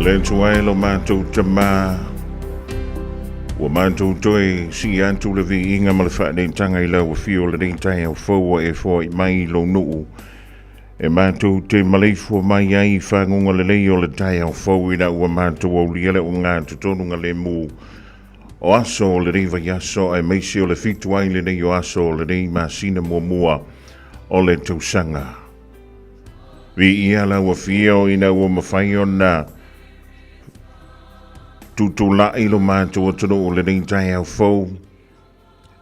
Le Atua e lo matou Tamā, ua matou toe sii atu le viiga ma le faaneetaga i lau afio o lenei taeao fou ua e foai mai i lou nuu e matou te maleifua mai ai i faguga lelei o le taeao fou ina ua matou aulia le ogatotonu lemu o aso o lenei vaiaso aemaise o le 7 ai lenei o aso o lenei masina muamua o le tausaga. Viia lau afio ina ua mafai ona tutulai lo matou atunuu lenei taeao fou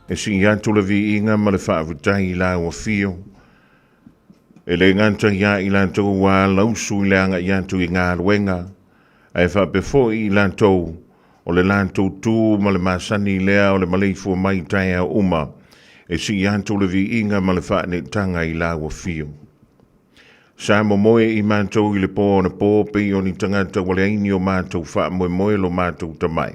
e sii atu le viiga ma le faafetai i lau afio. E le gata ia i latou ua alausu i le agai atu i galuega, ae faapea foi i latou o le latou tu ma le masani lea o le maleifua mai taeao uma e sii atu le viiga ma le faaneetaga i lau afio. Sa momoe i matou i le pō na pō pei o ni tagata ua leai ni o matou faamoemoe lo matou tamai.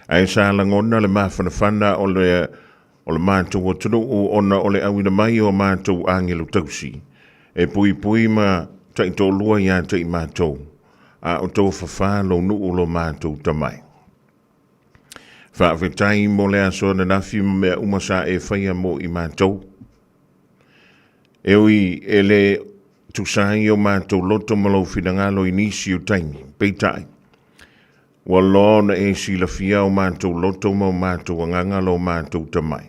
Ae sa lagona le mafanafana o le matou atunuu ona o le auina mai o matou agelu tausi e puipui ma taitoalua ia te i matou, a o tofafā lou nuu lo matou tamai. Faafetai mo le aso ananafi ma mea uma sa e faia mo i matou. E ui e le tusa ai o matou loto ma lou finagalo i nisi o taimi, peitai, ua loa ona e silafia o matou loto ma o matou agaga lo matou tamai.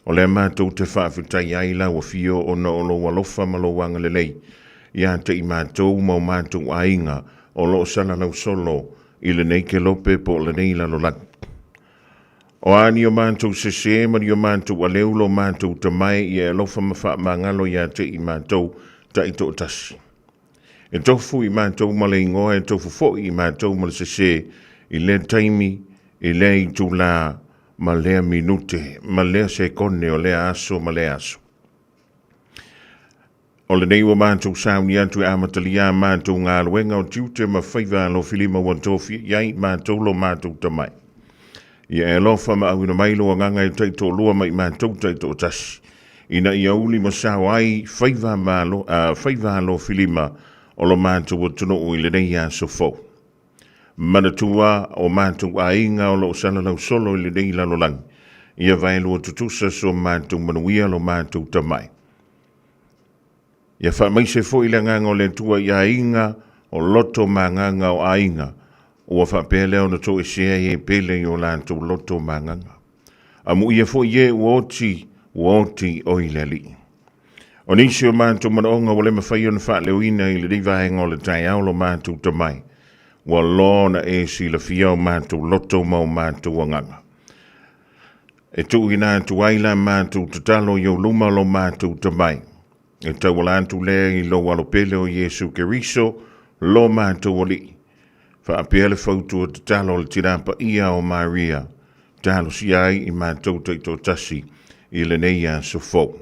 O lea matou te faafetai ai lau afio ona o lou alofa ma lou agalelei ia te i matou ma o matou aiga o loo salalau solo i lenei kelope po o lenei lalolagi. O a ni o matou sese ma ni o matou aleu lo matou tamai ia e alofa ma faamagalo ia te i matou taitoatasi. E tofu i matou ma le igoa, e tofu foi i matou ma le sese i lea taimi, i lea itulā, ma lea minute, ma lea sekone o lea aso ma lea aso. O lenei ua matou sauni atu e amatalia a matou galuega o tiute ma faiva alofilima ua tofia i ai matou lo matou tamai. Ia e alofa ma auina mai lou agaga e taitoalua ma i matou taitoatasi, ina ia uli ma sao ai faiva ma faiva alofilima o lo matou atunuu i lenei aso fou. Manatua o matou aiga o loo salalau solo i lenei lalolagi, ia vaelua tutusa so matou manuia lo matou tamai. Ia faamaise foi le agaga o le Atua i aiga o loto ma agaga o aiga, ua faapea lea ona toesea ai e pele i o latou loto ma agaga. Amuia foi e ua oti, ua oti o i le Alii. O nisi o matou manaoga ua le mafai ona faaleoina i lenei vaega o le taeao lo matou tamai, ua loa ona e silafia o matou loto ma o matou agaga. E tuuina atu ai la matou tatalo i ou luma lo matou tamai. E tauala atu lea i lou alopele o Iesu Keriso, lo matou Alii. Faapea le fautua tatalo a le Tina Paia o Maria, talosia ai i matou taitoatasi i lenei aso fou.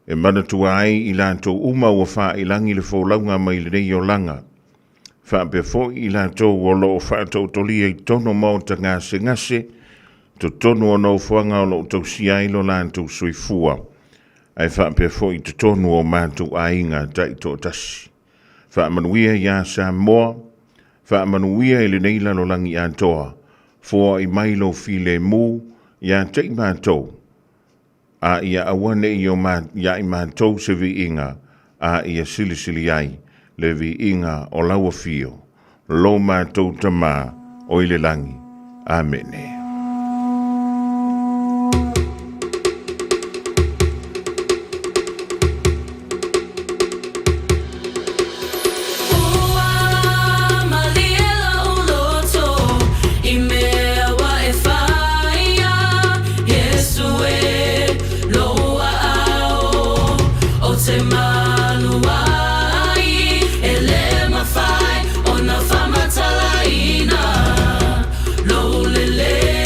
E manatua ai i latou uma ua faailangi le folauga mai lenei olaga, faapea foi i latou o loo faataotolia i totonu o maota gasegase, totonu o nofoaga o loo tausia ai lo latou soifua, ae faapea foi i totonu o matou aiga taitoatasi. Faamanuia iā Samoa, faamanuia i lenei lalolagi atoa, foai mai lou filemu ia te i matou, a ia aua ne i ia i matou se viiga, a ia silisili ai le viiga o lau afio, lo matou Tamā o i le lagi. Amene. Ua malie lou loto i mea ua e faia, Iesu e lou aao o te malu ai, e le mafai ona faamatalaina lou lelei.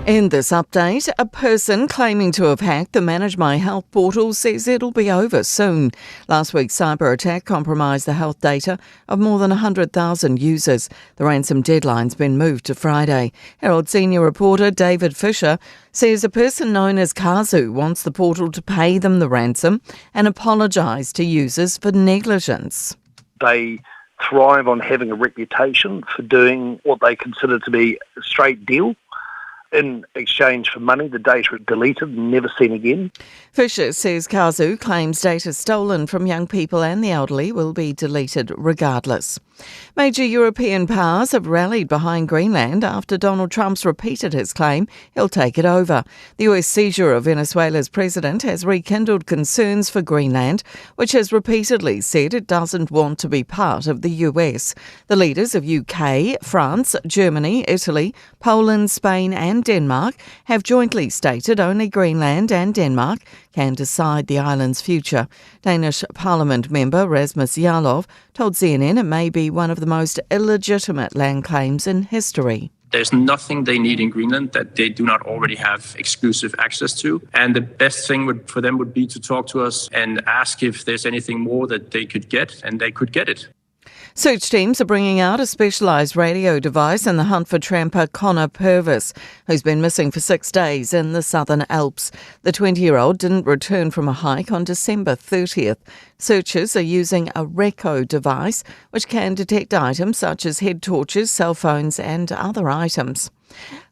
In this update, a person claiming to have hacked the Manage My Health portal says it'll be over soon. Last week's cyber attack compromised the health data of more than 100,000 users. The ransom deadline's been moved to Friday. Herald senior reporter David Fisher says a person known as Kazu wants the portal to pay them the ransom and apologise to users for negligence. They thrive on having a reputation for doing what they consider to be a straight deal. In exchange for money, the data is deleted and never seen again. Fisher says Kazu claims data stolen from young people and the elderly will be deleted regardless. Major European powers have rallied behind Greenland after Donald Trump's repeated his claim he'll take it over. The US seizure of Venezuela's president has rekindled concerns for Greenland, which has repeatedly said it doesn't want to be part of the US. The leaders of UK, France, Germany, Italy, Poland, Spain, and Denmark have jointly stated only Greenland and Denmark can decide the island's future. Danish Parliament member Rasmus Jarlov told CNN it may be one of the most illegitimate land claims in history. There's nothing they need in Greenland that they do not already have exclusive access to. And the best thing would, for them would be to talk to us and ask if there's anything more that they could get, and they could get it. Search teams are bringing out a specialised radio device in the hunt for tramper Connor Purvis, who's been missing for six days in the Southern Alps. The 20 year old didn't return from a hike on December 30th. Searchers are using a RECO device, which can detect items such as head torches, cell phones, and other items.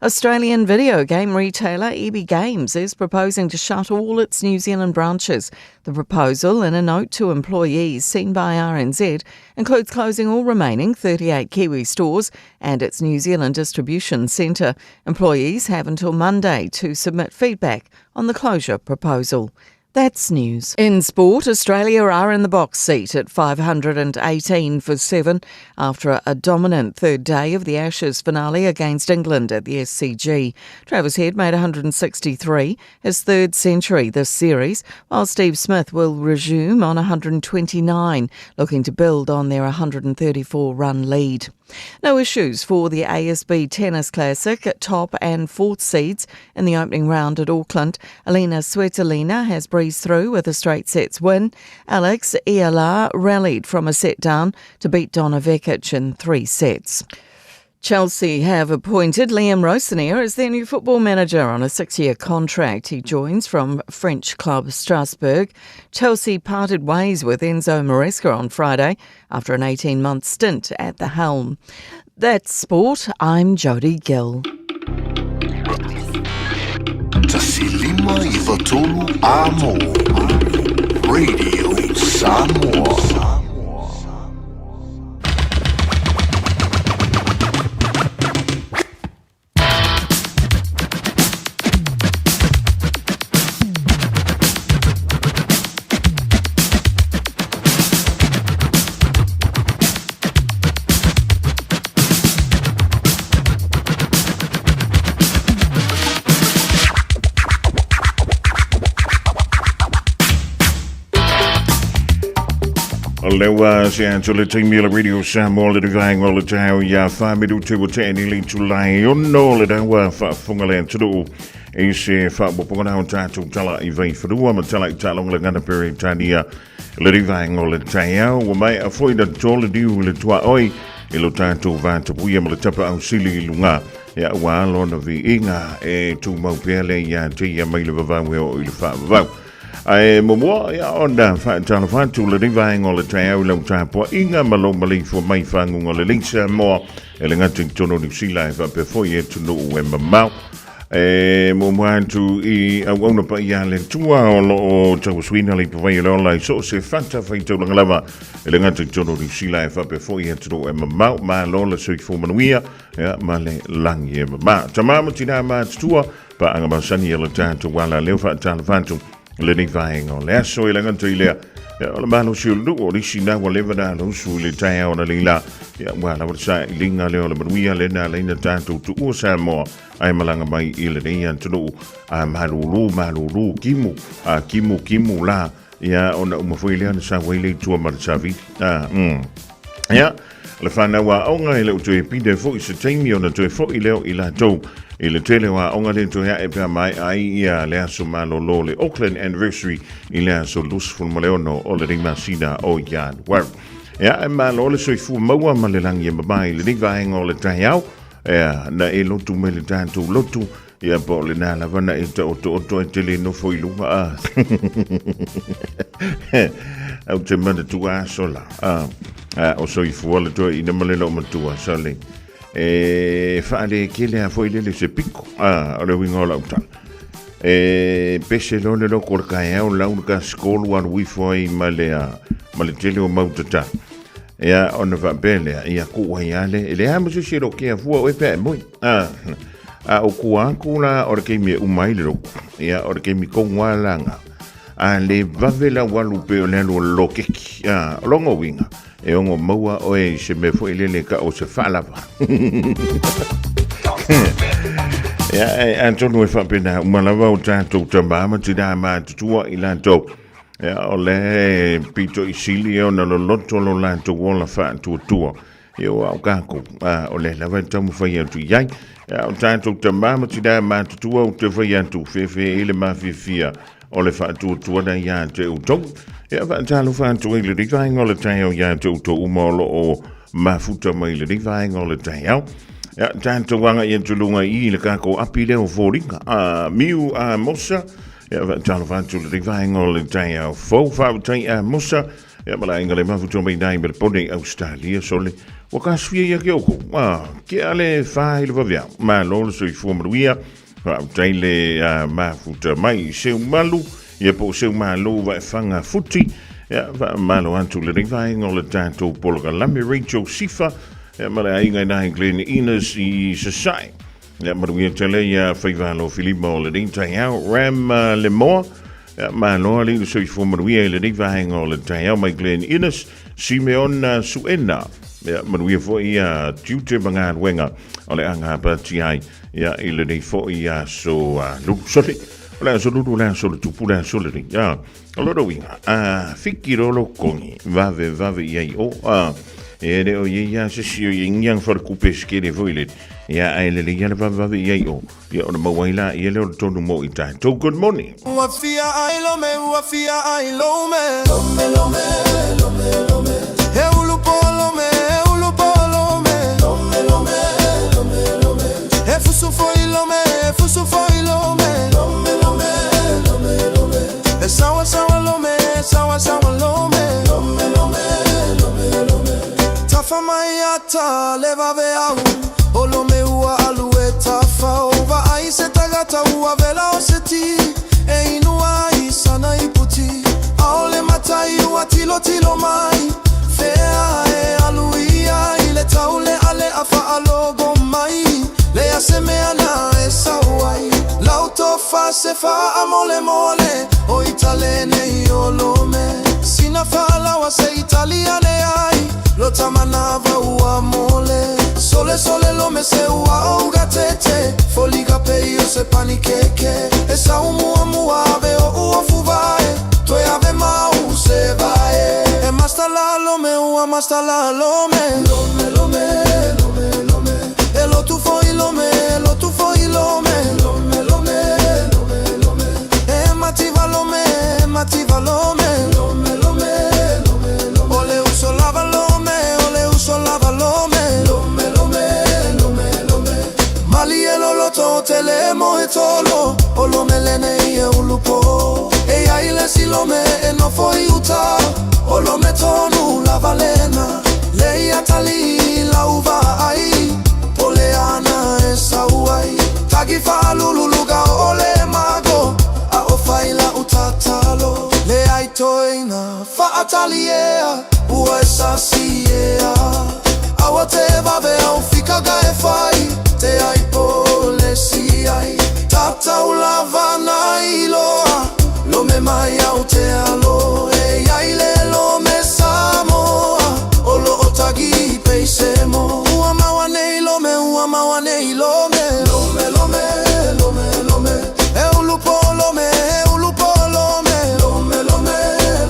Australian video game retailer EB Games is proposing to shut all its New Zealand branches. The proposal, in a note to employees seen by RNZ, includes closing all remaining 38 Kiwi stores and its New Zealand distribution centre. Employees have until Monday to submit feedback on the closure proposal. That's news. In sport, Australia are in the box seat at 518 for 7 after a dominant third day of the Ashes finale against England at the SCG. Travis Head made 163, his third century this series, while Steve Smith will resume on 129, looking to build on their 134 run lead. No issues for the ASB Tennis Classic at top and fourth seeds in the opening round at Auckland. Alina Svitolina has breezed through with a straight sets win. Alex Eala rallied from a set down to beat Donna Vekic in three sets. Chelsea have appointed Liam Rosenior as their new football manager on a six year contract. He joins from French club Strasbourg. Chelsea parted ways with Enzo Maresca on Friday after an 18 month stint at the helm. That's sport. I'm Jodie Gill. Amo. Radio Samoa. O lea ua se atu le taimi o le Radio Samoa le vaega o le taeao ia whamiru te wa te ni le tulai ono le dawa whaafunga le atunuu i se faaopoopoga na o tatou tala i Vaifanua ma tala i taaloga le gana Peretania le vaega o le taeao ua maea foi na toto le niu i le tuaoi i lo tatou vatapuia ma le tapa ausili i luga ia ua lona viiga e tumau pea le ia te ia mai le vavau e oo i le faavavau. Ae muamua ia ona faatalofa atu lenei vaega o le taeao i lau tapuaiga ma lou maleifua mai faguga lelei Samoa e le gata i totonu o Niu Sila e faapea foi i atunuu e mamao. E muamua atu i auauna paia a le Atua o lo o tauasuina le ipuvai o le ola i so o se fata faitaulaga lava e le gata i totonu o Niu Sila e faapea foi i atunuu e mamao. Malo le soifua manuia ia, ma le lagi e mama. Tama ma tinā matutua, paaga masani e le tatou ala leo faatalofa atu lenei vaega o le aso e le gata i lea ia, o le malosi o le nuu o le isi na ua leva na lausu i le taeao na leila ia, ua lava le sailiga lea o le manuia le na laina tatou tuua Samoa ae malaga mai i lenei atunuu a malūlū malūlū kimu a kimu kimu la ia ona uma foi lea na sau ai le itua ma le savili a Ia, Le whanau aoga e le o toe pine foi se taimi ona toe foi lea o i latou i le tele o aoga le toe ae pe a maea ai ia le aso malolo le Auckland Anniversary i le aso 26 o lenei masina o Ianuari. Ia, e malo le soifua maua ma le lagi e mamae i lenei vaega o le taeao. Ia, na e lotu mai le tatou lotu, ia po o lena lava na e taotooto e te le nofo i luga a. Au te manatua aso la. A, a, o soifua le toeaina ma le loomatua, sale. E faalekele a foi lele se piko. A, o le uiga o lau tala. E pese loa le loko o le taeao lau le kasikolu alu ifo ai ma le, ma le tele o mau tatalo. Ia, ona faapea lea, ia kuu ai lava le, e leai lava ma se isi e lokea fua oe pe a e moe. A, a o tua atu la o le taimi e uma ai le lotu, ia, o le taimi tonu lava la na, a le vave lau alu pei o le alu o le loketi. A, o lona uiga, e ono maua oe i se mea foi lele e tau o se faalava. Ia, e, atonu e faapena uma lava o tatou tamā ma tinā matutua i latou. Ia, o le pito i sili ona loloto lo latou ola faatuatua. Ia, ua o tatou, a, o lea lava e taumafai atu i ai. Ia, o tatou tamā ma tinā matutua ou te fai atu, fefe i le mafiafia o le faatuatuana iā te outou. Ia, faatalofa atu ai i lenei vaega o le taeao iā te outou uma o lo o mafuta mai i lenei vaega o le taeao. Ia, tatou agai atu i luga i le tatou api lea o foliga. A, Miu a Mosa, ia, faatalofa atu i lenei vaega o le taeao fou. Faafetai a Mosa, ia, ma le aiga le mafuta mai nai Melebone i Australia, sole. Ua kasufia ia ke oukou. A, ke ale whā i le vaveao. Malo le soifua manuia. Faafetai le mafuta mai i Seumalu, ia po o Seumalo Vaefaga Futi. Ia, faamalo atu lenei vaega o le tatou polokalame Rachel Sifa, ia, ma le aiga i nai Glen Innes i Sasae. Ia, manuia tele ia faivalo filima o lenei taeao Ram Lemoa. Ia, malo alii le soifua manuia i lenei vaega o le taeao mai Glen Innes, Simeon Suena. Ia, manuia foi ia tiute ma galuega o le agapatia ai ia i lenei foi aso lulu. Sole, o le aso lulu, o le aso le tupu, le aso lenei. Ia, o lona uiga, a fiki loa lou kogi, vave vave i ai o, a, e le o i ai lava se isi o i ai ni ana falekupe se tele foi lele, ia, ae lelei lava le vave vave i ai o, ia ona maua ai laia lea o le tonu mo i tatou. Good morning. Ua fia ai lome, ua fia ai lome. Lome, lome, lome, lome. He ulu po lome, he ulu po lome. Lome, lome, lome, lome. He fusu foi lome, he fusu foi lome. Lome, lome, lome, lome. He sawa sawa lome, he sawa sawa lome. Lome, lome, lome, lome. Tafa mai ata le vave au O lome ua alu e tafao Vaai se tagata ua vela o se ti E inu ai sana iputi Aole matai ua tilotilo mai Fea e alu ia i le taule ale a faalogo mai Lea se mea na e sau ai Lau tofa se faamolemole O Italene i o Lome Sina faalawa se Italiane ai Lo tamanava ua mole Sole sole lome se ua ouga tete Foliga pei o se panikeke E sau muamua ave o ua fuvae Toe ave mau se vae E masta la lome ua masta la lome Lome lome lome lome E lotu foi lome e lotu foi lome Lome lome lome lome E mativa lome e mativa lome Lome lome lome lome O le uso lava lome o le uso lava lome Lome lome lome lome Malie loloto o te le moe tolo O lome lenei e ulupo E ia i le si lome e nofo i uta O lome tonu lava lena Le ia tali lau vaai Po le ana e sau ai Tagi faalululuga o le mago A o fai lau tatalo Le ai toeina faataliea Ua e sasiea Aua te vave au fikaga e fai Te ai po le si ai Tatau lava na iloa Lome mai au te alo E iai le lome Samoa O lo o tagi peisemo Ua maua nei lome ua maua nei lome Lome lome lome lome E ulu po lome e ulu po lome Lome lome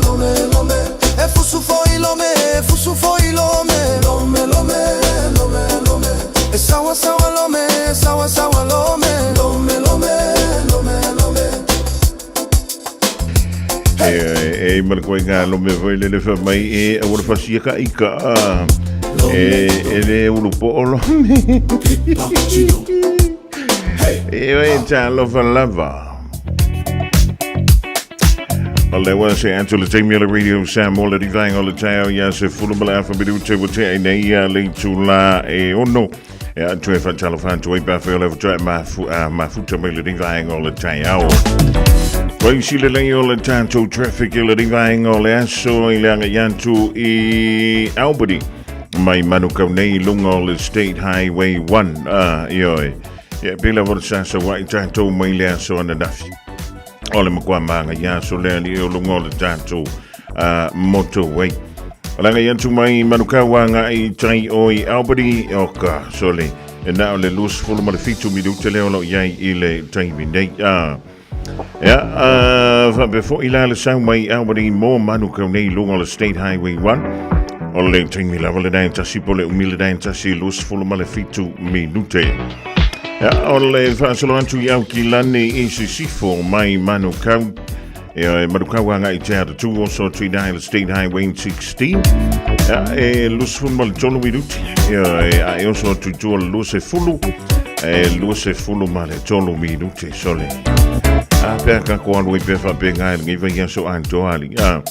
lome lome E fusu foi lome e fusu foi lome Lome lome. E, e ma le koe lo me foi le le fa mai e a ua fasia ka ika a. E, e le ulu po o lo me. E oe talofa lava. O le ua se atu le taimi o le Radio Samoa le rivaenga o le taeao ia se fulu ma le afa minute ua tea i nei ia le itula e ono. E atu e whatalofa atu ai pa o le whatua mafu, mafuta mai le rivaenga o le taeao. Koe si le lei o le tātou traffic i le rivaenga o le aso i le anga i atu i Albany. Mai Manukau nei i lunga o le State Highway 1. Ioe. Ia, pei lava o le sasa wa i tātou mai le aso ananafi. O le makua maga i aso lea li o lunga o le tātou motorway. O le agai atu mai Manukau anga i tai o i Albany, o ka, sole, e na o le 27 minute lea o lo iai i le taimi nei. Ia, faapea foi la le sau mai Albany mo Manukau nei i luga o le State Highway 1. O le taimi lava le 91 po le umi le 91 27 minute. Ia, o le faasolo atu i Aukilani i Sisifo mai Manukau. Ia, e Manukau agai i te ata oso atu i le State Highway 16. Ia, e 23 minuti. Ia, e a e oso atu i tua le 20. E 23 minute sole. A pea ka ko alu i pea whape ngai ngi vai aso an to ali. A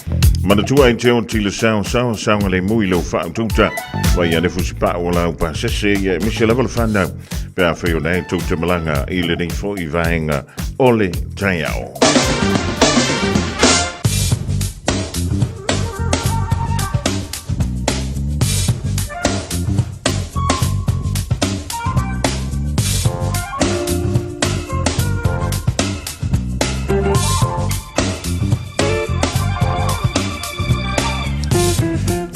manatua i te o ti le sao sao sao le mui lo wha tuta. Vai ane fusi pa o lau pa sese ia mise lava le whanau. Pea whai o nei tau te malanga i le nei fo i vaenga o le taiao.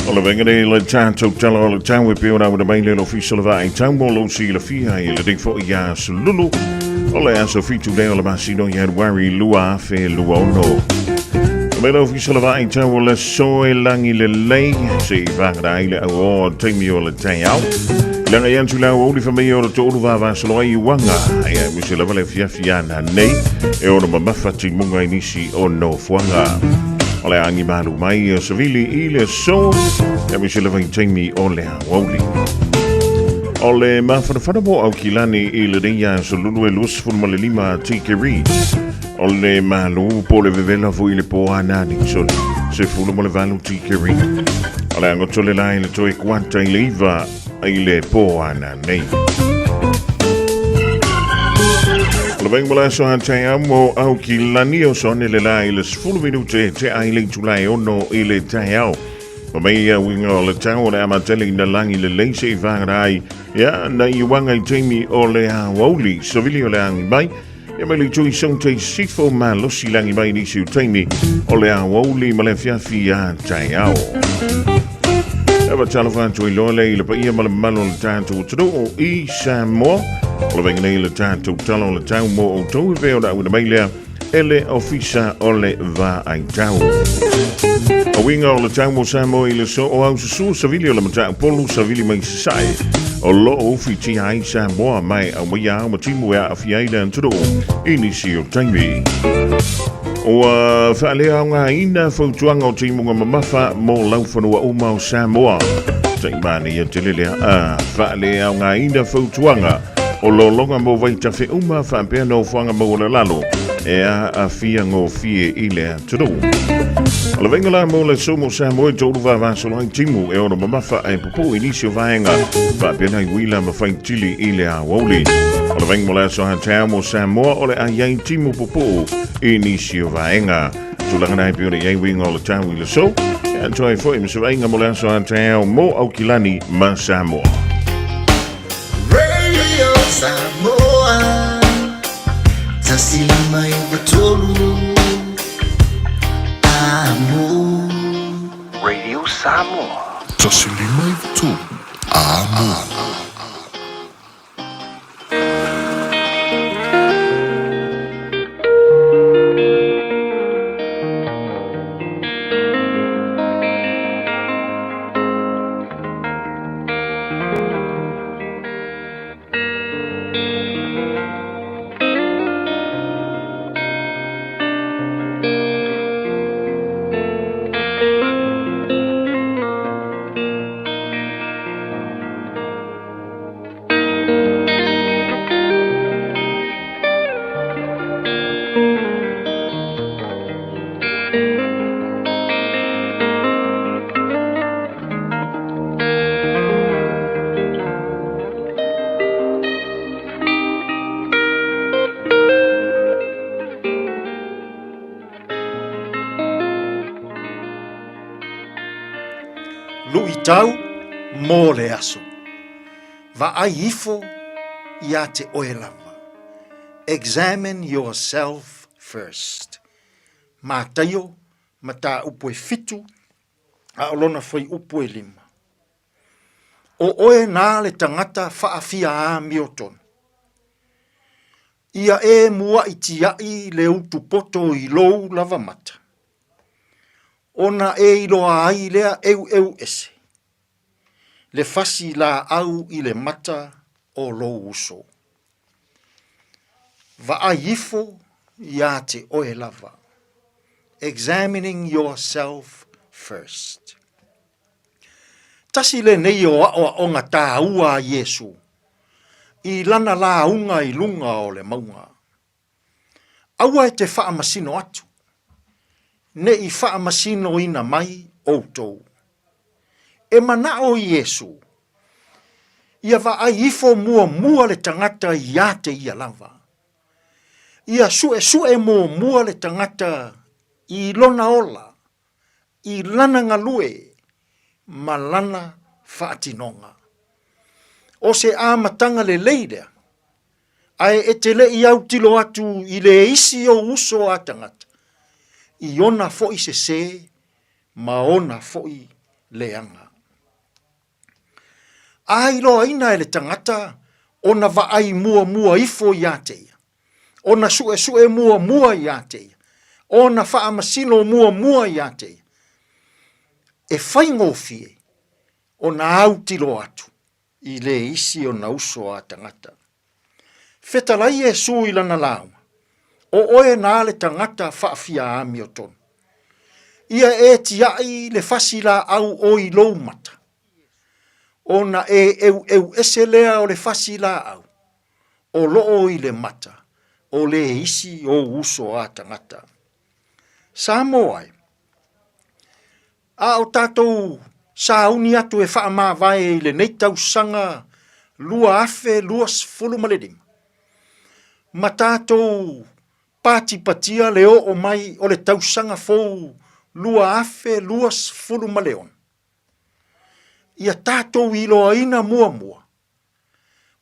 O le venga nei le tātou tala o le tau e peo rau na mai le ofisa le vaai tau mo lo si le fia i le ding fo ia sululu. O le aso fitu leo le masino i Januari 2026. O me le ofisa le vaai tau o le soe langi le lei se i vangara ai le au o taimi o le taiao. Langa i atu lau o li whamei o le tōru vāvāsalo ai i wanga. Ia misi lava le fiafi ana nei e ono mamafa ti munga i nisi o no fuanga. O le angi malu mai o savili i le so e misi lava i taimi o le awauli. O le mawhanawhana mo au kilani i le reia so lulu e 25 tikeri. O le malu po le vevela fo i le po anani so se fulu mo le valu tikeri. O le angoto le lai le toe kuata i le iwa i le po anani. O le venga mo le aso a te amo au ki lani o sone le lai le 10 minute te ai le tulai ono i le taeao. O mei ia winga o le tau o le amatele i na langi le leise i whangarai. Ia, na i wanga i teimi o le awauli, savili o le angi mai. Ia mai le tui song te sifo ma losi langi mai nisi o teimi o le awauli ma le fiafi a taeao. E wa talofa atu i loa le i le paia ma le mamalu o le tātou atunuu i Samoa. O le venga nei le tātou tala o le tau mo o tau e pei ona auina mai lea e le ofisa o le vaai tau. O winga o le tau mo Samoa i le so o au susu savili o le matau polu savili mai sae. O lo o ufi ti ai Samoa mai au mai au ma timu e a awhia i le atunuu i nisi o taimi. Ua whaalea ngā ina fautuanga o timunga mamafa mō lauwhanua uma o Samoa. Taimane ia te lelea a whaalea ngā ina fautuanga o lolonga mō vaitafe uma whaapea no whanga mauala lalo e a awhia ngō fie i le atunuu. O le venga la mō le sumo Samoa i tōru vāvāsolo ai timu e ono mamafa e pupu i nisi o vaenga whaapea nei wila ma whaitili i le awauli. O le venga mo le aso ha mo Samoa o le ai ai timu pupu i nisi o vaenga. Tulaga nei pe o le iai winga o le tau i le so. E atu ai foi ma se vainga mo le aso ha te mo Aukilani ma Samoa. Radio Samoa Tasi lima i tolu Amo Radio Samoa. Tasi lima i tolu Amo. Tau mo le aso. Vaai ifo iā te oe lava. Examine yourself first. Mataio, mataupu e fitu, a o lona fuaiupu e lima. O oe nā le tagata faafia amiotonu. Ia e muaʻi tiaʻi le utu poto i lou lava mata. Ona e iloa ai lea ʻeuʻeu ese, le fasi lāʻau i le mata o lou uso. Vaai ifo iā te oe lava. Examining yourself first. Tasi lenei o aʻoaʻoga tāua a Iesū i lana lāuga i luga o le mauga. Aua e te faamasino atu, ne i faamasinoina mai outou. E manaʻo Iesū, ia vaai ifo muamua le tagata iā te ia lava. Ia suʻesuʻe muamua le tagata i lona ola, i lana galue ma lana faatinoga. ʻO se amataga lelei lea, ae e te leʻi autilo atu i le isi ou uso a tagata, i ona foʻi sesē ma ona foʻi leaga. A iloaina e le tagata ona vaai muamua ifo iā te ia, ona suʻesuʻe muamua iā te ia, ona faamasino muamua iā te ia, e faigofie ona autilo atu i le isi ona uso a tagata. Fetalai Iesū i lana lauga, O oe nā le tagata faafia amiotonu. Ia e tiaʻi le fasi lāʻau o i lou mata, ona e ʻeuʻeu ese lea o le fasi lāʻau o loo i le mata o le isi ou uso a tagata. Samoa e, A o tatou sauni atu e faamavae i lenei tausaga 2025, ma tatou patipatia le oo mai o le tausaga fou 2026, ia tatou iloaina muamua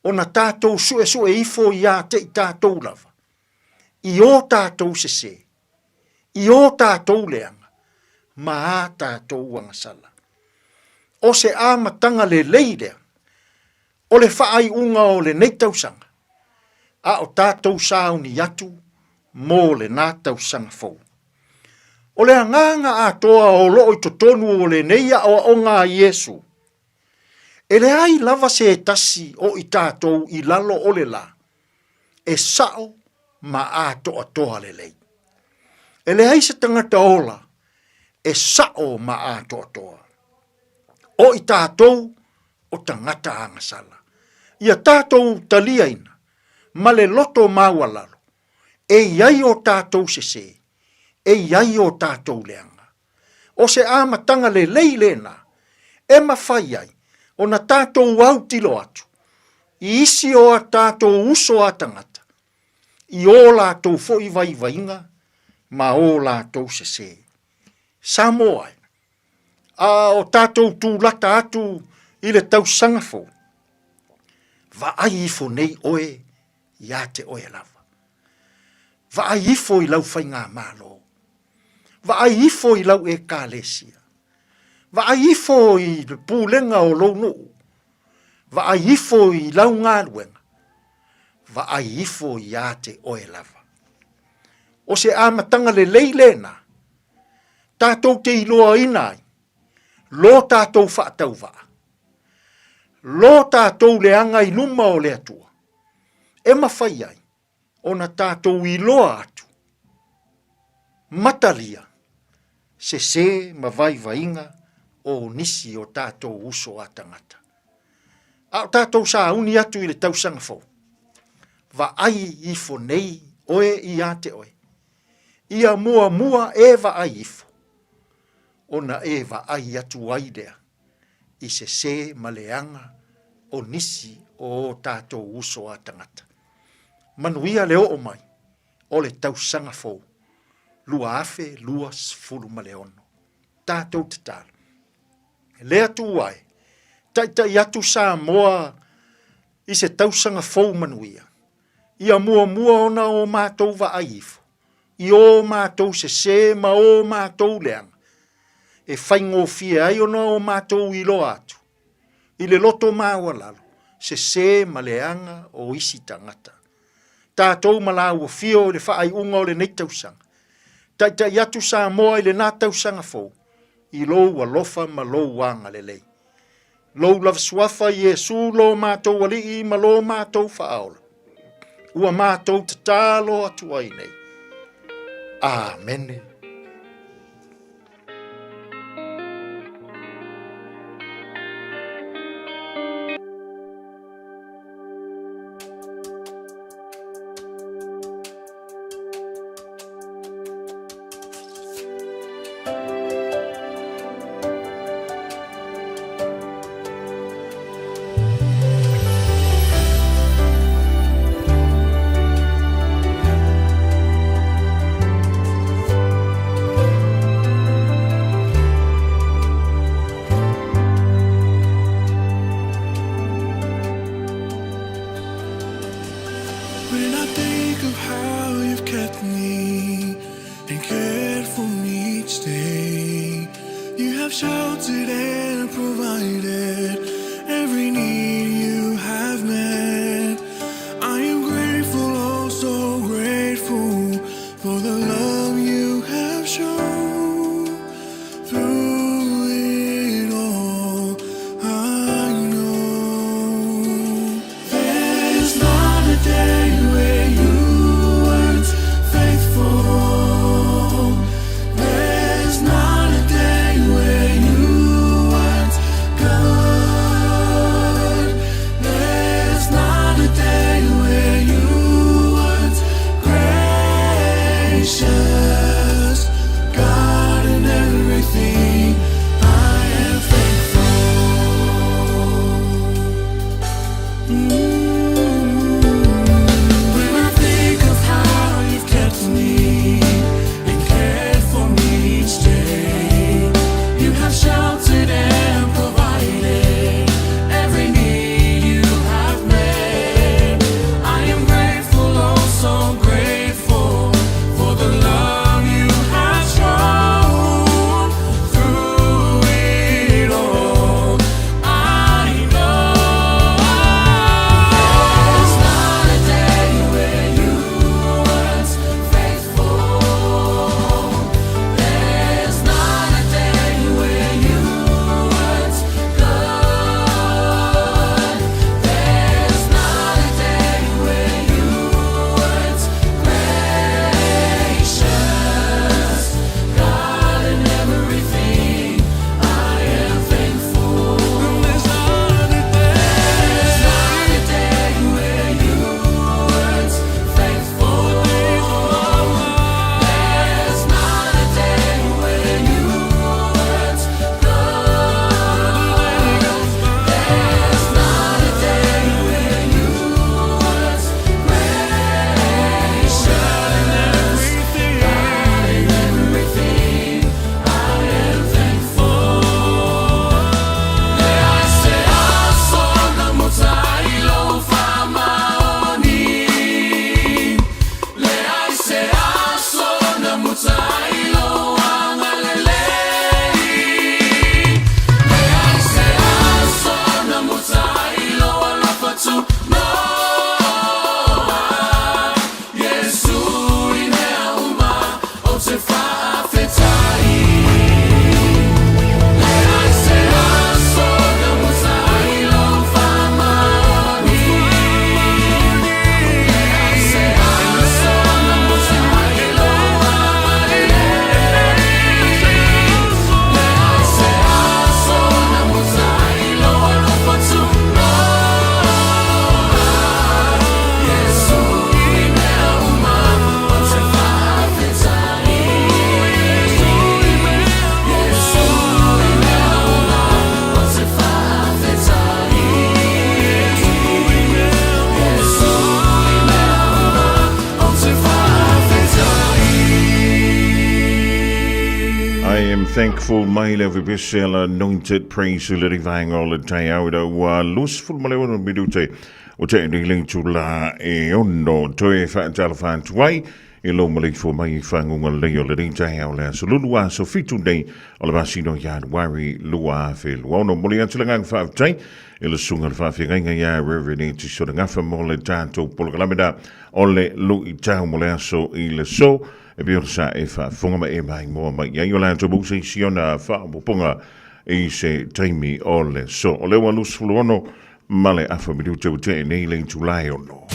ona tatou suesue ifo iā te i tatou lava, i ō tatou sesē, i ō tatou leaga, ma ā tatou agasala. O se amataga lelei lea o le faaiuga o lenei tausaga, a o tatou sauni atu mō lenā tausaga fou. O le agaga atoa o loo i totonu o lenei aoaoga a Iesu, E leai lava se tasi o i tatou i lalo o le lā, e sao ma atoatoa lelei. E leai se tagata ola e sao ma atoatoa. O i tatou o tagata agasala. Ia tatou taliaina ma le loto maualalo, e i ai o tatou sesē, e i ai o tatou leaga. O se amataga lelei lena e mafai ai ona tatou autilo atu i isi o a tatou uso a tagata i ō latou foi vaivaiga ma ō latou sesē. Samoa e, a o tatou tūlata atu i le tausaga fou, vaai ifo nei oe iā te oe lava. Vaai ifo i lau faigamalo. Vaai ifo i lau Ekalesia. Vaai ifo i le pulega o lou nuu. Vaai ifo i lau galuega. Vaai ifo iā te oe lava. O se amataga lelei lena, tatou te iloaina ai lo tatou faatauvaa, lo tatou leaga i luma o le Atua, e mafai ai ona tatou iloa atu, matalia, sesē ma vaivaiga o nisi o tatou uso a tagata. A o tatou sauni atu i le tausaga fou, vaai ifo nei oe iā te oe. Ia muamua e vaai ifo, ona e vaai atu ai lea i sesē ma leaga o nisi o o tatou uso a tagata. Manuia le oo mai o le tausaga fou 2026. Tatou tatalo. Le Atua e, taitai atu Samoa i se tausaga fou manuia, ia muamua ona o matou vaai ifo i o matou sesē ma o matou leaga, e faigofie ai ona o matou iloa atu i le loto maualalo, sesē ma leaga o isi tagata. Tatou ma lāua fio i le faaiuga o lenei tausaga. Taitai atu Samoa i lena tausaga fou, i lou alofa ma lou agalelei. Lou lava suafa Iesu lo matou Alii ma lo matou Faaola, ua matou tatalo atu ai nei. Amene. When I think of how you've kept me and cared for me each day, you have sheltered and provided every need you have met. I am grateful, oh so grateful for the love you have shown. Through it all, I know there's not a day where you weren't faithful. There's not a day where you weren't good. There's not a day where you weren't gracious. God in everything, I am thankful. When I think of how you've kept me and cared for me each day, you have sheltered and provided every need you have met. I am grateful, oh so grateful for the love. am thankful mai le vepese la anointed praise le rivaenga o le taeao i ua 26 minute o te nei le itula e ono toe whaatalofa atu ai i lou maleifua mai i faguga lelei o lenei taeao le aso Lulu aso 7 nei o le masina o Ianuari 2026. Momoli atu le agaga faafetai i le susuga i le faafeagaiga ia Reverend Etiso Gafa mo le tatou polokalame na o le luitau mo le aso i le so e pei ona sa e faafofoga ma e maimoa mai i ai o latou maua se isi ona faaopoopoga i se taimi o le so. O lea ua 26 ma le afa minute ua tea nei le itula e ono.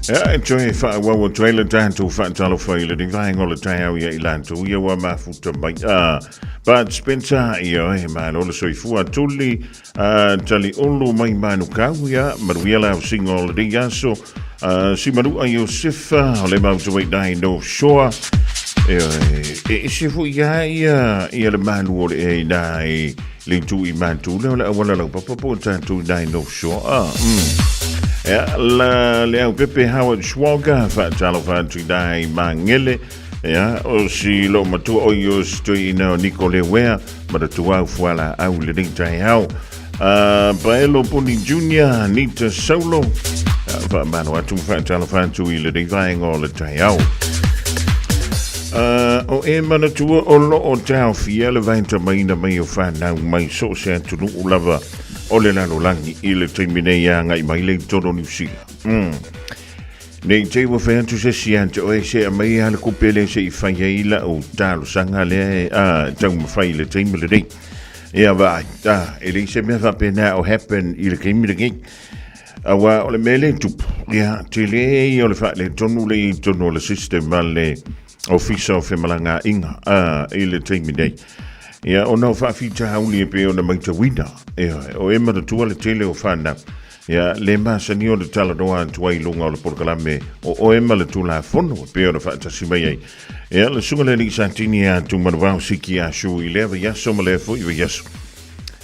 Ia, e toe faaauau atu ai le tatou faatalofa i le vaega o le taeao ia i latou ia ua mafuta mai. Bud Spencer, ia e malo le soifua tuli Taliulu mai Manukau, ia manuia le ausiga o lenei aso. Si Manua Iosefa, o le mau tai North Shore. E, e ese foi ia ia ia le malu o le e ina i le itu i Matu lea o le auala laupapa po o tatou ina i North Shore. Ia, la, le au pepe Howard Schwager, faatalofa atu ina i Mangele. Ia, o si lo matua o i o si toi ina o Niko Lewea, ma le tuau fuala au le nei taeao. Paelo Puni Junior, Nita Saulo, whaamalo atu, whaatalofa atu i le nei vaenga o le taeao. O e manatua o lo o taofia le vaetamaina mai o whanau mai so se atunuu lava o le lalolagi i le taimi nei a ngai mai le i tonu Niu Sila. Nei te ua fai atu se isi ia te oe se aumai lava le kupe lea se i fai ai lau talosaga lea e a taumafai i le taimi lenei. Ia vaai, a, e leai se mea faapena o happen i le taimi lenei. Aua o le mea lea e tupu, ia, tele ia o le faaletonu lea i totonu o le system a le Ofisa o Femalagaaiga a, i le taimi nei. Ia, ona o faafitauli e pei ona maitauina, ia, o e manatua le tele o fanau. Ia, le masani o le talanoa atu ai i luga o le polokalame o oe ma le Tulafono e pei ona faatasi mai ai. Ia, le susuga i le Alii Satini ia Tumanuvao Siki Ashu i lea vaiaso ma lea foi vaiaso.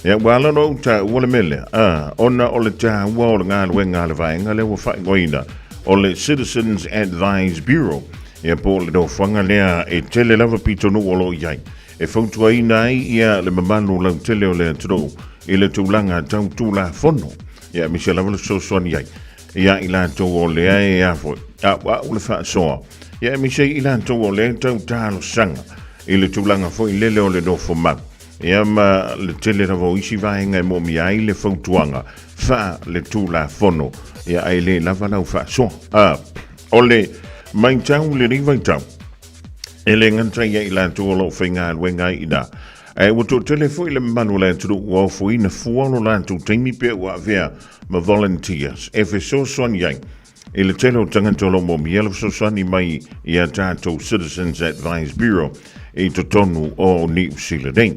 Ia, ua ala ona ou taua le mea lea, a, ona o le taua o le galuega a le vaega lea ua faaigoaina o le Citizens Advice Bureau, ia po o le nofoaga lea e tele lava pitonuu o lo o i ai. E fautuaina ai ia le mamalu lautele o le atunuu i le tulaga tau Tulafono, ia aemaise lava le fesoasoani ai ia i latou o lea e a foi, a'ua'u le faasoa, ia aemaise i latou o lea e tau talosaga i le tulaga foi lele o le nofo mau, ia ma le tele lava o isi vaega e moomia ai le fautuaga faa le Tulafono, ia ae le lava lau faasoa. A, o le maitau i lenei vaitau, E le gata ia i latou o lo o faigaluega ai i ina, ae ua toatele foi le mamalu o le atunuu ua ofoina fua lo latou taimi pe ua avea ma volunteers e fesoasoani ai i le tele o tagata o lo o moomia le fesoasoani mai i a tatou Citizens Advice Bureau i totonu o Niu Sila nei.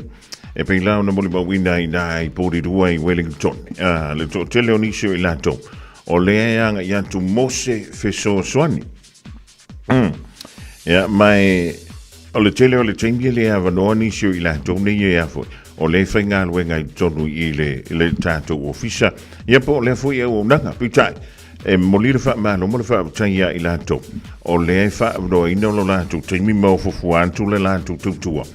E pei la ona molimauina i nā i Porirua i Wellington, a, le toatele o nisi o i latou o lea e agai atu mo se fesoasoani. Ia, ma e, o le tele o le taimi e le avanoa nisi o i latou nei e a foi, o lea e faigaluega i totonu i le, i le tatou ofisa, ia po o lea foi e auaunaga, peitai, e momoli le faamalo ma le faafetai ia i latou, o lea e faaavanoaina lo latou taimi ma ofofua atu le latou tautua,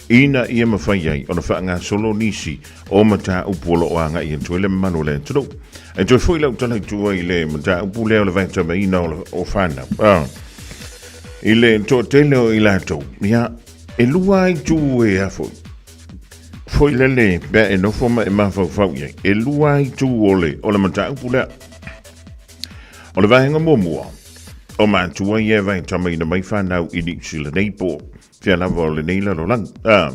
ina ia mafai ai ona faagasolo nisi o mataupu o lo o agai atu ai le mamalu o le atunuu. E toe foi lau tala i tua i le mataupu lea o le vaetamaina o fanau. Ah. I le toatele o i latou, ia, e lua ai tu e a foi. Foi lele pea e nofo ma e mafaufau i ai. E lua ai tu o le, o le mataupu lea. O le vaega muamua, o matua ia e vaetamaina mai fanau i Niu Sila nei po fea lava o lenei lalolagi. Ah.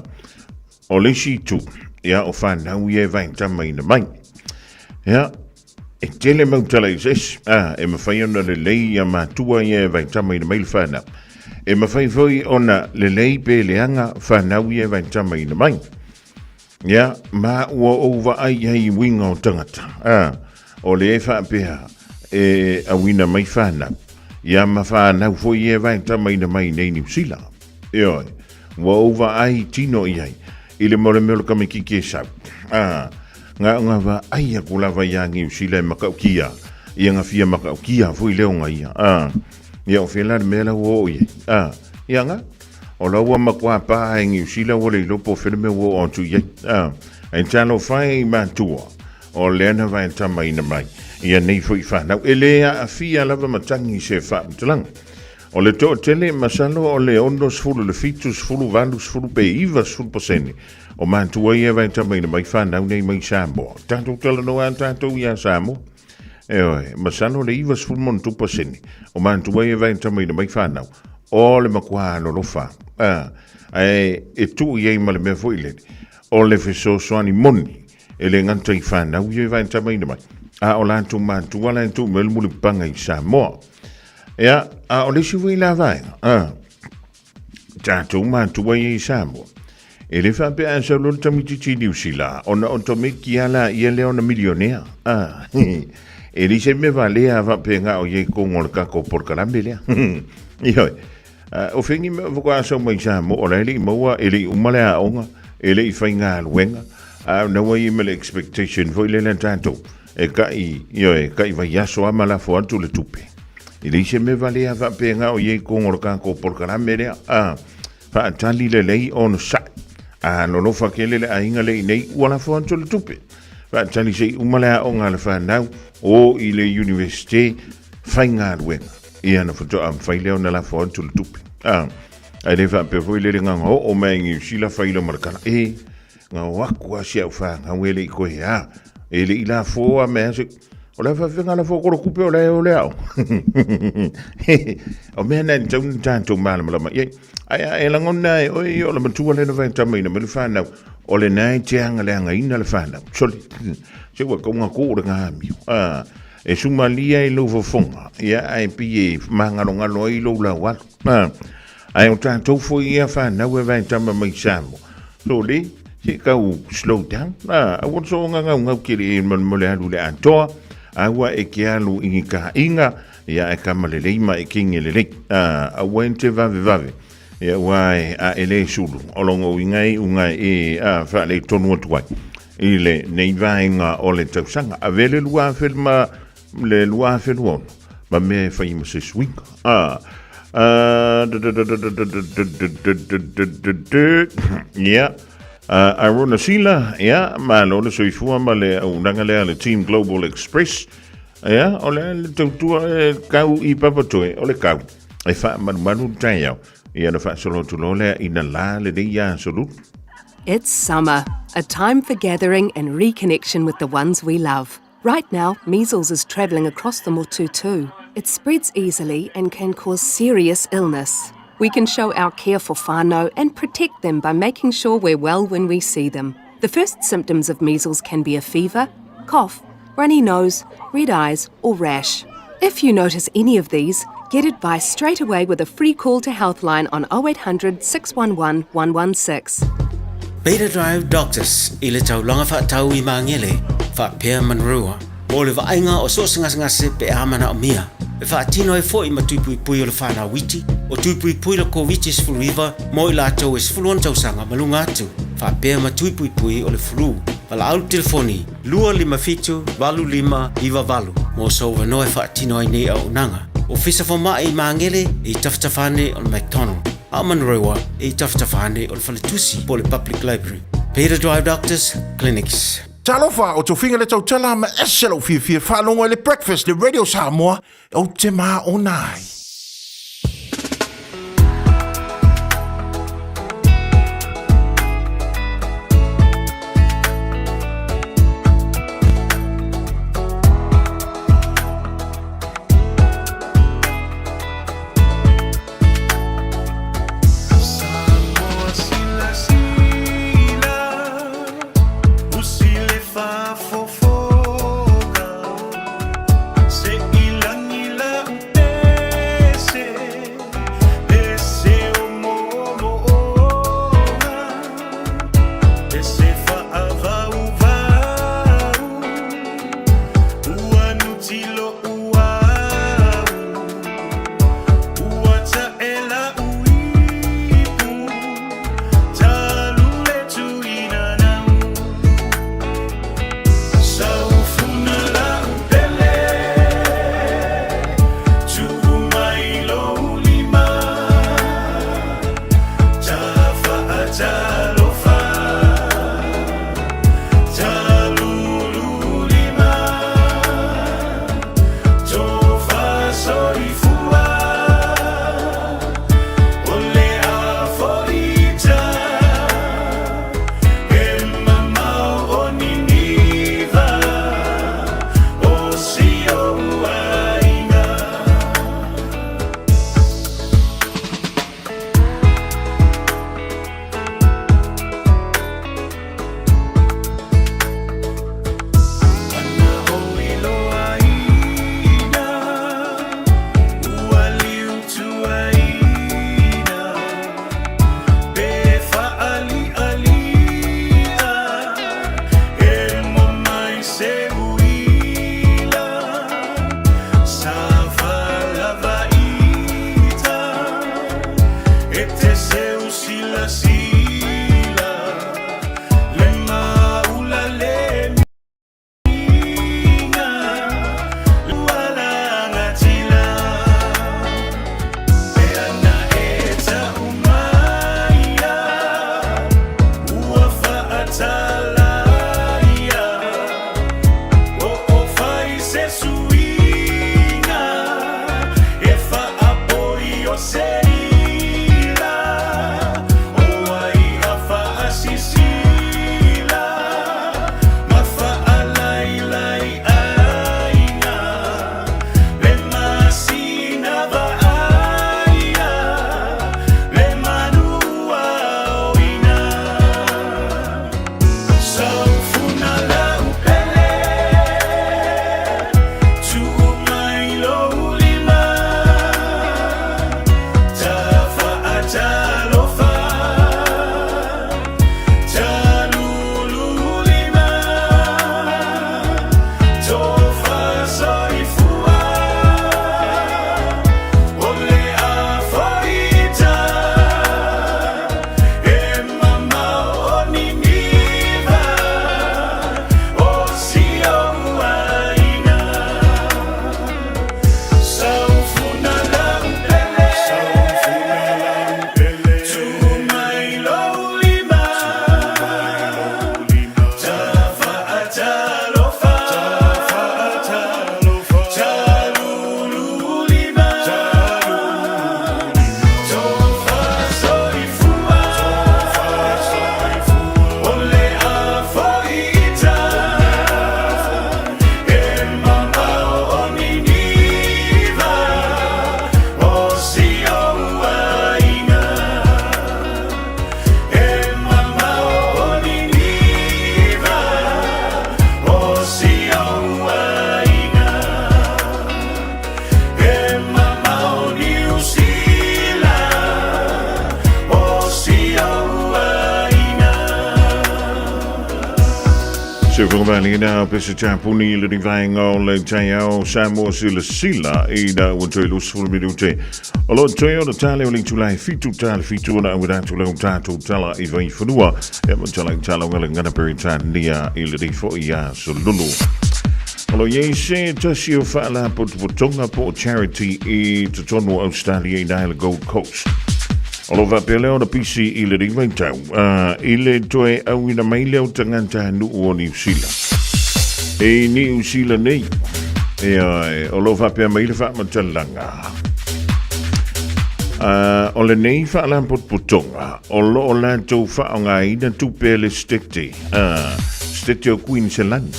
O le isi itu, ia, o fanau ia e vaetamaina mai. Ia, e tele mau tala i se isi, a, e mafai ona lelei ia matua ia e vaetamaina mai le fanau. E mafai foi ona lelei pe leaga fanau ia e vaetamaina mai. Ia, ma ua ou vaai i ai i uiga o tagata, a, o lea e faapea e auina mai fanau, ia ma fanau foi ia e vaetamaina mai nei Niu Sila. Ioe. Ua ou vaai tino i ai. I le mea o le mea o le tamaitiiti e sau, a, na ona vaai atu lava ia Niu Sila e matautia, ia na fia matautia foi lea ona ia, a, ia o fea la le mea la ua oo i ai, a, ia na, o la ua matua pa e Niu Sila ua le iloa po o fea le mea ua oo atu i ai, a, ae talofa e i matua, o lea na vaetamaina mai ia nei foi fanau, e le aafia lava matagi se faamatalaga. O le toatele, masalo o le 60 i le 70, 80 pe 90 pasene o matua ia e vaetamaina mai fanau nei mai Samoa. Tatou talanoa lava tatou ia Samoa. Ioe, masalo le 90 ma ona tupu pasene o matua ia e vaetamaina mai fanau, o le matua alolofa. A, ae e tuu i ai ma le mea foi lele, o le fesoasoani moni e le gata i fanau ia e vaetamaina mai, a o latou matua la e tuu mai le mulipapaga i Samoa. Ia, a o le isi foi la vaega, a, tatou matua ia i Samoa, e le faapea a sau loa le tamaitiiti i Niu Sila, ona otomeki lava laia lea ona milionea. A, e leai se mea valea faapena o i ai i totonu o le tatou polokalame lea. Ioe. O fea ni mea faatoa sau mai Samoa, o la e le i maua, e le i uma le aoga, e le i faigaluega, a o lena ua i ai ma le expectation foi lele a tatou, E kai, ioe, kai vaiaso lava ma lafo atu le tupe. E leai se mea valea faapena o i ai i totonu o le tatou polokalame lea. A, faatali lelei onosai. A lolofa tele le aiga lea i inei, ua lafo atu le tupe. Faatali se i uma le aoga a le fanau, o i le Universite, faigaluega. Ia ona faatoa mafai lea ona lafo atu le tupe. A, ae le faapea foi lele na ona oo mai i Niu Sila fai loa ma le tala, e, Na o atu a si au fanau e le i koe a. E le i lafo a mea se... O le faafefea lafo ko le kupe o le o le ao. O mea na tau ni tātou malamalama i ai. Ai a e langona e oi o le matua le na vai tamaina me le whanau. O le nai te anga le anga ina le whanau. Soli. Se ua kaunga ko o le ngā amio. Ah, e sumalia i lou fofonga. Ia ai pi e mangalongalo ai lou lau alu. Ah, Ae o tatou foi ia whanau e vai tama mai Samoa. So le, se kau slow down. Ah, aua le soonga ngau ngau kere e mo le alu le atoa. Aua e ke alu i ka inga, ia e kama lelei ma e kingi lelei. Ah, aua e te vave vave. Ia ua e a e le sulu. O longo uinga e unga e a wha le tonu atu ai. I le nei vaenga o le tausaga. A vele lua a ma le 2026 ma mea e fai ma se suiga. Ah, ia, Arona Sila, ia, malo le soifua ma le auaunaga lea a le Team Global Express. Ia, o le le tautua e kau i Papatoe, o le kau e faamalumalu le taeao. Ia na faasolo atu loa lea ina la lenei aso lulu. It's summer, a time for gathering and reconnection with the ones we love. Right now, measles is travelling across the motu too. It spreads easily and can cause serious illness. We can show our care for whānau and protect them by making sure we're well when we see them. The first symptoms of measles can be a fever, cough, runny nose, red eyes, or rash. If you notice any of these, get advice straight away with a free call to Healthline on 0800 611 116. Beta Drive Doctors i le taulaga faatau i Magele, faapea Manurewa, mo le vaaiga o so o se gasegase pe a manaomia. E faatino ai foi ma tui puipui o le fanau iti, o tui puipui le Koviti-19 mo i latou e 16 tausaga ma luga atu, faapea ma tui puipui o le flu. Valaau le telefoni 257 8598 mo sou avanoa e faatino ai nei auaunaga. Ofisa Fomai i Magele e i tafatafa ane o le McDonald, a o Manurewa e i tafatafa ane o le Faletusi po o le Public Library. Peter Drive Doctors Clinics. Talofa, o Tofiga le tautala ma ese lou fiafia faalogo i le Breakfast le Radio Samoa, ou te māona ai. Valiga pe se tapuni i le vaenga o le taiao Samoa silasila i na ua toe 20 minute. O lo toe o le tale o le itula e 7 tale 7 ona auina atu leo tatou tala i Vaifanua e ma tala i tala o le ngana Peritania i le rifo i a Solulu. O lo iai se tasi o faalapotopotoga po o charity i totonu o Australia i na le Gold Coast. O lo faapea lea ona pisi i le vaitau, i le toe auina mai lea o tagata nuu o Niu Sila. E Niu Sila nei, e, o lo faapea mai le faamatalaga. O lenei faalapotopotoga, o lo o latou faaaogaina tupe a le Setete, Setete o Queensland.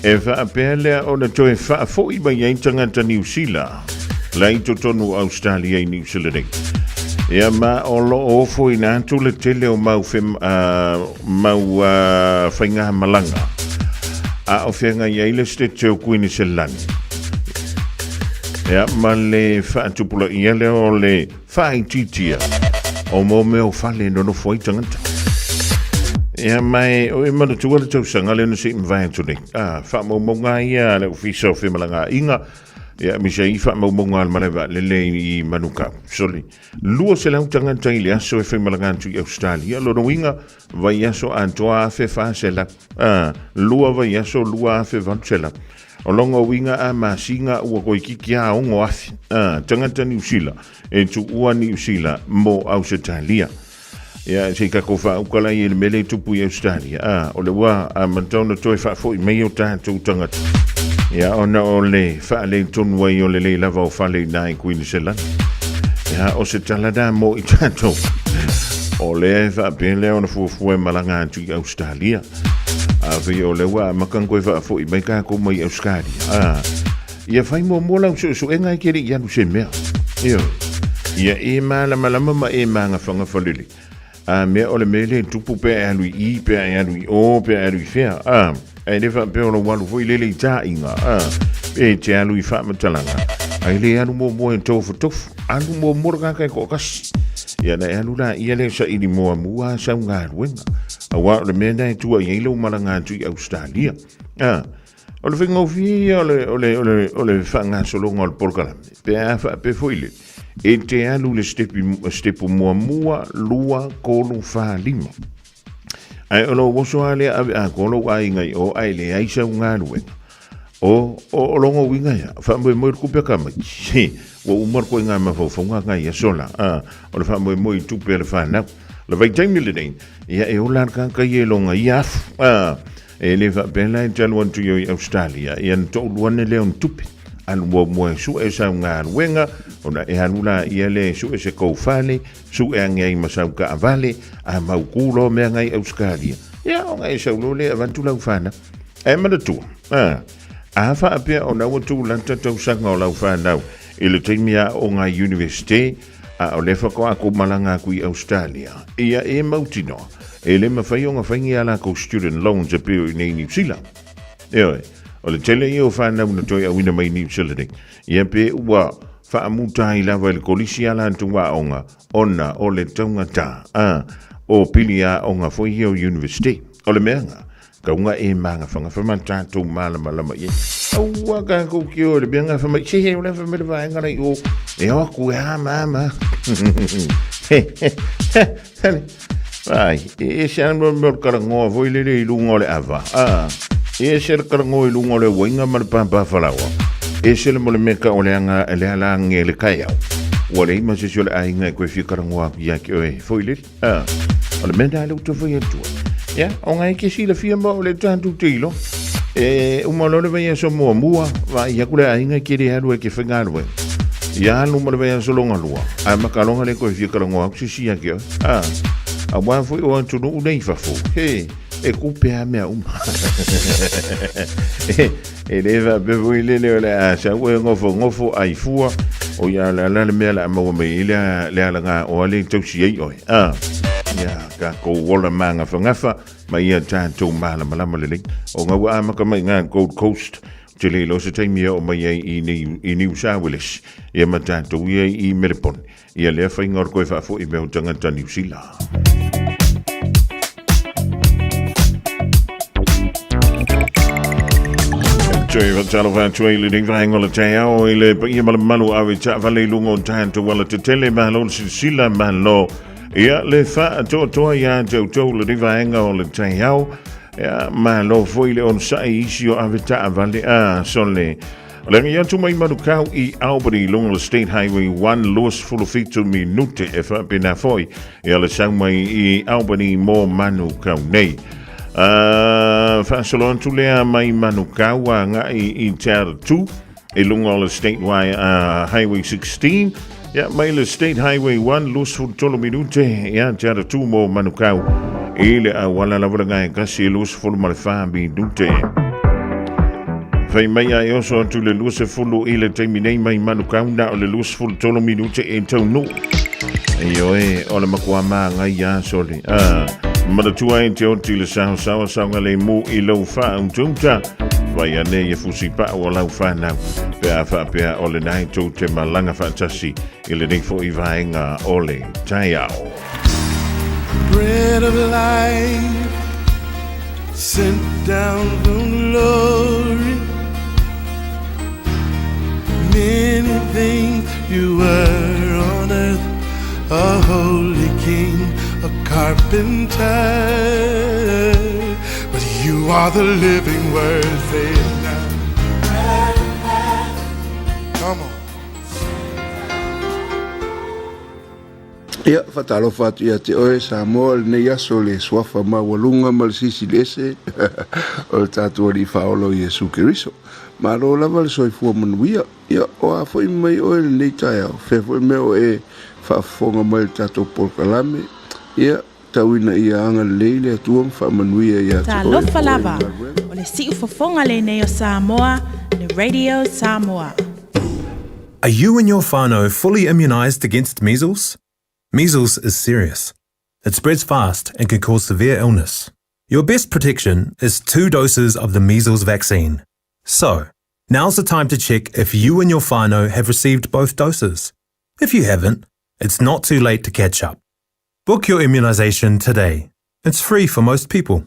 E faapea lea ona toe faafoi mai ai tagata Niu Sila la i totonu o Australia i Niu Sila nei. Ia ma o lo o ofoina atu le tele o mau, mau faigamalaga a o feagai ai le Setete o Queensland. Ia ma le faatupulaia lea o le Whaaititia o mo mea o fale nonofo ai tagata. Ia mai o e manatua le tausaga lea na se i mavae atu nei. Ah, faamaumauga ia a le Ofisa o Femalagaaiga, ia aemaise ai faamaumauga a le malae vaalele i Manukau. Soli, 200 tagata i le aso e faimalaga atu i Australia, lona uiga, vaiaso atoa 1400. Ah, lua vaiaso, 2800. O lona uiga a masina ua toeitiiti a 6,000 tagata Niu Sila e tuua Niu Sila mo Ausetalia. Ia, se i tatou faauka laia i le mea lea e tupu i Ausetalia, a, o le ua amata ona toe faafoi mai o tatou tagata, ia, ona o le faaletonu ai o le le lava o fale i ina i Kuiniselani. Ia, o se tala lena mo i tatou, o lea e faapea lea ona fuafua e malaga atu i Ausetalia. Afai o lea ua amata ona toe faafoi mai tatou mai Ausetalia, a, Ia fai muamua lau suesuega e te le i alu se mea. Ioe. Ia e malamalama ma e magafagafa lelei. A mea o le mea lea e tupu pe a e alu i i, pe a e alu i o, pe a e alu i fea. A, ae le faapea o lou alu foi lele i taaiga. A, pe e te alu i faamatalaga. Ae le alu muamua e tofutofu. Alu muamua le tagata e toatasi. Ia na e alu laia lea e saili muamua sau galuega. Aua o le mea lena e tua i ai lou malaga atu i Ausetalia. A, O le faigofie ia o le, o le, o le, o le faagasologa o le polokalame, pe a faapea foi le, e te alu le stepi, stepu muamua, lua, tolu, fa, lima. Ae o lou oso lava lea ave atoa lou aiga i o ae leai sau galuega. O, o, o lona uiga ia, faamoemoe i le tupe a tamaiti. Ua uma le ituaiga mafaufauga na i aso la. A, o le faamoemoe i tupe a le fanau. O le vaitaimi lenei, ia e ola le tagata ia i lona ia afu. A, E le faapea la e te alu atu i o i Australia, ia na toalua ane lea ona tupe. Alu muamua e sue sau galuega, ona e alu laia lea e sue se kou fale, sue ane ai ma sau taavale, a mautu loa mea na i Australia, ia ona e sau loa lea e avatu lau fanau. Ae manatua, a, a faapea ona ua tulata tausaga o lau fanau i le taimi aoga i Universite, A o lea faatoa tou malaga atu i Australia, ia e mautinoa, e le mafai ona fai ni a latou student loans e pei o i inei i Niu Sila. Ioe, o le tele ia o fanau na toe auina mai i Niu Sila nei, ia pe ua faamuta ai lava i le kolisi a latou aoga ona o le taugata, a, o pili aoga foi ia o University. O le mea na, Tauga e magafagafa ma tatou malamalama i ai. Aua tatou te o i le mea na fai mai, se he, o le a fai mai le vaega la i o, e o atu e a ma ma. Ai, e ese lava le mea o le talanoa foi lele i luga o le ava. A, e ese le talanoa i luga o le uaina ma le pāpā falaoa. Ese le mo le mea tau o le aga, le ala age i le taeao. Ua leai ma se isi o le aiga e toe fia talanoa atu ia te oe foi lele. Ah, o le mea lena lea ou te fai atu ai. Ia, ona e te silafia ma o le tatou te iloa. E uma loa le vaiaso muamua, vaai atu le aiga e te le alu ai e te faigaluega. Ia alu ma le vaiaso lona lua, ae makaloga le toe fia talanoa atu se isi ia te oe. Ah, aua foi o atunuu nei i fafo, he, e tupe lava mea uma. E le faapea foi lele o le a sau e nofonofo ai fua, o ia le ala le mea le a maua mai ai le, le alagaoa le tausi ai oe. A, ia tatou ola magafagafa ma ia tatou malamalama lelei. Ona ua amata mai ngā Gold Coast, te le iloa se taimi e oo mai ai i, Niu, i New South Wales, ia ma tatou ia i Melbourne. Ia lea faiga o le toe faafoi mai o tagata Niu Sila. Toe whatalofa atu ai lenei vaega o le taeao i le paia ma le mamalu ave taavale i luga o tatou alatetele, malo le silasila, malo ia le faatoatoa ia te outou lenei vaega o le taeao. Ia, malo foi le onosai i isi o ave taavale a sole. O le agi atu mai Manukau i Albany i luga o le State Highway 1, 27 minute e faapena foi ia le sau mai i Albany mo Manukau nei. Uh, faasolo atu lea mai Manukau agai i Te Aratū i luga o le State uh, Highway 16 ia mai le State Highway 1 23 minute ia Te Aratū mo Manukau i le auala lava le gae kasi 24 minute. Fai mai a e oso atu le 20 i le taimi nei mai Manukau na o le 23 minute e taunuu. Ioe, o le matua māngai a sole. Ah, manatua e te oti le saosaoa saogalemu i lou faautauta. Vai ane ia fusi pau o lau whanau. Pe a whaapea o le nai tou te malanga whaatasi i lenei foi vaega o le taeao. Bread of life sent down from glory. Many things you were on earth, a holy king, a carpenter. But you are the living word, say it now. Come on. Ia, faatalofa atu ia te oe Samoa i lenei aso i le Suafa Maualuga ma le Silisili Ese o le tatou Alii Faaola o Iesu Keriso. Malo lava le soifua manuia. Ia, o a foi mai oe i lenei taeao, fea foi mea o e faafofoga mai i le tatou polokalame, ia, tau ina ia agalelei le Atua ma faamanuia ia te oe Talofa o e lava, galuega. o le siufofoga lenei o Samoa, le Radio Samoa. Are you and your whānau fully immunised against measles? Measles is serious. It spreads fast and can cause severe illness. Your best protection is two doses of the measles vaccine. So, now's the time to check if you and your whānau have received both doses. If you haven't, it's not too late to catch up. Book your immunisation today. It's free for most people.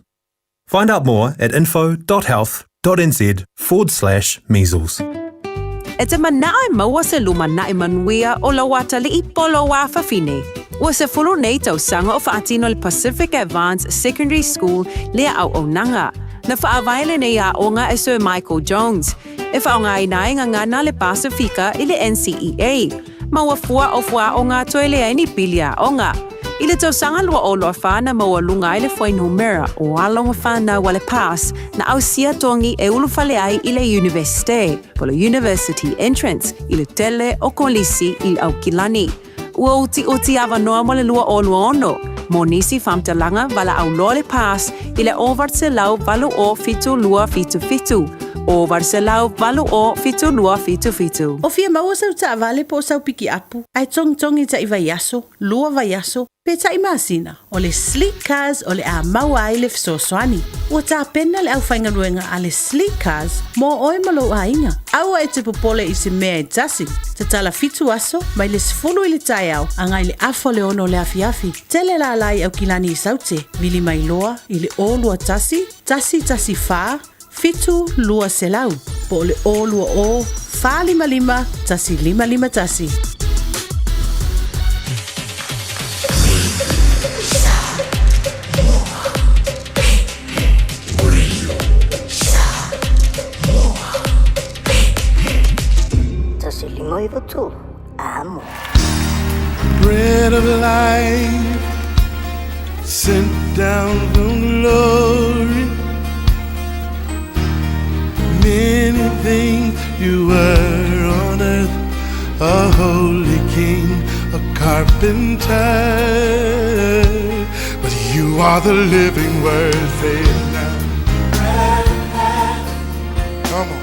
Find out more at info.health.nz forward slash measles. E te manao e maua se lumanai manuia o lou atalii po o lou afafine. Ua 10 nei tausaga o faatino le Pacific Advance Secondary School lea auaunaga. Na faavae lenei aoga e Sir Michael Jones, e faaaogaina ai gagana le Pasifika i le NCEA. Ma ua fua o fuaaoga toe leai ni pili aoga. I le tausaga 2024 na maualuga ai le fuainumera o alo ma fanau a le PASS na ausia togi e ulufale ai i le Iunivesite, po o le University Entrance, i le tele o kolisi i Aukilani. Ua utiuti avanoa mo le 2026. Mo nisi faamatalaga valaau loa le PASS i le 0800 80 7277, 0800 80 7277. O fia maua sau taavale po o sau pikiapu, ae togitogi tai vaiaso, lua vaiaso, pe tai masina, o le Sleek Cars o le a maua ai le fesoasoani. Ua tapena le aufaigaluega a le Sleek Cars mo oe ma lou aiga. Aua e te popole i se mea e tasi. Tatala fitu aso, mai le 10 i le taeao agai i le afa o le 6 o le afiafi. Tele lala i Aukilani i Saute, vili mai loa i le 021 114 7200 po o le 020 455 1551. 153, amo. Bread of life sent down from glory. Many things you were on earth, a holy king, a carpenter. But you are the living word, say it now. Come on.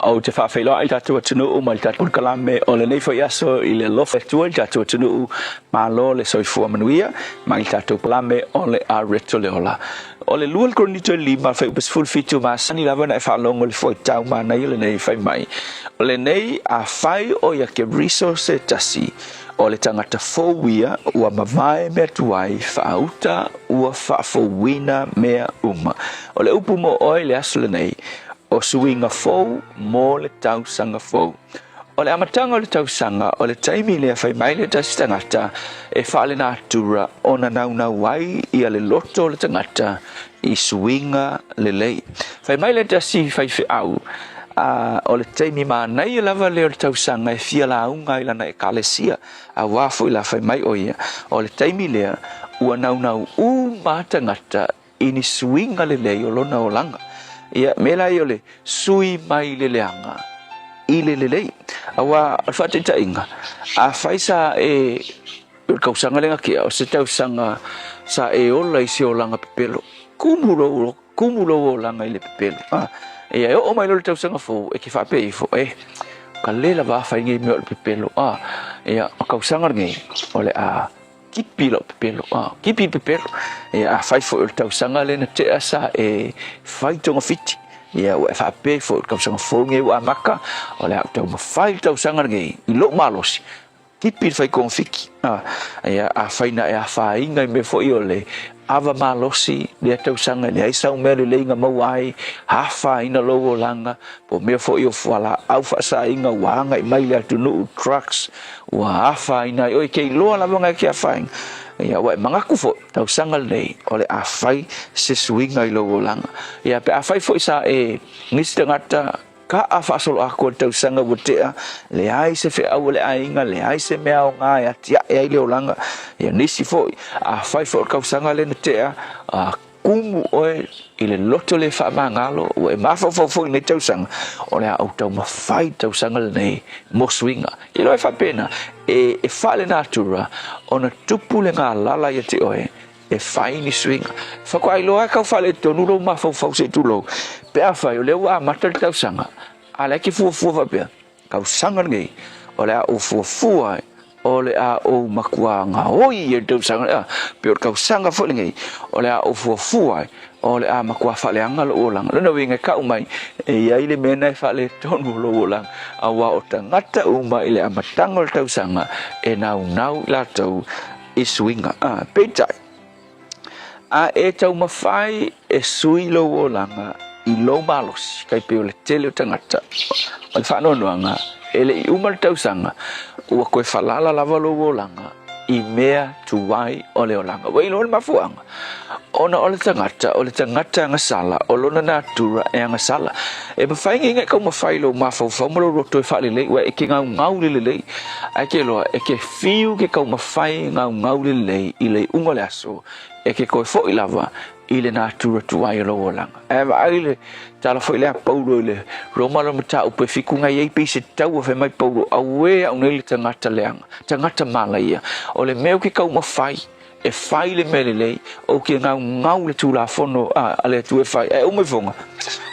Ou te faafeiloai i le tatou atunuu ma le tatou polokalame o lenei foi aso i le alofa o le Atua i le tatou atunuu. Malo le soifua manuia mai le tatou polokalame o le Areto le Ola. O le 2 Korinito e 5 fuaiupu 17 masani lava ona e faalogo i le fuaitau manaia lenei fai mai, O lenei afai o ia Keriso se tasi, o le tagata fou ia ua mavae mea tuai faauta ua faafouina mea uma. O le upu mo oe i le aso lenei, o suiga fou mo le tausaga fou. O le amataga o le tausaga, o le taimi lea fai mai le tasi tagata e faalenatura ona naunau ai ia le loto o le tagata i suiga lelei. Fai mai le tasi faifeau, a o le taimi manaia lava lea o le tausaga e fia lauga ai lana ekalesia, auā foi la fai mai ʻo ia, o le taimi lea ua naunau uma tagata i ni suiga lelei o lona olaga. Ia, mea la ia o le sui mai le leaga i le lelei. Auā o le faataitaiga, afai sa e o le tausaga lea na tea, o se tausaga sa e ola i se olaga pepelo, kumu lou kumu lou olaga i le pepelo. A, ia e oo mai loa le tausaga fou, e te faapea ifo, e, ka le lava fai nei mea o le pepelo. A, ia, o tausaga lenei, o le a kipi lau pepelo, a, kipi pepelo. Ia, afai foi o le tausaga lea na tea sa e fai togafiti, ia, ua e faapea ifo i le tausaga fou lenei ua amata, o le a ou taumafai le tausaga lenei i lou malosi, Tipi le fai kofiki. Ia, afai na e afaina i mea foi o le ava malosi lea tausaga e leai sau mea lelei na maua ai, afaina lou olaga, po o mea foi o fualaau faasaina ua agai mai i le atunuu, drugs, ua afaina ai oe, e te iloa lava na e te afaina. Ia, ua e manatu foi, tausaga lenei, o le a fai se suiga i lou olaga. Ia, pe afai foi sa e nisi tagata kaa faasoloatoa i le tausaga ua tea, leai se feau a le aiga, leai se mea aoga e atiae ai le olaga. Ia, nisi foi, afai foi o le tausaga lea na tea, a kumu oe i le loto le faamagalo, ua e mafaufau foi i lenei tausaga, o le a ou taumafai le tausaga lenei mo suiga. I loa e faapena, e, e faale-natura ona tupu le galala ia te oe e fai ni suiga. Faatoa iloa ai kau faaletonu lou mafaufau se i tulou, pe afai o lea ua amata le tausaga, a o la e te fuafua faapea, tausaga lenei, o le a ou fuafua ai, o le a ou matua gaoi i le tausaga lea, pe o le tausaga foi lenei, o le a ou fuafua ai, o le a matua faaleaga lou olaga. Lona uiga e tau mai, e i ai le mea lena e faaletonu o lou olaga, aua o tagata uma i le amataga o le tausaga, e naunau i latou i suiga. A, peitai, a e taumafai e sui lou olaga i lou malosi, tai pei o le tele o tagata, o le faanoanoaga, e le i uma le tausaga, ua toe falala lava lou olaga i mea tuai o le olaga. Ua iloa le mafuaaga, ona o le tagata, o le tagata agasala, o lona natura e agasala. E mafai nei ona e taumafai i lou mafaufau ma lou loto e faalelei, ua e te gaugau le lelei, ae te iloa e te fiu ke taumafai e gaugau le lelei i le iuga o le aso, e te toe foi lava i le natura tuai o lou olaga. Ae vaai le tala foi lea a Paulo i le Roma lona mataupu e fiku nai ai pei se taua fai mai Paulo, auē au nei le tagata leaga, tagata malaia, o le mea ou te taumafai e fai le mea lelei, ou te gaugau le Tulafono a le Atua e fai, ae uma ifoga,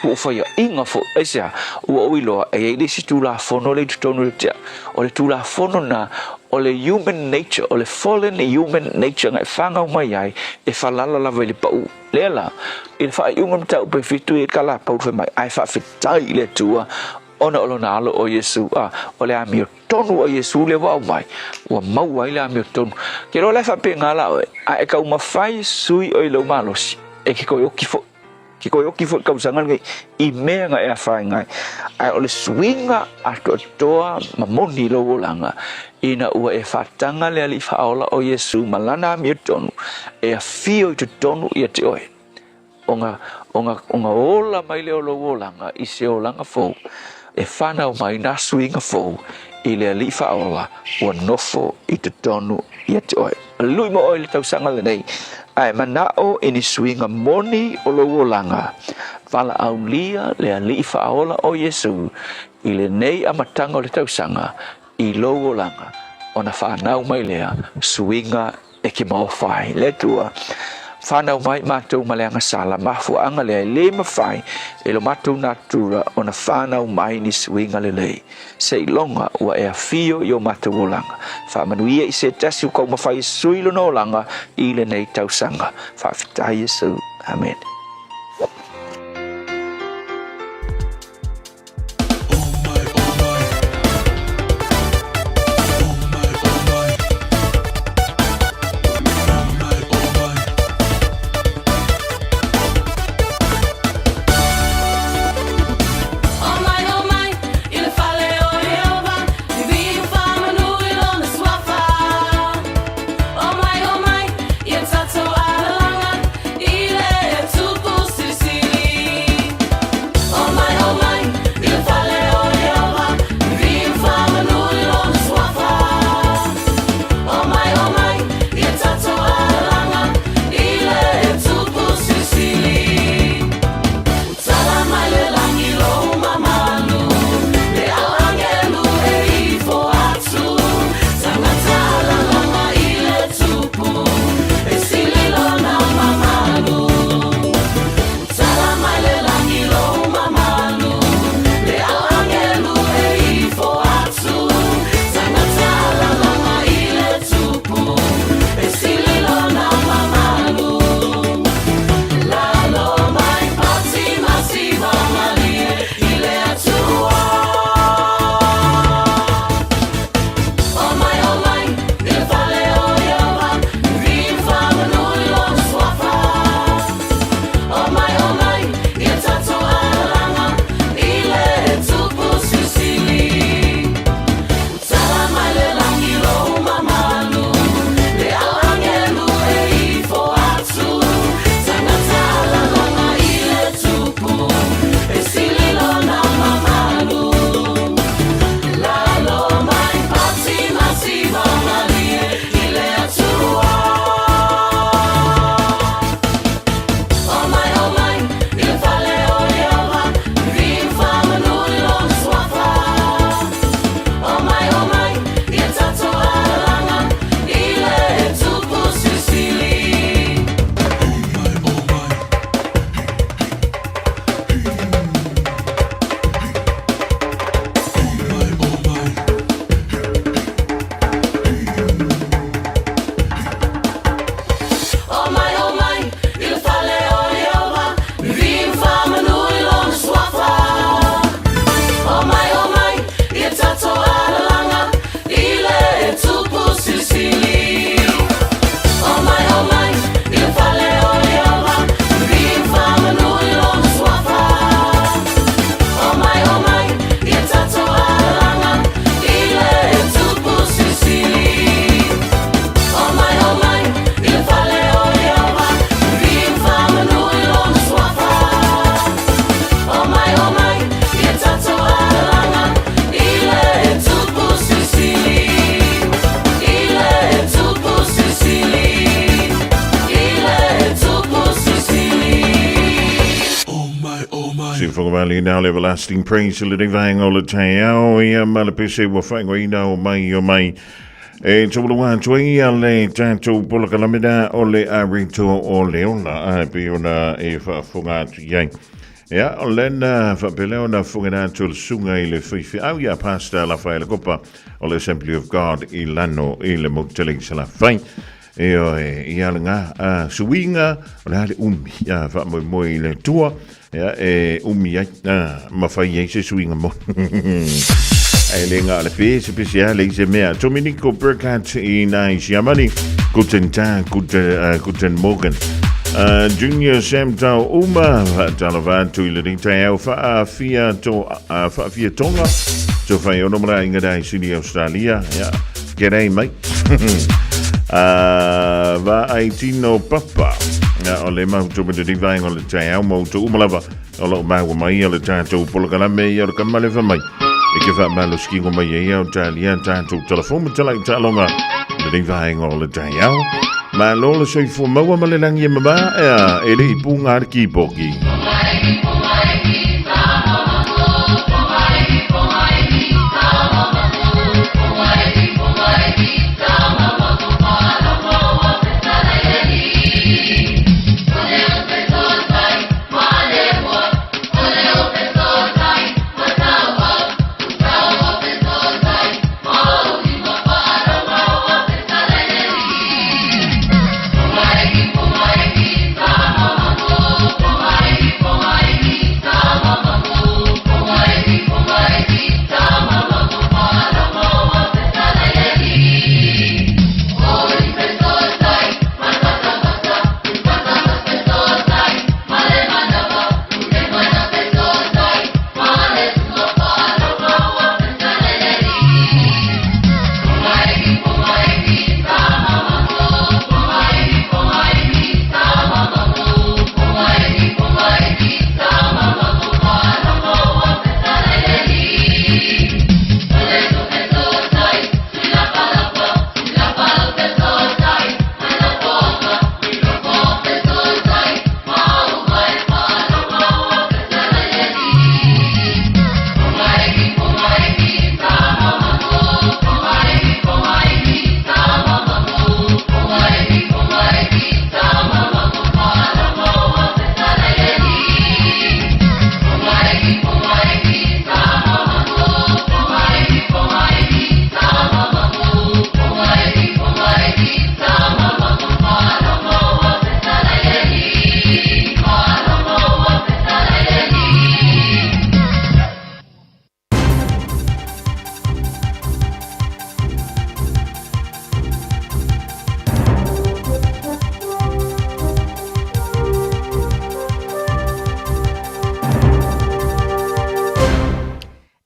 ua ou faiaina foi. Aisea? Ua ou iloa e i ai le isi Tulafono lea i totonu o le tea. O le Tulafono lena, o le human nature, o le fallen human nature na e fanau mai ai, e falala lava i le pau. Lea la, i le faaiuga o le mataupu e fitu i ai le Paulo fai mai, ae faafetai i le Atua ona o lona Alo o Iesu, a, o le amio tonu a Iesu lea ua aumai, ua maua ai le amiotonu. Ke loa la e faapena la oe, a e taumafai sui oe i lou malosi, e ke toe oki foi, ke toe oki foi i le tausaga lenei i mea na e afaina ai. Ae o le suiga atoatoa ma moni i lou olaga, ina ua e faataga le Alii Faaola o Iesu ma Lana amiotonu e afio i totonu ia te oe. Ona, ona, ona ola mai lea o lou olaga i se olaga fou, e whanau mai nā suiga fou i le Alii Faaola ua nofo i totonu ia te oe. Lui mo oe le tausaga lenei, ae manao i ni suiga moni o lou olaga, valaaulia le Alii Faaola o Iesu i lenei amataga o le tausaga i lou olaga, ona whanau mai lea suiga e ke maofa ai. Le Atua, whanau mai matou ma le agasala, mafuaaga lea e le mafai e lo matou natura ona whanau mai ni suiga lelei. Seiloga ua e afio i o matou olaga. Faamanuia i se tasi ua taumafai e sui lona olaga i lenei tausaga. Faafetai Iesu. Amene. Tauloga now le Everlasting Praise i lenei vaega o le taeao ia ma le pese ua faaigoaina o mai o mai. E taualoga atu ai ia le tatou polokalame na o le Areto o le Ola a pei ona e faafofoga atu i ai. Ia, o lena faapelea ona fofoga atu le susuga i le faifeau ia Pastor Lafaele Kopa o le Assembly of God i Lano i le Moutelei Salafai. Ioe, ia lena suiga o le a le umi a faamoemoe i le Atua ia e umi ai ma fai ai se suiga moni. E le na o le pesepese a leai se mea. Dominico Burkhardt i nai Siamani, Guten Tag, Guten Morgen. Junior Sam Tau Uma, faatalofa atu i lenei taeao faafia to, faafia tonga. To whai ono mara inga dai sini Australia. Yeah. G'day, mate. Va ai tino papa. O le mahutu me te rivaenga o le taeao mo te umalava o loo maua mai o le tātou polokalame i o le kamalefa mai. E ke whaamalo skingo mai e ia o tālia tātou telefon me te lai tālonga le rivaenga o le taeao. Ma lo le soifua maua ma le langi e mama ea e le i pūngā le kīpoki.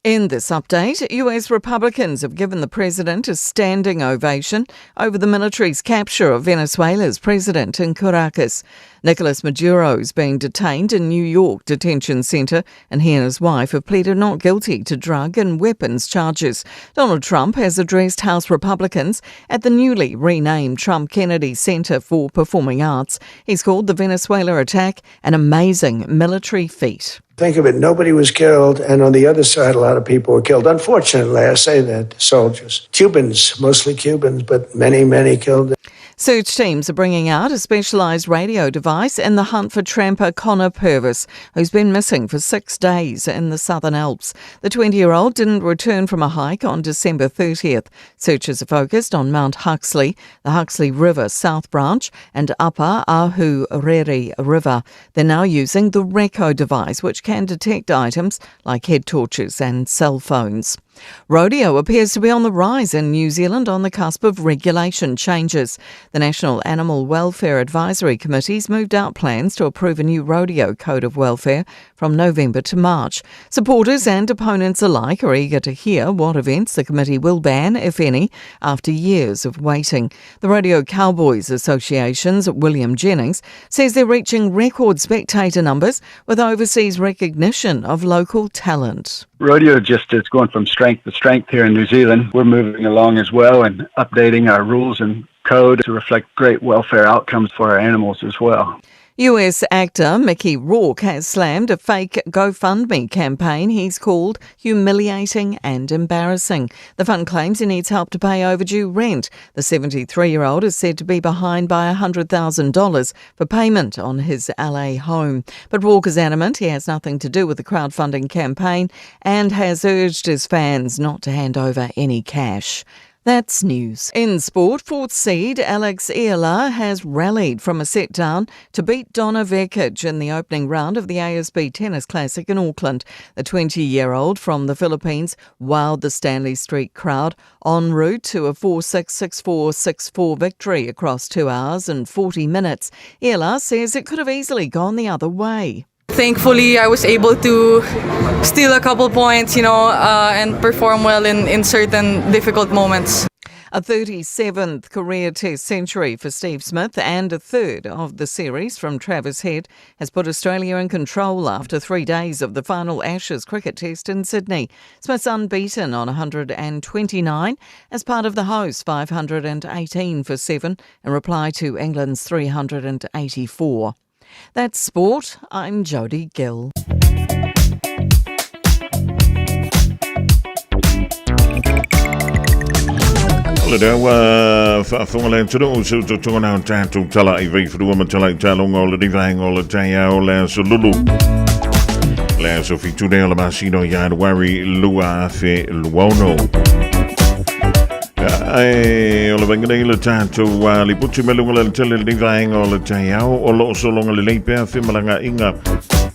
In this update, US Republicans have given the president a standing ovation over the military's capture of Venezuela's president in Caracas. Nicolas Maduro is being detained in New York detention center, and he and his wife have pleaded not guilty to drug and weapons charges. Donald Trump has addressed House Republicans at the newly renamed Trump Kennedy Center for Performing Arts. He's called the Venezuela attack an amazing military feat. Think of it, nobody was killed, and on the other side, a lot of people were killed. Unfortunately, I say that, soldiers. Cubans, mostly Cubans, but many, many killed. Search teams are bringing out a specialised radio device in the hunt for tramper Conor Purvis, who's been missing for 6 days in the Southern Alps. The 20-year-old didn't return from a hike on December 30th. Searches are focused on Mount Huxley, the Huxley River South Branch and Upper Ahuriri River. They're now using the Reco device, which can detect items like head torches and cell phones. Rodeo appears to be on the rise in New Zealand on the cusp of regulation changes. The National Animal Welfare Advisory Committee's moved out plans to approve a new rodeo code of welfare from November to March. Supporters and opponents alike are eager to hear what events the committee will ban, if any, after years of waiting. The Rodeo Cowboys Association's William Jennings says they're reaching record spectator numbers with overseas recognition of local talent. Rodeo just is going from strength to strength here in New Zealand. We're moving along as well and updating our rules and code to reflect great welfare outcomes for our animals as well. US actor Mickey Rourke has slammed a fake GoFundMe campaign he's called humiliating and embarrassing. The fund claims he needs help to pay overdue rent. The 73 year old is said to be behind by $100,000 for payment on his LA home. But Rourke is adamant he has nothing to do with the crowdfunding campaign and has urged his fans not to hand over any cash. That's news. In sport, fourth seed Alex Eala has rallied from a set down to beat Donna Vekic in the opening round of the ASB Tennis Classic in Auckland. The 20 year old from the Philippines wowed the Stanley Street crowd en route to a 4 6 6 4 6 4 victory across 2 hours and 40 minutes. Eala says it could have easily gone the other way. Thankfully, I was able to steal a couple points, you know, uh, and perform well in, in certain difficult moments. A 37th career Test century for Steve Smith and a third of the series from Travis Head has put Australia in control after three days of the final Ashes cricket test in Sydney. Smith's unbeaten on 129 as part of the hosts 518 for 7 in reply to England's 384. That's sport. I'm Jodie Gill. Le ua faafofoga le atunuu se utotoga o tatou tala i vaifanua ma tala i taloga o le vaega o le taeao o le aso Lulu. Le aso 7 o le masina o Ianuari 2026. Ae o le vaega nei le tatou lipoti mai luga le tele lenei vaega o le taeao o lo o sologa lelei pea femalagaaiga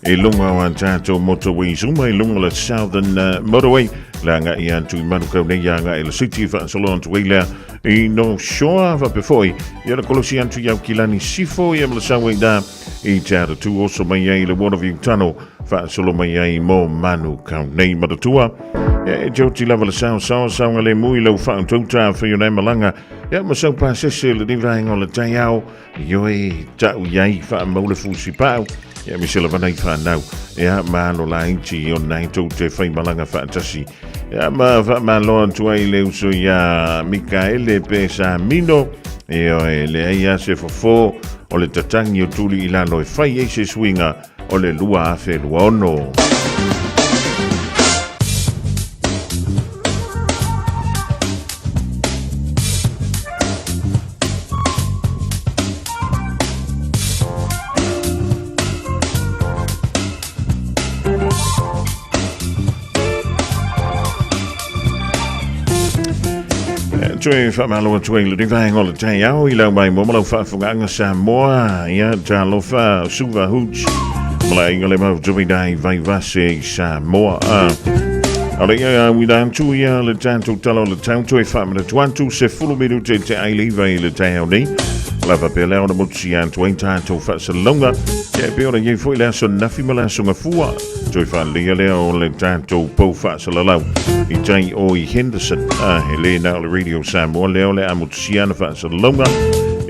i luga o a tatou motorways uma i luga o le Southern Motorway le agai atu i Manukau nei agai i le City faasolo atu ai lea i North Shore faapea foi ia le kolosi atu i Aukilani Sifo ia ma le sau ai da i te aratū oso mai ai le Waterview Tunnel faasolo mai ai mo Manukau nei manatua ia e te oti lava le sao sao saoga le mui lau whautauta whai o nei malanga ia ma sau pasese le ni vaenga o le taiao Ioe, ta'u i ai whaamau le fusi pau, ia me se lava nei whanau, ia ma alo laiti o nei tou te whai malanga whaatasi. Ia ma whaamalo atu ai le uso ia Mikaele pe sa mino, ioe, le ai a se fofo o le tatangi o tuli i lalo e whai ai se suinga o le 2026. Toe whamalo atu ai le vaenga o le taiao i lau mai mo malau whaafunganga Samoa ia talofa Suva Hooch Mala inga le mau tumi dai vai vase i Samoa A le ia wina atu ia le tatou tala o le tau toe whaamana atu se fulu minute te ai leiva i le taeao nei. Lava pea lea ona motusia atu ai tatou faasalalauga. Ia e pei ona i ai foi le aso nafi ma le aso gafua. Toe faaleleia lea o le tatou pou faasalalau i tai o i Henderson. A he lē na o le Radio Samoa lea o le a motusia ana faasalalauga.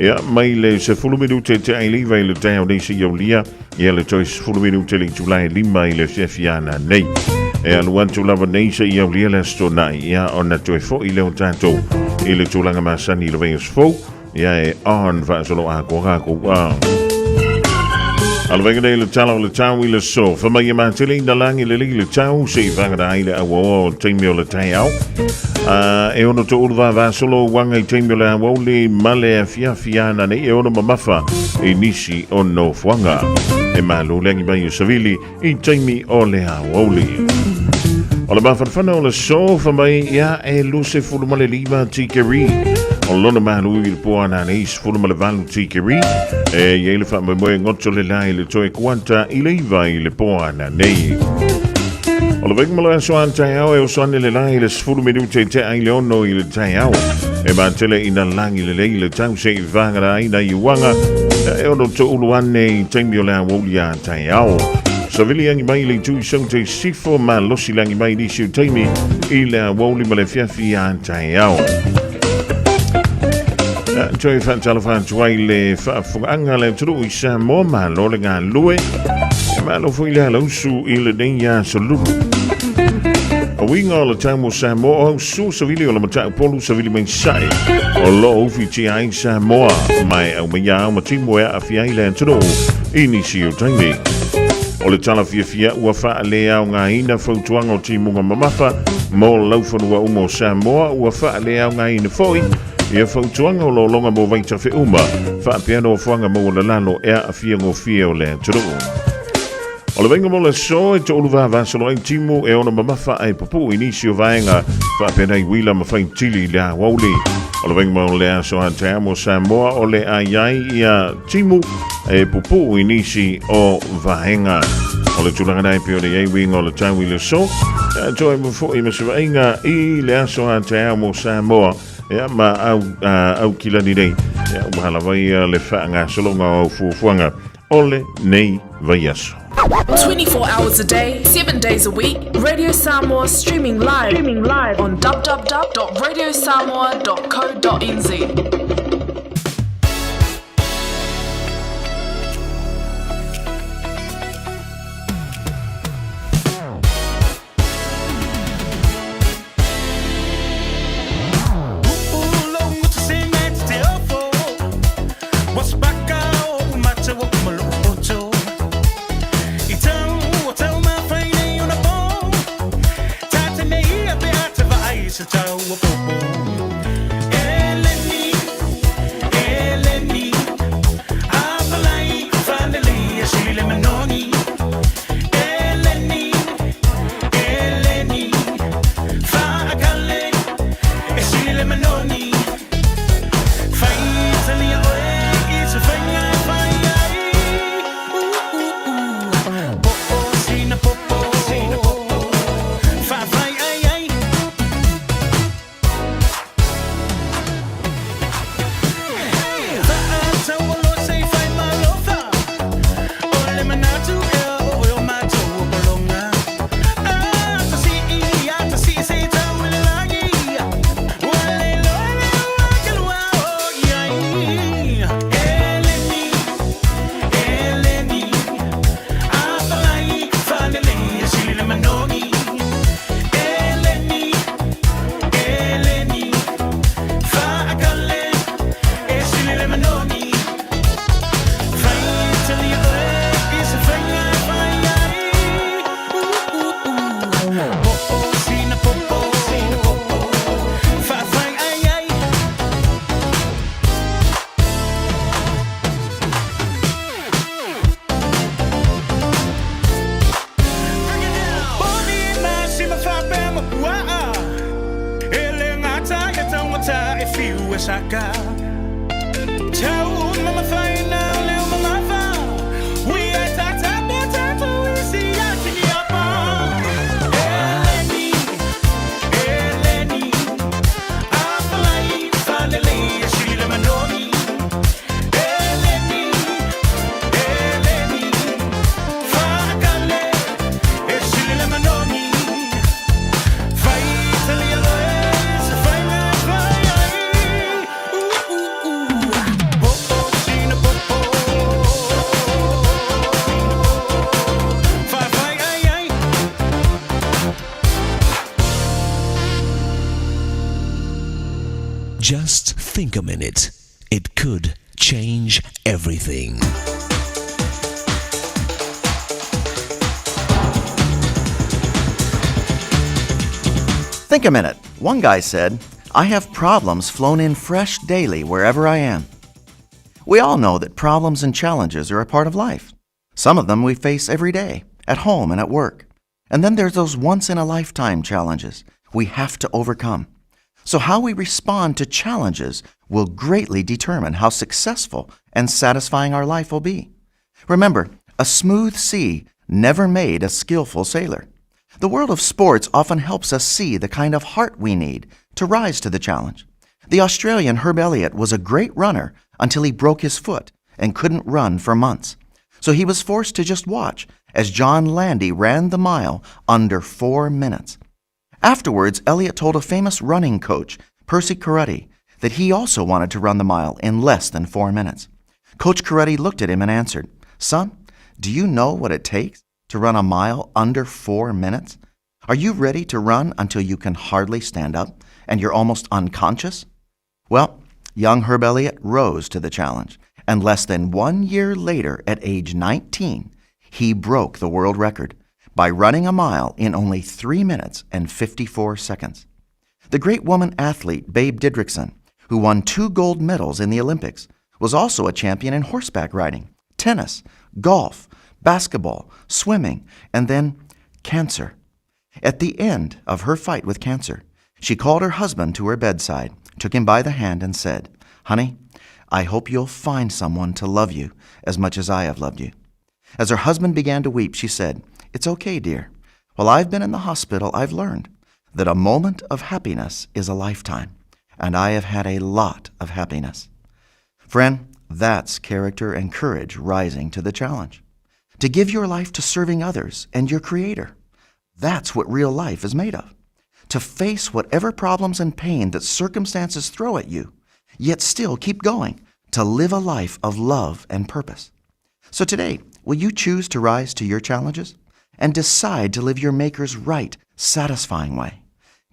Ia mai le 10 minute te ai leiva i le taeao nei seia aulia Ia le toe 10 minute le itula e lima i le afiafi nei. E alu atu lava nei seia aulia le Aso Toonai, ia ona toe fo'i lea o tatou i le tulaga masani i le vaiaso fou, ia e on faasolo atoa tatou a. Alo vaega nei le tala o le tau i le so. Fa mai e matele ina lagi lelei le tau se i whangara ai le auaoa o taimi o le taeao. Uh, e ono to ulu vavasolo wanga i taimi o le awauli ma le afiafi ana nei e ono mamafa i nisi o nofoaga. E malo le agi mai o savili i taimi o le aoauli. O le mafanafana o le so fa mai ia e 25 tikeri. O lona malu i le poana nei 18 tikeri. E i ai le faamoemoe goto le la i le toe kuata i le iva i le poana nei. O le vaega ma le aso a taeao e oso ane le la i le 10 minute te ai le ono i le taeao. E matele ina lagi lelei le tau se i vagara ai nai uaga e ono toulu ane i taimi o le aoauli a taeao. Savili agi mai le itu i sau te sifo malosi lagi mai nisi o taimi i le aoauli ma le afiafi a taeao. Toe faatalofa atu ai le faafofogaaga a le atunuu i Samoa, malo le galulue, malo foi le alausu i lenei aso Lulu. Uiga o le tau mo Samoa, o au sua savili o le mataupolu savili mai sae o lo o ufitia ai Samoa ma e aumaia ao ma timu e aafia ai le atunuu i nisi o taimi. O le tala fiafia ua faaleaogaina fautuaga o timuga mamafa mo laufanua uma o Samoa, ua faaleaogaina foi ia fautuaga o lologa mo vaitafe uma faapea nofoaga maualalalo e aafia gofie o le atunuu. O le vaaiga mo le aso e toulu vavasolo ai timu e ono mamafa ae pupuu i nisi o vaega faapena i uila ma faitili i le aoauli. O le vaaiga mo le aso a taeao mo Samoa o le a i ai ia timu e pupuu i nisi o vaega. O le tulaga na e pei ona i ai uiga o le tau i le aso. E toe foi ma se vaaiga i le aso a taeao mo Samoa. Ia ma au, Aukilani nei, ia ua lava ia le faagasologa o au fuafuaga o lenei vaiaso. 24 hours a day, 7 days a week, Radio Samoa streaming live, streaming live on www.radiosamoa.co.nz. Just think a minute. It could change everything. Think a minute. One guy said, I have problems flown in fresh daily wherever I am. We all know that problems and challenges are a part of life. Some of them we face every day, at home and at work. And then there's those once in a lifetime challenges we have to overcome. So, how we respond to challenges will greatly determine how successful and satisfying our life will be. Remember, a smooth sea never made a skillful sailor. The world of sports often helps us see the kind of heart we need to rise to the challenge. The Australian Herb Elliott was a great runner until he broke his foot and couldn't run for months. So he was forced to just watch as John Landy ran the mile under four minutes. Afterwards, Elliott told a famous running coach, Percy Cerutty, that he also wanted to run the mile in less than four minutes. Coach Cerutty looked at him and answered, Son, do you know what it takes to run a mile under four minutes? Are you ready to run until you can hardly stand up and you're almost unconscious? Well, young Herb Elliott rose to the challenge, and less than one year later, at age 19, he broke the world record by running a mile in only 3 minutes and 54 seconds. The great woman athlete Babe Didrikson, who won two gold medals in the Olympics, was also a champion in horseback riding, tennis, golf, basketball, swimming, and then cancer. At the end of her fight with cancer, she called her husband to her bedside, took him by the hand, and said, Honey, I hope you'll find someone to love you as much as I have loved you. As her husband began to weep, she said, It's okay, dear. While I've been in the hospital, I've learned that a moment of happiness is a lifetime, and I have had a lot of happiness. Friend, that's character and courage rising to the challenge. To give your life to serving others and your Creator. That's what real life is made of. To face whatever problems and pain that circumstances throw at you, yet still keep going to live a life of love and purpose. So today, will you choose to rise to your challenges and decide to live your Maker's right, satisfying way?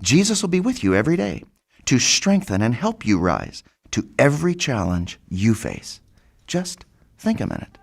Jesus will be with you every day to strengthen and help you rise to every challenge you face. Just think a minute.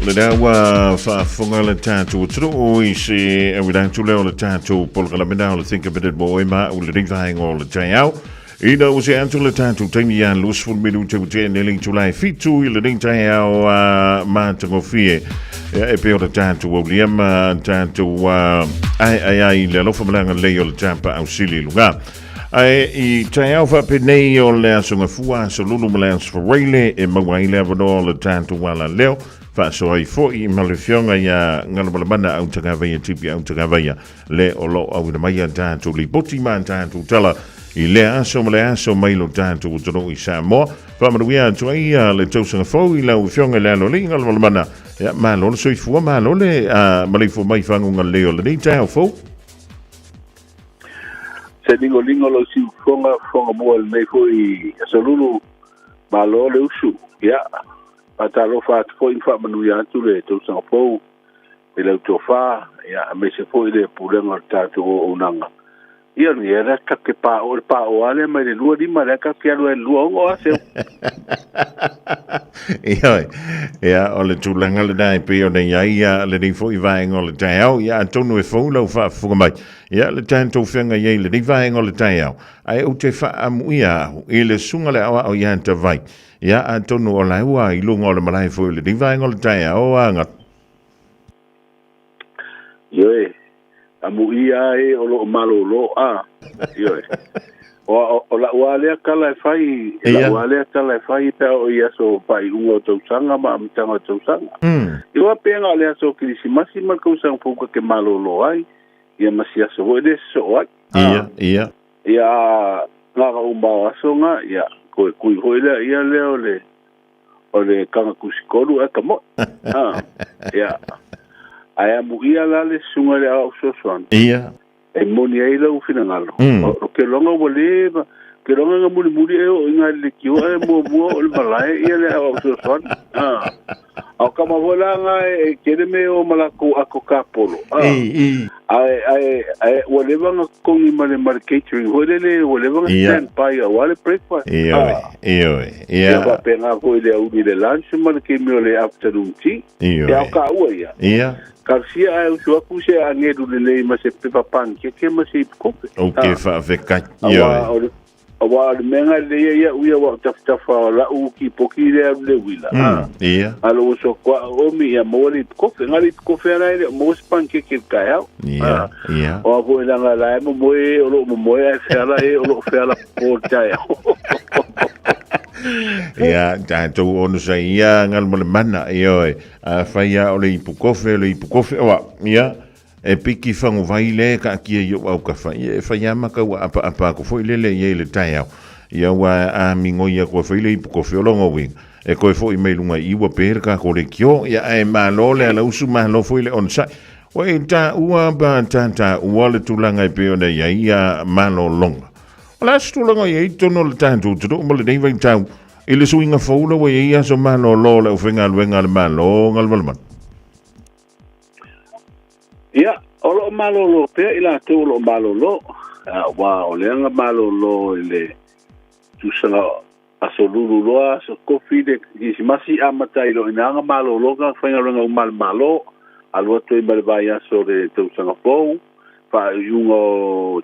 O lena ua faafofoga le tatou atunuu i se auina atu lea o le tatou polokalame o le Think a Minute mo oe ma au i lenei vaega o le taeao. Ina ua tea atu le tatou taimi ia 20 minute ua tea nei le itula e 7 i lenei taeao matagofie. Ia, e pei o le tatou aulia ma tatou aeae ai i le alofa ma le agalelei o le Tapaau Sili i luga. Ae i taeao faapenei o le Aso Gafua, Aso Lulu ma le Aso Faraile e maua ai le avanoa o le tatou alaleo faasoa ai foi ma le Afioga ia Galumalemana Autagavaia Tipi Autagavaia le o lo o auina mai a tatou lipoti ma a tatou tala i lea aso ma le aso mai lo tatou atunuu i Samoa. Faamanuia atu ai le tausaga fou i lau Afioga i le Aloalii Galumalemana. Ia, malo le soifua, malo le maleifua mai i faguga lelei o lenei taeao fou. Se ligoligo lou siufofoga fofoga mua i lenei foi aso lulu, malo le usu. Ia, faatalofa atu foi ma faamanuia atu le tausaga fou i lau tofa, ia, aemaise foi le pulega o le tatou auaunaga. Ia, o lea tatou te paoa, le paoa lea mai le 25, lea tatou te alu ai i le 26 a seu. Ioe, ia, o le tulaga lena e pei ona i ai lenei foi vaega o le taeao. Ia, atonu e fou lau faafofoga mai, ia, le tatou feagai ai i lenei vaega o le taeao, ae ou te faaamuia au i le susuga i le aoao ia Tavai. Ia, atonu o la e ua i luga o le malae foi o lenei vaega o le taeao, a Gata. Ioe, amuia e o lo o malolo a. Ioe. O, o, o lau lava lea tala e fai, e lau lava lea tala e fai pe a oo i aso faaiuga o tausaga ma amataga o tausaga. I oa pe na o le aso o Kerisimasi ma le tausaga fou ta te malolo ai, ia ma si aso foi lea e sosoo ai. Ia, ia. Ia, na ona uma o aso na, ia, toe kui foi lea, ia lea o le, o le kagatusitolu ae ka mo'i. Ah, ia. Ae amuia la le susuga i le aoao fesoasoani. Ia. E moni ai lou finagalo. O ke loga ua le, ke loga na mulimuli e oo i ngā le lekiō ae muamua oo i le malae ia le aoao fesoasoani. Ah. A o kama foi la ngā e tele me o ma lakou ako kapolo. Ah. Ae, ae, ae ua leva na totogi ma le, ma le catering foi lele, ua leva na stand by aua le breakfast. Ioe, ioe, ia. Ia faapena foi le aoauli i le lunch ma le taimi o le afternoon tea. Ioe. Ia o kaua ia. Ia. Talosia ae usu atu se agelu lelei ma se pepa panikeke ma se ipu kope. Ou te faafetai. Ioe. Aua o le mea na lelei ai iaʻu ia, ua ou tafatafa o laʻu kipoki lea alu le uila. Ia. A lou uso atu au, omi, ia maua le ipu kofe. Na le ipu kofe ala e le o maua se panikeke i le taeao. Ia, ia. O a foi leaga la e momoe o lo o momoe ae feala e o lo o feala po le taeao. Ia, tatou onosai ia Galumalemana, ioe. Afai lava o le ipu kofe, o le ipu kofe, oa, ia, e piki faguvai le kaatia i ou aukafa, ia e fai lava ma kau apaapa aku foi lele i ai i le taeao. Ia ua amigoi aku e fai le ipu kofe o lona uiga, e toe foi mai luga i ua pe le tatou leitio, ia ae malo le alausu, malo foi le onosai. Ua e taua pa tataua le tulaga e pei ona i ai ia malologa. O le a se tulaga i ai i totonu o le tatou atunuu ma lenei vaitau I le suiga fou la ua i ai aso malolo o le aufaigaluega a le Malo Galumalemana. Ia, o lo o malolo pea i latou o lo o malolo, aua o lea na malolo i le tusaga aso lulu loa, aso kofi le Kerisimasi amata ai loa i ina na malolo tagata faigaluega uma a le Malo, alu atu ai ma le vaiaso o le tausaga fou, faaiuga o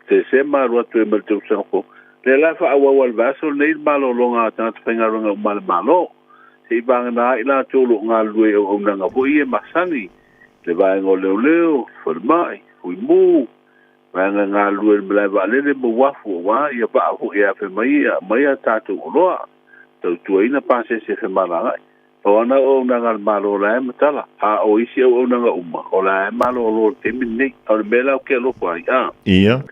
Tesema alu atu ai ma le tausaga fou. Lea la e faaauau ai i le vaiaso lenei le malologa a tagata faigaluega uma a le Malo, se i vagana ai latou o lo o galulue i auaunaga foi ia e masani, le vaega o leoleo, falemai, fuimu, vaega e galulue i le malae vaalele ma uafu aua ia vaa foi e afe mai e aumai a tatou oloa, tautuaina pasese femalagaai. Pau lava na o auaunaga a le Malo o la e matala, a o isi auaunaga uma, o la e malolo i le taimi lenei. A o le mea la ou te alofa ai, a. Ia.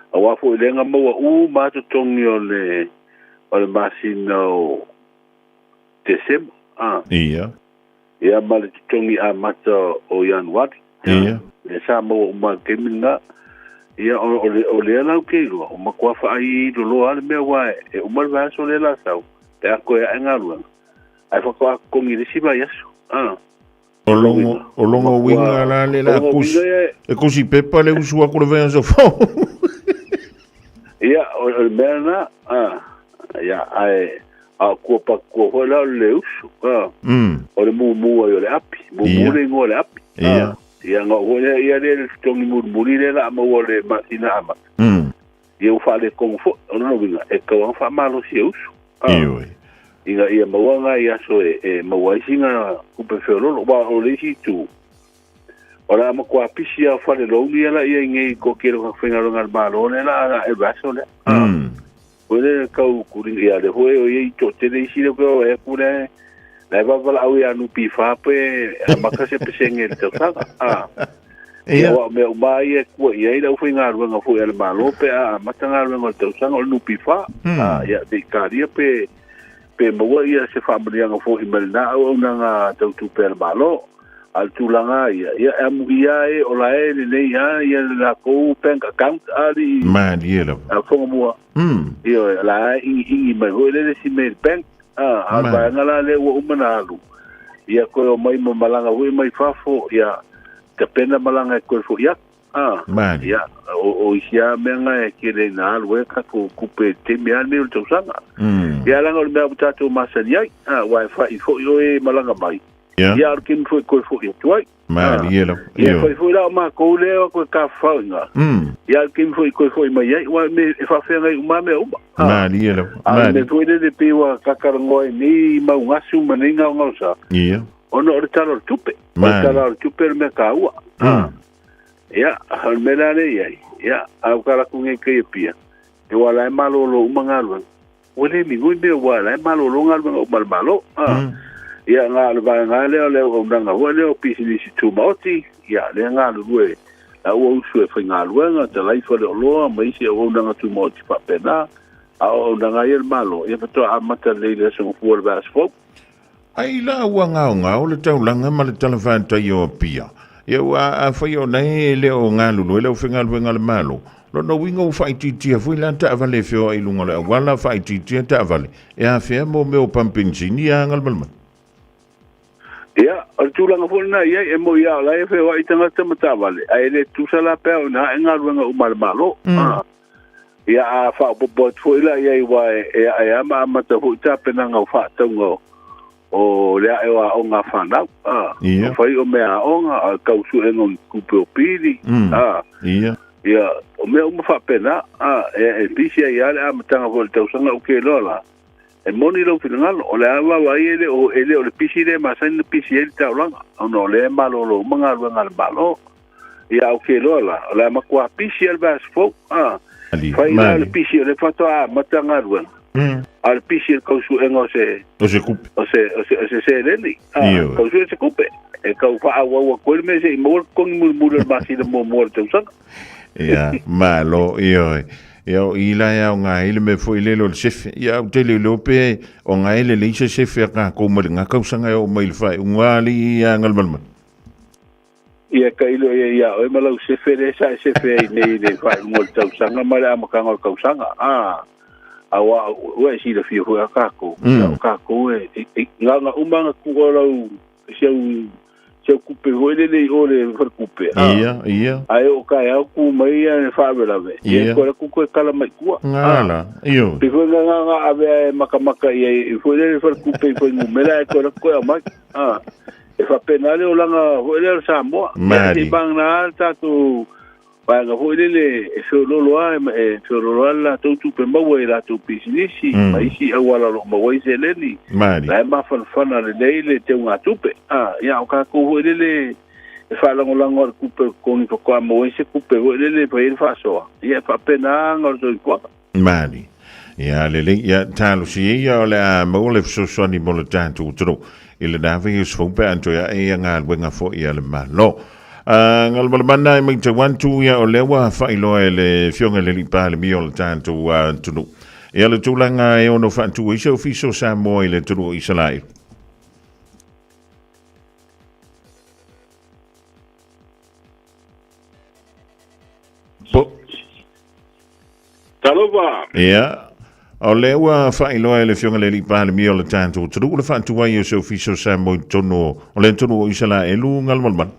Aua foi lea na maua uma lava totogi o le, o le masina o Tesema, a. Ia. Ia ma le totogi amata o Ianuari. Ia. Lea sa maua uma i le taimi lena. Ia, o, o, le, o lea la ou te iloa, ua matua faailolo lava le mea aua e uma le vaiaso lea la sau, pe a toe ae galuega. Ae faatoa totogi i le isi vaiaso. Ah. O logo, o logo uiga la le la kusi. E kusi pepa le usu aku le vaiaso fou. Ia, o le mea lena, ah, ia, ae, A o kua pakua foi la o le usu, a. O le mumu ai o le api, mumu le ingoa o le api. Ia. Ia nga o ia ia le totogi mulimuli le la maua le masina amata. Ia ua faaletonu foi, o lona uiga e tatau lava ona faamalosi e usu. Ioe. Ina ia maua nai aso e maua ai sina tupe feoloolo. Aua o le isi itu, o le a matua pisi lava o fale loan ia la i ai nei i le toatele o tagata faigaluega a le Malo lea la a ae le vaiaso lea. Foi lea tau kuli ia le foi o iai toatele isi lea o e atu lea la e vavalaau ia NPF pe amata se pesene i le tausaga. Ah. Ia wa mea uma ia kua i ai le aufaigaluega foi a le Malo pe a amata galuega o le tausaga o le NPF. Ah, ia te ikaria pe maua ia se faamanuiaga foi mai lena auaunaga tau tupe a le Malo. A o le tulaga ia, ia e amuia e o la e lelei lava ia le latou bank account a alii Malie lava. a Fogamua. Ioe, o la e igiigi mai foi le isi mea i le bank. A, a o le vaega la lea ua uma ona alu, ia toe omai ma malaga foi mai fafo, ia tapena malaga e toe foi atu. A, Malie. ia, o isi lava mea na e tele ina alu ai a tatou tupe i le taimi lava lenei o le tausaga. Ia leaga o le mea ua tatou masani ai, a, aua e fai foi oe e malaga mai, Ia, a o le taimi foi e toe foi atu ai. Malie lava. Ia, e fai foi la o matou lea o toe tafafao i ina. Ia, a o le taimi foi e toe foi mai ai, aua e faafeagai uma lava mea uma. Malie lava. A o le mea foi lele pei ua talatalanoa ai nei mau gasu ma nei gaogaosa, ona o le Tala o le Tupe. O le Tala o le Tupe o le mea taua. Ia, o le mea la lea e i ai, ia, a ua tala atu nei i tai Apia, aua o la e malolo uma galuega. Ua le migoi mea aua o la e malolo galuega uma a le Malo. Ia, na o le vaega lava lea o le auaunaga foi lea o pisinisi tumaoti, ia, lea e galulue la ua usu e faigaluega, talai faleoloa ma isi auaunaga tumaoti faapena. A o auaunaga ia a le Malo, ia faatoa amata lelei i le Aso Gafua o le vaiaso fou. Ai la ua gaogao le taulaga ma le talafatai o Apia. Ia ua afai o nae e le o galulue le aufaigaluega a le Malo, lona uiga ua faaitiitia foi la taavale e feoai i luga o le auala, faaitiitia taavale e afea mo mea o pamu penisini a Galumalemana. Ia, o le tulaga foi lena e i ai, e moi lava o la e feoai tagata ma taavale, ae le tutusa la pe a o ina ae galuega uma a le Malo. Ia, a faaopoopo atu foi la i ai, aua e ae lava ma amata foi tapenaga o faatauga o le ae o aoga a fanau, a, o fai o mea aoga, o le tau suega o ni tupe o pili, a, ia, o mea uma faapena, a, e pisi ai lava le amataga foi o le tausaga, ou te iloa la, e moni lou finagalo, o le a vaavaai e le o, e le o le pisi lea e masani ona pisi ai le taulaga, ona o lea e malolo uma galuega a le Malo. Ia, ou te iloa la, o le a matua pisi lava le vaiaso fou. A, fai la o le pisi o lea faatoa amata galuega. A o le pisi o le tau suega o se... O se kupe. O se, o se, o se seleni. A, tau sue se kupe. E tau faaauau atu ai le mea seia maua le totogi mulimuli o le masina muamua o le tausaga. Ia, malo, ioe. Ia, o i la e aoga ai le mea foi lele o le sefe. Ia, ou te le iloa pe o ga e lelei se sefe a kākou mai lena tausaga e oo mai i le faaiuga alii ia Galumalemana. Ia tailo ia ia oe ma lau sefe lea sa e sefe ai nei i le faaiuga o le tausaga ma le amataga o le tausaga. A, aua ua e silafia foi a kākou. O kākou e, e, e na ona uma ona tuu o lau, si au, si au kupe foi lele i o le falekupe. A, Ia, ia. Ae o taeao tu mai ia le faalavelave. Ia, koe atu koe kala mai tua. Ngala, io. Pe foi nga nga ave e makamaka ia i foi lele falekupe i fuainumera ae toe atu koe aumai. A. E faapena le olaga foi lea o le Samoa. Mali. Ia, seivagana lava le tatou vaega foi lele e feoloolo lava, e feoloolo lava le latou tupe maua i latou pisinisi ma isi auala o lo o maua ai seleni. Mali. La e mafanafana lelei le teugatupe. A, ia, o tatou foi lele e faalagolago lava i le tupe o le totogi faatoa maua ai se tupe foi lele e fai ai le faasoa. Ia, e faapena lava aga o le soifuaga. Mali. Ia lelei, ia talosia ia o le a maua le fesoasoani mo le tatou atunuu i lena vaiaso fou pe a toe ae ia galuega foi a le Malo. Uh, Galumalemana e matau atu ia o lea ua faailoa e le Afioga i le Alii Palemia o le tatou atunuu. Ia le tulaga e ono faatu ai se ofisa o Samoa i le atunuu o Isaraelu. Po. Talofa! Ia, o lea ua faailoa e le Afioga i le Alii Palemia o le tatou atunuu le faatuai o se ofisa o Samoa i totonu o le atunuu o Isaraelu Galumalemana.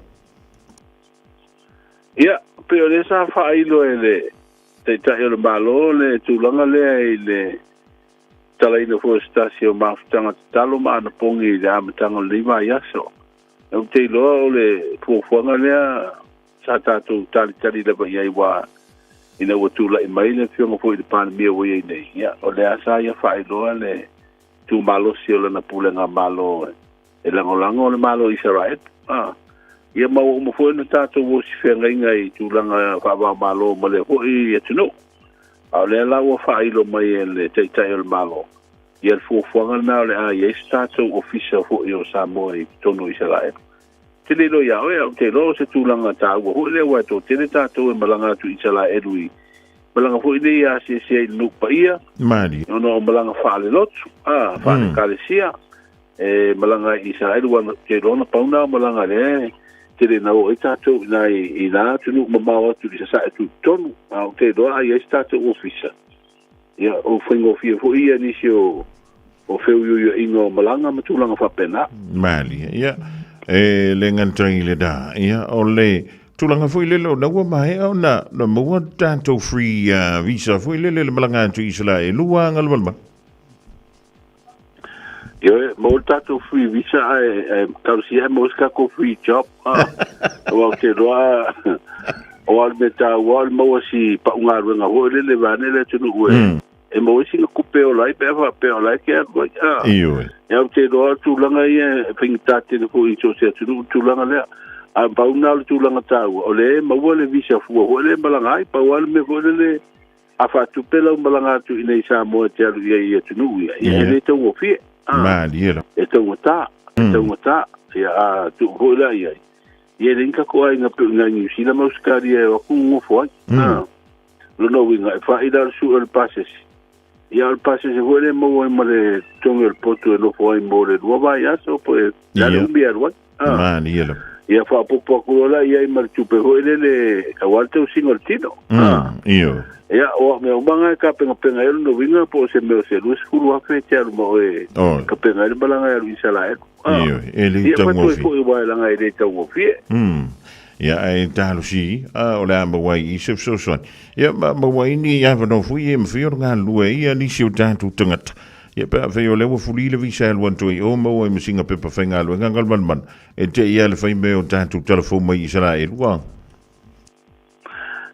Ia, pei o lea sa faailo e le Taitai o le Malo le tulaga lea i le Tatalaina foi o se tasi o mafutaga tatalo ma anapogi i le amataga o lenei vaiaso. Ou te iloa o le fuafuaga lea sa tatou talitali lava i ai aua ina ua tulai mai le Afioga foi i le Palemia ua i ai nei, ia, o lea sa ia faailoa le tumalosi o lana pulega Malo e lagolago le Malo o Isaraelu. A, ia ma ua uma foi ona tatou osi feagaiga i tulaga faava-o-Malo ma lea foi atunuu. A o lea la ua faailo mai e le Taitai o le Malo, ia le fuafuaga lena o le a i ai se tatou Ofisa foi o Samoa i totonu o Isaraelu. Ou te le iloa iā oe, ae ou te iloa o se tulaga taua foi lea aua e toatele tatou e malaga atu i Isaraelu i malaga foi nei e asiasi ai i le nuu paia, Malie. ona o malaga faalelotu, a, faale-ekalesia, e malaga ai i Isaraelu, aua ou te iloa na pau na o malaga lea e tele na o ai tatou i nā i nā atunuu mamao atu i sasae tutotonu, a ou te iloa a i ai se tatou ofisa, Ia, o faigofie foi ia nisi o o feuiuiaiga o malaga ma tulaga faapena. Malie, ia, e le gata i le da, ia, o le tulaga foi lele ona ua maea ona na maua tatou free visa foi lele le malaga atu i Isaraelu a galumalemala. Ioe, maua le tatou free visa ae, ae talosia ae maua se tatou free job. Ah, aua ou te iloa o le mea taua o le maua si pau galuega foi lele vaeane le atunuu e e maua ai sina tupe e ola ai pe a faapea o la e te alu ai. Ah, Ioe. Ia ou te iloa o tulaga ia e faigata tele foi i so o se atunuu le tulaga lea. Ae pau lena o le tulaga taua, o lea e maua le visa fua foi lea e malaga ai, pau lava le mea foi lele A faatupe lau malaga atu i inei i Samoa e te alu i ai i atunuu ia, ia e le taugofie. A, Malie la. e taugata, e taugata. Ia, a tuu foi la i ai, ia e leai ni tatou aiga pei o i nai Niu Sila ma Ausetalia e o atu nonofo ai. A, lona uiga, e fai la le sue o le pasese. Ia, o le pasese foi lea e maua ai ma le totogi o le potu e nofo ai mo le lua vaiaso po e le a le umi e alu ai. Ah. Malie lava. Ia faaopoopo atu loa la i ai ma le tupe foi lele aua le tausiga o le tino. Ioe. Ia, o au mea uma na e tapenapena ai o lona uiga po o se mea o se 20,000 e te alu ma oe e tapena ai le malaga e alu i Isaraelu. Ioe, e le Ia, taugofie. Ia, foi aua leaga e le taugofie. Ia, ae talosi, o le a maua ai i se fesoasoani. Ia, ma maua ai ni avanoa foi e mafai ona galulue ai ia nisi o tatou tagata. Ia pe afai o lea ua fuli le visa e alu atu ai o maua ai ma singa pepa faigaluega galumalemana e te i a le fai mea o tatou tala fou mai Isaraelu a.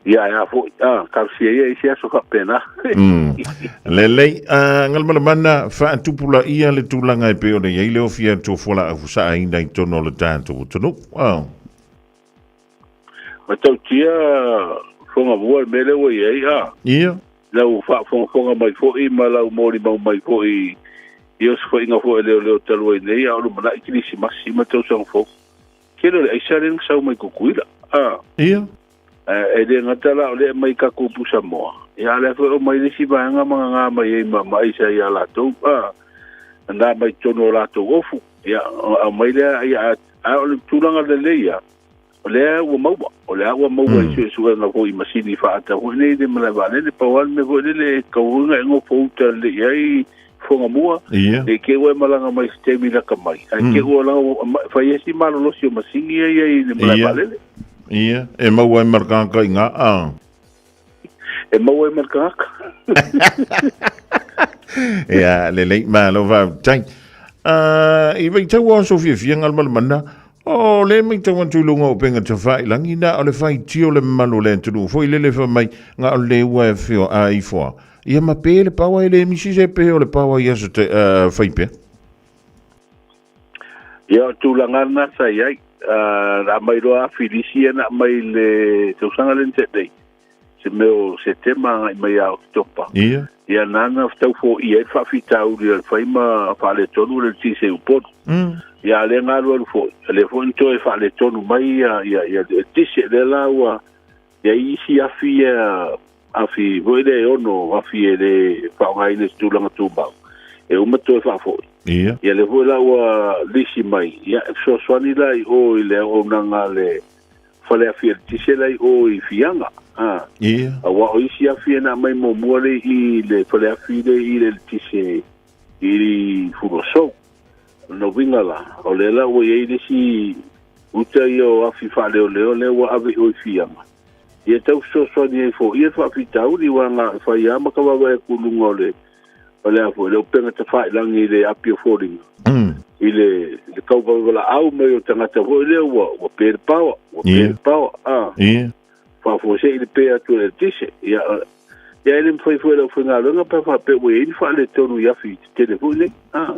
Ia e a foi, a, talosia ia i se aso faapena. Lelei, a, galumalemana faatupulaia le tulaga e pei ona i ai le ofi atu o fualaau fusaaina i totonu o le tatou atunuu. A. Matautia Fogamua le mea lea ua i ai, a. Ia. Lau faafogafoga mai foi ma lau molimau mai foi i osofaiga foi a leoleo talu ai nei a o lumanai Kerisimasi ma Tausaga Fou. Tele o le aisa lea na sau mai Tutuila. A. Ia. E le gata la o lea e aumai i tatou pusamoa, ia a o lea foi e aumai le isi vaega ma gagā mai ai ma aisa ia latou, a. Na aumai i totonu o latou ofu. Ia, aumai lea, ia, a o le tulaga lelei ia, o lea ua maua, o lea ua maua i suesuega foi i masini faata foi nei i le malae vaalele, pau lava le mea foi lele e tatau ona e nofo uta lelei i ai Fogamua, ne i te i ua e malaga mai i se taimi lata mai, ae te i ua fai ai si malolosi o masini ia i ai i le malae vaalele. Ia, e maua ai ma le tagata i ina, a. E maua ai ma le tagata. Ia, lelei, malo faafetai. I vaitau o aso fiafia galumalemana, o le matau atu i luga o upega tafailagi, na o le faitio le mamalu o le atunuu foi lele fai mai, na o le ua e fio a ifo a. Ia ma pe le paoa e le misi se pe o le paoa i aso te, fai pea. Ia, o tulaga lena sa i ai. Na aumai loa Filisi ia na aumai i le tausaga lea na tea nei, se mea o Setema agai mai ia Oketopa. Ia. Ia nana tau foia ai le faafitauli o le fai ma faaletonu le eletise i Upolu. Ia a lea na alualu foi, a lea foi na toe faaletonu mai ia ia ia le eletise. Lea la ua i ai isi afi ia afi foi lea e ono afi e le faaaogaina i se tulaga tumau, e uma toe faafoi. Ia. Ia lea foi la ua lisi mai, ia e fesoasoani la i o i le auaunaga a le fale afi eletise la i o i Fiaga. A. Ia. Aua o isi afi e na aumai muamua lea i le fale afi lea i le eletise i Fuluasou. O lona uiga la, o lea la ua i ai le isi uta ia o afi faaleoleo lea ua ave i o i Fiaga. Ia tau fesoasoani ai foia le faafitauli, aua na fai lava ma ka vaavaai atu i luga o le o le a foi le upega tafailagi i le api o foliga i le le tauvalavalaau mai o tagata foi lea ua ua pe le paoa ua pe le paoa a faafuasei le pe atu o le eletise. Ia ia e le mafai foi e le aufaigaluega pe a faapea ua i ai ni faaletonu i afi tetele foi nei a.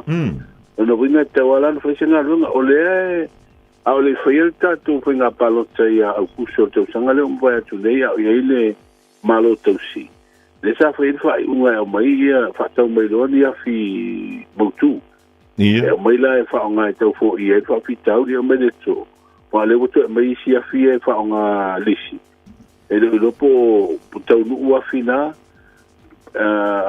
Lona uiga e tatau lava la ona fai se galuega o lea e a o le i faia le tatou faiga palota ia Aukuso o le tausaga lea ua mavae atu nei a o i ai le Malo tausi. Lea sa fai ai le faaiuga e aumai ia faatau mai loa ni afi mautu. Ia. E aumai la e faaaoga e tau foia ai le faafitauli, aumai le to. Aua o lea ua toe aumai isi afi ia e faaaoga lisi. E le o iloa po o taunuu afi na,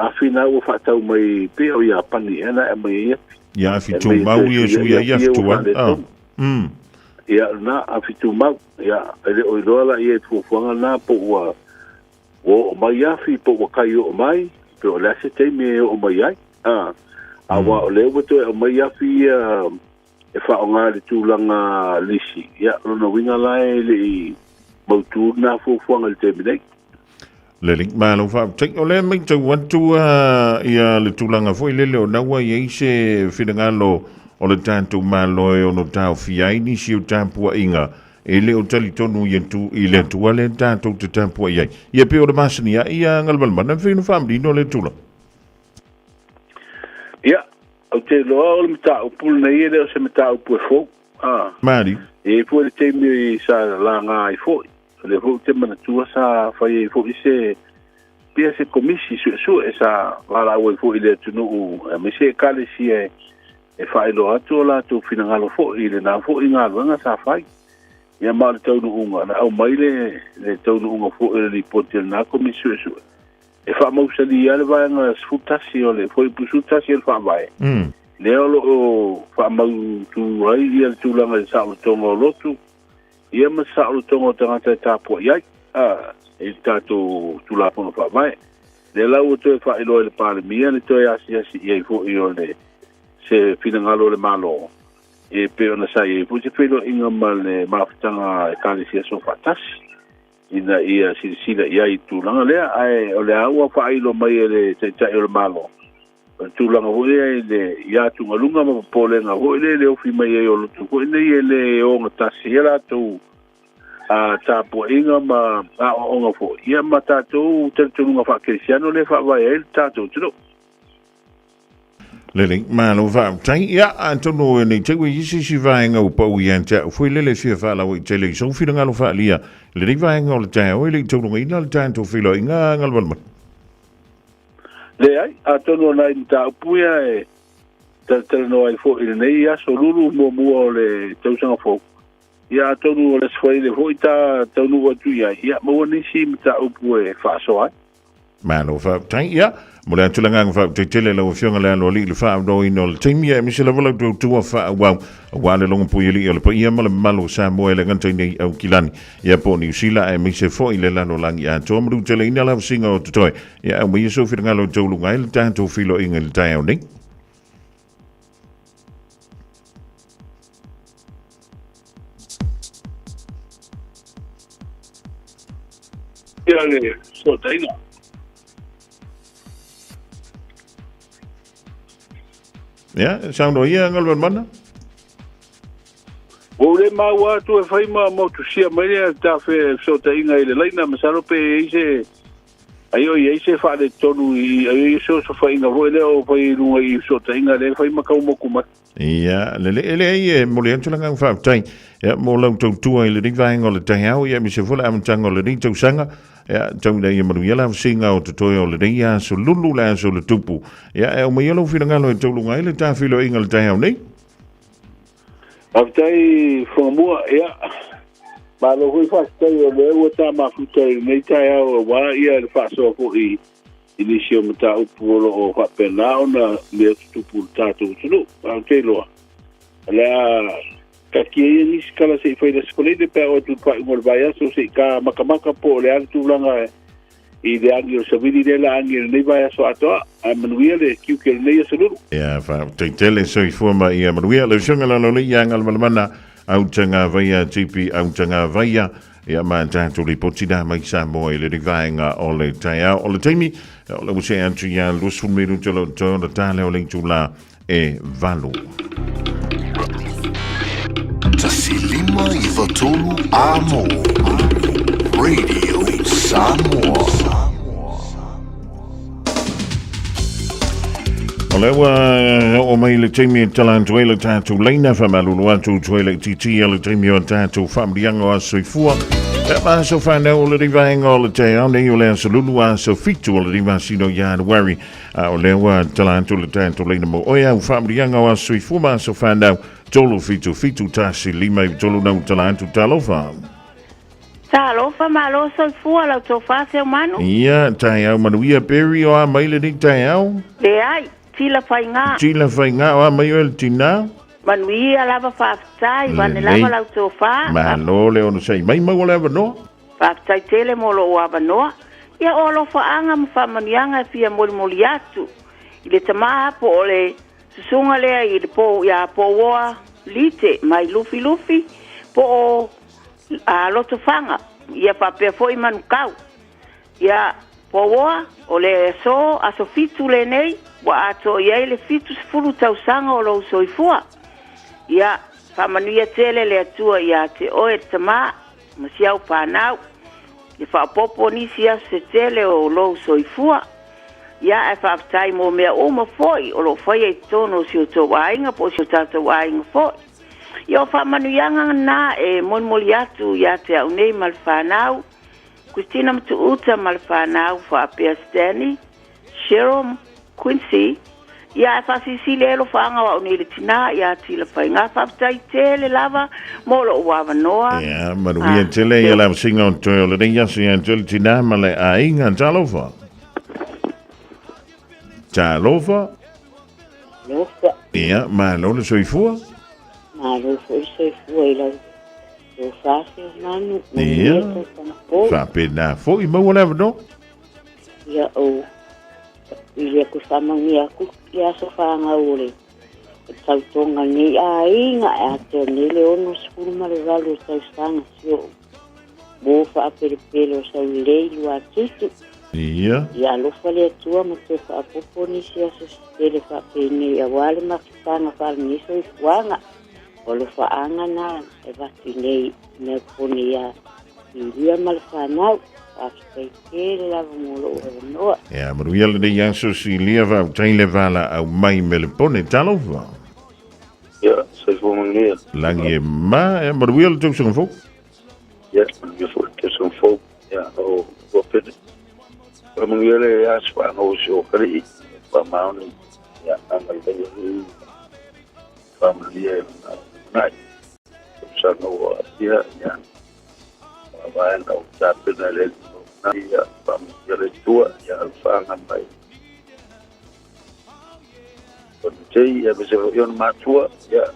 afi na ua faatau mai pei o Iapani ea na e aumai ai afi. Ia afi tumau ia sui ai afi tuai. Ah. Ia, na, afi tumau. Ia, e le o iloa la i ai fuafuaga na po ua ua oo mai afi, po ua kai oo mai, pe o le a se taimi e oo mai ai. A, aua o lea ua toe aumai afi ia e faaaoga i le tulaga lisi, ia, o lona uiga la e le i mautu lena fuafuaga i le taimi nei. Lelei, malo faafetai. O lea e matau atu ia le tulaga foi lele o na ua i ai se finagalo o le tatou Malo e ono taofia ai nisi o tapuaiga e le o talitonu i atu i le Atua lea tatou te tapuai ai. Ia pei o le masani ai ia Galumalemana e mafai ona faamanino lea tulaga. Ia, ou te iloa o le mataupu lenei e le o se mataupu e fou. Ah. Mali. E i ai foi le taimi sa laga ai foi. O lea foi ou te manatua sa fai ai foi se pia se komisi suesue sa valaau ai foi i le atunuu aemaise ekalesia e faailoa atu o latou finagalo foi i lena foi galuega sa fai. Ia ma o le taunuuga, na aumai le, le taunuuga foi o le lipoti a lena komisi suesue e faamausali ai le vaega 11 o le fuaiupu 11 o le Faavae, lea o lo o faamautu ai ia le tulaga i le saolotoga o lotu, ia ma se saolotoga o tagata e tapuai ai, a, i le tatou Tulafono Faavae. Lea la ua toe faailoa e le Palemia le toe asiasi i ai foi o le se finagalo o le Malo, e pei ona sa i ai foi se feiloaiga ma le mafutaga a Ekalesia Soofaatasi, ina ia silasila i ai i le tulaga lea, ae o lea ua faailo mai e le Taitai o le Malo, o le tulaga foi lea i le i atugaluga ma popolega foi lea i le ofi mai ai o lotu foi nei e le ogatasi ai latou a tapuaiga ma aoaoga foi, ia ma tatou talitonuga faakerisiano lea e faavae ai le tatou atunuu. Lelei, malo faafetai. Ia, atonu e nei te i ua i ai se isi vaega ua pau ia te au foi lele e fia faalauaitele i sou finagalo faaalia i lenei vaega o le taeao e le i taulungaina le tatou feiloaiga Galumalemana. Leai, atonu o nai mataupu ia e talatalanoa ai foi i lenei aso lulu muamua o le tausaga fou. Ia atonu o le Aso Faraile foi ta taunuu atu i ai, ia maua nisi mataupu e faasoa ai. Malo faafetai. Ia, mo le atu le agaga faafetai tele i lau Afioga le Aloalii i le faaaunoaina o le taimi, aemaise lava lau tautua faaauau aua le logompuialii o le paia ma le mamalu o Samoa e le gata i nei Aukilani, ia po o Niu Sila, aemaise foi le lalolagi atoa. Maluteleina lavasiga o totoe, ia aumaia sou finagalo e tauluga ai le tatou feiloaiga i le taeao nei. Ia le fesootaiga. Ia, saunoa ia Galumalemana. Ua ou le maua atu e fai ma motusia mai le ta fesootaiga i le laina, masalo pe i ai se ai o i ai se faaletonu i ai o i ai se osofaiga foi lea o fai i luga i fesootaiga lea e fai ma tau motu mai. Ia, lelei, e leai e momoli atu le agaga faafetai ia, mo lau tautua i lenei vaega o le taeao, ia, aemaise foi le amataga o lenei tausaga, ia, tau ina ia manuia le avasiga o totoe o lenei aso lulu, le aso o le tupu. Ia, e aumaia lou finagalo e tauluga ai le tafeiloaiga i le taeao nei. Faafetai Fagamua, ia, malo foi faafetai o lea ua ta mafuta i lenei taeao aua ia le faasoa foi i nisi o mataupu o lo o faapena ona mea tutupu i le tatou atunuu. Ae ou te iloa, o le a taatia ia nisi tala se i fai le Aso Faraile pe a oo atu i le faaiuga o le vaiaso se i ta matamata po o le a le tulaga i le agi o le savili lea la agi i lenei vaiaso atoa. Ae manuia le tiute o lenei aso lulu. Ia, faafetai tele, soifua ma ia manuia. Lau Afioga Laloalii ia Galumalemana, Autagavaia, TP Autagavaia. Ia ma tatou lipoti la mai Samoa i le vaega o le taeao. O le taimi, o le ua see atu ia 20 minute o lo o toe ona ta lea o le itulā e 8. 1 5 93 Amo Radio Samoa. O lea ua oo mai le taimi e tala atu ai le tatou laina faamalulu atu toe le itiiti a le taimi o tatou faamaliaga o aso soifua. E ma aso whanau o le rivaenga o le taeao nei o le aso lulu aso 7 o le masina o Ianuari. A o lea ua tala atu le tatou laina mo oe au faamaliaga o aso soifua ma aso whanau 3 7 7 1 5 3 nau tala atu talofa. Talofa, malo soifua lau tofa Seumanu. Ia, taeao manuia Perry o a mai le nei taeao. Leai, Tila Faiga. Tila Faiga o a mai oe le tina. Manuia lava faafetai, vane Lelei. lava lau tofa. Malo le onosai mai maua le avanoa. Faafetai tele mo lou avanoa. Ia o alofaaga ma faamanuiaga e fia molimoli atu. I le tamā po o le susuga lea i le po iā Pouoa Lite mai Lufilufi po o a Lotofaga. Ia faapea foi Manukau. Ia Pouoa o le aso aso 7 lenei ua atoa i ai le 70 tausaga o lou soifua. Ia faamanuia tele le Atua iā te oe le tamā ma si au fanau. Le faaopoopo nisi aso se tele o lou soifua. Ia ae faafetai mo mea uma foi o loo faia i totonu o si outou aiga po o si o tatou aiga foi. Ia o faamanuiaga na e molimoli atu iā te au nei ma le fanau. Christina Matuuta ma le fanau faapea Stanley, Cheryl Quincy. Ia ae faasilisili ai alofaaga o au nei le tinā iā Tila Faiga. Faafetai tele lava mo lou avanoa. Ia, manuia tele ia la singa o toe o le nei aso ia te le tina ma le aiga. Talofa. Talofa. Alofa. Ia, malo le soifua. Malo foi le soifua i lau tofa Seumanu. Ia. Manuia tausaga fou. Faapena foi maua le avanoa. Ia o i le aku faamanuia aku i aso fanau o le tautoga lenei aiga e atoa nei le 68 o tausaga si o'u mo faapelepele o Saulelei Luatutu. Ia. Ia alofa le Atua ma toe faaopoopo nisi aso se tele faapenei auā le mafutaga faalenei soifuaga. O alofaaga na e avatu i nei mea pone iā Silia ma le fanau. Faafetai tele lava mo lou avanoa. Ia, manuia lenei aso Silia faafetai le valaau mai me le pone. Talofa. Ia, soifua manuia. Lagi e ma, ia manuia le tausaga fou. Ia, manuia foi le tausaga fou. Ia, o ua pene. Faamanuia le aso faagau o si o kalii. Faamaoni. Ia, agalelei e faamanuia e nai. Tausaga ua atia, ia. Vaena o tapena le ia faamanuia le Atua, ia alofaaga mai. O te ia me se foi ona matua, ia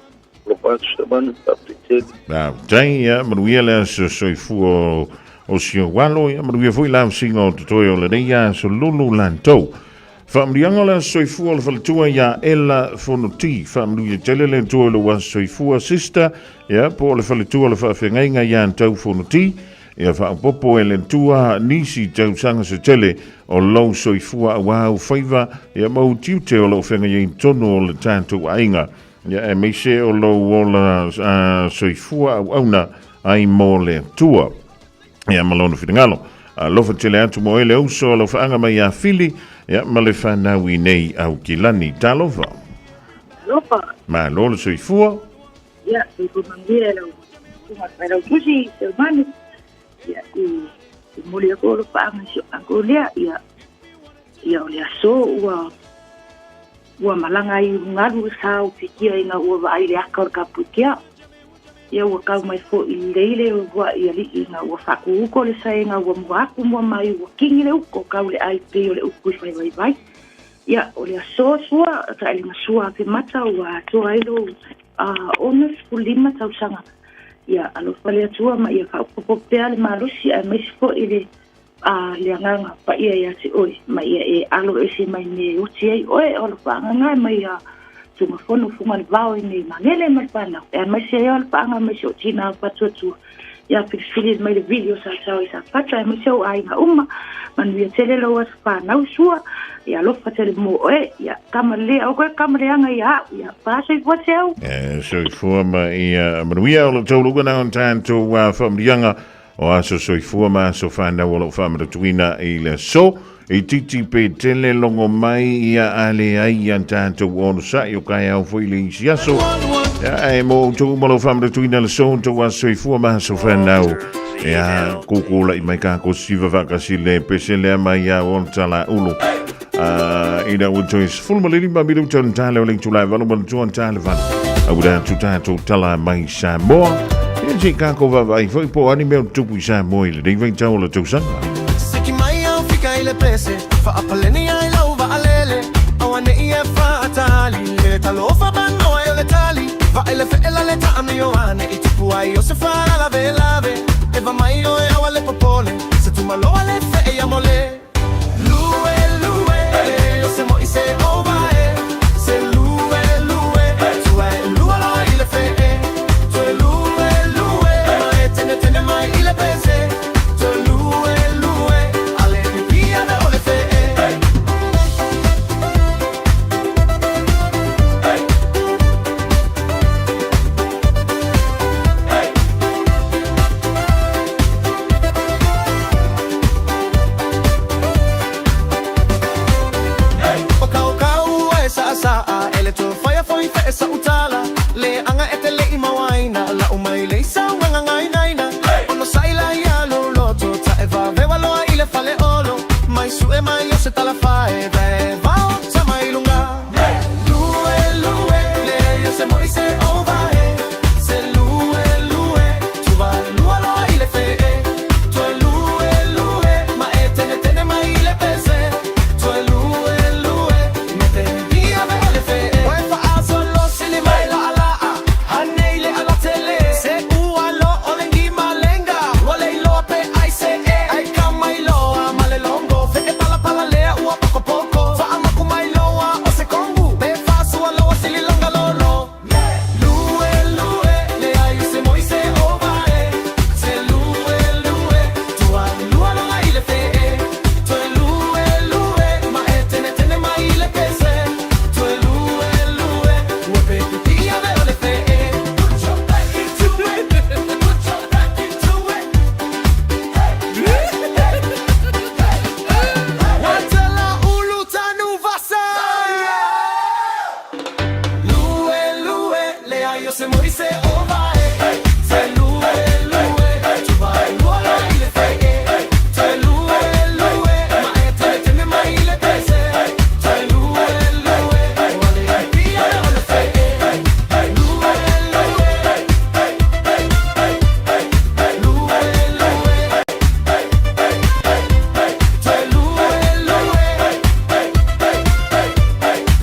alofa atu Seumanu, faafetai tele. Faafetai, ia manuia le aso soifua o si ou alo, ia manuia foi la ausiga o totoe o lenei aso lulu lantou. Faamanuiaga o le aso soifua o le faletua iā Ella Fonoti. Faamanuia tele le Atua i lou aso soifua sister, ia po o le faletua o le faafeagaiga iā Tau Fonoti. Ia faaopoopo e le Atua nisi tausaga se tele o lou soifua auā au faiva, ia ma ou tiute o loo feagai ai i totonu o le tatou aiga. Ia aemaise o lou ola soifua auauna ai mo le Atua. Ia ma lona finagalo. Alofa tele atu mo oe le uso alofaaga mai ia Fili, ia ma le fanau i nei Aukilani. Talofa. Alofa. Malo le soifua. Ia, soifua manuia e lau susuga i le Failautusi, Seumanu. Ia, i momoli aku alofaaga i si o matou lea. Ia, ia o le aso ua ua malaga ai i ulugalu le sa o Fitia ina ua vaai i le aka o le Kapuitea. Ia ua kau mai foi i lei le ulua'i alii ina ua faakuuko le saega ua mua atu mua mai ua kini le uko kau le ai pei o le upu i faivaivai. Ia, o le aso sua, sailiga sua Afemata ua atoa ai lou 65 tausaga. Ia, alofa le Atua ma ia faaopoopo pea le malosi aemaise foi le le agaga paia ia te oe, ma ia e alo ese mai mea e oti ai oe, o alofaaga e mai a Tumafono Fugalevao i nei Magele ma le fanau, aemaise ai o alofaaga mai si ou tina faatuatua Ia Filifili mai le vili o Sasao i Safata aemaise ou aiga uma. Manuia tele lou aso fanau Sua. Ia alofa tele mo oe. Ia tama lea o koe kama leaga ia au. Ia pa soifua Seu. E soifua ma ia manuia o lo tou luga na on tatou faamanuiaga o aso soifua ma aso fanau o lo o faamanatuina i le aso. I titi pe tele logo mai ia a leai ia tatou onosai o kaeao foi le isi aso. Ia, ae mo outou uma lo faamanatuina le aso, outou aso soifua ma aso fanau. Ia, kukula'i mai kākou siva faatasi le pese lea mai ia o tala ulu. Ina ua toe 15 minuta ona tale o le itula e valu ma le tua tale valu. Aua atu tātou tala mai Samoa. Ia se kākou vaavaai foi po o a ni mea o tupu i Samoa i lenei vaitau o le tausaga. Siki mai au fika i le pese Faapaleni ai lau vaalele Auane'i e faatali Le talofa panoa e o le tali Vaai le fe'ela le taamio ane I tupu ai o se faalavelave Eva mai oe aua le popole Se tumaloa le fe'e ia mole Lue lue o se mo'i se ova e Se lue lue tua e lua loa i le fe'e Toe lue lue ma e tenetene mai i le pese Toe lue lue ale pipia ve o le fe'e. O kaukau e saasaa e le toe faia foi fe'e sa utala Le anga e te le'i mauaina La'u mai le isaugaga gainaina Ono sa'i la ia lou loto Ta'e vavewa loa i le fale olo Mai su'e mai o se talafae Vae vao tama i luga Lue lue le o se mo'i se ova e Se lue lue tuva lua loa i le fe'e Toe lue lue ma e tenetene mai i le pese Toe lue lue me te ia ve o le fe'e Oe fa'asolo sili mai la'ala'a Hanei le alatele Se ua lo o le malenga Ua le iloa pe ai se e Ai ka mai loa ma le longo Fe'e palapala lea ua pokopoko Fa'amaku mai loa o se kongu Pe fa'asua loa sili longa lolo Lue lue le ai se moi se ova e Se lue lue tua lua loa i le fe'e Toe lue lue ma e tenetene mai i le pese Toe lue lue ua pe pipia ve o le fe'e Put your back into it Put your back into it Watela ulu tanu vasa Lue lue le ai o se moi se ova e Se lue lue tuva lua loa i le fe'e Toe lue lue ma e tenetene mai i le pese Toe lue lue ua le pipia o le fe'e Lue lue lue lue Toe lue lue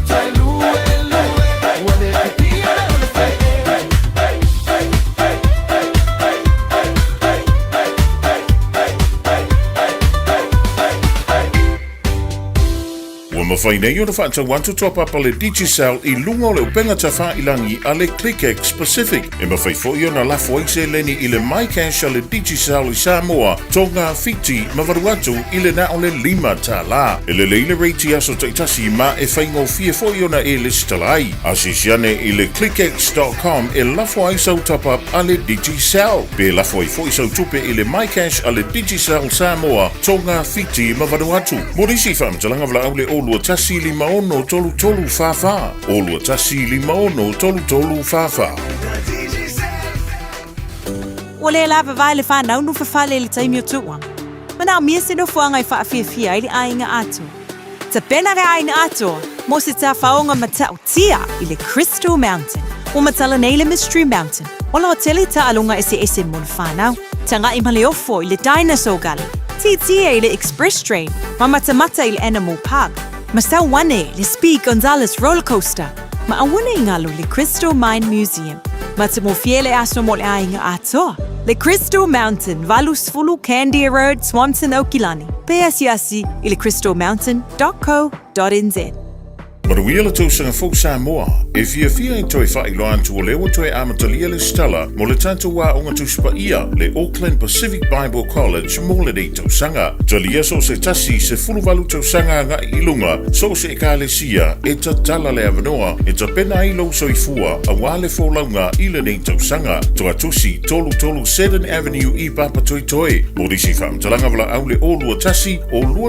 Toe lue lue ua le pipia o le fe'e. Ua mafai nei ona faatau atu toa papa le Digicel i luga o le upega tafailangi a le ClickX Pacific. E mafai foi ona lafo ai seleni i le MyCash a le Digicel i Samoa, Tonga, Fiti ma Vanuatu i le na o le $5. E lelei le rate i aso taitasi ma e faigofie foi ona e lesitala ai. Asiasi ane i le clickx.com e lafo ai sau top-up a le Digicel. Pe lafo ai foi sau tupe i le MyCash a le Digicel Samoa, Tonga, Fiti ma Vanuatu. Mo nisi faamatalaga valaau le 021 56 33 44, 021 56 33 44. Ua le lavavae le whanau no whawhale i le taimi o tuua. Manaomia se nofoaga e whaafiafia ai le aiga atoa. Tapena le aiga atoa mo se tafaoga matautia i le Crystal Mountain. Ua matala nei le Mystery Mountain, ola o tele taaloga eseese mo le whanau. Taga'i ma le ofo i le Dinosaur Gully, tietie i le Express Train, ma matamata i le Animal Park, ma sau ane le Speed Gonzales Roller Coaster, ma auana i ngalo le Crystal Mine Museum. Matamofie le aso mo le aiga atoa. Le Crystal Mountain, 80 Candia Road, Swanson, Aukilani. Pe asiasi i le crystalmountain.co.nz. Manuia le tausaga fou Samoa! E fiafia e toe faailoa atu o lea ua toe amatalia le Stella mo le tatou aoga Tusi Paia, le Auckland Pacific Bible College mo lenei tausaga. Talia so o se tasi 18 tausaga agai i luga, so o se ekalesia e tatala le avanoa e tapena ai lou soifua aua le folauga i lenei tausaga. Toatusi 33 Seddon Avenue i Papatoetoe. Mo nisi faamatalaga valaau le 021 253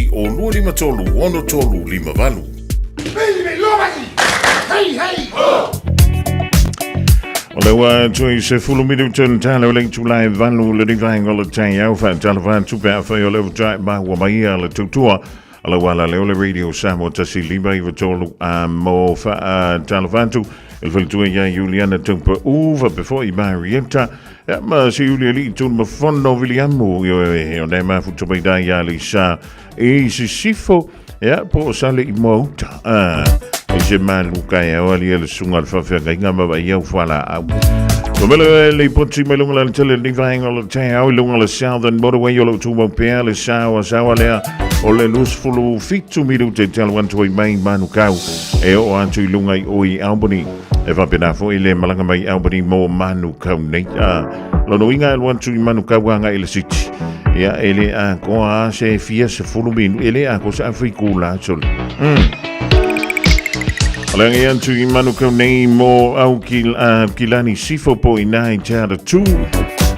6358 021 253 6358. O le ua tui se fulu minuta le tala o le itula e valu le rivaenga o le taeao faatalofa atu pe afai o le ua maua mai ia le tautua a lau ala lea o le Radio Samoa 105 93 a mo faatalofa atu i le faletua ia Iuliana Taupau faapea foi Marietta ia ma si Iulia Tunumafono Viliamu o nei mafuta mai dai ia Lisa i Sisifo ia po o sale i Moauta i se malu kai au ali le sunga le faafeagaiga ma vai au fualaau. Mamelo e le poti mai lunga le tele ni vaenga o le te au i lunga le Southern Motorway o lo tumau pea le sawa sawa lea o le 27 minute te alu atu ai mai Manukau e oo atu i lunga i o i Albany. E faapena foi le malaga mai Albany mo Manukau nei. Lona uiga e alu atu i Manukau agai i le city. Ia, e le atoa a se fia sefulu minu, e le atoa se afe i kula sole. O le agai atu i Manukau nei mo au ki, Kilani Sifo po i nā i te ara tū.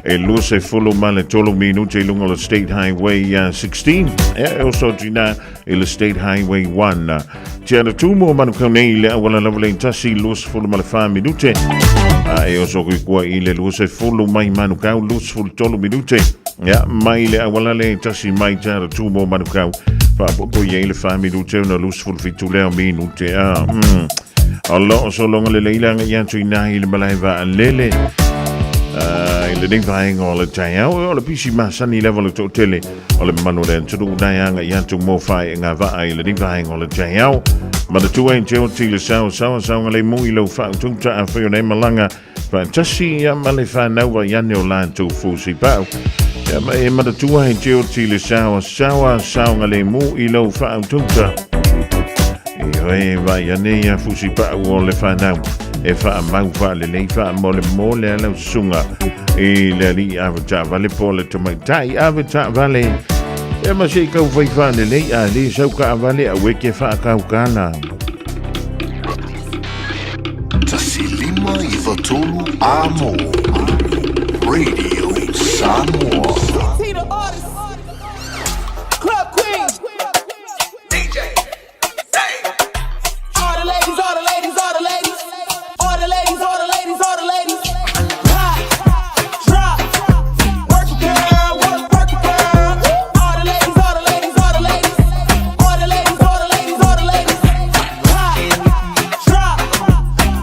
E 23 minute i lunga o le State Highway 16. Ia, e oso atu i nā i le State Highway 1. Te ara tū mō Manukau nei i le auala lava le tasi 24 minute. A e oso kui kua i le 20 mai Manukau 23 minute. Ia, mai le auala le tasi mai te ara tū mō Manukau. Whaapopo i le 4 minute ona 27 leo minute. A. O lo o solonga le leila nga ia atu i nā i le malae vaa lele. I le nei vaenga o le taeao, o le pisi masani lava le toatele. O le mamalu o le atunuu nai aga i atu mo whae e ngā vaa i le ni vaenga o le taeao. Manatua e te oti le sao sawa saoga le mu i lau whautauta a whai o nei malanga whaatasi ia ma le whanau wa iane o lātou fusi pau. Ia ma e manatua e te oti le sawa sawa saoga le mu i lau whautauta. E hoe vai ane ia fusi pau o le whanau e wha mau wha le lei wha mo le mo le alau sunga i le ali ave ta vale po le tamaitai ave ta vale e ma se kau whai wha le lei a le sau ka vale a weke wha kau kana. 153 Amo Radio Samoa. Club Queen. DJ. All the ladies, all the ladies, all the ladies. All the ladies, all the ladies, all the ladies. Pop, drop. Work it, girl, work, work it, girl. All the ladies, all the ladies, all the ladies. All the ladies, all the ladies, all the ladies. Pop, drop.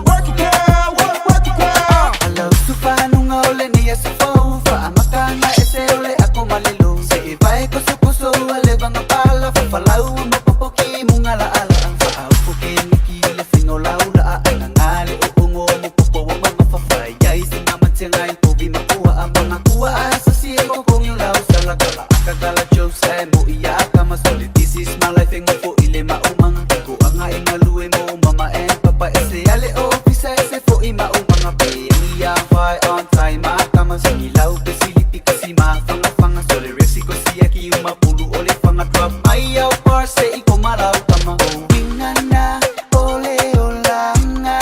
Work it, girl, work, work it, girl. Alau sufahanunga o le nia sufau Faamakanga ese o le ako malilo Se i vai kuso kuso a le vanga pala Fafalau ma popoki munga la ala Faaupo ke niki le fingo lau la a Nga le o ungo mo popo wa mama fafai Yai singa matenga i povi makua a manga kua a Sasi e kokongi o lau sala kala Akakala chose mo ia akama Sole this is my life e ngofo i le maumanga Ko anga e ngalue mo mama e papa Ese ale o pisa ese fo i maumanga Pe ia whai on time akama Singi lau pe silipi kasi mawhanga whanga Sole resi ko siya ki uma pulu o le whanga Drop mai au par se i ko marau tama O wingana ole olanga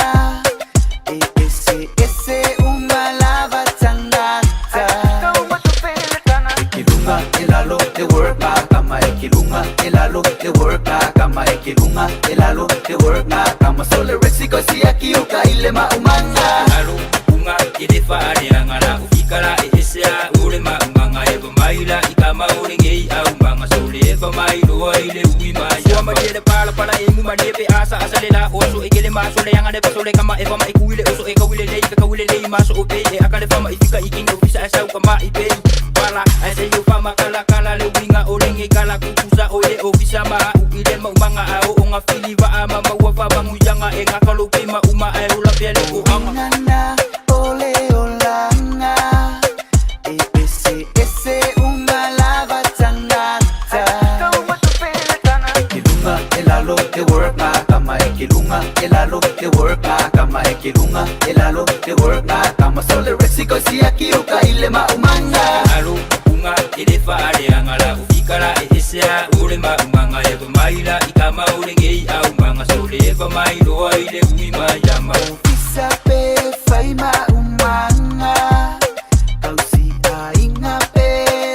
E ese ese uma lava tangata Ekilunga elalo le work kama Ekilunga elalo le work kama Ekilunga elalo le work kama Sole resi ko siya ki uka ile maumanga Alo unga ile faaleanga la ufikala e esea ule maumanga e maila i kama ule ngei au manga sole e fa mai loa ile ui mai Sua ma le pala pala e mu ma pe asa asa le la oso e kele ma sole anga le sole kama e fa ma e kuile oso e kawile le ka kawile le ma so o pe e akale fa ma i fika i kinga ofisa e sau kama i pe pala e se yo fa ma kala kala le winga o le nge kala kukusa o le ofisa ma u ile ma umanga a o nga fili va a ma ma wa fa bangu yanga e nga kalo pe ma uma e o la pe le ko anga Nana ole olanga E ese ese uma lava tangata lunga e lalo e work ngā kama e ke lunga e lalo e work ngā kama e ke lunga e lalo e work ngā kama so le rexi ko siaki o ka ile maumanga Alo unga e le faaleaga la ufikala e esea o le maumaga e vamaila i kama o legei aumaga so le vamailoa i le ui maiama. Ofisa pe fai maumanga Kausi ainga pe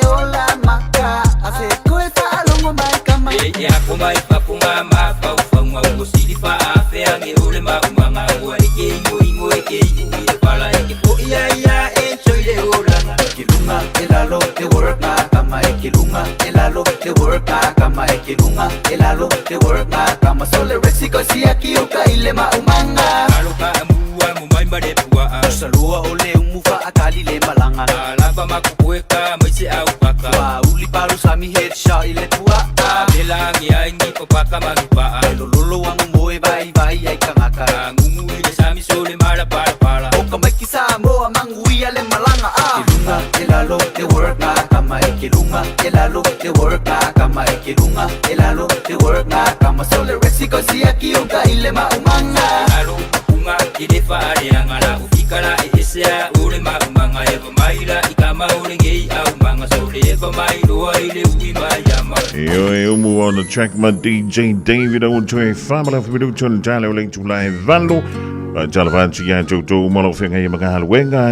ola maka Ase koe whaalongo mai kama E e ako mai papunga ma paufauga ua sili faafeage o le maumaga ua e ke imoimo e ke iui le pala e ke fo'i ai ia e soi le olaga. E ke lunga e lalo e work ngā kama e ke lunga e lalo e work ngā kama e ke lunga e lalo e work ngā kama so le rexi ko siaki o ka ile maumanga. Alo ka amua mo mai ma le pua'a Salua o le umufa a kali le malanga Alava makukueka mai se au paka Wa uli paru sami headshot i le pua'a Mela ange ai ni papaka manupa'a E lololo angu moe vai vai ai kangaka Ngumu i le sami so le mala pala pala O ka maiki Samoa manguia le malanga a Ke lunga e lalo e work ngā kama e ke lunga e lalo e work ngā kama e ke lunga e lalo e work ngā kama so le rexi ko siaki o ka ile maumanga. Alo unga e le faaleaga la ufikala e esea o le maumaga e vamaila i kama o legei aumaga so le vamailoa i le ui maiama. Io e umu on the track ma DJ David o toe whamala whiminutu le tale o le tula e valo. Talavanti ia tau malo whenga i mga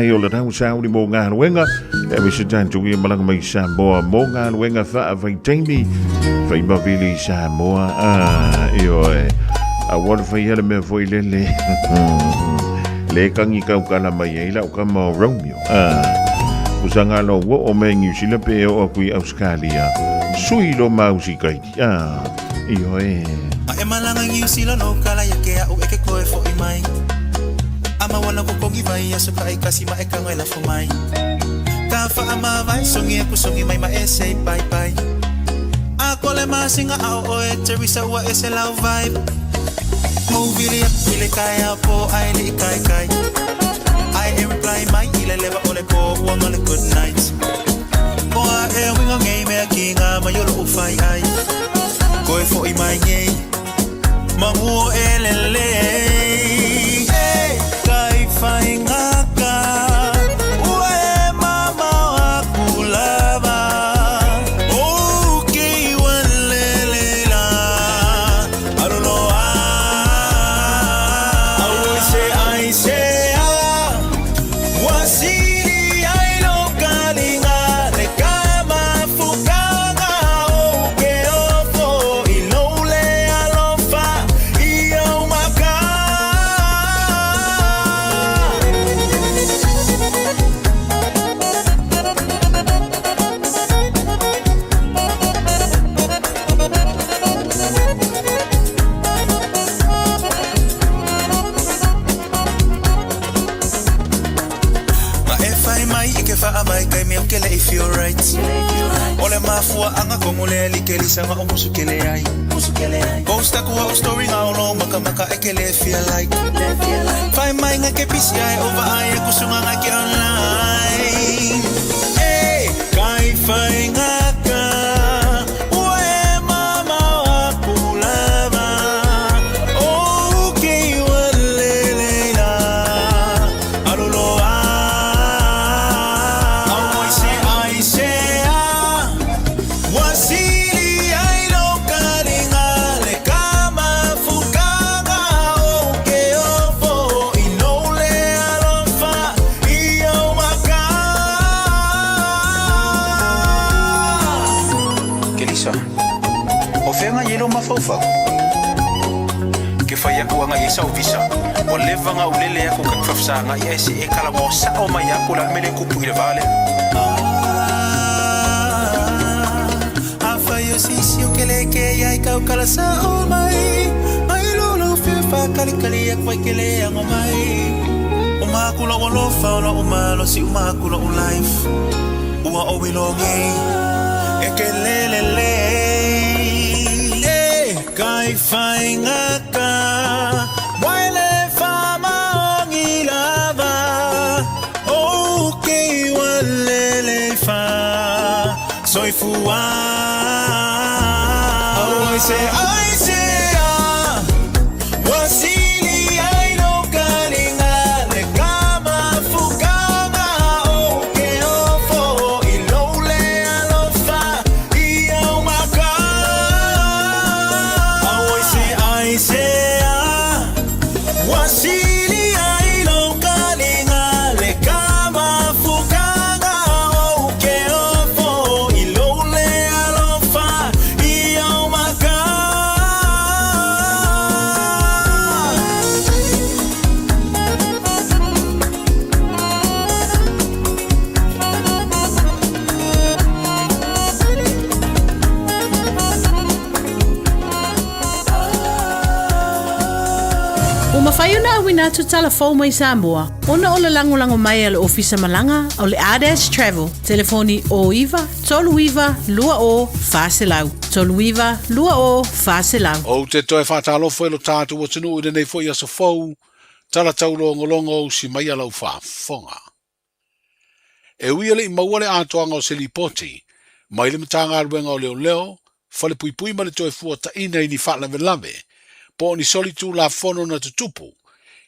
i o le tau sauni mo ngā haluenga. E wisa tātou i malanga mai Samoa mo ngā haluenga wha whai taimi. Whai mawili Samoa. Io e. A wana whai hele mea foi lele. Le kangi kau kala mai e ila o kama o Romeo. Usanga lo wo o me New Zealand pe o aku i Australia. Sui lo mausi kaiti. Io e. Ma e malanga New Zealand o kala ya ke au e ke koe fo i mai. Ama wana ko kongi vai aso ka i kasi ma e kanga e la fo mai. Ka wha ama vai songi aku songi mai ma e say bye bye. A kole masinga au o e Teresa ua e se lau vibe. Movili aku ile kai au po ai li kai kai. Ai e reply mai ile leva ole po ua ngale good night. Oa e winga ngei mea ki ngā mai olo u whai ai. Koe fo i mai ngei manguo e lele. Hey, kai whai ngaka ua e mama o aku lava. O ki ua lele la aruloa. Au i se ai se a wasili ai lo kalinga le kama fukanga o ke ofo i lole alofa i au maka. Ma e whai mai i ke wha mai kai mea o ke le i feel right. Ole mafua anga kongo le li ke lisanga o musu ke le ai. Posta kua o story ngā olo maka maka e ke le feel like. Whai mai ngā ke PCI over ai e kusunga ngā ke online. Hey, kai whai ngaka ua e mama o aku lava. O ke ua lele la aruloa. Au ai se ai se a wasili ai lo kalinga le kama fukanga o ke ofo i lole alofa i au maka. Kelisa, o whenga yelo mafaufau. Ke whai aku anga i sau visa. O leva ngā ulele aku ka kwafsa ngā i ese e kala mo sa o mai aku la mele kupu i le vale. A whai o sisi o kele ke iai kau kala sa o mai. Mai lolo whiwha kali kali aku ai kele anga mai. O mākula o lofa o la o malo si o mākula o life. Ua o wilongi e ke lele le. E kai whai ngaka waile wha maongi lava. O ke ua lele wha soifua. Oh, I say, I say. Ua sili ai lou kaliga le ka mafukaga o ke ofo i lou le alofa i au maka. Auai se ai se a Ua sili ai lou kaliga le ka mafukaga o ke ofo i lou le alofa i au maka. Ua mafai ona auina atu tala fou mai Samoa ona o le lagolago mai a le Ofisa Malaga o le Ardash Travel, telefoni 09 39 20 400, 39 20 400. Ou te toe faatalofa i lo tatou atunuu i lenei foi aso fou, tala taulogologo usi mai a lau faafofoga. E ui e le i maua le atoaga o se lipoti mai le Matagaluega o Leoleo, Falepuipui ma le Toefuataiga i ni faalavelave po o ni solitulafono na tutupu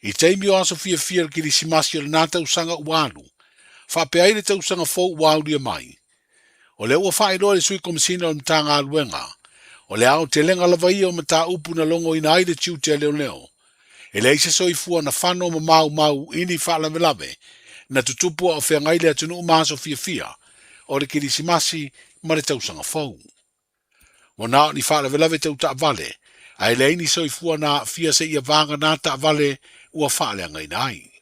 i taimi o aso fiafia o le Kerisimasi o lena tausaga ua alu, faapea ai le tausaga fou ua aulia mai. O lea ua faailoa e le Sui Komesina o le Matagaluega, o le aotelega lava ia o mataupu na logoina ai le tiute a leoleo. E leai se soifua na fano ma maumau i ni faalavelave na tutupu a o feagai le atunuu ma aso fiafia o le Kerisimasi ma le Tausaga Fou. Ua na o ni faalavelave tau taavale, ae leai ni soifua na aafia seia vagana taavale ua faaleagaina ai.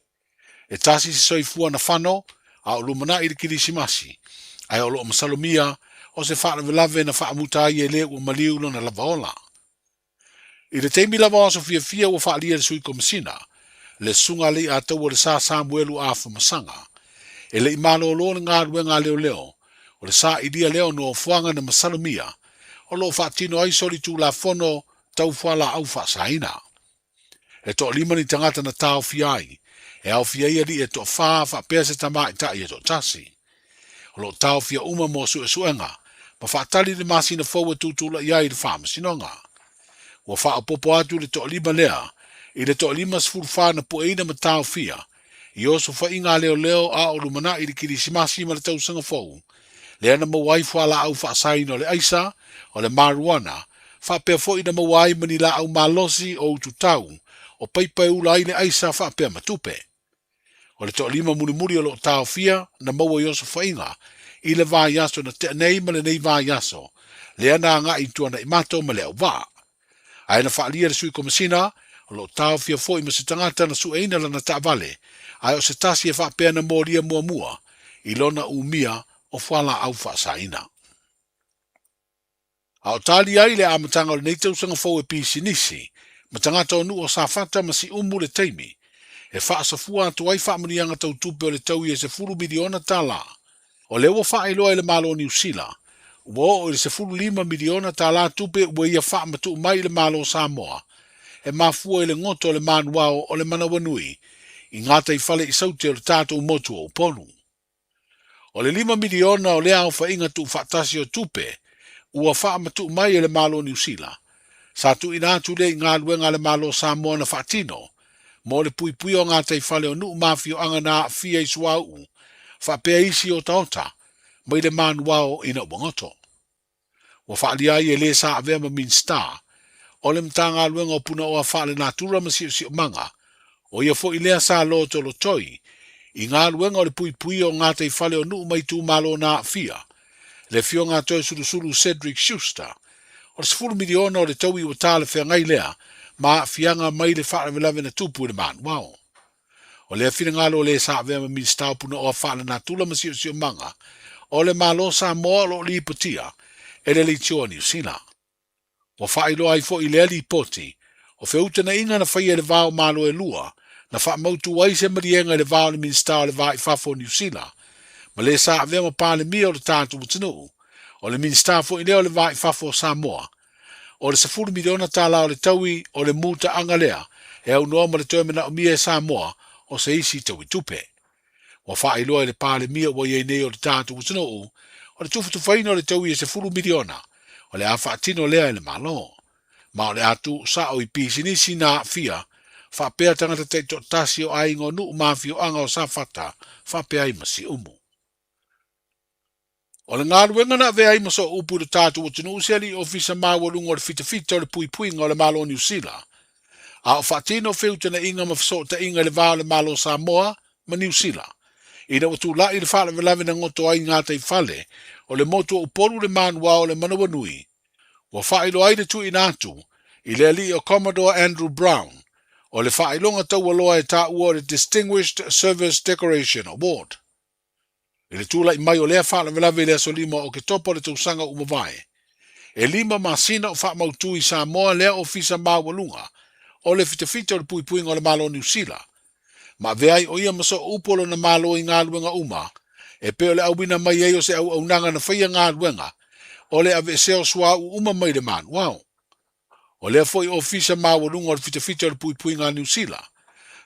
E tasi se soifua na fano a o lumanai i le Kerisimasi, ae o lo o masalomia o se faalavelave na faamuta ai e le ua maliu lona lava ola. I le taimi lava o aso fiafia ua faaalia e le Sui Komesina, le Susuga a Leiataua le Sa Samuelu Afamasaga, e le i malolo le galuega a leoleo, o le sailia lea o nofoaga na masalomia o lo o faatino ai solitulafono tau fualaau faasaina. E toalima ni tagata na taofia ai, e aofia ai alii e toafa faapea se tamaitai e toatasi. O lo o taofia uma mo suesuega ma faatali le masina fou e tutulai ai i le faamasinoga. Ua faaopoopo atu le toalima lea i le toalima 14 na pueina ma taofia i osofaiga a leoleo a o lumanai i le Kerisimasi ma le Tausaga Fou, lea na maua ai fualaau faasaina o le aisa, o le marijuana, faapea foi na maua ai ma ni laau malosi o ututau, o paipa e ula ai le aisa faapea ma tupe. O le toalima mulimuli o lo o taofia na maua i osofaiga i le vaiaso na tea nei ma lenei vaiaso, lea na agai i Tuanaimato ma Leauvaa. Ae na faaalia le Sui Komesina, o lo o taofia foi ma se tagata na sueina lana taavale, ae o se tasi e faapea na molia muamua i lona umia o fualaau faasaina. A o tali ai le amataga o lenei tausaga fou e pisinisi ma tagata o nuu o Safata ma Siumu le taimi e faasafua atu ai faamanuiaga tau tupe o le taui e $10 miliona. O lea ua faailoa e le Malo o Niu Sila, ua oo i le $15 miliona tupe ua ia faamatuu mai i le Malo o Samoa, e mafua i le goto o le manuao o le manawanui i gataifale i Saute o le tatou motu o Upolu. O le $5 miliona o lea aofaiga tuufaatasi o tupe ua faamatuu mai e le Malo o Niu Sila, sa tuuina atu lea i galuega a le Malo o Samoa na faatino mo le puipuia o gataifale o nuu ma afioaga na aafia i suauu faapea isi otaota mai le manuao ina ua goto. Ua faaalia ai e le sa avea ma Minisita o le Matagaluega o Punaoa Faalenatura ma Siosiomaga, o ia foi lea sa lotolotoi i galuega o le puipuia o gataifale o nuu ma itumalo na aafia, le Afioga a Toesulusulu Cedric Schuster, o le $10 miliona o le taui ua talafeagai lea ma aafiaga mai le faalavelave na tupu i le manuao. O lea finagalo o le sa avea ma Minisita o Punaoa Faalenatura ma Siosiomaga o le Malo o Samoa o lo o lipotia e le Leitioa Niu Sila. Ua faailoa ai foi i lea lipoti, o feutagaiga na faia i le va o Malo e lua, na faamautu ai se maliega i le va o le Minisita o le Va i Fafo o Niu Sila, ma le sa avea ma Palemia o le tatou atunuu, o le Minisita foi lea o le Va i Fafo o Samoa. O le $10 miliona o le taui o le mutaaga lea e aunoa ma le toe manaomia e Samoa o se isi taui tupe. Ua faailoa e le Palemia ua i ai nei o le tatou atunuu, o le tufatufaina o le taui e $10 miliona, o le a faatino lea e le Malo. ma o le a tuusa'o i pisinisi na aafia faapea tagata taitoatasi o aiga o nuu ma afioaga o Safata faapea ai ma Siumu. O le galuega na avea ai ma sooupu i lo tatou atunuu se alii ofisa maualuga o le fitafita o le puipuiga o le Malo o Niu Sila, a o faatino feutagaiga ma fesootaiga i le va o le Malo o Samoa ma Niu Sila, ina ua tula'i le faalavelave na goto ai gataifale o le motu o Upolu le manuao o le manawanui, ua faailoa ai le tuuina atu i le alii o Commodore Andrew Brown o le faailoga taualoa e taua o le Distinguished Service Decoration Award. I le tulai mai o lea faalavelave i le aso 5 o Oketopa o le tausaga ua mavae, e lima masina o faamautū i Samoa lea ofisa maualuga o le fitafita o le puipuiga o le Malo o Niu Sila, ma avea ai o ia ma sooupu o lona Malo i galuega uma, e pei o le auina mai ai o se auaunaga na faia galuega o le aveesea o suauu uma mai le manuao. O lea foi ofisa maualuga o le fitafita o le puipuiga a Niu Sila,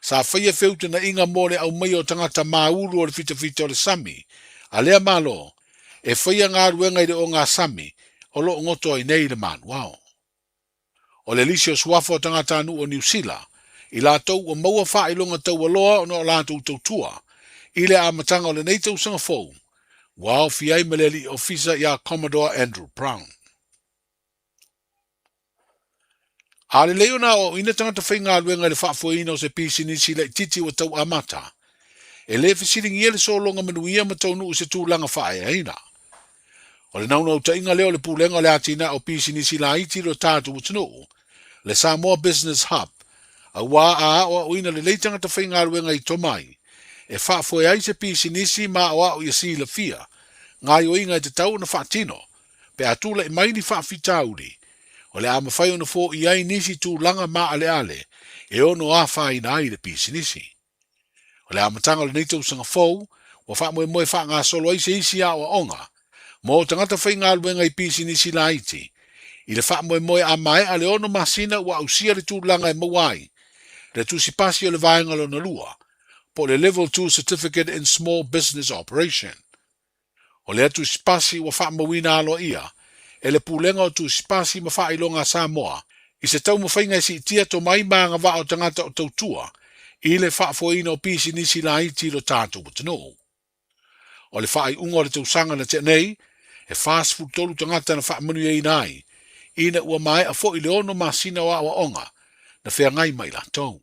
sa faia feutagaiga mo le aumaia o tagata māulu o le fitafita o le sami a lea Malo e faia galuega i le ogasami o lo o goto ai nei le manuao. O le lisi o suafa o tagatanuu o Niu Sila, i latou ua maua faailoga taualoa ona o latou tautua i le amataga o lenei tausaga fou, ua aofia ai ma le alii ofisa ia Commodore Andrew Brown. A lelei ona aoaoina tagata faigaluega i le faafoeina o se pisinisi laitiiti ua tau amata, e le fesiligia le sologa manuia ma taunuu i se tulaga faaeaina. O le naunautaiga lea o le Pulega o le Atinae o Pisinisi Laiti i lo tatou atunuu, le Samoa Business Hub, auā a aoaoina lelei tagata faigaluega i tomai e faafoe ai se pisinisi ma aoao ia silafia gaoioiga e tatau ona faatino pe a tulai mai ni faafitauli, o le a mafai ona foia ai nisi tulaga maaleale e ono afaina ai le pisinisi. O le amataga o lenei tausaga fou, ua faamoemoe faagasolo ai se isi aoaoga mo tagata faigaluega i pisinisi laiti, i le faamoemoe a maea le ono masina ua ausia le tulaga e maua ai le tusi pasi o le vaega lona lua, po o le Level 2 Certificate in Small Business Operation. O lea tusipasi ua faamauina aloaia e le Pulega o Tusipasi ma Faailoga a Samoa i se taumafaiga e siitia tomai ma agavaa o tagata o tautua i le faafoeina o pisinisi laiti i lo tatou atunuu. O le faaiuga o le tausaga na tea nei, e 43 tagata na faamanuiaina ai ina ua maea foi le ono masina o aoaoga na feagai ma i latou.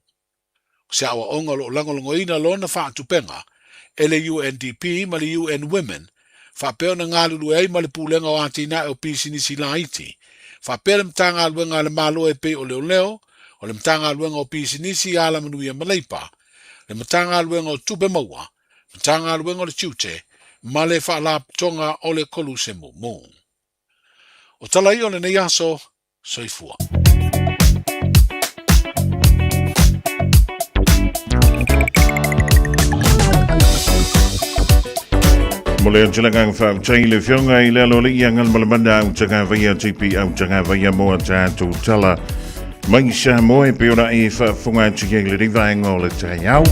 O se aoaoga o lo o lagolagoina lona faatupega e le UNDP ma le UN Women faapea ona galulue ai ma le Pulega o Atinae o Pisinisi Laiti faapea le Matagaluega a le Malo e pei o Leoleo, o le Matagaluega o Pisinisi, Alamanuia ma Leipa, le Matagaluega o Tupe Maua, Matagaluega o le Tiute ma le Faalapotopotoga o le Koluse Mumu. O tala ia o lenei aso, Soifua. Mo le angelanga whaamtai le fionga i le alo le ia ngal malamanda au tanga vaia tipi au tanga vaia moa tātou tala mai sa moe pe ora e whaafunga atu i le rivaenga o le taiau.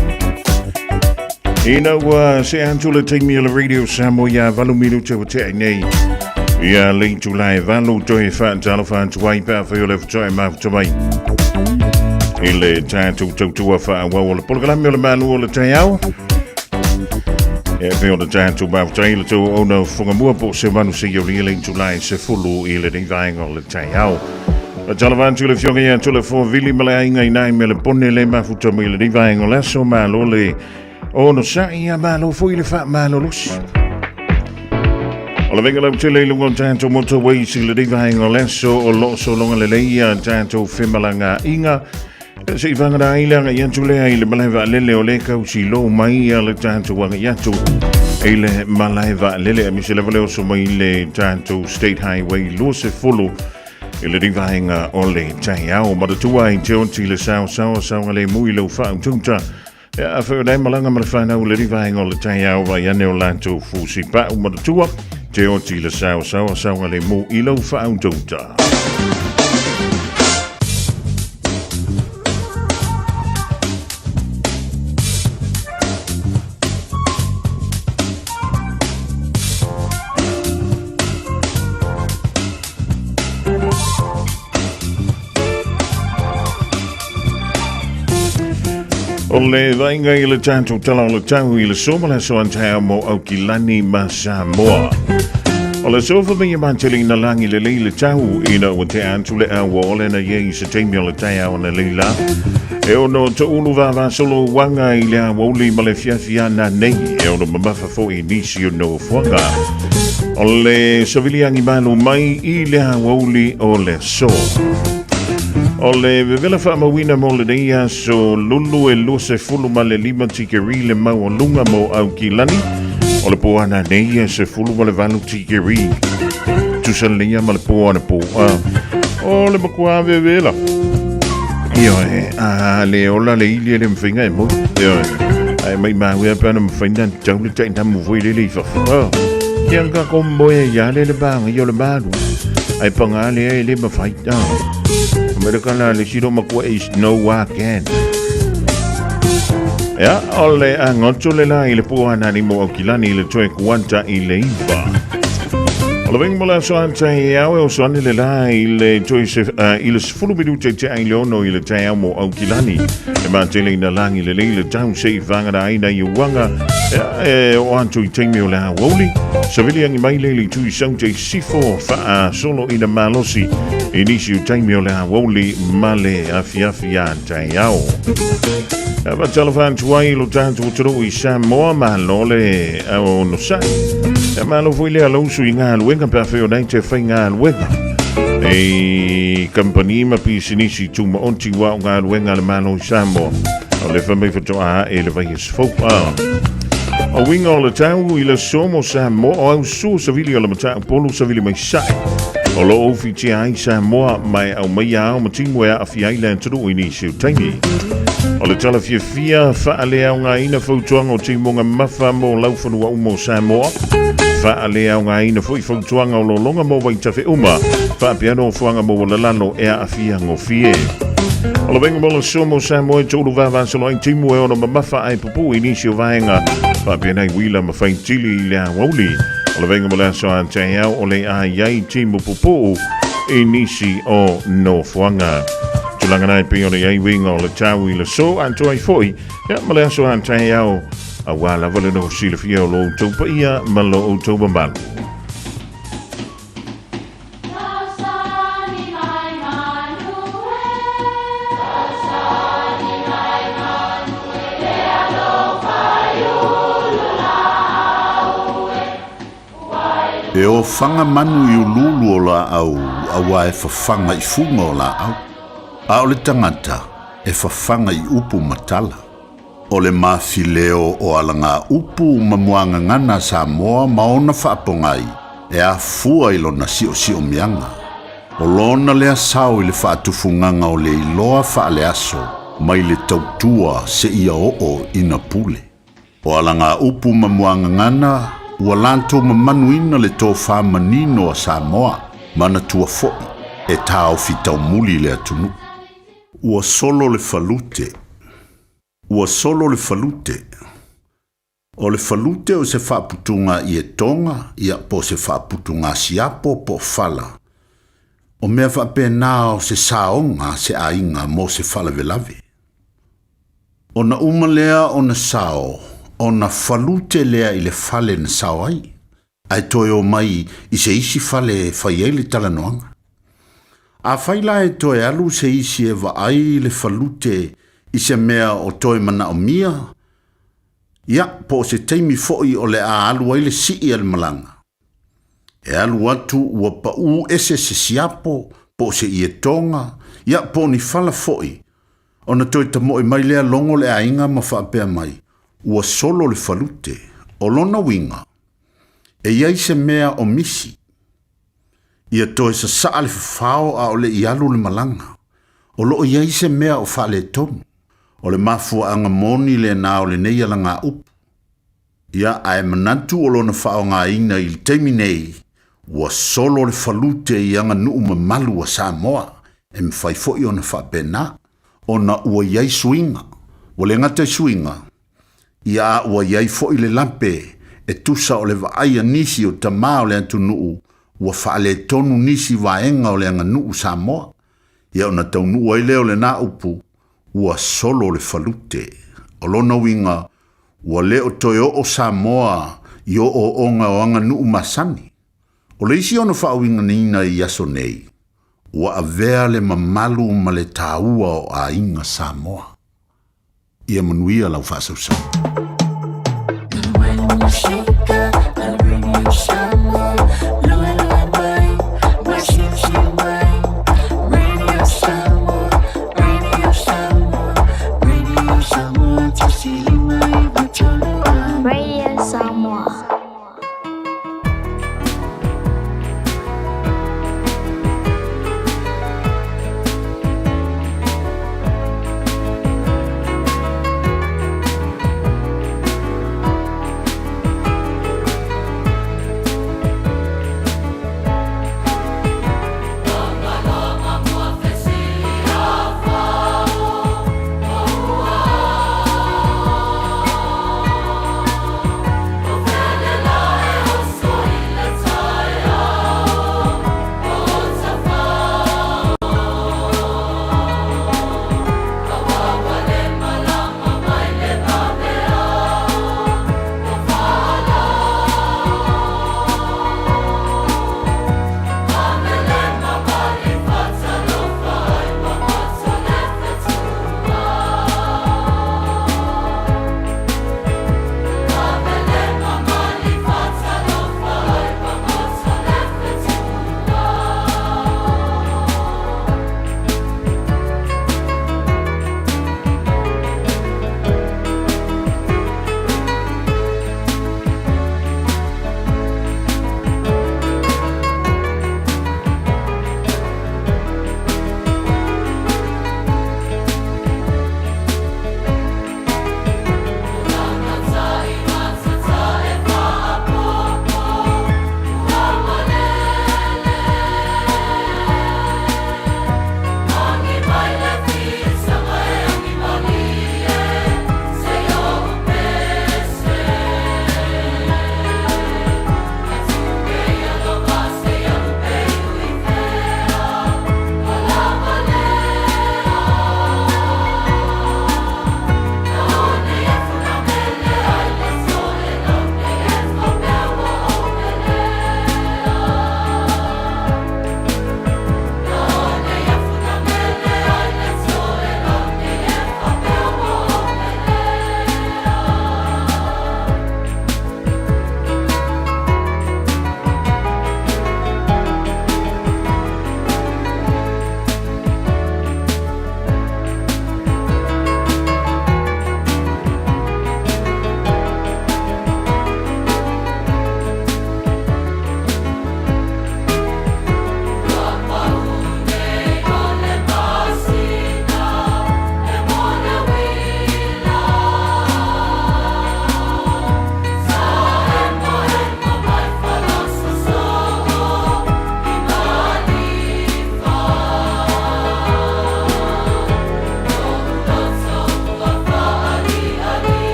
Ina ua se atu le taimi o le Radio Samoa ia valu minuta ua tea nei. Ia le itula e valu toe whaatalofa atu ai pe a whai o le whatoe mafuta mai. I le tātou tautua whaawau o le polokalame o le malu o le taiao. E pe o le tātou mafuta i le tau ona whangamua po se manu se ioli i le itula e se fulu i le rivaenga o le taiao. Talofa atu le fioga ia tule fo vili ma le aiga i nai me le pone le mafuta mai le rivaenga o le aso malo le ono sa ia malo foi le fa malo lusi. O le venga lau tele i lunga o tātou motorways i le rivaenga o le aso o lo so longa le leia tātou whemalanga inga. Se i whangara ai le anga i atu lea i le malae vaalele o le kausi lo mai a le tātou anga i atu i le malae vaalele a mise leva leo so mai le tātou State Highway 20 i le rivaenga o le taiao. Matatua i te oti le sao sao sao le mui lau whautauta. E a whai o malanga ma le whanau le rivaenga o le taiao vai ane o lātou fusi pau matatua. Te oti le sao sao sao le mui lau whautauta. O le vaaiga i le tatou tala o le tau i le aso ma le aso a taeao mo Aukilani ma Samoa. O le sofa mai e matele ina lagi lelei le tau ina ua tea atu le aua o lena iai i se taimi o le taeao analeila. E ono toulu vavasolo uaga i le aoauli ma le afiafi ananei e ono mamafa foi i nisi o nofoaga. O le savili agi malu mai i le aoauli o le aso. O le vevela faamauina mo lenei aso lulu e 25 tikeri le maualuga mo Aukilani. O le po ananei e 18 tikeri. Tusa lelei ma le po anapo. O le matua vevela. Ioe, a le ola le ili e le mawhainga e mo. Ioe, ai mai mawea pe ana mawhaina tau le tai namu foi lele i fafo. Oh. Kia nga ko moe ia le le banga i o le malu. Ai panga le e le mawhai. Oh. Amerika la le siro makua is no again. Ia, o le agoto le la i le po anani mo Aukilani i le toe kuanta i le iva. O le venga mo le aso anta i au e oso ane le la i le toe se, i le 10 minute te ai le ono i le taeao mo Aukilani. E matele ina lagi lelei le tau se i whangara ai nei uanga e o atu i taimi o le aoauli. Savili angi mai le le tui sau te sifo whaa solo ina malosi i nisi o taimi o le aoauli ma le afiafi a taeao. E fatalofa atu ai lo tatou atunuu i Samoa, malo le onosai. E malo foi le alausu i galuega pe afai o nei te faigaluega. E kampani ma pisinisi tumaoti ua o galuega a le Malo i Samoa. O le fai mai faatoa ae le vaiaso fou. O uiga o le tau i le aso mo Samoa o au sua savili o le matau-polu savili mai sae. O lo o ufitia ai Samoa ma e aumaia ao ma timu e aafia ai le atunuu i nisi o taimi. O le tala fiafia faaleaogaina fautuaga o timuga mafa mo laufanua uma o Samoa. Faaleaogaina foi fautuaga o lologa mo vaitafe uma, faapea nofoaga maualalalo e aafia gofie. O le vaega mo le aso mo Samoa e toulu vavasolo ai timu e ono mamafa ae pupuu i nisi o vaega faapea nai uila ma faitili i le aoauli. O le vaega mo le aso a taeao o le a i ai timu pupuu i nisi o nofoaga. Tulaga na e pei ona i ai uiga o le tau i le aso atoa ai foi ia ma le aso a taeao aua lava le noho silafia o lo outou paia ma lo outou mamalu. E ofaga manu i uluulu o laau auā e fafaga i fuga o laau, a o le tagata e fafaga i upu ma tala. O le mafileo o alagaupu ma muagagana a Samoa ma ona faapogai e afua i lona siosiomiaga. O lona lea sao i le faatufugaga o le iloa faaleaso mai le tautua seia oo ina pule. O alagaupu ma muagagana ua latou mamanuina le tofa manino a Samoa, manatua foi e taofi taumuli le atunuu. Ua solo le falute. Ua solo le falute. O le falute o se faaputuga ietoga, ia, po o se faaputuga siapo po o fala. O mea faapena o se saoga a se aiga mo se faalavelave. Ona uma lea ona sao, ona falute lea i le fale na sao ai, ae toe omai i se isi fale e fai ai le talanoaga. Afai la e toe alu se isi e vaai le falute i se mea o toe manaomia, ia, po o se taimi foi o le a alu ai le sii a le malaga. E alu atu ua paū ese se siapo, po o se ietoga, ia, po o ni fala foi, ona toe tamoe mai lea logo le aiga ma faapea mai, ua solo le falute. O lona uiga, e i ai se mea o misi. Ia toe sasaa le fafao a o le i alu le malaga. O lo o i ai se mea o faaletonu. O le mafuaaga moni lena o lenei alagaupu. Ia, ae manatu o lona faaaogaina i le taimi nei, ua solo le falute i aganuu mamalu a Samoa, e mafai foi ona faapena, ona ua i ai suiga. Ua le gata i suiga, ia a ua i ai foi le lape e tusa o le vaai a nisi o tamā o le atunuu ua faaletonu nisi vaega o le aganuu Samoa. Ia ona taunuu ai lea o lena upu, ua solo le falute. O lona uiga, ua le o toe oo Samoa i ooooga o aganuu masani. O le isi ona faauigaina i aso nei, ua avea le mamalu ma le taua o aiga Samoa. Ia manuia lau faasausau. Radio Samoa.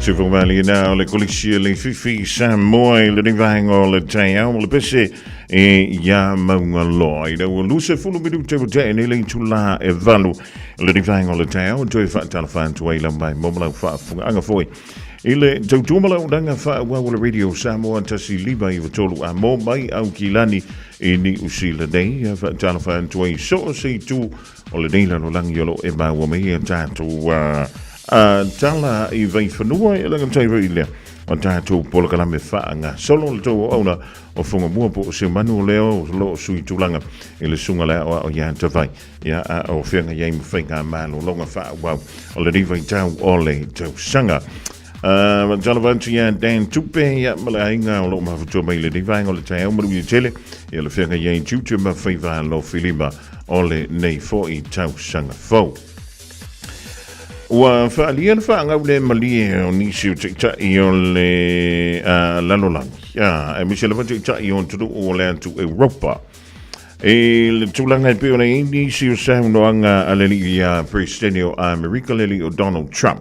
Se whawali nā o le kolisi le whiwhi Samoa i le vaenga o le taeao o le pese e ia maunga loa. I lau luse fulu minute o te nei le tula e valu le vaenga o le taeao toe whaatala whantua i lau mai momalau whaafunga anga foi. I le tautua ma lau danga whaauau o le Radio Samoa tasi lima i tolu a mō mai au ki lani i ni usila nei a whaatala whantua i so se tu o lenei lalolagi o lo o e maua mai e tatou tala i Vaifanua e lagatai foi lea o tatou polokalame faagasolo le tou auauna o Fugamua po o Seumanu o lea o lo o sui tulaga i le susuga le aoao ia Tavai ia a o feagai ai ma faigamalologa faaauau o lenei vaitau o le tausaga. Talofa atu ia Dan Tupe ia ma le aiga o lo o mafutua mai lenei vaega o le taeao manuia tele ia le feagai ai tiute ma faiva alofilima o lenei foi tausaga fou. Ua faaalia le faagau le malie o nisi o taitai o le lalolagi, aemaise lava taitai o atunuu o le atu Europa. I le tulaga e pei ona i ai nisi o saunoaga a le alii Peresetene o Amerika, le alii o Donald Trump.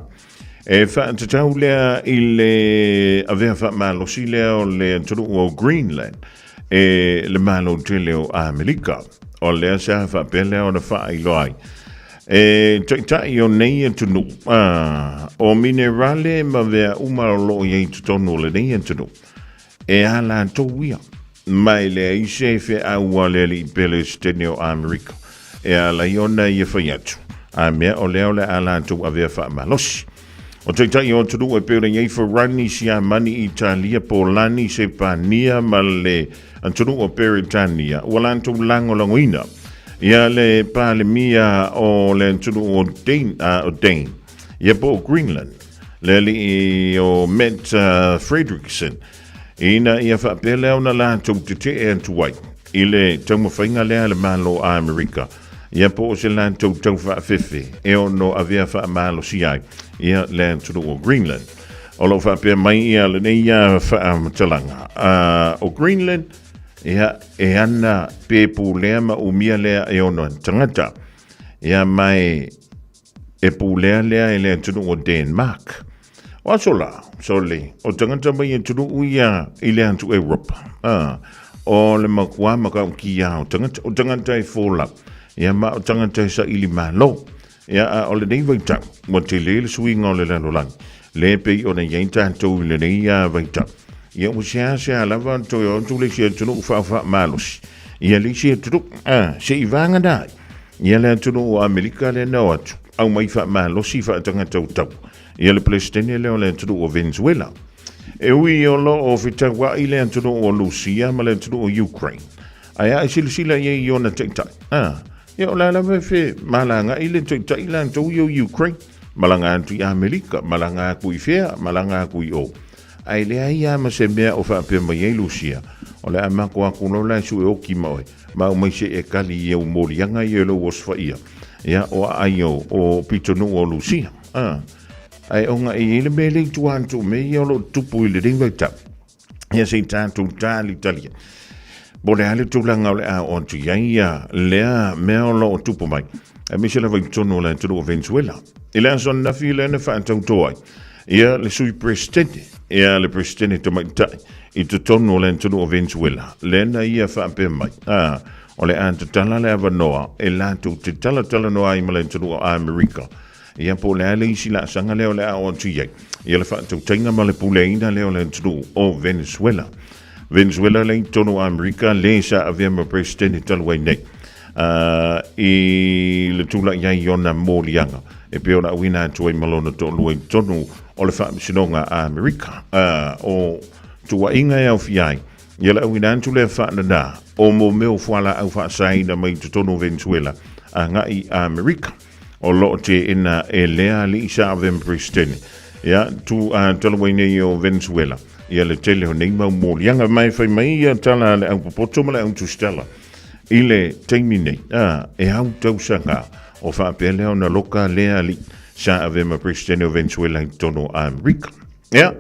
E faatatau lea i le avea faamalosi lea o le atunuu o Greenland e le Malo tele o Amerika. O lea sa faapea lea ona faailoa ai. E taitai o nei atunuu, a, o minerale ma mea uma o lo o i ai i totonu o lenei atunuu, e a latou ia. Ma e leai se feau a le alii Peresetene o Amerika e ala ai ona ia fai atu, a mea o lea o le a latou avea faamalosi. O taitai o atunuu e pei ona i ai Farani, Siamani, Italia, Polani, Sepania ma le atunuu o Peretania, ua latou lagolagoina ia le Palemia o le atunuu o Dane, o Dane ia po o Greenland, le alii o Mette Frederiksen, Ina ia faapea lea ona latou tetee atu ai i le taumafaiga lea a le Malo o Amerika, ia po o se latou taufaafefe e ono avea faamalosia ai ia le atunuu o Greenland. O lo o faapea mai ia lenei faamatalaga, o Greenland, ia, e ana pe pulea ma umia lea e ona tagata, ia ma e E pulea lea e le atunuu o Denmark. O aso la, sole, o tagata mai atunuu ia i le atu Europa. Ah, o le makuā matautia o tagata, o tagata e folau, ia ma o tagata e saili malo. Ia, a o lenei vaitau, ua tele le suiga o le lalolagi, le pei ona i ai tatou i lenei vaitau. Ia, ua seasea lava toe o atu le isi atunuu faafaamalosi ia le isi atunuu, ah, se'i vagana ai. Ia le atunuu o Amerika lea na o atu, aumai faamalosi faatagata o taua ia le Peresetene lea o le atunuu o Venezuela. E ui o lo o fetauai le atunuu o Lusia ma le atunuu o Ukraine, ae a e silasila i ai i ona taitai, a, ia o la lava e femalagai le taitai latou ia o Ukraine, malaga atu i Amerika, malaga atu i fea, malaga atu i o. Ae leai lava ma se mea o faapea mai ai Lusia, o le a mako aku loa la e sue oki ma oe, ma aumai se e kali i au moliaga ia i lou osofaia, ia, o aai o, o pitonuu o Lusia. A, ae ona e i ai le mea le i tua atu o mea ia o lo o tupu i lenei vaitau. Ia se i tatou talitalia. Po o le a le tulaga o le a oo atu i ai ia lea mea o lo o tupu mai, aemaise lava i totonu o le atunuu o Venezuela. I le aso ananafi lea na faatauto ai, ia le sui Peresetene, ia le Peresetene tamaitai i totonu o le atunuu o Venezuela, lea na ia faapea mai, a, o le a tatala le avanoa e latou te talatalanoa ai ma le atunuu o Amerika, ia po o le a le isi laasaga lea o le a oo atu i ai, ia le faatautaiga ma le puleaina lea o le atunuu o Venezuela. Venezuela lea i totonu o Amerika, le sa avea ma Peresetene talu ai nei. I le tulai ai i ona moliaga e pei ona auina atu ai ma lona toalua i totonu o le Faamasinoga a Amerika. O tuuaiga e aofia ai ia le auina atu lea faanana o mo mea o fualaau faasaina mai totonu o Venezuela agai i Amerika. O lo o teena e lea alii sa avea ma Peresetene ia tu talu ai nei o Venezuela ia le tele o nei mau moliaga. Ma e fai mai ia tala a le aupopoto ma le autusitala I le taimi nei, ā, e au tausaga o faapea lea ona loka lea alii sa avea ma Peresetene o Venezuela i totonu o Amerika. Ia,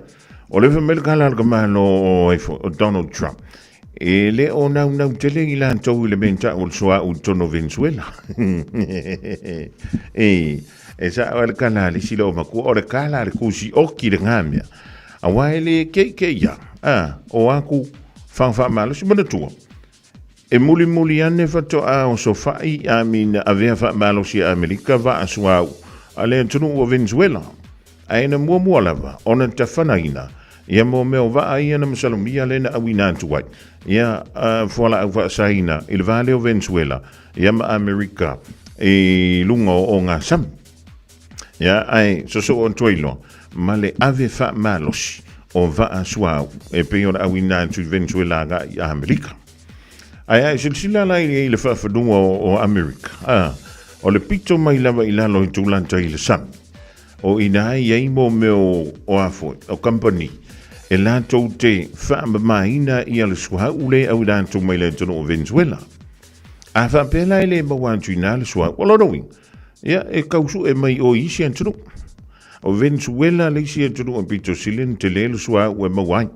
o le fai mai le kala a le kamalo o, o Donald Trump. E le o naunau tele i latou i le mea ta'u o le suauu i totonu o Venezuela. E, e sa'o a le kala a le isi loomatua, o le kala a le kusi oki lena mea. Auā e le ke'ike'i a, a, o aku faga faamalosi. Manatua, e mulimuli ane fato'a osofa'i I mean, avea faamalosi e Amerika vaa suauu a le atunuu o Venezuela. Ae na muamua lava ona tafanaina ia mo mea o vaa ia na masalomia lea na auina atu ai ia fualaau faasaina i le va lea o Venezuela ia ma Amerika i luga o ogasami. Ia, ae sosoo atu ai loa ma le ave faamalosi o vaa suauu e pei ona auina atu i Venezuela agai i Amerika. Ae a e silasila la i le faafanua o Amerika, a, o le pito mai lava i lalo i tulaga i le sami, O ina e i ai mo mea o a foi, o company, e latou te faamamaina ia le suauu le au i latou mai le atunuu o Venezuela. A faapea la e le maua atu i ina le suauu, o lona uiga, ia, e tau sue mai o i isi atunuu. O Venezuela le isi atunuu e pito sili ona tele le suauu e maua ai.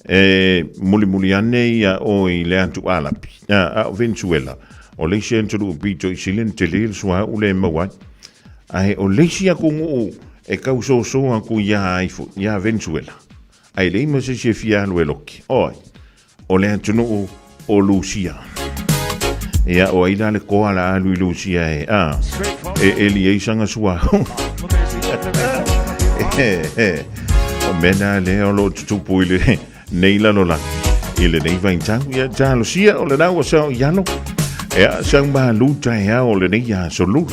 E mulimuli ane ia o i le atu Alapi. A o Venezuela, o le isi atunuu pito i sili ona tele le suauu le e maua ai. Ae o le isi atunuu e tau soso atu ia ai foi, ia Venezuela, ae leai ma se isi e fia alu e loki. O ai? O le atunuu o Lusia. Ia, o ai la le koa la alu i Lusia e, a, e eli ai sana suauu. O mea na lea o lo o tutupu i le nei lalolagi i lenei vaitau. Ia, talosia o lena ua sao i alo. Ia, sau malu taeao o lenei aso lulu.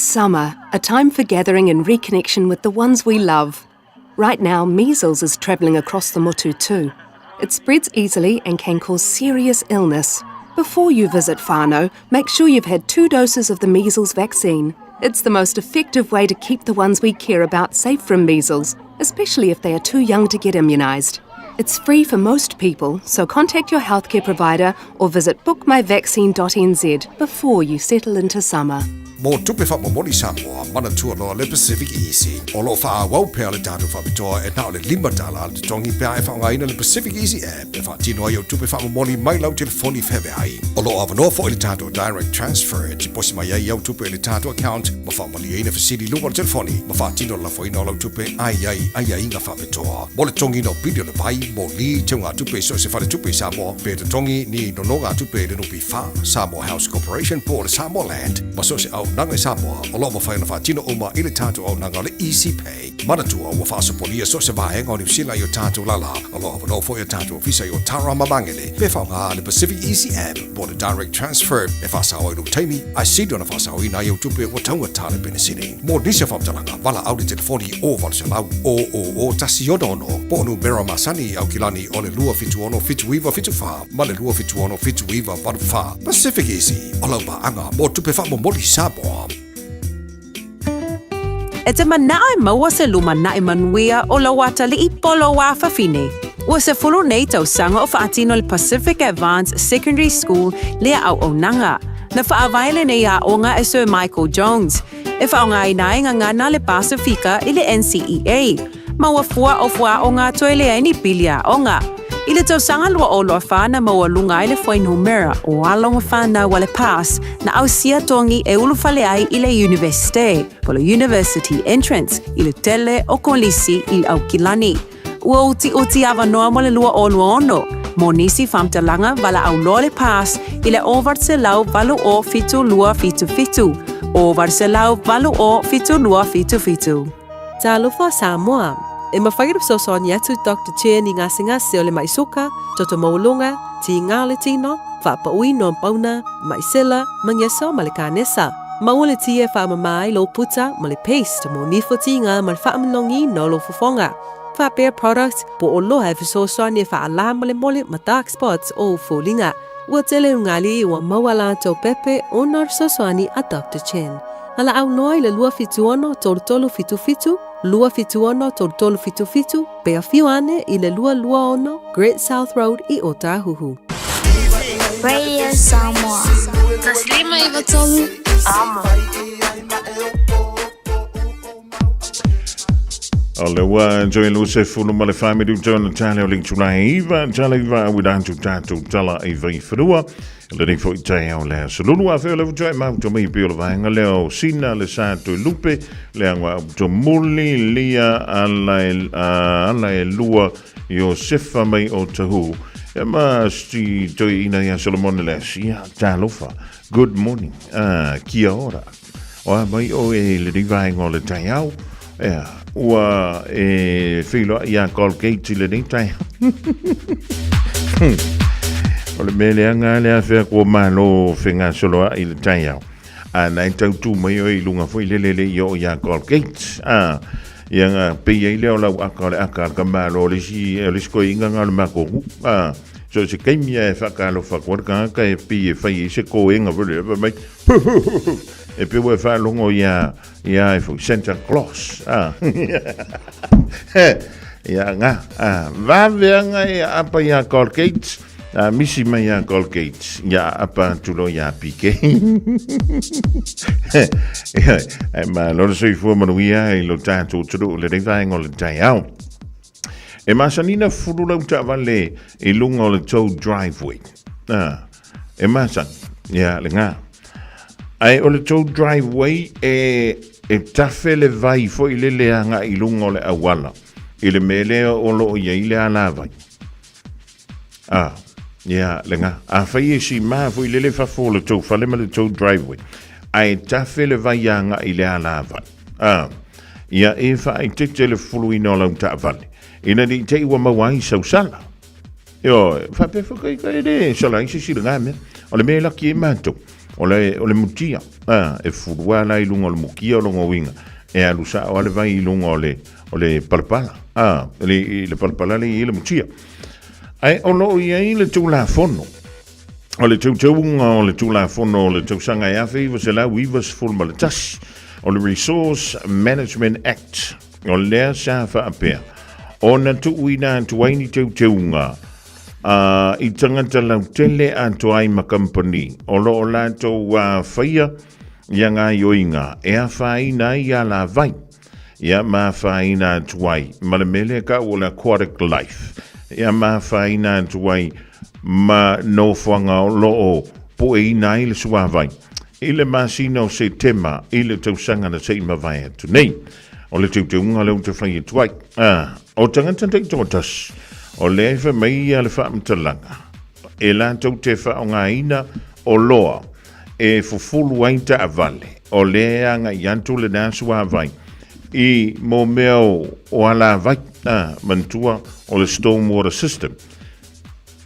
Summer, a time for gathering and reconnection with the ones we love. Right now, measles is travelling across the Motu too. It spreads easily and can cause serious illness. Before you visit whānau, make sure you've had two doses of the measles vaccine. It's the most effective way to keep the ones we care about safe from measles, especially if they are too young to get immunised. It's free for most people, so contact your healthcare provider or visit bookmyvaccine.nz before you settle into summer. Mō Tupe Faamomoli Samoa, manatua loa le Pacific Easy. O lo o faaauau pea le tatou faapitoa e na o le $5 le totogi pe a e faaaogaina le Pacific Easy app e faatino ai au tupe faamomoli mai lau telefoni feaveai. O lo o avanoa foi le tatou Direct Transfer e tiposi mai ai au tupe i le tatou account ma faamalieina fesili i luga o le telefoni ma faatino le lafoina o lau tupe a i ai aiaiga faapitoa. Mo le totogiina o pili o le vai, moli, teugatupe i so o se faletupe i Samoa, pe totogi ni nonogatupe i le NPF, Samoa House Corporation po o le Samoa Land, ma so o se auaunaga i Samoa, o lo o mafai ona faatino uma i le tatou auaunaga o le Easy Pay. Manatua, ua faasopolia so o se vaega o Niu Sila i o tatou lala. O lo o avanoa foi o tatou ofisa i Otara ma Magele pe faaaoga le Pacific Easy App po o le Direct Transfer e faasao ai lou taimi, ae sili ona faasaoina ai au tupe ua taugata le penisini. Mo nisi o faamatalaga, valaau i le telefoni o 800 000 166 po o numera masani i Aukilani o le 276 7974 ma le 276 7984. Pacific Easy, o lau paaga mo tupe faamomoli Samoa. E te manao e maua se lumanai manuia o lou atalii po o lou afafine. Ua 10 nei tausaga o faatino le Pacific Advance Secondary School lea auaunaga. Na faavae lenei aoga e Sir Michael Jones, e faaaogaina ai gagana le Pasifika i le NCEA. Ma ua fua o fuaaoga toe leai ni pili aoga. I le tausaga 2024 na maualuga ai le fuainumera o alo ma fanau a le PASS na ausia togi e ulufale ai i le Iunivesite, po le University Entrance, i le tele o kolisi i Aukilani. Ua utiuti avanoa mo le 2026 mo nisi faamatalaga valaau loa le PASS i le 808 7277, 808 7277. Talofa Samoa! E mafai ona fesoasoani atu Doctor Chen i gasegase o le mai suka, toto maualuga, tiga o le tino, faapauina o pauna, mai sela, magiasa ma le kanesa. Maua le ti e faamama ai lou puta ma le paste mo nifo tiga ma le faamanogiina o lou fofoga. Faapea product po o loa e fesoasoani e faalā molemole ma dark spots o ou foliga. Ua tele ugali ua maua latou pepe ona o le fesoasoani a Doctor Chen. Valaau loa i le 276 3377, 276 3377, pe afio ane i le 226 Great South Road i Ōtāhuhu. Radio Samoa. Taslima i Amo. O le ua join lu se fulu ma le family u tona tale o le tulai iva tale iva a wida atu tātou tala i vai whanua. Le nei foi tai au le aso lulu a wheo le vutua e mau to mei pio le vaenga leo sina le sa toi lupe le angwa au to muli lia ala e, ala e lua Iosefa mai o tahu. E ma sti toi ina ia Solomon le asia talofa. Good morning. Kia ora. O a mai o e le rivaenga o le taiao. Ea, ua e whiloa i a Colgate i lenei taiao. O le mea leaga le afea kua malo whengasoloa i le taiao. A nai tau tū mai o i lunga foi lele le i o i a Colgate. A, ia ngā pei ai lea o lau aka o le aka ka malo o le isi, o le isi koe inga ngā o le makogu. A, so se kaimi e whakalofa kua le kangaka e pi e whai i se koenga foi le mai. E pe ua e whaalongo i a, i a e foi Santa Claus. A. Ia ngā, a, waweanga e apa i a Colgate, a, misi mai a Colgate, ia apa atu lo ia PK. Ia, e ma lora soifua manuia i lo tātou turu le rei vaenga o le taiao. E masanina fulu lau taavale i lunga o le tou driveway. Ah, e masani, ia le ngā. Ai o le tou driveway e, e tafe le vai foi le leanga i lunga o le auala. I le mea lea o loo iai le alavai. Ah, ia le ngā. A whai e si mā foi le le fafo o le tou fale ma le tou driveway. Ai tafe le vai anga i le alavai. Ah, ia e whaitete le fuluina o lau taavale. Ina ni te ua maua ai sau sala. Ioe, faapea foi kai kai le sala ai se isi le ngā mea. O le mea e laki ai mātou. O le, o le mutia, a, e fufulu lava la i luga o le mukia o lona uiga, e alu sao lava le vai i luga o le, o le palapala, a, le, i le palapala lea e i ai le mutia. Ae o lo o i ai le Tulafono, o le teuteuga o le Tulafono o le tausaga e 1991, o le Resource Management Act, o lea sa faapea ona tuuina atu ai ni teuteuga a, i tagata lautele atoa ai ma kamupani o lo o latou faia ia gaoioiga e afaina ai alavai ia ma afaina atu ai ma le mea lea e tau o le aquatic life, ia ma afaina atu ai ma nofoaga o lo o pueina ai le suavai i le masina o Setema i le tausaga na se i mavae atu nei. O le teuteuga lea ou te fai atu ai. Ah, o tagata taitoatasi, o lea e fai mai ia le faamatalaga, e latou te faaaogaina oloa e fufulu ai taavale, o lea e agai atu lena suavai i mō mea o alavai, ah, manatua o le storm water system.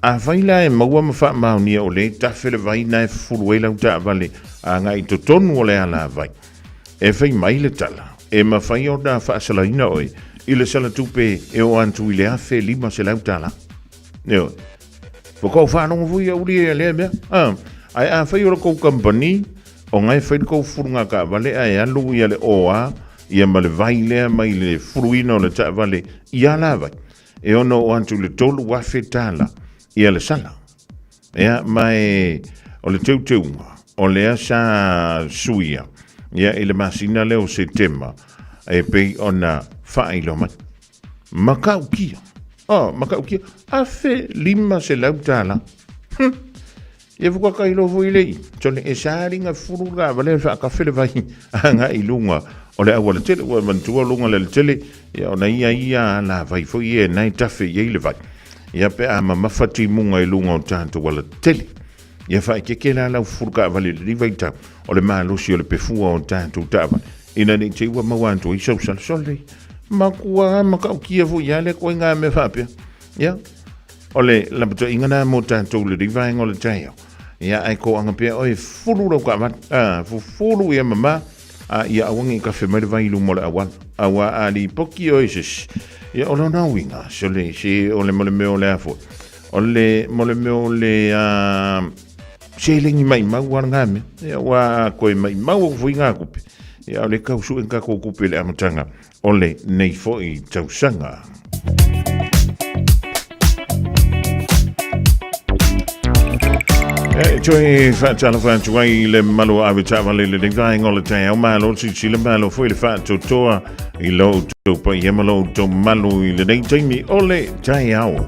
Afai la e maua ma faamaonia o lea e tafe le vai na e fufulu ai lau taavale agai i totonu o le alavai, e fai mai le tala, e mafai ona faasalaina oe i le sala tupe e oo atu i le $1,500. Ioe. Ua kou faalogo foi au lia lea mea. Ah, ae afai o le kou kamupani, o nga e fai le kou fufuluga taavale ae alu ia le oa ia ma le vai lea mai le fufuluina o le taavale i alavai, e ono oo atu i le $3,000 ia le sala. Ia, ma e, o le teuteuga, o lea sa suia ia i le masina lea o Setema e pei ona faailoa mai. Matautia. Oh, matautia. $1,500. Ia fuka kai lo foi lei. Tole e sālinga furu la vale whaakafe le vai anga i lunga. O le awa le tele, ua manatua lunga le tele, ia ona ia ia la vai foi e nai tafe i le vai. Ia pe a mamafa timuga i luga o tātou ala tele. Ia whaekeke la lau furu ka vale le vai tau. O le malosi o le pefua o tātou taavale. Ina nei te ua maua atu ai sau salasole. Makua matautia foi ia le koe ngā mea faapea. Ia, o le lapatoiga na mo tātou le rivaenga o le taeao. Ia, ai ko anga pea oe fulu lau taavale. Ah, fufulu ia mama. A ia aua nei kafe mai le vai i luma o le auala. Aua a lipoki oe se isi. Ia, o lona uiga, se le, se o le mo le mea o le a foi. O le mo le mea o le a seleni maimau a ngā mea. Ia, ua koe maimau au foi ngā kupe. Ia, o le kau sue ngā kō kupe le amataga o le nei foi tausaga. E toe whaatalofa atu ai le malu o ave taavale le lenei vaenga o le taeao malo silasila malo foi le faatotoa i lo outou paia ma lo outou malu i lenei taimi o le taeao.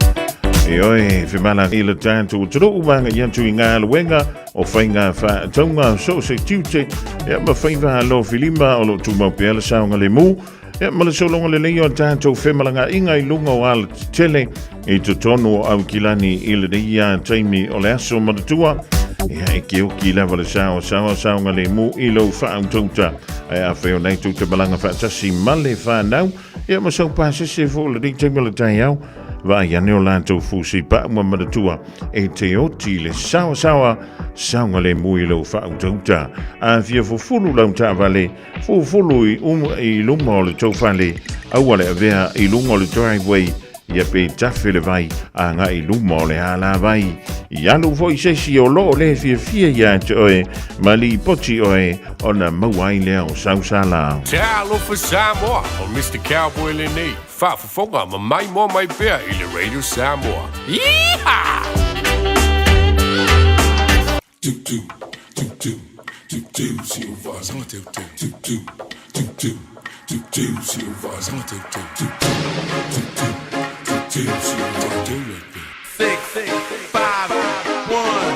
E oe, femala i le tatou atunuu maga i atu i galuega o faiga faatauga so o se tiute ia ma faiva alofilima o lo o tumau pea le saogalemu ia ma le sologa lelei o tatou femalagaaiga i luga o alatetele i totonu o Aukilani i lenei ia taimi o le aso manatua. Ia e keoki lava le sao saoa saogalemu i lou faautauta ae afai o nai tou te malaga faatasi ma le whanau ia ma sau pasese fo le lenei taimi o le taeao vaai ane o latou fusi pau ma manatua e te oti le saoasaoa saogalemu i lou faautauta. A fia fufulu lau taavale, fufulu i, um, i luma o le tou fale, aua le avea i luga o le driveway, ia pe tafe le vai agai i luma o le alavai. I alu foi se isi o lo o le fiafia ia te oe, ma lipoti oe ona maua ai lea o sau sala. Talofa Samoa, o Mr. Cowboy lenei, faafofoga ma maimoa mai pea i le Radio Samoa. Yeehaw! Six, five, one.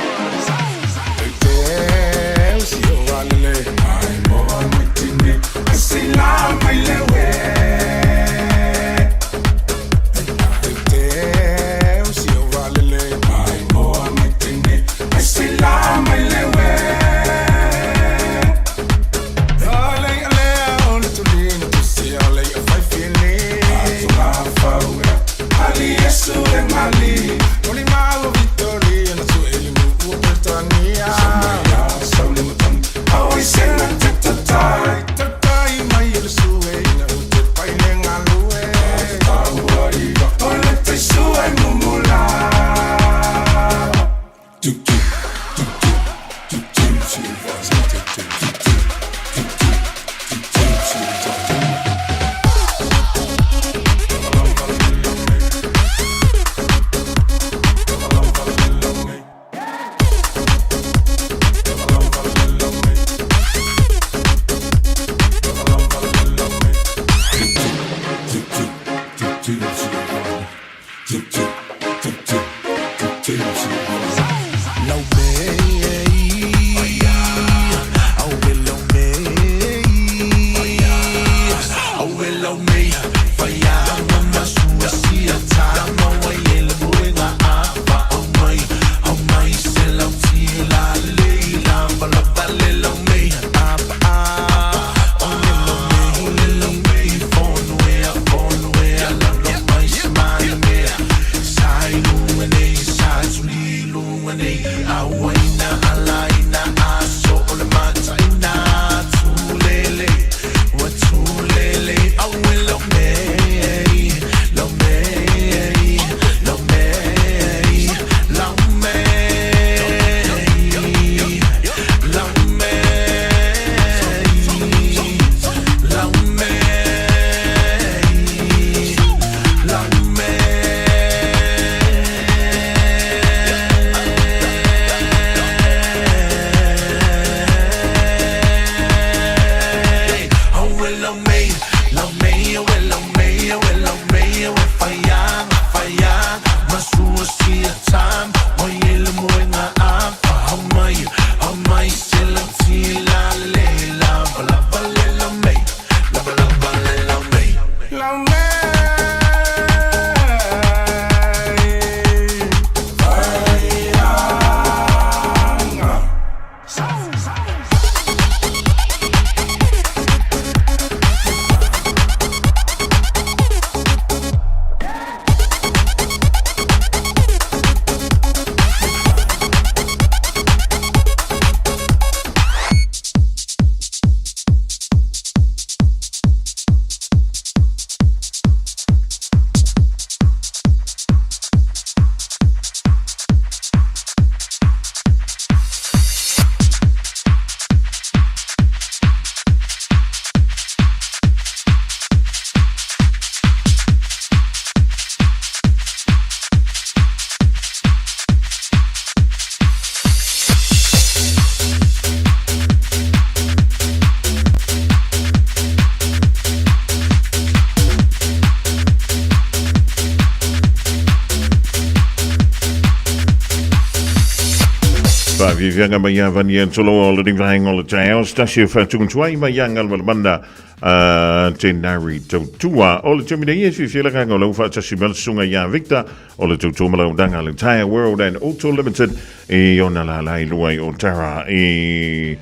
Faaviaviaga mai ia vani tolo o le vaenga o le taeao se tasi o faatugatuai mai ia galumalemana a te nari tautua o le taimi nei e fiafia le agaga o lau faatasi mai le susuga ia Victor o le tautua ma laudaga le Tire World and Auto Limited i ona lala i lua i Otara i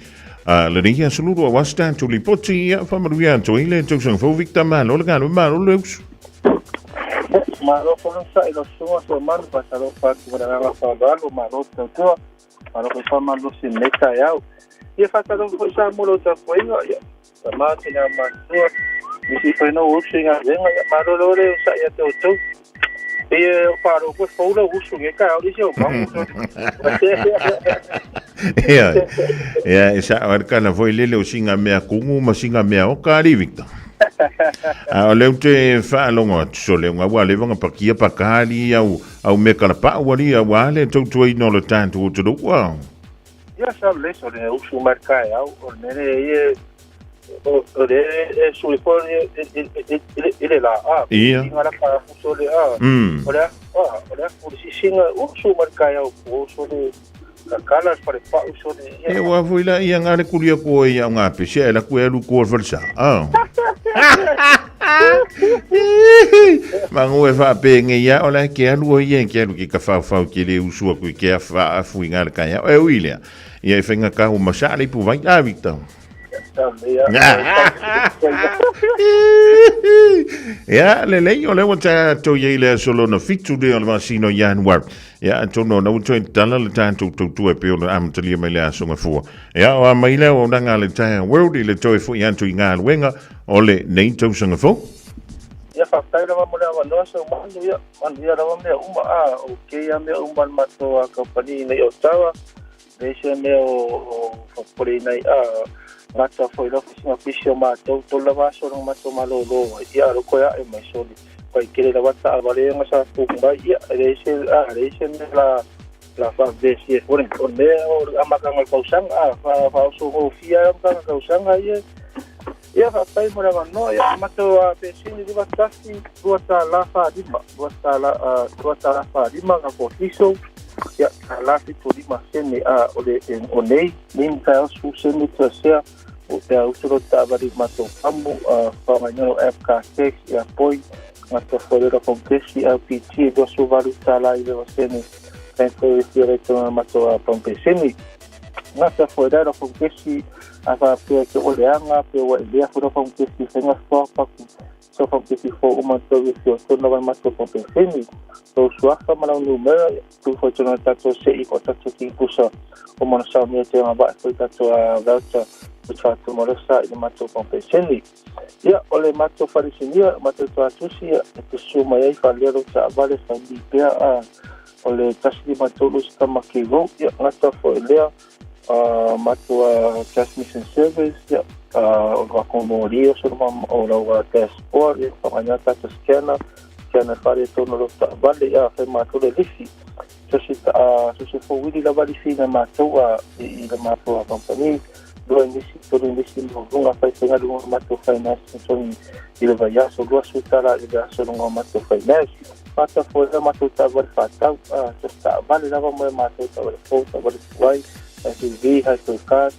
lenei aso lulu aua se tatou lipoti ia faamanuia atu ai le tausaga fou Victor malo le galue malo le usu. Malo foi le i lau susuga Suamanu, faatalofa atu ma le agaga faaaloalo, malo le tautua, malo foi faamalolosi i lenei taeao. Ia faatalofa foi Samoa i lau tapuaiga, ia tama tina matutua, nisi foi na ua usu i galuega, ia malo loa le onosai ia te outou. Pei e faalogo foi fou lau usu i lenei taeao le isi au magu. Ia, ia, e sao ai le tala foi lele o singa mea kumu ma singa mea oka alii Victor. A o lea ou te faalogo atu, sole ua ua leva ona pakia paka alii au, au mea kalapau alii aua le tautuaina o le tatou atunuu ua. Ia sa le so le usu mai le taeao, o le mea lea ia o le e sui foi i le la a. Ia. Singa la ka usu le a. O le a, o le a o le sisinga usu mai le taeao po so le kakala le fale pau so le ia. E ua foi la ia ngā le kulia ko ia o ngā pese e la ku e alu ko le falesa. Ah. Mangu e whaapenge ia o la ke alu o ia ke alu ki ka whau ke le usua ku ke a wha afu i ngā le kai. E ui lea. Ia e whenga kahu masa le pu vai a Victor. Ia, lelei, o lea ua tatou i ai le aso lona fitu lea o le masina o Ianuari. Ia, atonu ona ua toe tala le tatou tautua e pei ona amatalia mai le aso gafua. Ia, o a mai lea auaunaga a le Tyre World i le toe foi atu i galuega o lenei tausaga fou. Ia, faafetai lava mo le avanoa Seumanu, ia, manuia lava mea uma, a o kēia mea uma a le matou kamupani nei o Ottawa, leai se mea o faapopoleina ai, a gata foi loa sina pisi o matou, tolu lava aso na matou malōlō ai, ia a o lea ua toe ae mai soli, pai tele lava taavale ia na sa book mai, ia e leai se, a leai se mea la la faavesi ai foi, o le mea o le amataga o le tausaga, a faaoso gofie ai amataga o le tausaga ia. Ia faafetai mo le avanoa, ia matou pesini 51 $2.45, $2, $2.45 ka kofiso, ia tala 75 sene a o le o nei, nei ma taeao 10 sene tuasea Pe a usu lou taavale i le matou pamu, faaaogaina lou app car tax, ia poi, gata foi lea lou kesi LPG e $28 i 9 sene, transfer e fia le tona matou pamu peseni. Gata foi lea lou kesi, a faapea ke o leaga pe ua e lea foi lou kesi faiga swap aku so pamu kesi fou uma tau e fia tona vai matou pamu peseni. Lou suafa ma lau numera, tu foi tona tatou se'i ko tatou kingusa o mana sa mea te ngā foi tatou a voucher o tatou molesa i le matou pamu. Ia, o le matou falesinia, matou tuatusi, ia, e te su mai ai whalea lou taavale whai pea a o le 153 si tama ke road, ia, ngata foi lea, matou transmission service, ia, o le wakomoria o o lau dashboard, ia, whanganya tatou scanner, scanner whare tonu lou taavale, ia, whai matou le lifi. So se so se fo wili lava lifi na matou a i le matou a company, lua nisi, tolu nisi mo lunga fai faiga lunga matou finance tonu i le vaiaso, $20 i le aso lunga matou finance. Mata foi le matou taavale whātau, so taavale lava mo e matou taavale fou, taavale tuai, SUV, hybrid cars,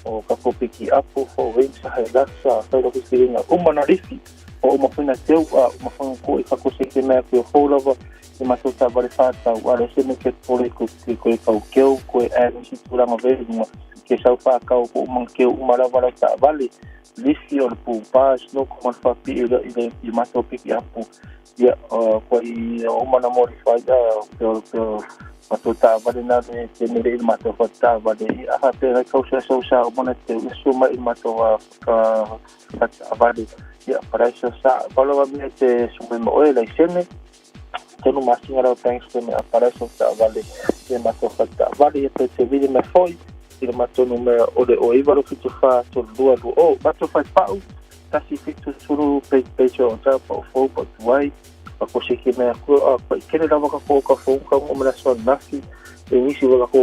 o kako piki apu, fo wings, Hilux, fai lo whiringa uma na lifi, o uma foi na teu, uma foi ko i kako se ke mea koe fou lava, i matou taavale whātau, a le se me ke pole ko ko kau keu, ko e e si tūranga veri lunga, ke sau whākau ko umang keu uma lava lau taavale, lifi o le pūpā, snow ko man whapi i le i matou piki apu, ia, ko i uma na mori whai, peo, peo, matou taavale na le te mele i le matou whataavale, i aha pe rai kau sa sau sa o mana te usu mai i matou whataavale, ia, paraisa sa, palo wa mea te sumai ma oe laisene, tonu masinga rau bank statement a paraisa taavale, ia matou whataavale, ia pe te vili me foi, i le matou numera o le o iva fitu wha tolu lua lua o, matou whai pau, 170 pe pe o tau pau fou pau tuai, a ko se ke mea kua, a ko i kene lava ka ko ka fou ka mo mena so nafi, e nisi wala ko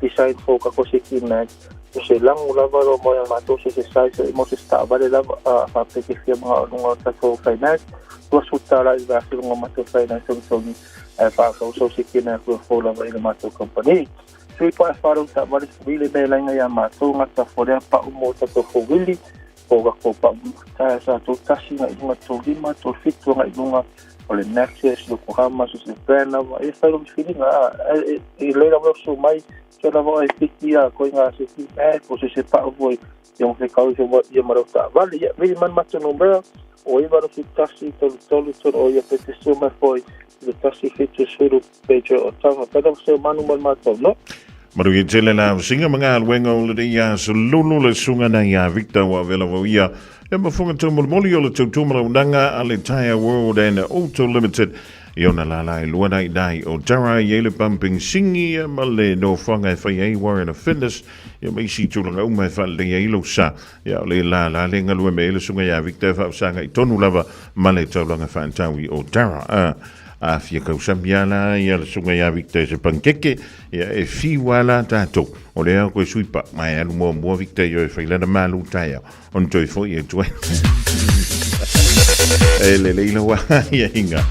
design fou ka ko se ki mea, o se langu lava ro mo ia matou se se size e mo se sta vale lava a fa pe ke fia mga lunga o tatou finance, $20 i vasi lunga matou finance tonu tonu, e wha ka uso se ki mea kua fou lava i le matou company. Tui pa e wharau ta wale wili me lainga ia matou ngata forea pa umo tatou fo wili, o ka ko pa ta sa tō tasi nga i lunga tō lima, tō fitu nga i lunga o le Maxis, Yokohama, so se brand lava, e whai romi whiringa, e leira weo so mai, kia lava e whiki a koi ngā se ki mea, ko se se pao voi, ia mo whekau i ia marau ta vale, ia, vili man matu no mea, o iwa ro fi tasi, tolu tolu tolu, o ia pe te suma foi, i le 170 Pedro o tanga, pena se manu man mātou, no? Maru i tele la singa mga alwenga o le ia so lulu le sunga na ia Victor wa vela wa ia e mafunga tau molimoli o le tautumala unanga a le Tire World and Auto Limited i ona lala e lua nai nai o Tara i ele pumping singi e ma le no whanga e whai ai Warren Fitness ia ma isi tūlanga uma e whalea i lo sa ia o le la la le ngalue me ele sunga ia Victor whausanga i tonu lava ma le taulanga whaantaui o Tara a fia kausami ala ia le sunga ia Victor se pankeke ia e fiwa la tātou o le au koe suipa mai alu mua mua Victor i o e whailana malu taia on toi foi e tue e le leila wa ia inga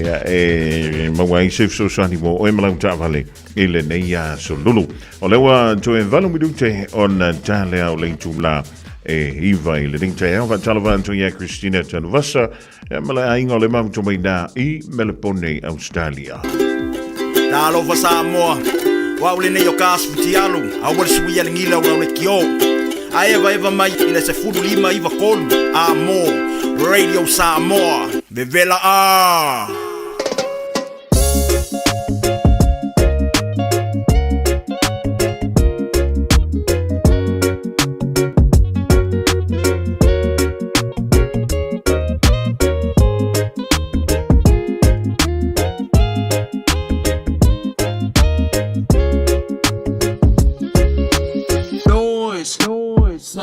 ia e maua ai se fesoasoani mo oe ma lau taavale i lenei aso lulu. O lea ua toe 8 minute ona ta lea o le itulā e 9 i lenei taeao. Faatalofa atu ia Christina Tanuvasa ia ma le aiga o le mafuta mai nā i Melepone, Australia. Talofa Samoa, o au lenei o ka asu fitialu, aua le suia le gila o lau lekiō. A evaeva mai i le 15 93 a mo Radio Samoa, vevela a! Noise, noise.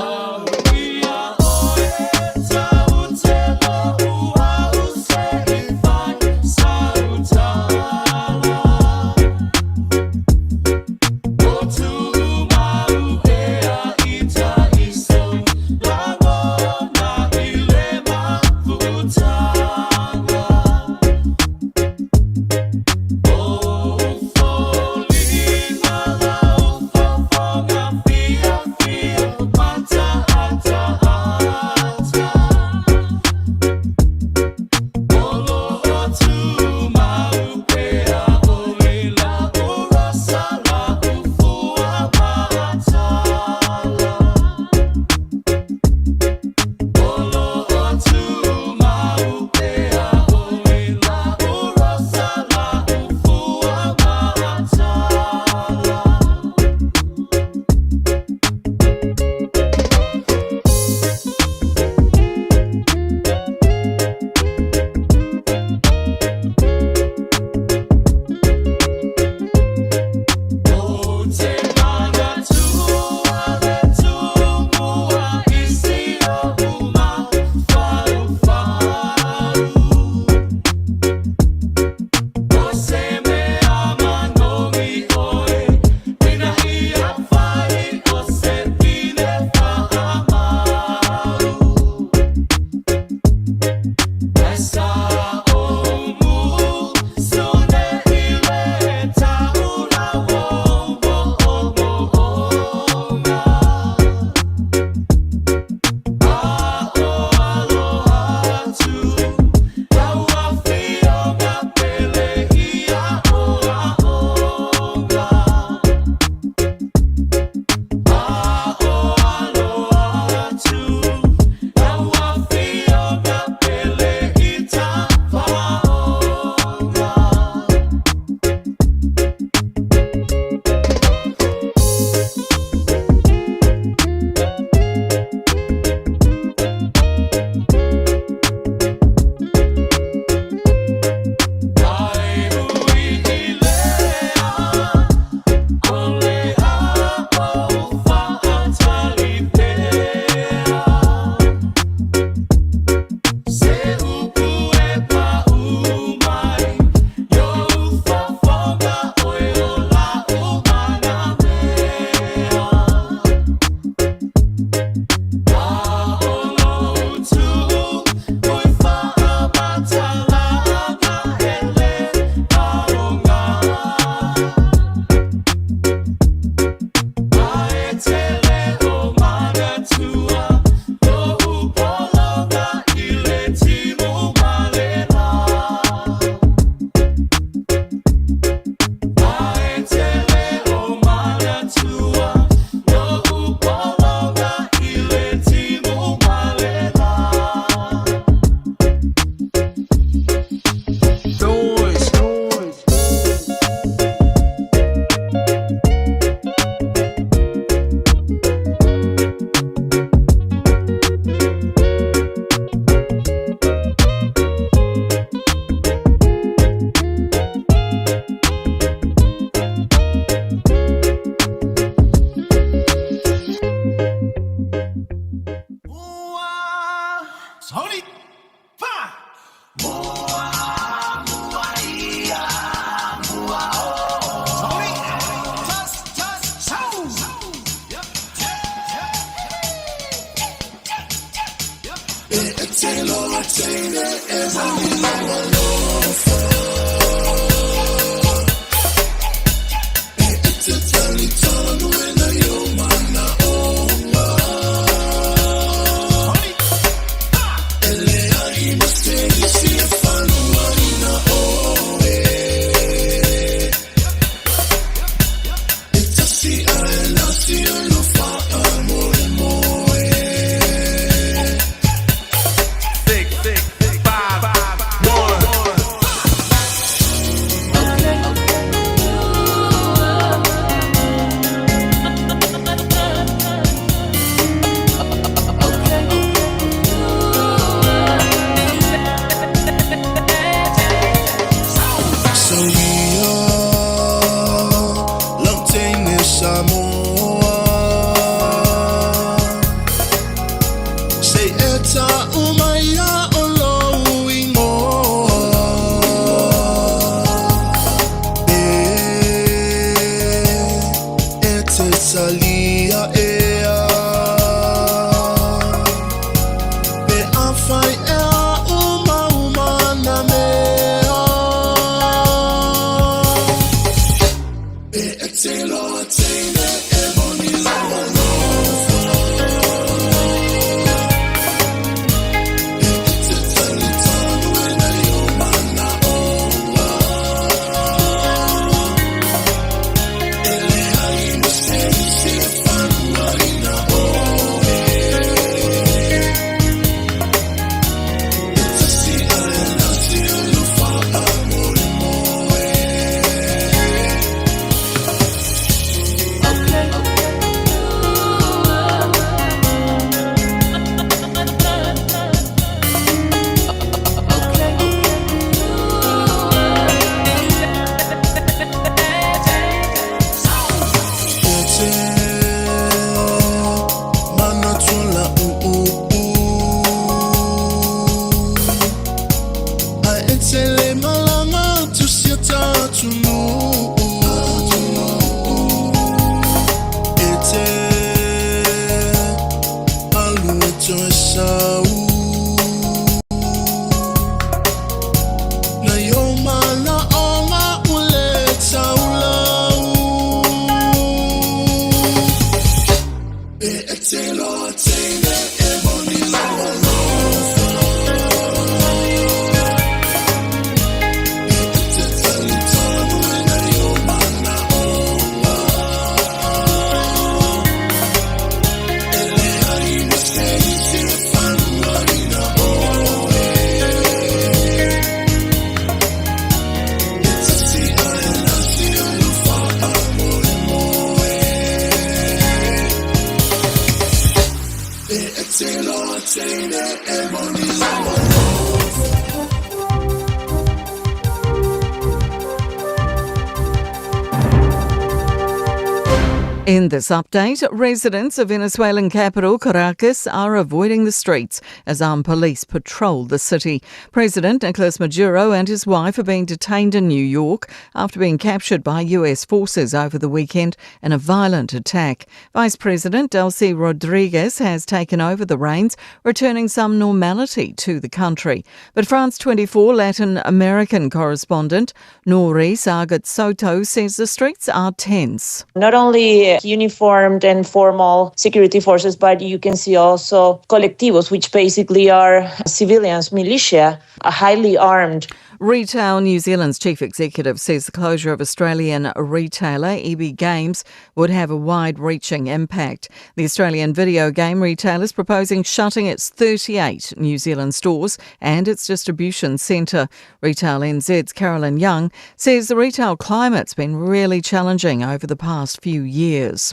In this update, residents of Venezuelan capital Caracas are avoiding the streets as armed police patrol the city. President Nicolas Maduro and his wife are being detained in New York after being captured by US forces over the weekend in a violent attack. Vice President Delcy Rodriguez has taken over the reins, returning some normality to the country. But France 24 Latin American correspondent Nori Sargat Soto says the streets are tense. Not only uniformed and formal security forces, but you can see also colectivos, which basically are civilians, militia, highly armed. Retail New Zealand's chief executive says the closure of Australian retailer EB Games would have a wide reaching impact. The Australian video game retailer is proposing shutting its 38 New Zealand stores and its distribution centre. Retail NZ's Carolyn Young says the retail climate's been really challenging over the past few years.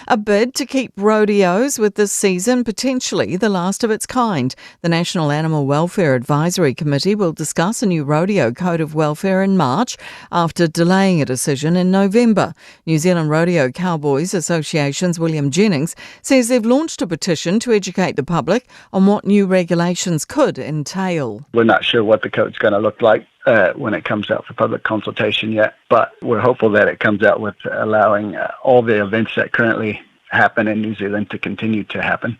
A bid to keep rodeos with this season potentially the last of its kind. The National Animal Welfare Advisory Committee will discuss a new rodeo code of welfare in March after delaying a decision in November. New Zealand Rodeo Cowboys Association's William Jennings says they've launched a petition to educate the public on what new regulations could entail. We're not sure what the code's going to look like when it comes out for public consultation yet, but we're hopeful that it comes out with allowing all the events that currently happen in New Zealand to continue to happen.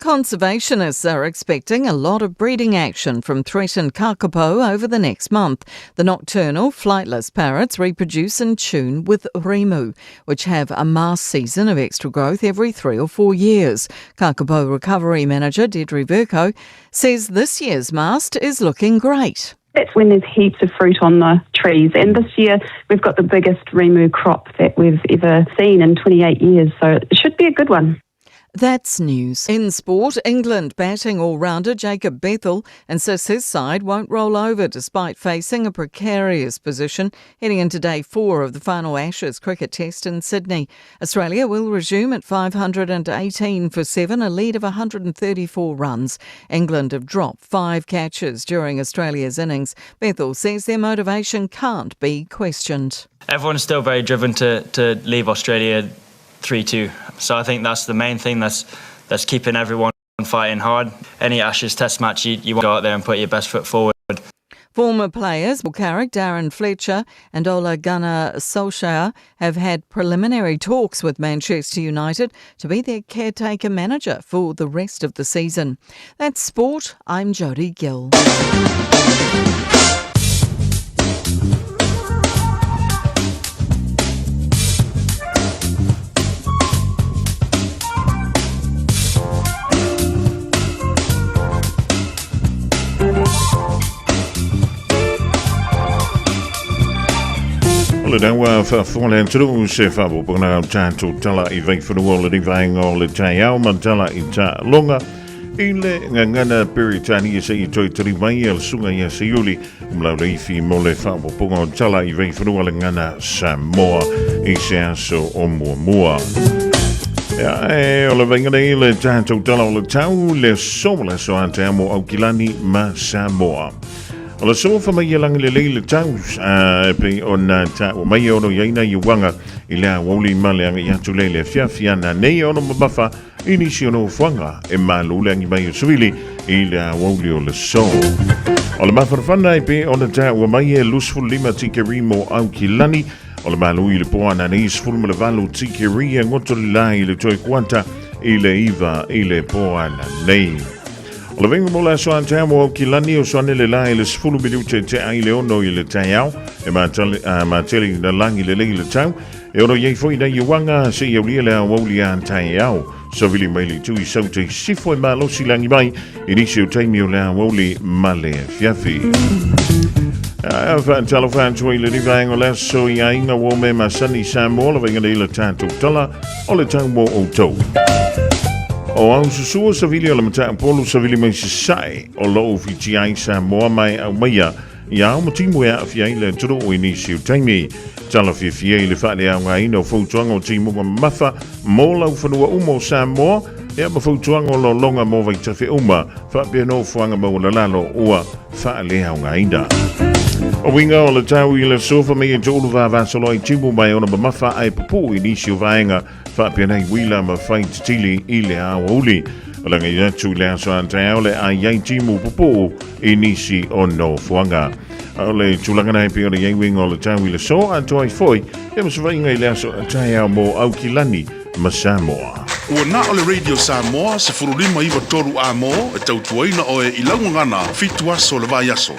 Conservationists are expecting a lot of breeding action from threatened kakapo over the next month. The nocturnal, flightless parrots reproduce in tune with rimu, which have a mass season of extra growth every 3 or 4 years. Kakapo Recovery Manager Deirdre Vercoe says this year's mast is looking great. That's when there's heaps of fruit on the trees. And this year we've got the biggest rimu crop that we've ever seen in 28 years, so it should be a good one. That's news. In sport, England batting all-rounder Jacob Bethell insists his side won't roll over despite facing a precarious position heading into day 4 of the final Ashes cricket test in Sydney. Australia will resume at 518 for 7, a lead of 134 runs. England have dropped 5 catches during Australia's innings. Bethell says their motivation can't be questioned. Everyone's still very driven to leave Australia 3-2. So I think that's the main thing that's keeping everyone fighting hard. Any Ashes test match, you want to go out there and put your best foot forward. Former players Paul Carrick, Darren Fletcher and Ole Gunnar Solskjaer have had preliminary talks with Manchester United to be their caretaker manager for the rest of the season. That's sport. I'm Jodie Gill. O le daua faafofoga le atunuu se faaopoopoga o tatou tala i vaifanua o lenei vaega o le taeao ma tala i taaloga i le gagana Peretania seia toe tali mai a le susuga ia Seiuli Malauleifi mo le faaopoopoga o tala i vaifanua le gagana Samoa i se aso o muamua. Ia, e o le vaiga nei le tatou tala o le tau le aso ma le aso a taeao mo Aukilani ma Samoa. O le sofa mai e lagi lelei le tau, e pei ona taua mai e ono i ai nai uaga i le aoauli ma le agai atu lea i le afiafi ana nei e ono mamafa i nisi o nofoaga e malu le agi mai o savili i le aoauli o le so. O le mafanafana e pei ona taua mai e 25 tikeri mo Aukilani, o le malu i le po ana nei 18 tikeri e goto le la i le toe kuata i le 9 i le po ana nei. O le vaiga mo le aso a taeao mo Aukilani o soane le la i le 10 minute te ai le 6 i le taeao e matele na lagi lelei le tau e ono i ai foi nei uaga seia aulia le aoauli a taeao savili mai le itu i sauta i sifo e malosi lagi mai i nisi o taimi o le aoauli ma le afiafi. Faatalofa atu ai i lenei vaega o le aso i aiga ua o mea masani i Samoa le vaiga nei le tatou tala o le tau mo outou. O au susua savili o le Mataupolu savili mai Sasae o loo whiti ai Samoa mai aumaia i ao ma timu e aafia ai le atunuu i nisi o taimi. Tala fiafia i le faaleaogaina o fautuaga o timuga mamafa mo laufanua uma o Samoa, ea ma fautuaga o lologa mo vaitafe uma, faapea nofoaga maualalalo ua faaleaogaina. O uiga o le tau i le aso fa mai e toulu vavasolo ai timu mai ona mamafa ae pupuu i nisi o vaega faapea nei uila ma fai titili i le aoauli. O le agai atu i le aso a taeao le ai ai timu pupuu i nisi o nofoaga. O le tulaga nei pei ona i ai uiga o le tau i le aso atoa ai foi ia ma savaiga i le aso a taeao mo Aukilani ma Samoa. Ua na o le Radio Samoa 15 9 3 A-mo e tautuaina oe i lau gagana 7 aso o le vaiaso.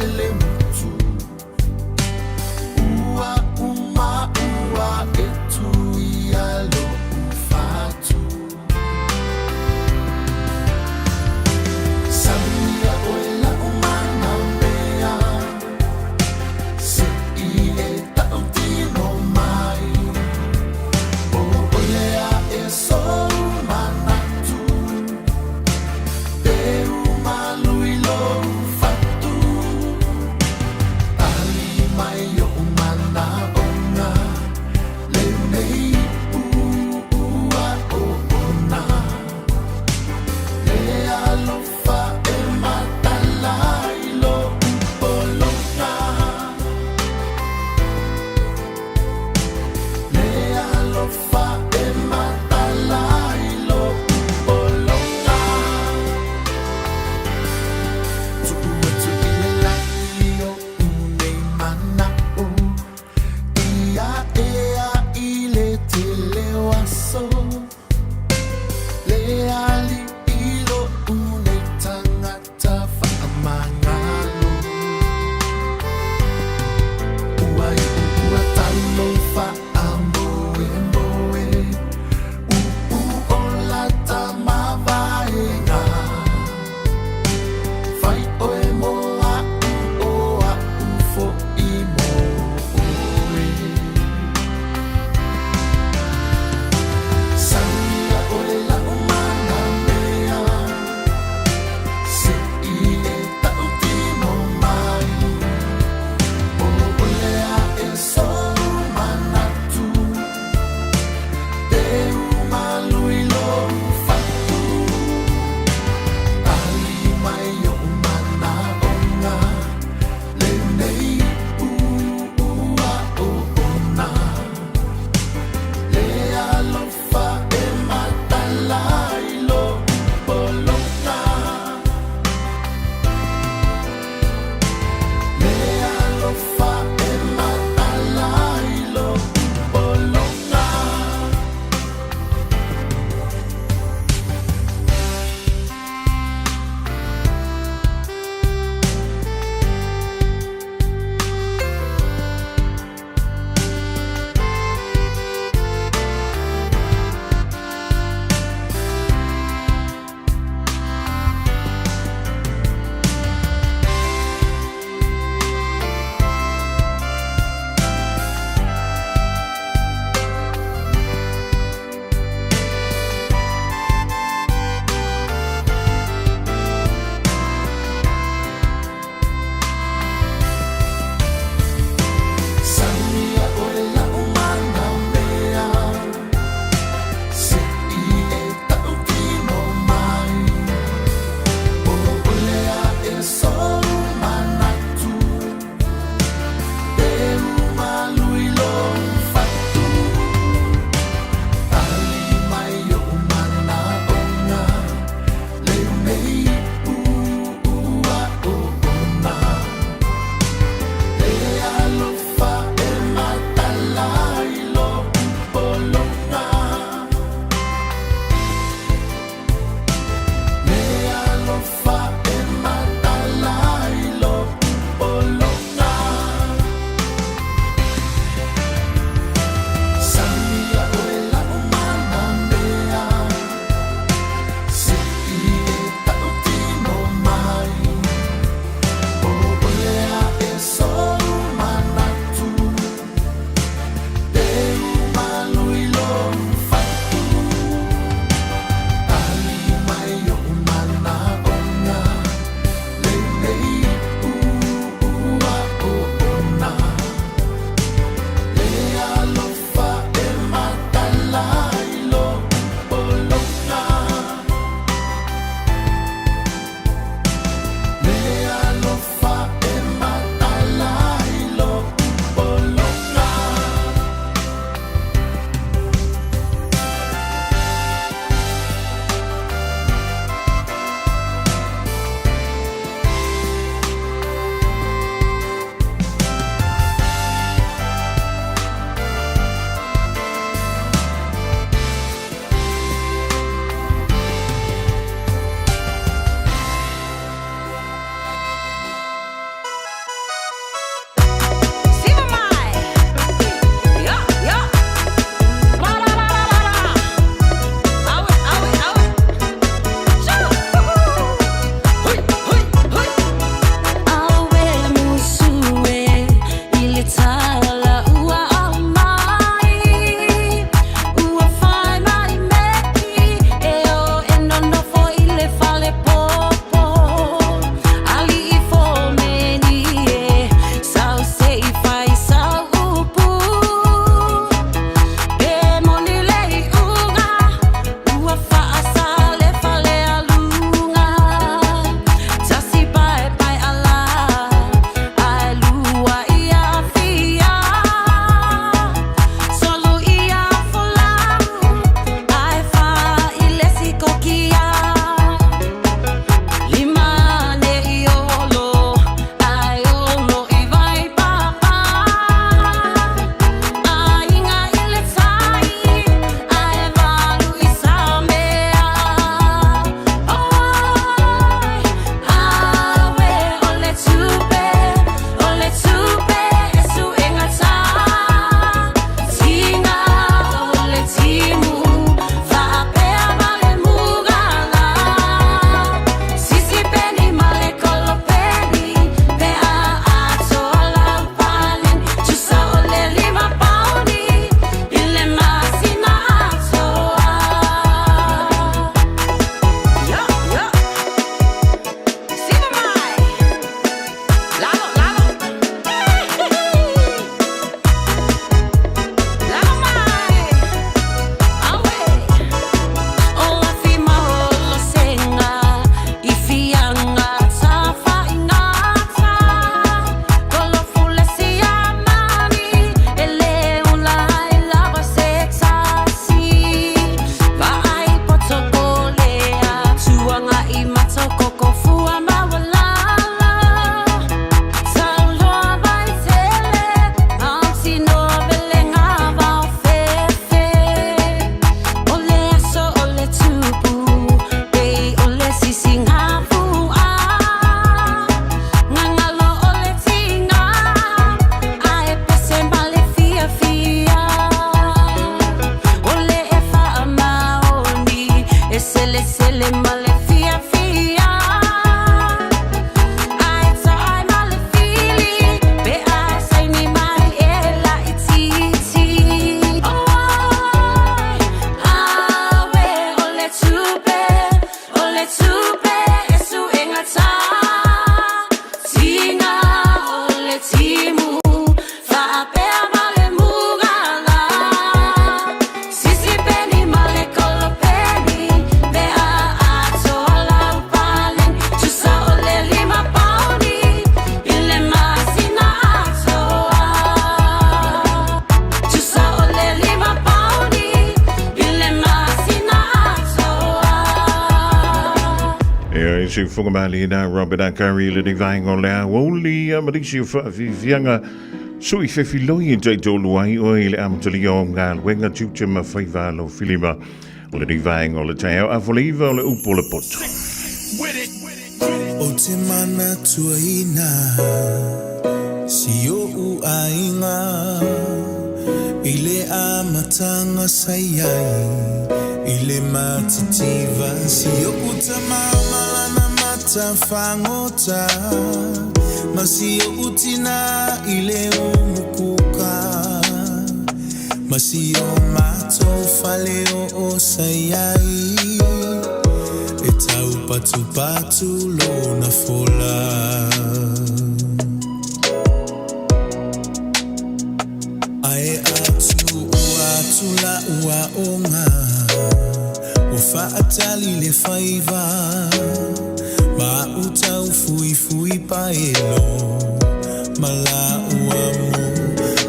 se le mutu Ua uma ua e tuia lo'u fatu Samia oe la'u mana mea Se'i e ta'utino mai O ole a'e sou manatu E umalu i lou fatu. Siufoga Mālie nā Robert Akari i lenei vaega o le aoauli ma nisi o faafiafiaga sui fefiloi e taitolu ai oe i le amatalia o galuega tiute ma faiva a lou filima o lenei vaega o le taeao afoleiva o le upu o le poto. Ou te manatuaina si oʻu aiga I le amataga sa i ai i le matitiva Si oʻu tama ma lana mata fagota Ma si oʻu tinā i le umukuka Ma si o matou faleoo sa i ai E taupatupatu lona fola. Ae a tuua atu la'u aoga Ua faatali le faiva Ma a'u taufuifui paelo Ma la'u amo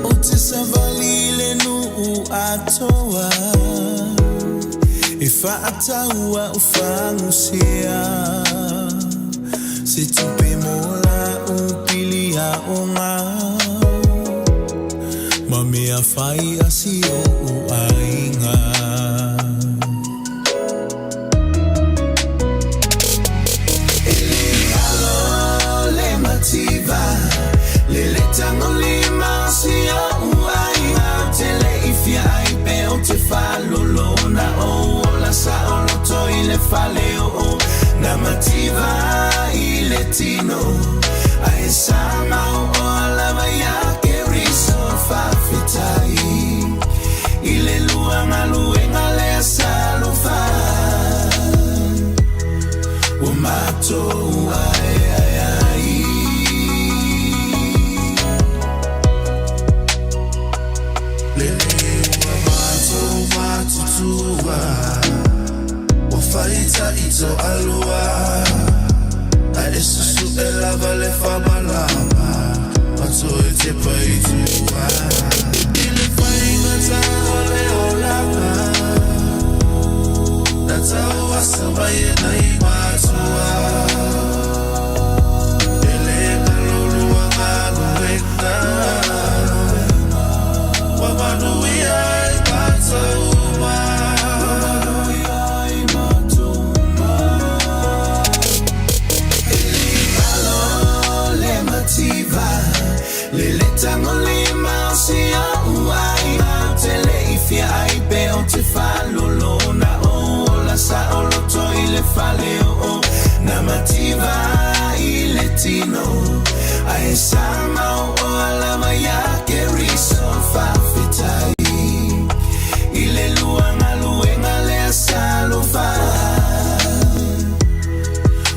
Ou te savali i le nuu atoa E faatau a'u fagusea Se tupe mo la'u pili aoga Ma mea fai a si o'u aiga. E le alo le mativa Le le tagolima o si o'u aiga Ou te le i fia ai pe ou te faalolo Na ou ola saoloto i le fale oo Na mativa i le tino Ae sa mao'oa lava iā Keriso Faafetai i le lua galuega lea sa alofa Ua matou aeae ai. Lele ua matou matutua Ua faitaʻi toalua A e susuʻe lava le faamalama Ma toe tepa i tua I le faigata o le olaga Na tauasa mai e nai matua E le galo lua galuega Ua manuia ai matou uma. E le alo le mativa Le le tagolima o si o'u aiga Ou te le i fia ai pe ou te faalolo Na ou ola saoloto i le fale oo Na mativa i le tino Ae sa mao'oa lava iā Keriso Faafetai i le lua galuega lea sa alofa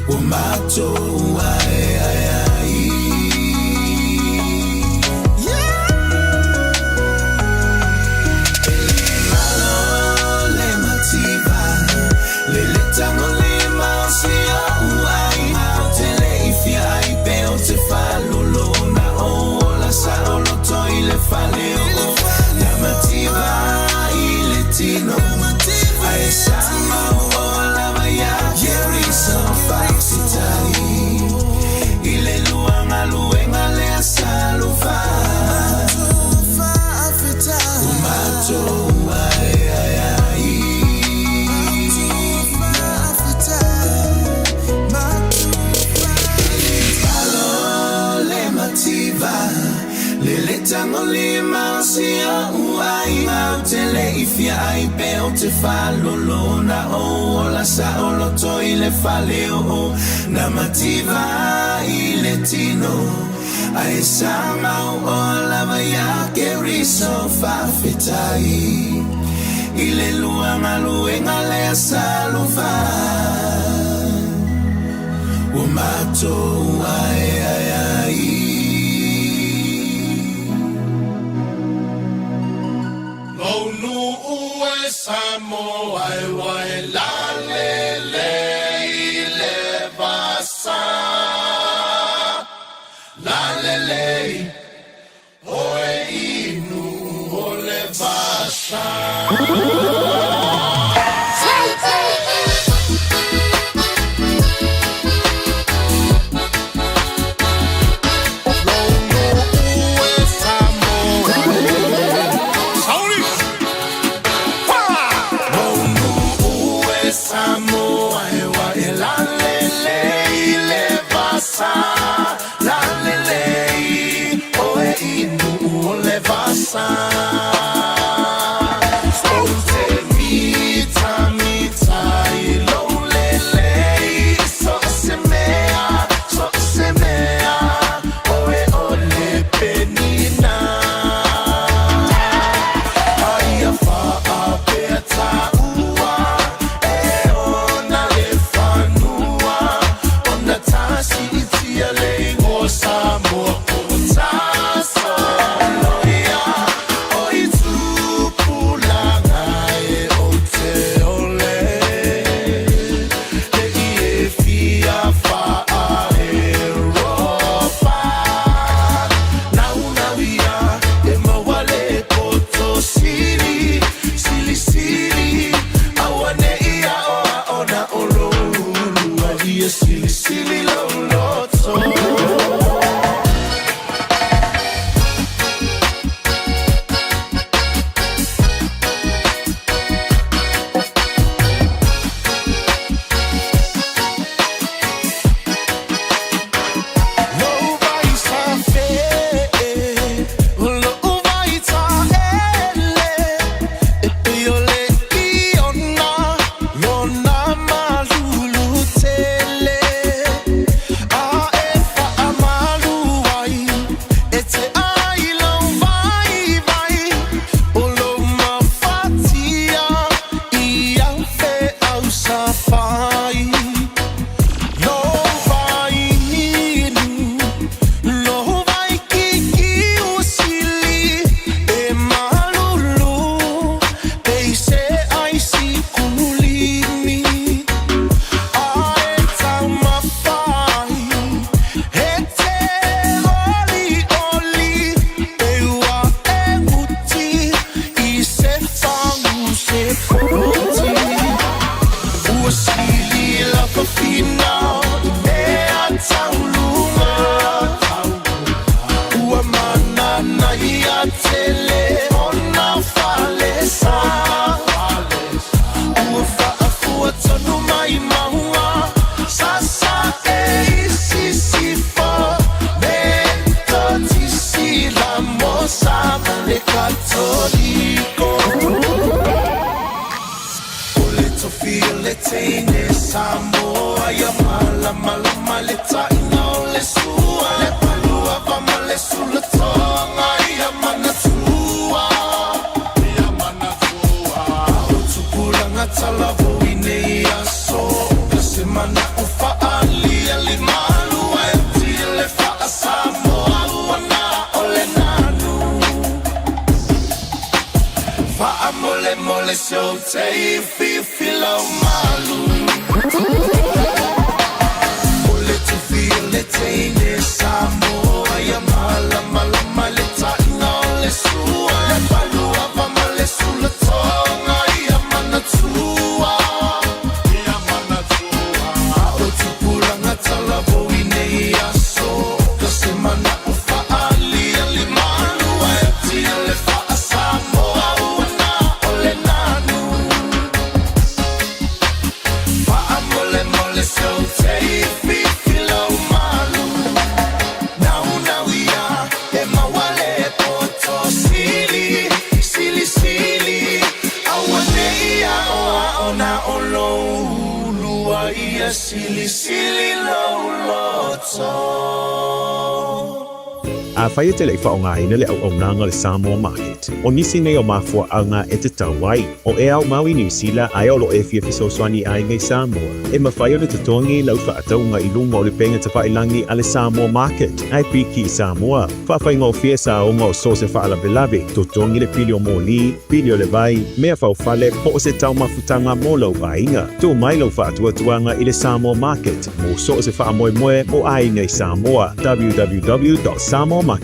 Ua matou aeae ai. E le galo le mativa Le le tagolima o si o'u aiga Ou te le i fia ai pe ou te faalolo Na ou ola saoloto i le fale oo Na mativa i le tino Ae sa mao'oa lava iā Keriso Faafetai i le lua galuega lea sa alofa Ua matou aeae ai. Alo le mativa Le le tagolima o si o'u aiga Ou te le i fia ai pe ou te faalolo Na ou ola saoloto i le fale oo Na mativa i le tino Ae sa mao'oa lava iā Keriso Faafetai i le lua galuega lea sa alofa Ua matou aeae ai. Lou nuu e Samoa e ua e lalele i le vasa. Lalelei oe i nuu o le vasa. sua Le palua va ma le sulatoga ia manatua Ia manatua O tupulaga talavou i nei aso Ka se mana'o fa'aaliali malu Ae oti le fa'asamoa ua na o le nanu Fa'amolemole se ou te fifi lau malu O le tufi o le teine Samoa ia malamalama le ta'iga o le sua Le paluava ma le sulatoga ia manatua Ia manatua A o tupulaga talavou i nei aso Ka se mana'o fa'aaliali malu Ae oti le fa'asamoa ua na o le nanu Fa'amolemole se ou te fifi lau malu Naunau ia e maua le poto Sili, sili, sili Aua ne i aoao na o lou ulu A ia silisili lou loto. Afai e te le i faaaogaina le auaunaga o le Samoa Market, o nisi nei o mafuaaga e tatau ai. O e ao mau i Niu Sila ae o lo o e fia fesoasoani i aiga i Samoa, e mafai ona totogi lau faatauga i luga o le pega tafailagi a le Samoa Market ae piki i Samoa. Faafaigofie saoga o so se faalavelave, totogi le pili o moli, pili o le vai, mea faufale po o se taumafutaga mo lou aiga. Tuu mai lou faatuatuaga i le Samoa Market mo so o se faamoemoe mo aiga i Samoa. www.samoamarket.com.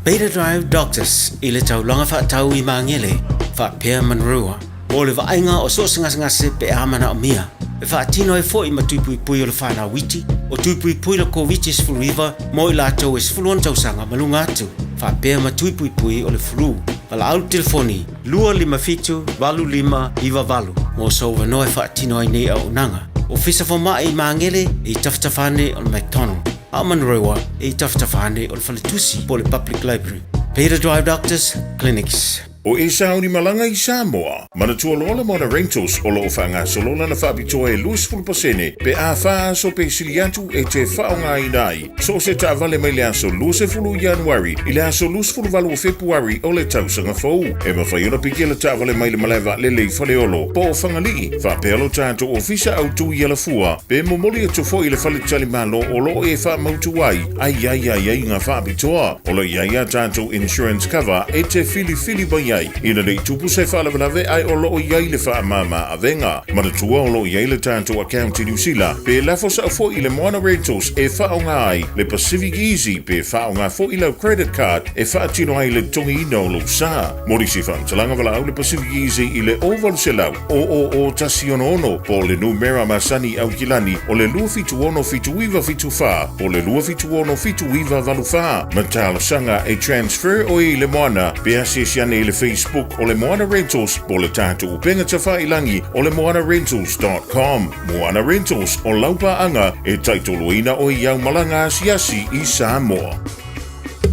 Beta Drive Doctors i le taulaga faatau i Magele, faapea Manurewa, mo le vaaiga o so o se gasegase pe a manaomia. E faatino ai foi ma tui puipui o le whanau iti, o tui puipui le Koviti-19 mo i latou e 16 tausaga ma luga atu, faapea ma tui puipui o le flu. Valaau le telefoni 257 8598 mo sou avanoa e faatino ai nei auaunaga. Ofisa Fomai i Magele e i tafatafa ane o le McDonald, a o Manurewa e i tafatafa ane o le Faletusi po o le Public Library. Beta Drive Doctors Clinics. O Esau ni malaga i Samoa. Manatua loa le Moana Rentals o lo o faagasolo lana faapitoa e 20% pe a fa aso pe sili atu e te faaaogaina ai so o se taavale mai le aso 20 o Ianuari i le aso 28 o Fepuari o le tausaga fou. E mafai ona pikia le taavale mai le malae vaalele i Faleolo po o Fagalii faapea lo tatou ofisa autu i Alafua pe momoli atu foi i le faletalimalo o lo o e faamautu ai Ai ai ai ai ngā faapitoa, o lo i ai a tātou insurance cover e te whiliwhili mai ai ina nei tupu se faalavelave ae o lo o i ai le faamāmā avega. Manatua o lo o i ai le tātou account i Niu Sila pe lafo sao foi i le Moana Rentals e whaonga ai le Pacific Easy pe whaonga foi lau credit card e whaatino ai le togiina o lou sa. Mo nisi faamatalaga valaau le Pacific Easy i le 0800 000 166 po o le numera masani i Aukilani o le 276 7974 po o le 276 7984 ma talosaga e transfer oe i le Moana pe asiasi ane i le Facebook o le Moana Rentals po o le tatou upega tafailangi o le moanarentals.com. Moana Rentals o lau paaga e taitoloina oe i au malaga asiasi i Samoa.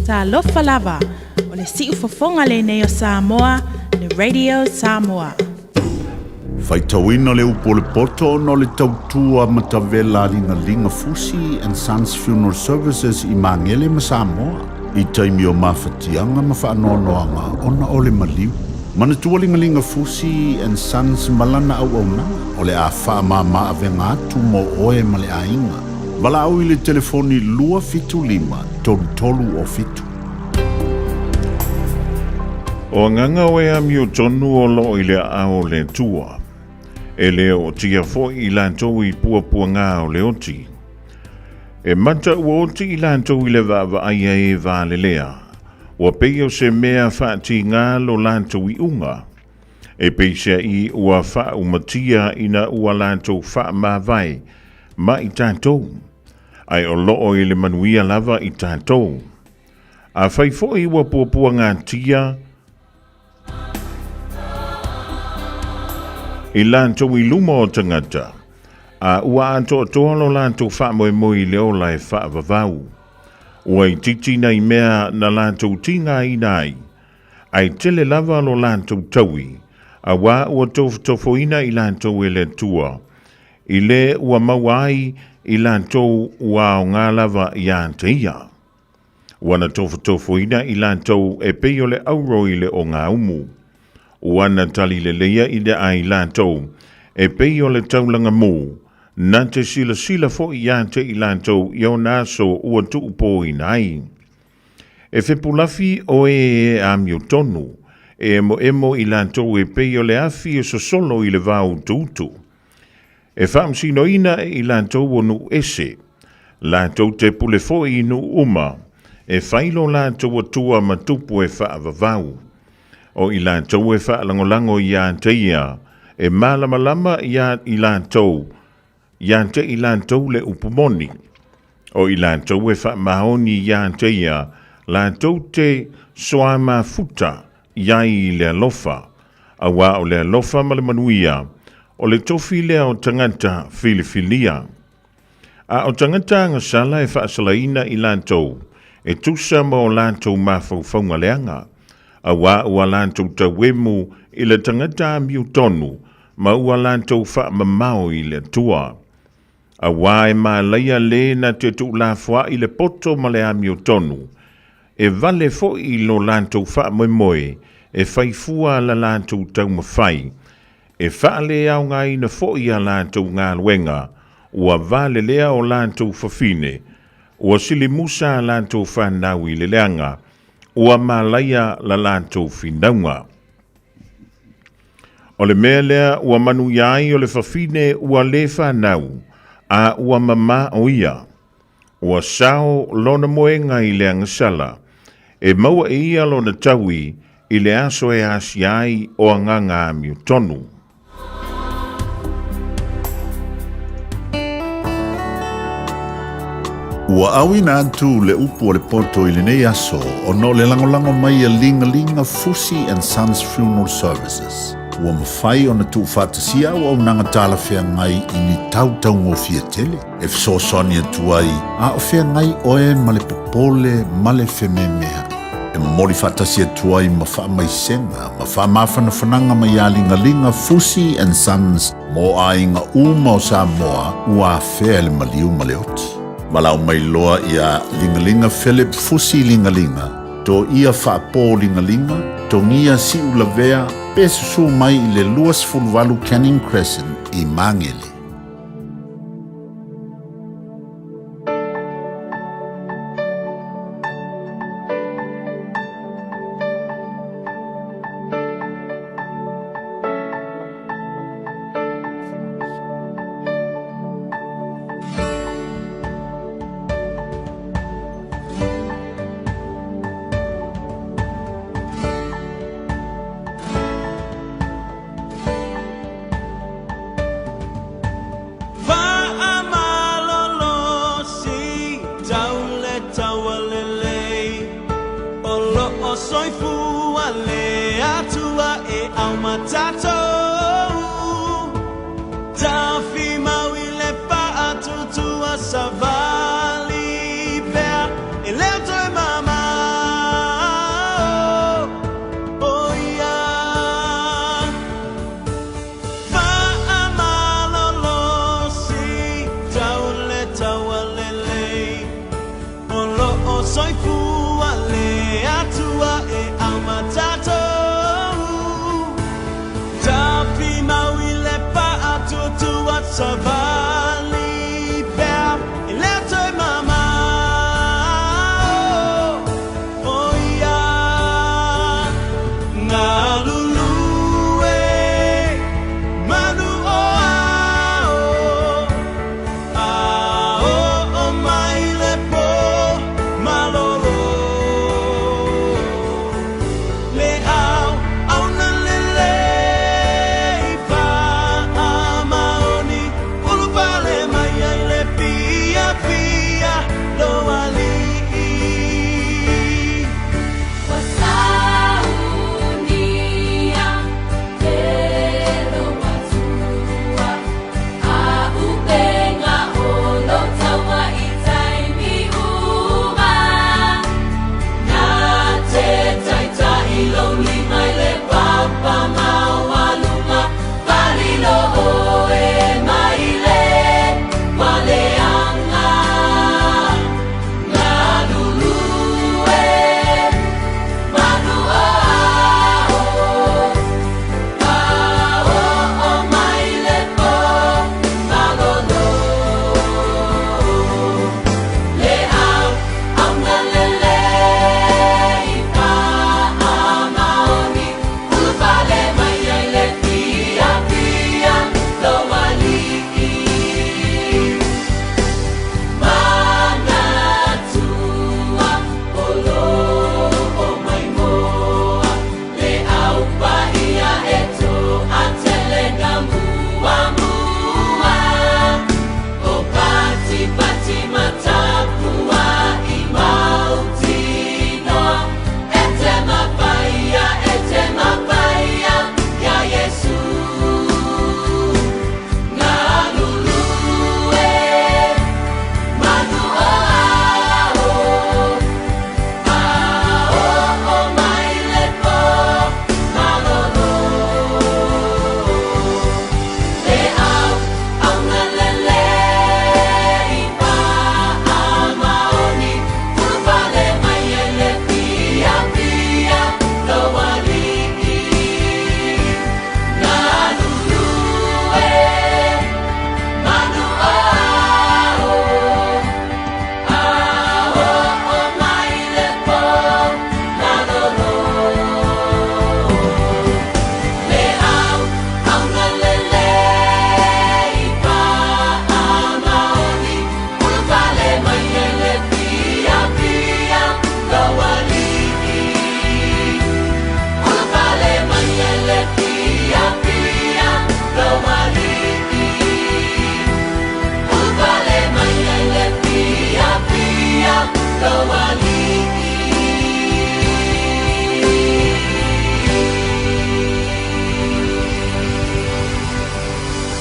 Talofa lava, o le siufofoga lenei o Samoa, le Radio Samoa. Faitauina le upu o le poto ona o le tautua matavela a Ligalinga Fusi and Sons Funeral Services i Magele ma Samoa i taimi o mafatiaga ma faanoanoaga ona o le maliu. Manatua Ligalinga Fusi and Sons ma lana auaunaga o le a faamama avega atu mo oe ma le aiga. Valaau i le telefoni 275 33 o 7. O agaga o e amiotonu o lo o i le aao o le Atua, e le ootia foi i latou i puapuaga o le oti. E mata ua oti i latou i le vaavaai a e valelea, ua pei o se mea faatiga lo latou iuga, e peiseai ua faaumatia ina ua latou faamavae ma i tatou, ae o lo o i le manuia lava i tatou. Afai foi ua puapuagatia i latou i luma o tagata, a ua atoatoa lo latou faamoemoe i le ola e faavavau, ua itiiti nai mea na latou tigaina ai, ae tele lava lo latou taui, auā ua tofotofoina i latou e le Atua, i le ua maua ai i latou ua aoga lava iā te ia. Ua na tofotofoina i latou e pei o le auro i le ogaumu. Ua na talileleia i le ai latou e pei o le taulaga mū, na te silasila foi iā te i latou i ona aso ua tuupōina ai. E fepulafi o e e amiotonu, e emoemo i latou e pei o le afi e sosolo i le vao utuutu. E faamasinoina e i latou o nuu ese, latou te pule foi i nuu uma, e fai lo latou atua ma tupu e faavavau. O i latou e faalagolago iā te ia, e malamalama iā i latou, Iā te i latou le upu moni. O i latou e faamaoni iā te ia, latou te soamafuta i ai i le alofa, auā o le alofa ma le manuia, o le tofi lea o tagata filifilia. A o tagata agasala e faasalaina i latou, e tusa ma o latou mafaufauga leaga, auā ua latou tauemu i le tagata amiu tonu, ma ua latou faamamao i le Atua. Auā e malaia lē na te tuulafoaʻi le poto ma le amiotonu, e vale foi lo latou faamoemoe e fai fua la latou taumafai, e faaleaogaina foi a latou galuega, ua valelea o latou fafine, ua silimusa a latou fanau i le leaga, ua malaia la latou finauga. O le mea lea ua manuia ai o le fafine ua lē fanau, a ua mamā o ia. Ua sao lona moega i le agasala, e maua e ia lona taui i le aso e asia ai o agaga amiotonu. Ua auina atu le upu a le poto i lenei aso ona o le lagolago mai a Ligalinga Fusi and Sons Funeral Services. Ua mafai ona tuufaatasia auaunaga talafeagai i ni tau taugofie tele e fesoasoani atu ai a o feagai oe ma le popole ma le fememeaʻi. E momoli faatasi atu ai ma faamaisega ma faamafanafanaga mai iā Ligaliga Fusi and Sons mo aiga uma o Samoa ua afea e le maliu ma le oti. Valaau mai loa iā Ligaliga Philip Fusi Ligaliga, Toia Faapō Ligaliga, Togia Siulavea pe susū mai i le 28 Canning Crescent i Magele.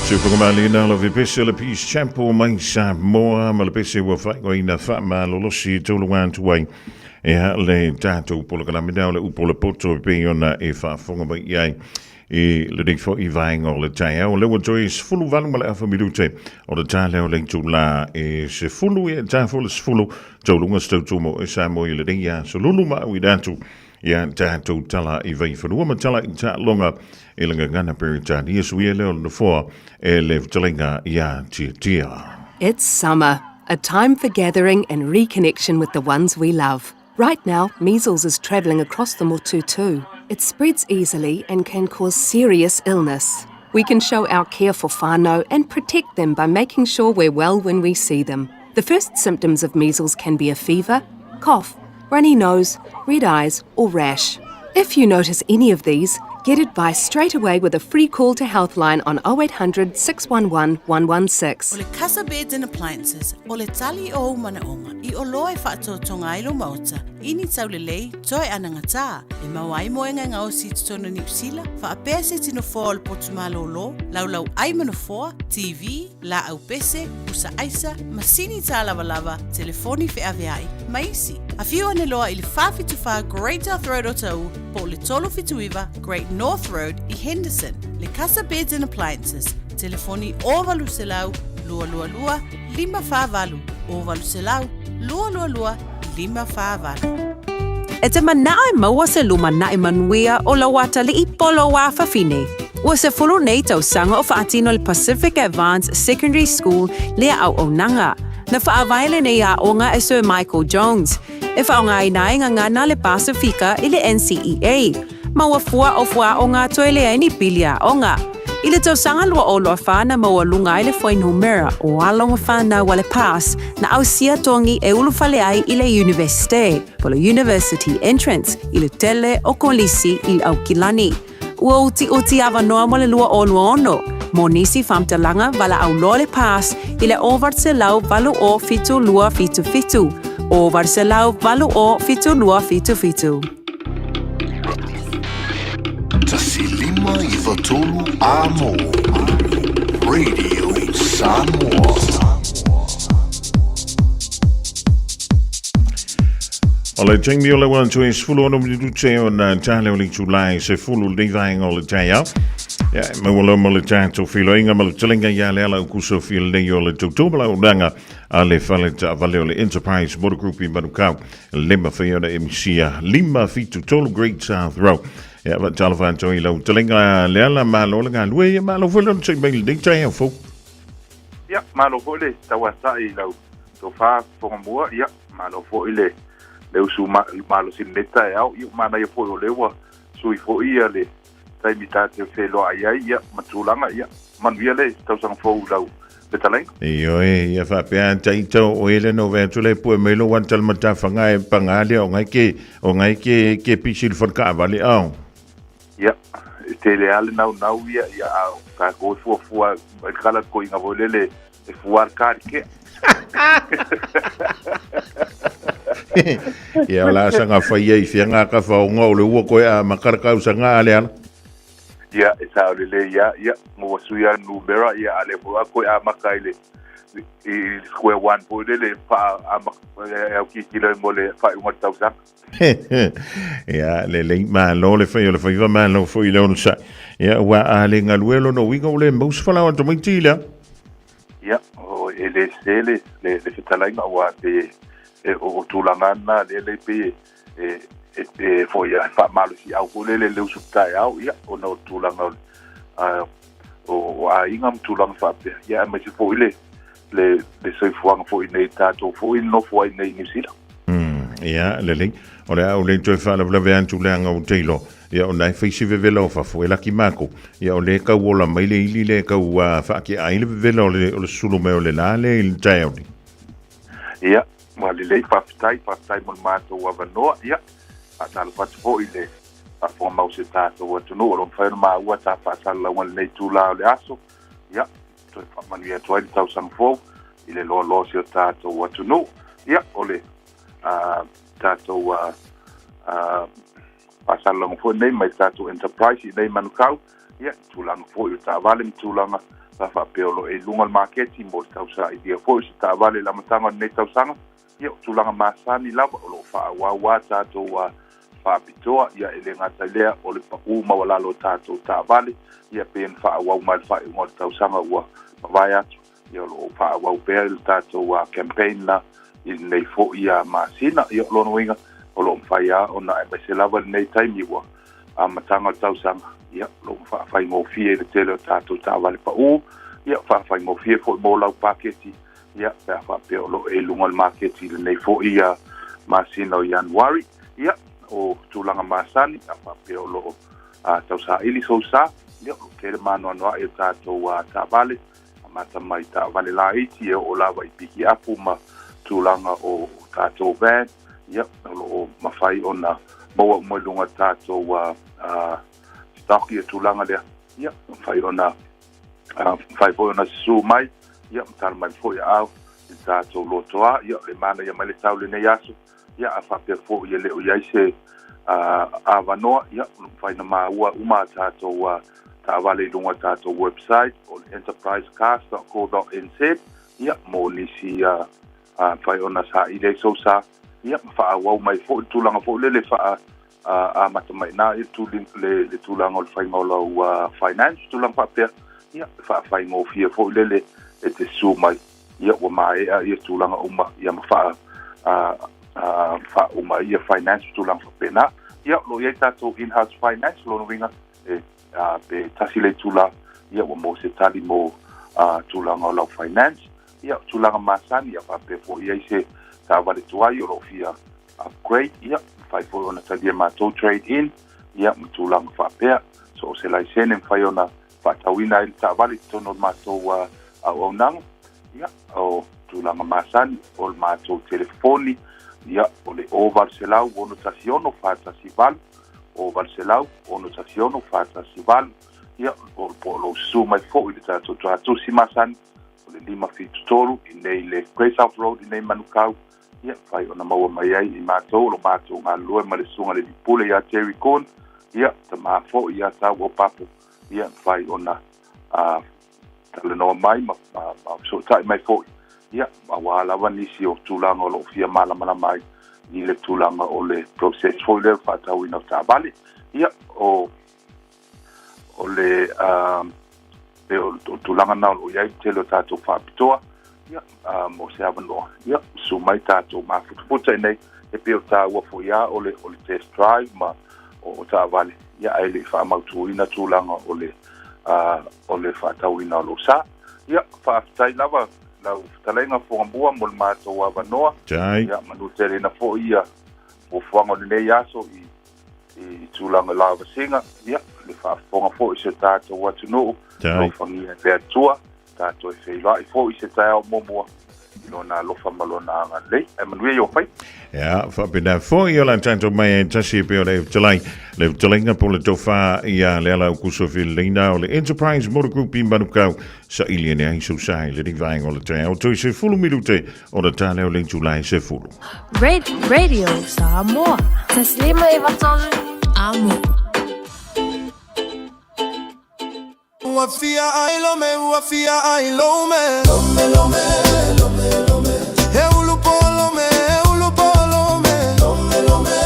Sufagamaliina la vepese le Peace Chapel mai Samoa ma le pese ua faaigoaina faamalolosi e taulaga atu ai e ha le tatou polokalame o le upu o le poto e pei ona e faafofoga mai i ai i lenei foi vaega o le taeao. O lea ua toe 18 ma le afa minute o le ta lea o le itulā e 10 ia ta foi le 10 tauluga se tautumo e Samoa i lenei aso lulu ma auina atu ia tatou tala i vaifanua ma tala i taaloga i le gagana Peretania suia lea o le nofoa e le fetalaiga iā Tiatia. It's summer, a time for gathering and reconnection with the ones we love. Right now, measles is travelling across the motu too. It spreads easily and can cause serious illness. We can show our care for whānau and protect them by making sure we're well when we see them. The first symptoms of measles can be a fever, cough, runny nose, red eyes, or rash. If you notice any of these, get advice straight away with a free call to Healthline on 0800 611 116. O le Casa Beds and Appliances, o le tali o ou manaoga, i oloa e faatoatoga ai lou maota, i ni taulelei, toe anagatā, e maua ai moega e gaosi i totonu o Niu Sila, faapea se tino foa o le potu malōlō, laulau ai ma nofoa, TV, laau pese, pusa aisa, masini tālavalava, telefoni feaveai, ma isi. Afio ane loa i le 474 Great South Road Otahuhu po o le 379 Great North Road i Henderson. Le Casa Beds and Appliances, telefoni 0800 222 548, 0800 222 548. E te manao e maua se lumanai manuia o lau atalii po lou afafine. Ua 10 nei tausaga o faatino le Pacific Advance Secondary School lea auaunaga. Na faavae lenei aoga e Sir Michael Jones, e faaaogaina ai gagana le Pasifika i le NCEA, ma ua fua o fuaaoga toe leai ni pili aoga. I le tausaga 2024 na maualuga ai le fuainumera o alo ma fanau a le PASS na ausia togi e ulufale ai i le Iunivesite, po le University Entrance, i le tele o Kolisi i Aukilani. Ua utiuti avanoa mo le 2026, mo nisi faamatalaga valaau loa le PASS i le 0800 80 72 77, 0800 80 72 77. 1 5 9 3 Amo Radio Samoa. O le taimi o le ua toe 16 minute ona tale o le itulā e 10 lenei vaega o le taeao. Ia, e maua loa mo le tatou feiloaiga ma le talenga ia le ala o kuso fia lenei o le tautau ma launaga a le fale taavale o le Enterprise Motor Group i Manukau. Le mawhai ona e misia 573 Great South Road. Ia, wa talofa atu i lau talenga le ala malo le galue ia malo foi lona tai mai lenei taeao fou. Ia, malo foi le tauasa'i i lau tofa fofoga mua, ia, malo foi le le usu malosi i lenei taeao, ia, ua manaia foi o lea ua sui foi ia le taimi ta te feiloai ai, ia, ma tulaga, ia, manuia le tausaga fou i lau fetalaiga. Ioe, ia faapea taita o oe le no ve atu le pue mai lo wan talmatafanga e panga lea o ngai ke o ngai ke ke pisi le whankaavale ao. Ia, e tele lava le naunau ia, ia a o tatou e fuafua i le kala koiga foi lele e fua le karikea. Ia o la sanga fai ai fia ngā ka whaonga o le ua koe a makara kau sanga a le ala. Ia, e sao lelei lava, ia, mo ua sui lava le numera, ia, a lea foi a koe amata i le i le square one foi lele faa amata e autitilo ai mo le faaiuga o le tausaga. Ia, lelei malo le fai o le faiva malo foi le onosai. Ia, ua a le galue lona uiga ua le mau se falaoa tamaiti lea. Ia, o, e le sese le, le, le fetalaiga aua pe e, o, o tulaga na lea le pei e, e, e, e foi a faamalosiau foi lele le usu taeao, ia, ona o tulaga o, a, o, o aiga ma tulaga faapea. Ia, aemaise foi le, le, le soifuaga foi nei tatou foi nofo ai nei i Niu Sila. Ia, lelei. O le a ou le toe faalavelave atu leaga ua te iloa. Ia, o na e fai si vevela o fafo e laki mākou. Ia, o lea e tau ola mai le ili lea e tau faakea ai le vevela o le, o le sulu mai o le la lea i le taeao nei. Ia, ua lelei, faafetai, faafetai mo le matou avanoa. Ia, faatalofa atu foi i le faafofoga mau o si o tatou atunuu o lo o mafai ona maua ta faasalalauga i lenei itula o le aso. Ia, toe faamanuia atu ai le tausaga fou i le loaloa o si o tatou atunuu. Ia, o le tatou faasalalauga foi nei mai le tatou enterprise i nei Manukau, ia, i tulaga foi o taavale ma tulaga Pe a faapea o lo o e i luga o le maketi mo le tausailia foi o se taavale i le amataga o lenei tausaga, ia o tulaga masani lava o lo o faaauau a tatou faapitoa, ia e le gata i lea o le pau maualalo o tatou taavale, ia pei ona faaauau mai i le faaiuga o le tausaga ua mavae atu, ia o lo o faaauau pea le tatou campaign na i lenei foi masina. Ia o lona uiga o lo o mafai lava ona aemaise lava lenei taimi ua amataga o le tausaga, ia o lo o faafaigofie i le tele o tatou taavale pau, ia faafaigofie foi mo lau paketi, ia pe a faapea o lo o e i luga o le maketi i lenei foi masina o Ianuari. Ia o tulaga masani a faapea o lo o tausaili sou sa, ia o lo o tele maanoanoa'i o tatou taavale, amata mai taavale laiti e oo lava i pikiapu ma tulaga o tatou van, ia, o lo o mafai ona maua uma i luga o tatou stock ia tulaga lea, ia, mafai ona mafai foi ona susu mai, ia, ma tala mai foi aao i tatou lotoa, ia, e manaia mai le tau lenei aso, ia, a faapea foi e le o i ai se avanoa, ia, o lo o mafai ona maua uma a tatou taavale i luga o tatou website o le enterprisecars.co.nz, ia, mo nisi mafai ona saili ai sou sa, ia, ma faaauau mai foi le tulaga foi lele faa amata mai i ina le tulaga o le faiga o lau finance, tulaga faapea, ia, faafaigofie foi lele e te susu mai, ia ua maea ia tulaga uma, ia ma faa faauma ia finance tulaga faapena. Ia o lo o i ai tatou in-house finance, lona uiga e pe tasi le itula, ia ua maua se tali mo tulaga o lau finance. Ia o tulaga masani, ia faapea foi i ai se taavale tuai o lo o fia upgrade, ia mafai foi ona talia matou trade in, ia ma tulaga faapea. So o se laisene mafai ona faatauina ai le taavale i totonu o le matou auaunaga. Ia, o tulaga masani o le matou telefoni, ia, o le 0800 616 418, 0800 616 418, ia, o po o lou susu mai foi i le tatou tuatusi masani, o le 573 i nei le Great South Road i nei Manukau, ia, fai ona maua mai ai i matou, o lo matou galulue ma le susuga i le Lipule ia Terry Kuhn, ia, tama foi ia Tau o Papo, ia, mafai ona talanoa mai ma fesootai mai foi, ia, aua lava nisi o tulaga o lo o fia malamalama ai i le tulaga o le process foi lea o le faatauina o taavale. Ia, o o le pe o le tulaga na o lo o i ai le tele o tatou faapitoa, ia, mo se avanoa, ia, susu mai tatou mafutafuta i nei, e pei o taua foi lava o le o le test drive ma o taavale, ia, ae le i faamautuina tulaga o le o le faatauina o lou sa. Ia, faafetai lava lau fetalaiga Fogamua mo le matou avanoa. Ia, manuteleina foi ia fuafuaga o lenei aso i i tulaga lavasiga, ia, le faafofoga foi i si o tatou atunuu, alofagia e le Atua, tatou e feiloai foi i se taeao muamua i lona alofa ma lona agalelei. Ae manuia i ou faiva. Ia, faapena foi o la tatou mai ai tasi e pei o le fetalai, le fetalaiga po o le tofa ia Leala Aukuso Filileina o le Enterprise Motor Group i Manukau, saili ane ai sou sa i lenei vaega o le taeao, toe 10 minute ona ta lea o le itula e 10. Radio Samoa. Taslima e vatolu. Amo. Ua fia ai lome, ua fia ai lome. Lome, lome, lome, lome. He ulu po lome, he ulu po lome. Lome, lome,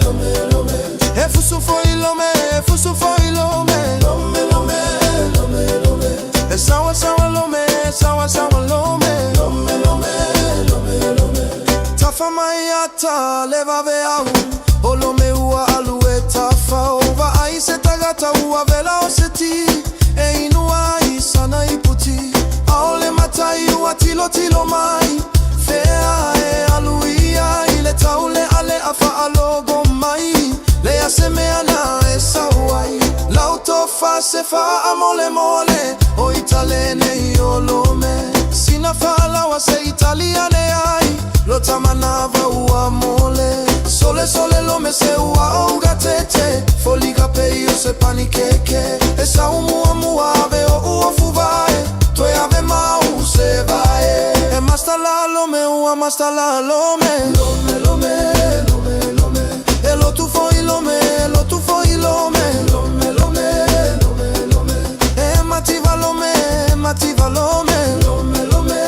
lome, lome. He fusu foi lome, he fusu foi lome. Lome, lome, lome, lome. He sawa sawa lome, he sawa sawa lome. Lome, lome, lome, lome. Tafa mai ata le vave au. O lome ua alu e tafa o vaai se tagata ua vela o se ti e inu ai sana iputi. Aole matai ua tilotilo mai fea e alu ia i le taulealea faalogo mai lea se mea na e sau ai lau tofa se faamolemole o Italene o Lome sina faalawa se Italiane ai lo tamanava ua mole sole sole lome se ua ouga tete foliga pei o se panikeke e sau muamua ave o ua fuvae toe ave mau se vae e mastala lome ua mastala lome lome lome lome lome e lotu foi lome e lotu foi lome lome lome lome lome e mativa lome e mativa lome. Lome, lome,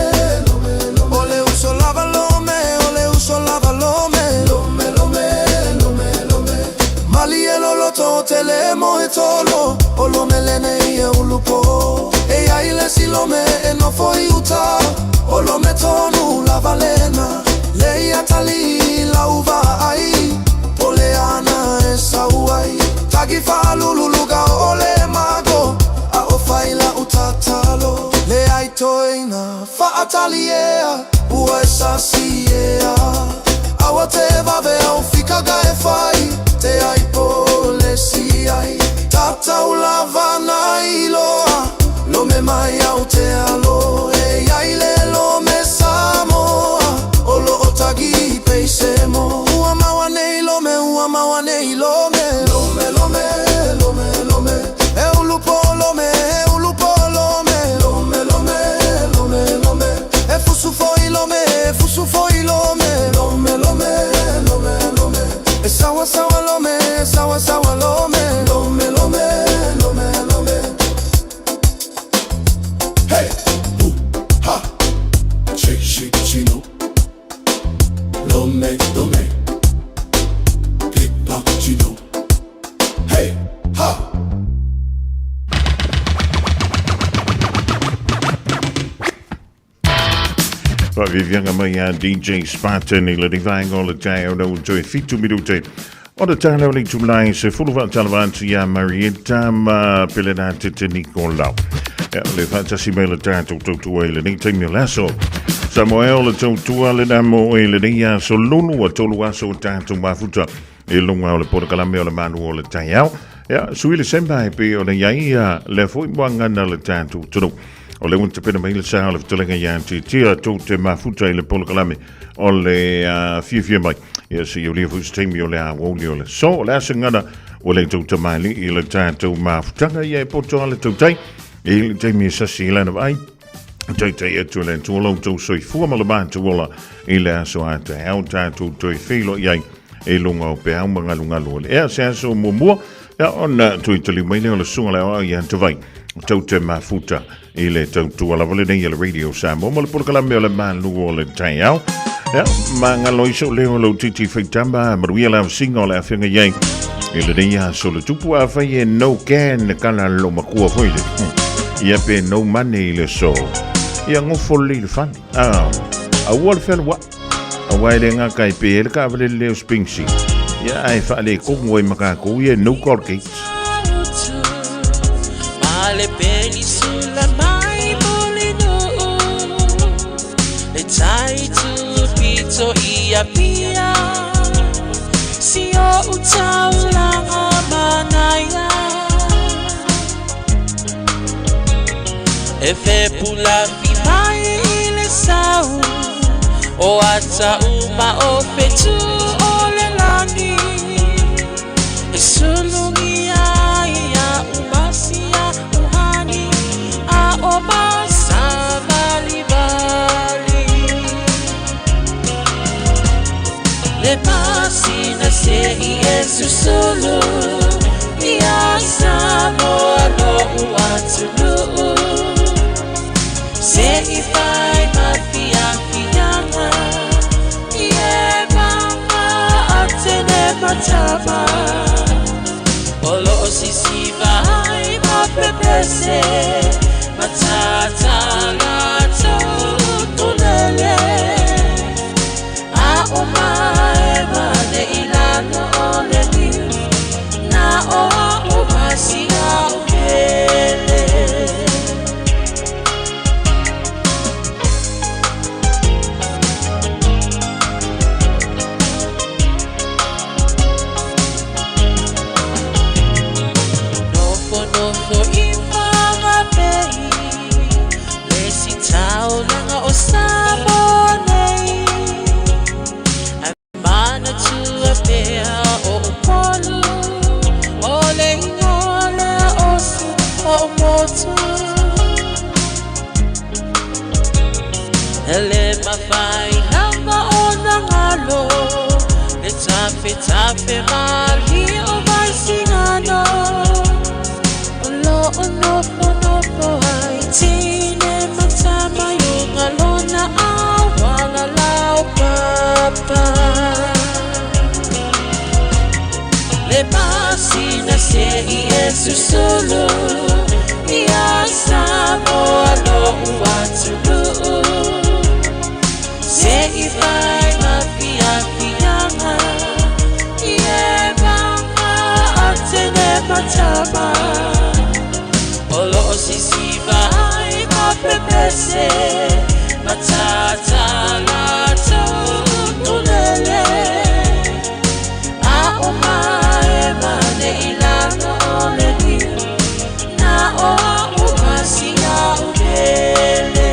lome, lome. O le uso lava lome, o le uso lava lome. Lome, lome, lome, lome. Malie loloto o tele mo e tolo. O lome lene i e ulupo. E ia ile si lome e nofo i uta. O lome tonu lava lena. Le ia tali lauva ai. O le ana e sau ai. Tagi whaalululuga o le mago. A o whaila utatalo. Le ai toina whaataliea. Ua e sasiea. Aua te vave au fikaga e whai. Te ai po le si ai. Tatau lava na iloa. Lome mai au te alo. E iai le lome Samoa. O lo o tagi peise mo. Ua maua nei lome, ua maua nei lome. Lome, lome, lome, lome. E ulupo lome, e ulupo lome. Lome, lome, lome, lome. E fusu foi lome, e fusu foi lome. Lome, lome, lome, lome. E sawa sawa lome, e sawa sawa lome. Lome, lome, lome, lome. Hey, ooh, ha, shake, shake, chino. Lome, lome, click, pop, chino. Hey, ha. Faaviaviaga mai ia DJ Spartan i le vaega o le taeao na ua toe 7 minute o le tala o le itulai se fulu faatalava atu iā Marieta ma Pelenate Te Nikolau. Ia, o le faatasi mai le tatou tautua i lenei taimi o le aso. Samoa o le tautua lena mo i lenei aso lulu ua tolu aso o tatou mafuta i luga o le polokalame o le malu o le taeao. Ia, sui le semba e pei ona i ai ia lea foi moagana le tatou atunuu. O le ua tapena mai le sa o le fetalaiga iā Tiatia tou te mafuta i le polokalame o le fiafia mai. Ia se i aulia foi se taimi o le aoauli o le aso. O le a se gana ua le tou tamalii i le tatou mafutaga ia e poto a le tautai i le taimi e sasi i lana vaai. Taitai atu le Atua lo outou soifua ma le matou ola i le aso a taeao tatou toe feiloai ai i luga o peau ma galugalu o le ea se aso muamua ia ona toe taliu mai lea o le susuga le aoao ia Tavai tau te mafuta i le tautua lava lenei a le Radio Samoa ma le polokalame o le malu o le taeao. Ia, magalo i sou leo lou titi faitama manuia la vasinga o le afioga i ai i lenei aso le tupu a fai e no can kala lo makua foi le. Ia pe no money i le so. Ia ngofo le le fale. Ah, aua le whenua. Aua e le ngā kai pe le ka vale le leo spingsi. Ia ai wha le kongo e makako ia no Colgate. Ma le penisula mai mo le nuu Le tai tu pito i Apia Si o utaulanga manaia E fepula fi mai i le sau O ata uma o fetu o le lani E sulungi ai ia umasia uhani A o masa vali vali Le pasina se i e susulu Ia Samoa lo uatunuu Se i fai ma fia fianga I e mama a tene matama O lo o sisiva ai ma pepese Matata la tau tulele A o mai ma le ilano o le liu Na o a o masia o pele. Nofo nofo i whangapei Le si taulanga o Samoa nei Ai mana tua pea o Upolu O le ingoa lea o si o motu Ele mawhai lava o nangalo Le tafe tafe mali o mai singano O lo o nofo nofo ai tina se i e susulu Ia Samoa lo'u atunuu Se i fai ma fiafiaga I e maga a tene matama O loo sisiva ai ma pepese Matata latou ukulele A o mae mane i lalo o le niu Na o a'u ma si a'u pele.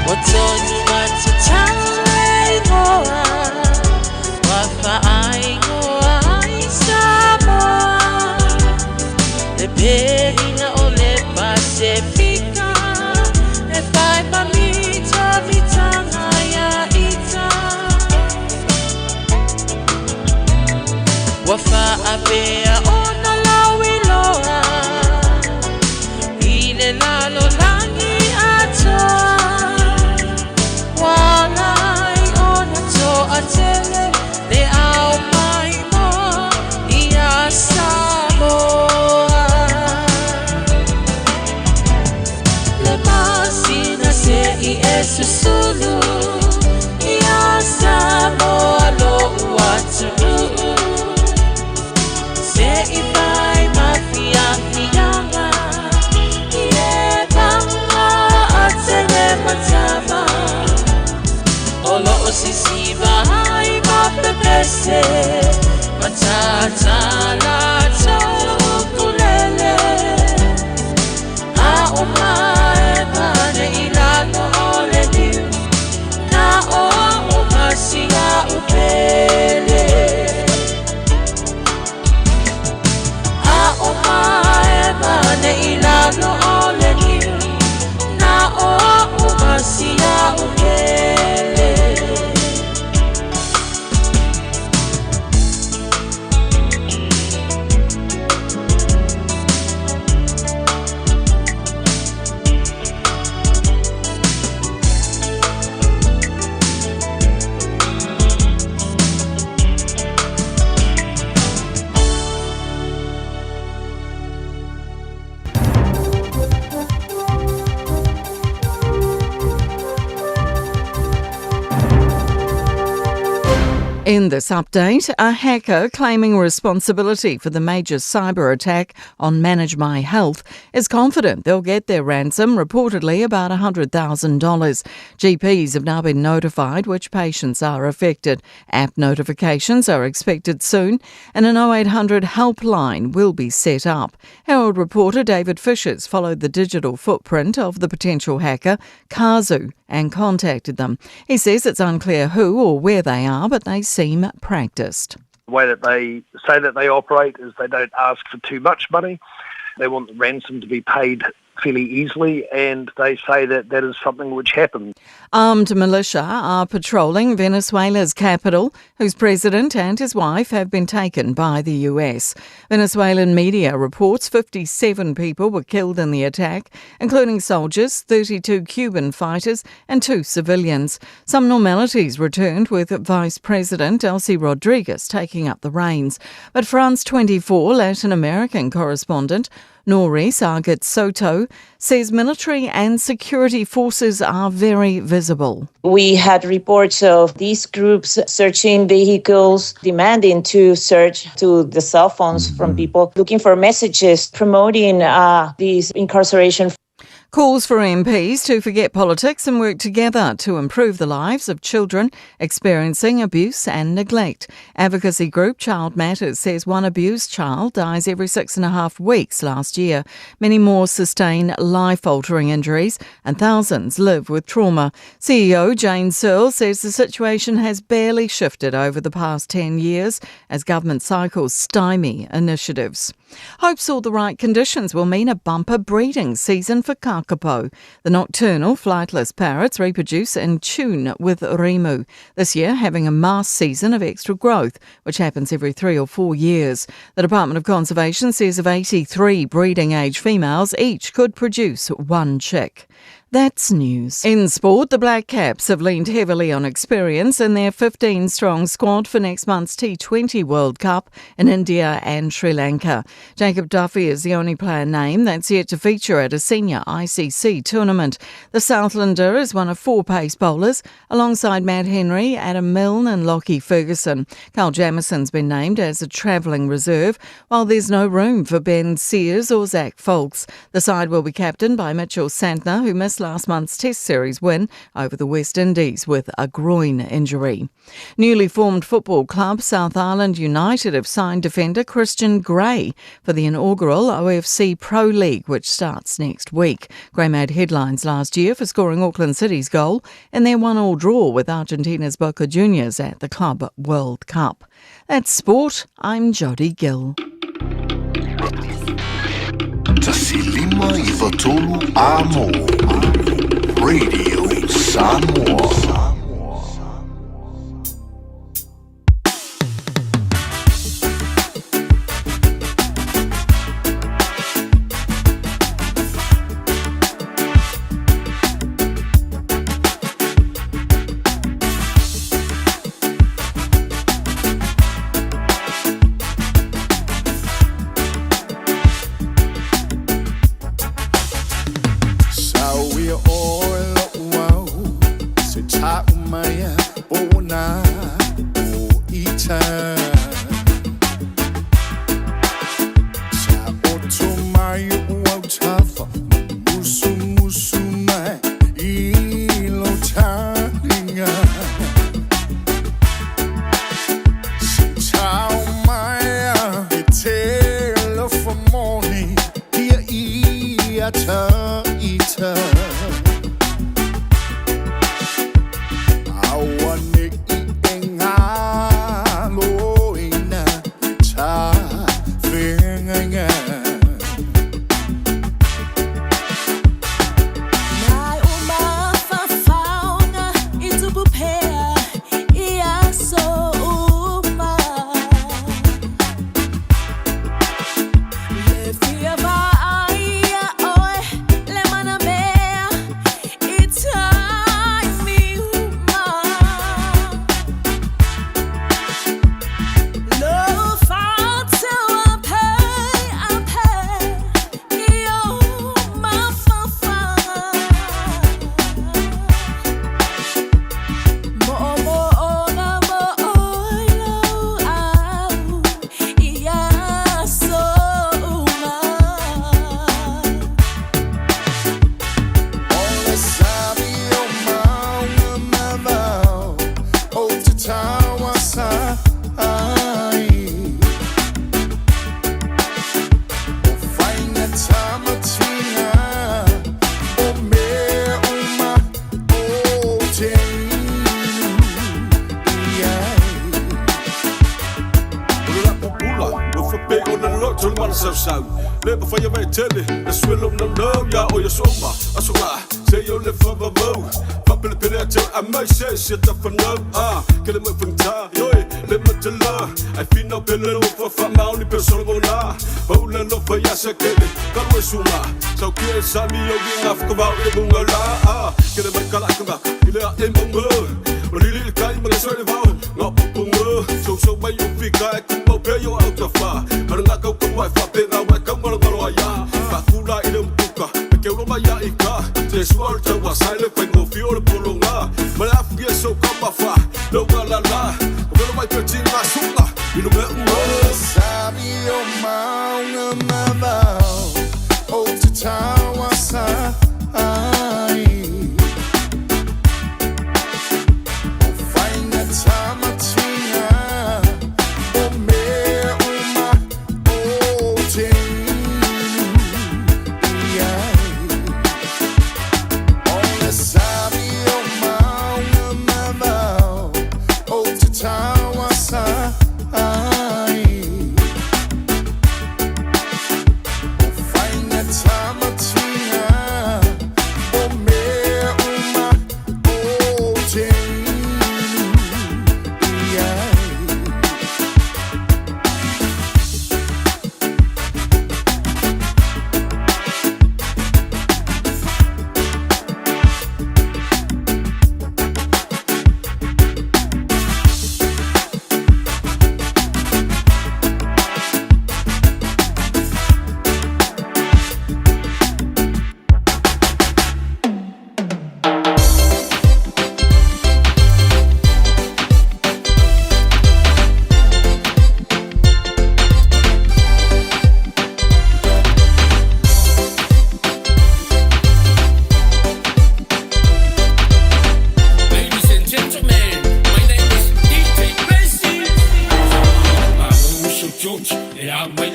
Ua tonu atu tau e igoa, ua faaigoa ai Samoa. Le pelina o le Pasefika, e whai ma mita mitanga ia ita. Ua faapea ona lauiloa i le lalolagi atoa. Ua ala ai ona toatele le ao maimoa ia Samoa. Le masina se i e susulu ia Samoa lo'u atunuu Se i fai ma fiafiaga i e maga a tele matama O loo sisiva ai ma pepese Matata latou ukulele A o mae mane i lalo o le niu Na o a'u ma si a'u pele. A o mae mane i lalo o le niu Na o a'u ma si a'u pele. In this update, a hacker claiming responsibility for the major cyber attack on Manage My Health is confident they'll get their ransom, reportedly about $100,000. GPs have now been notified which patients are affected. App notifications are expected soon, and an 0800 helpline will be set up. Herald reporter David Fishers followed the digital footprint of the potential hacker, Kazu, and contacted them. He says it's unclear who or where they are, but they seem practiced. The way that they say that they operate is they don't ask for too much money. They want the ransom to be paid fairly easily, and they say that that is something which happens. Armed militia are patrolling Venezuela's capital, whose president and his wife have been taken by the US. Venezuelan media reports 57 people were killed in the attack, including soldiers, 32 Cuban fighters, and two civilians. Some normalities returned with Vice President Delcy Rodriguez taking up the reins. But France 24 Latin American correspondent Noris Arget Soto says military and security forces are very visible. We had reports of these groups searching vehicles, demanding to search to the cell phones from people, looking for messages promoting uh, these incarceration. Calls for MPs to forget politics and work together to improve the lives of children experiencing abuse and neglect. Advocacy group Child Matters says one abused child dies every six and a half weeks last year. Many more sustain life altering injuries and thousands live with trauma. CEO Jane Searle says the situation has barely shifted over the past 10 years as government cycles stymie initiatives. Hopes all the right conditions will mean a bumper breeding season for kakapo. The nocturnal flightless parrots reproduce in tune with rimu, this year having a mass season of extra growth, which happens every three or four years. The Department of Conservation says of 83 breeding age females, each could produce one chick. That's news. In sport, the Black Caps have leaned heavily on experience in their 15 strong squad for next month's T20 World Cup in India and Sri Lanka. Jacob Duffy is the only player named that's yet to feature at a senior ICC tournament. The Southlander is one of four pace bowlers, alongside Matt Henry, Adam Milne, and Lockie Ferguson. Carl Jamison's been named as a travelling reserve, while there's no room for Ben Sears or Zach Foulkes. The side will be captained by Mitchell Santner, who missed last month's Test Series win over the West Indies with a groin injury. Newly formed football club South Island United have signed defender Christian Gray for the inaugural OFC Pro League, which starts next week. Gray made headlines last year for scoring Auckland City's goal in their one-all draw with Argentina's Boca Juniors at the Club World Cup. That's sport. I'm Jodie Gill. 1593 Amo Radio Samoa.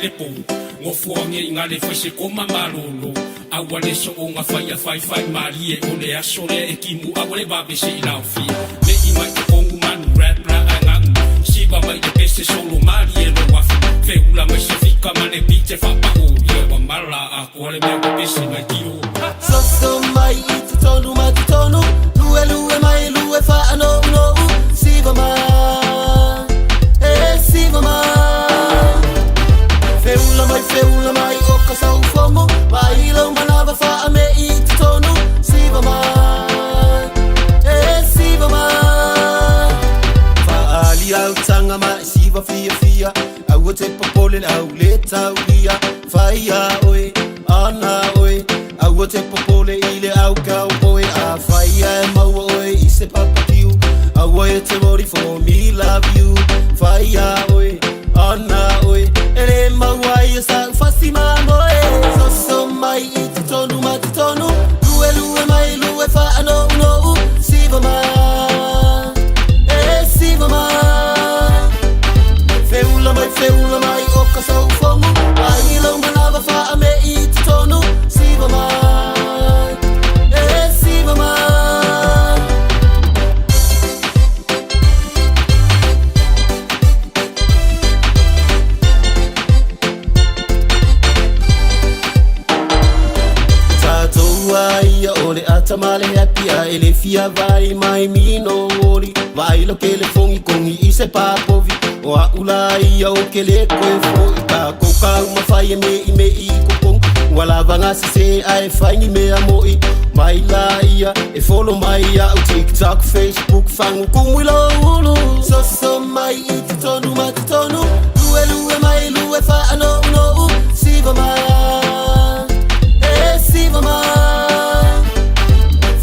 le pou Gofoagia i gale fai se koma malolo Aua le so'oga faia faifai malie O le aso lea e timu aua le vave se'i laofia Me'i mai totonu manu rap la agagu Siva mai le pese solo malie lou afi Feula mai se fika ma le beat e faapa'o Ia ua mala atoa le mea ua pese mai tilo Soso mai i totonu ma totonu Lue lue mai lue faanounou Siva mai e siva mai Feula mai feula mai o ka saufogo Mai lau manava faame i totonu Siva mai e siva mai Faali au tanga ma e siva fia fia Aua te popole le au le taulia Whaia oe, ana oe Aua te popole i le au kau oe A whaia e maua oe i se papakiu Aua e te worry for me love you Whaia oe, ana oe E le maua ai e sa ufasi mamoe Soso mai i totonu ma totonu Lue lue mai lue faanounou Siva mai e siva mai Feula mai feula mai o ka saufogo Mai lau manava faame i totonu Siva mai e siva mai. Tatou a ia o le ata ma le happy a e le fia vai mai mi no ori Vai lo ke le fongi kongi i se papovi O a ula ia o ke le koe fo i ka kouka uma fai e me i me i kokong Ua lava ngasi se a e fai ni mea moi Mai la ia e follow mai au TikTok, Facebook, fangu kumu i lo ulu Soso mai i totonu ma totonu Lue lue mai lue faanounou Siva mai e siva mai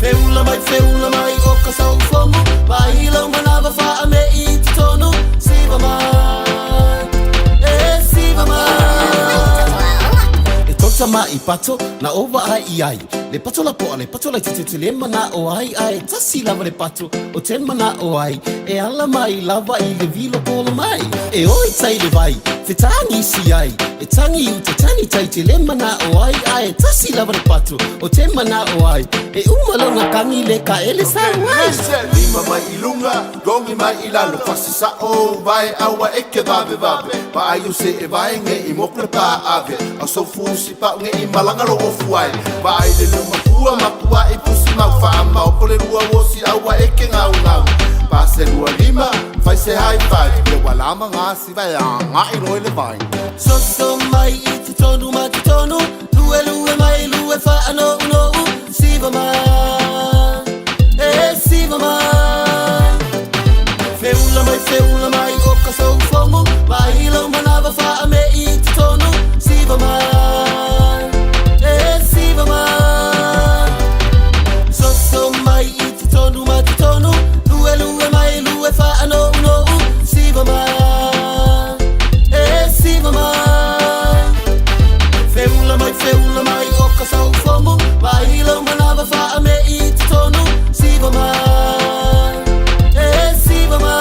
Feula mai feula mai o ka saufogo Mai lau manava faame i totonu Siva mai e siva mai. E tota ma i pato na ova ai i ai Le pato la poa le pato la te te le mana o ai ai Tasi lava le pato o te mana o ai E ala mai lava i le vilo kola mai E oi tai le vai fetangi si ai E tangi u te tani tai te le mana o ai ai Tasi lava le pato o te mana o ai E uma longa kangi le ka ele sa ai Lima mai i lunga, gongi mai i lalo Fasi sa o vai aua e ke vave vave Pa ai o se e vai nge i mokle pa ave Au sau fusi pa nge i malanga lo ofu ai Pa ai le luma pua makua i pusi mau Wha mau po le rua wosi aua e ke ngau ngau Pa se lua lima, fai se high five Le walama ngā si vai a ngā i roi le vai Soso mai i totonu ma totonu Lue lue mai lue faanounou Siva mai e siva mai Feula mai feula mai o ka saufogo Mai lau manava faame i totonu Siva mai e siva mai Soso mai i totonu ma totonu Lue lue mai lue faanounou Siva mai e siva mai Feula mai feula mai o ka saufogo Mai lau manava faame i totonu Siva mai e siva mai.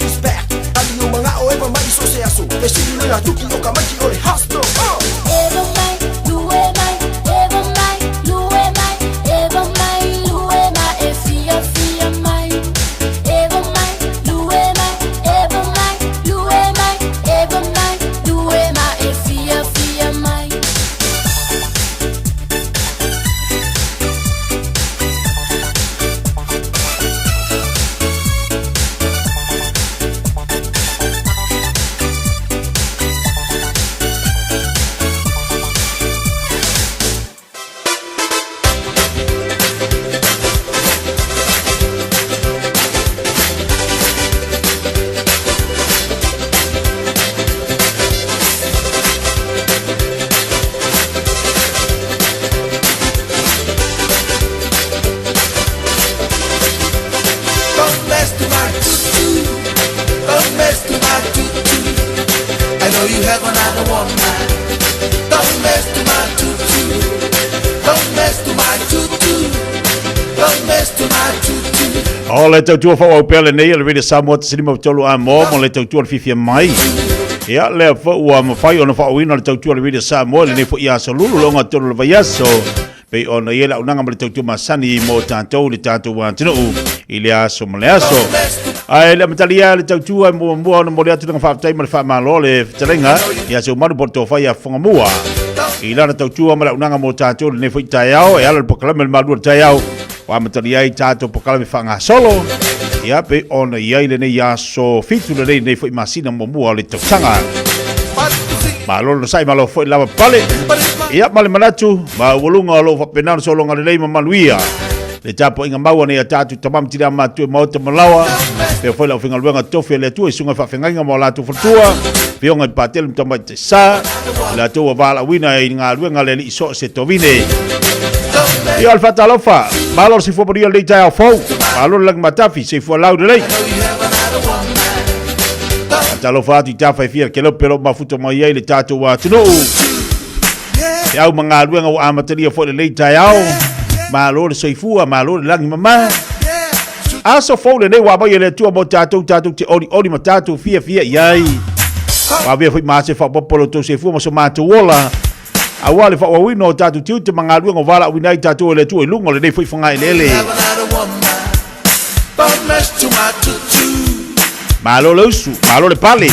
Respect Ali o mangao e mai so se aso Fesili le tuki o ka maiki o le hostel. Eva mai, lue mai, eva mai, lue mai, eva mai, lue mai, e fia fia mai. Eva mai, lue mai, eva mai, lue mai, eva mai, lue mai, e fia fia mai. Don't mess to my tutu. Don't mess to my tutu. I know you have another woman. Don't mess to my tutu. Don't mess to my tutu. Don't mess to my tutu. O le tautua fauau pea lenei o le Radio Samoa te silima tolu a mo mo le tautua le fiafia mai. Ia lea foi ua mafai ona faaauina le tautua le Radio Samoa lenei foi aso lulu loga tolu le vaiaso pei ona i ai le auaunaga ma le tautua masani mo tatou le tatou atunuu i le aso ma le aso. Ae le amatalia le tautua e muamua ona momoli atu lana faafetai ma le faamalo le fetalaiga ia Seumalu po o le Tofa ia Fogamua i lana tautua ma le auaunaga mo tatou lenei foi taeao e ala le polokalame le malu o le taeao ua amatalia ai tatou polokalame faagasolo ia pei ona i ai lenei aso fitu lenei lenei foi masina muamua o le tausaga. Malo le sai malo foi lava pale. Ia ma le manatu maualuga o lo o faapena ona sologa lelei ma manuia le tapuaiga mau a nei a tatou tama ma tina matutua i maota ma laoa pea foi le aufaigaluega tofi a le Atua i susuga i faafeagaiga ma o latou faletua, afioga i Patele ma Tamaitai Sa, i latou ua valaauina i galuega a le Alii so o se tovine. Ia o le faatalofa, malo le soifua manuia i lenei taeao fou, malo le lagi matafi, soifua lau lelei. Faatalofa atu i tafa e fia kelope o lo o mafuta mai ai le tatou atunuu. Te au ma galuega ua amatalia foi lenei taeao. Malo le soifua, malo le lagi mama. Aso fou lenei ua aumai e le Atua mo tatou, tatou te olioli ma tatou fiafia i ai. Ua avea foi ma se faaopoopo lo outou soifua ma so matou ola. Aua le faaauauina o tatou tiute ma galuega o valaauina ai tatou e le Atua i luga o lenei foi fagaeleele. Malo le usu, malo le pale,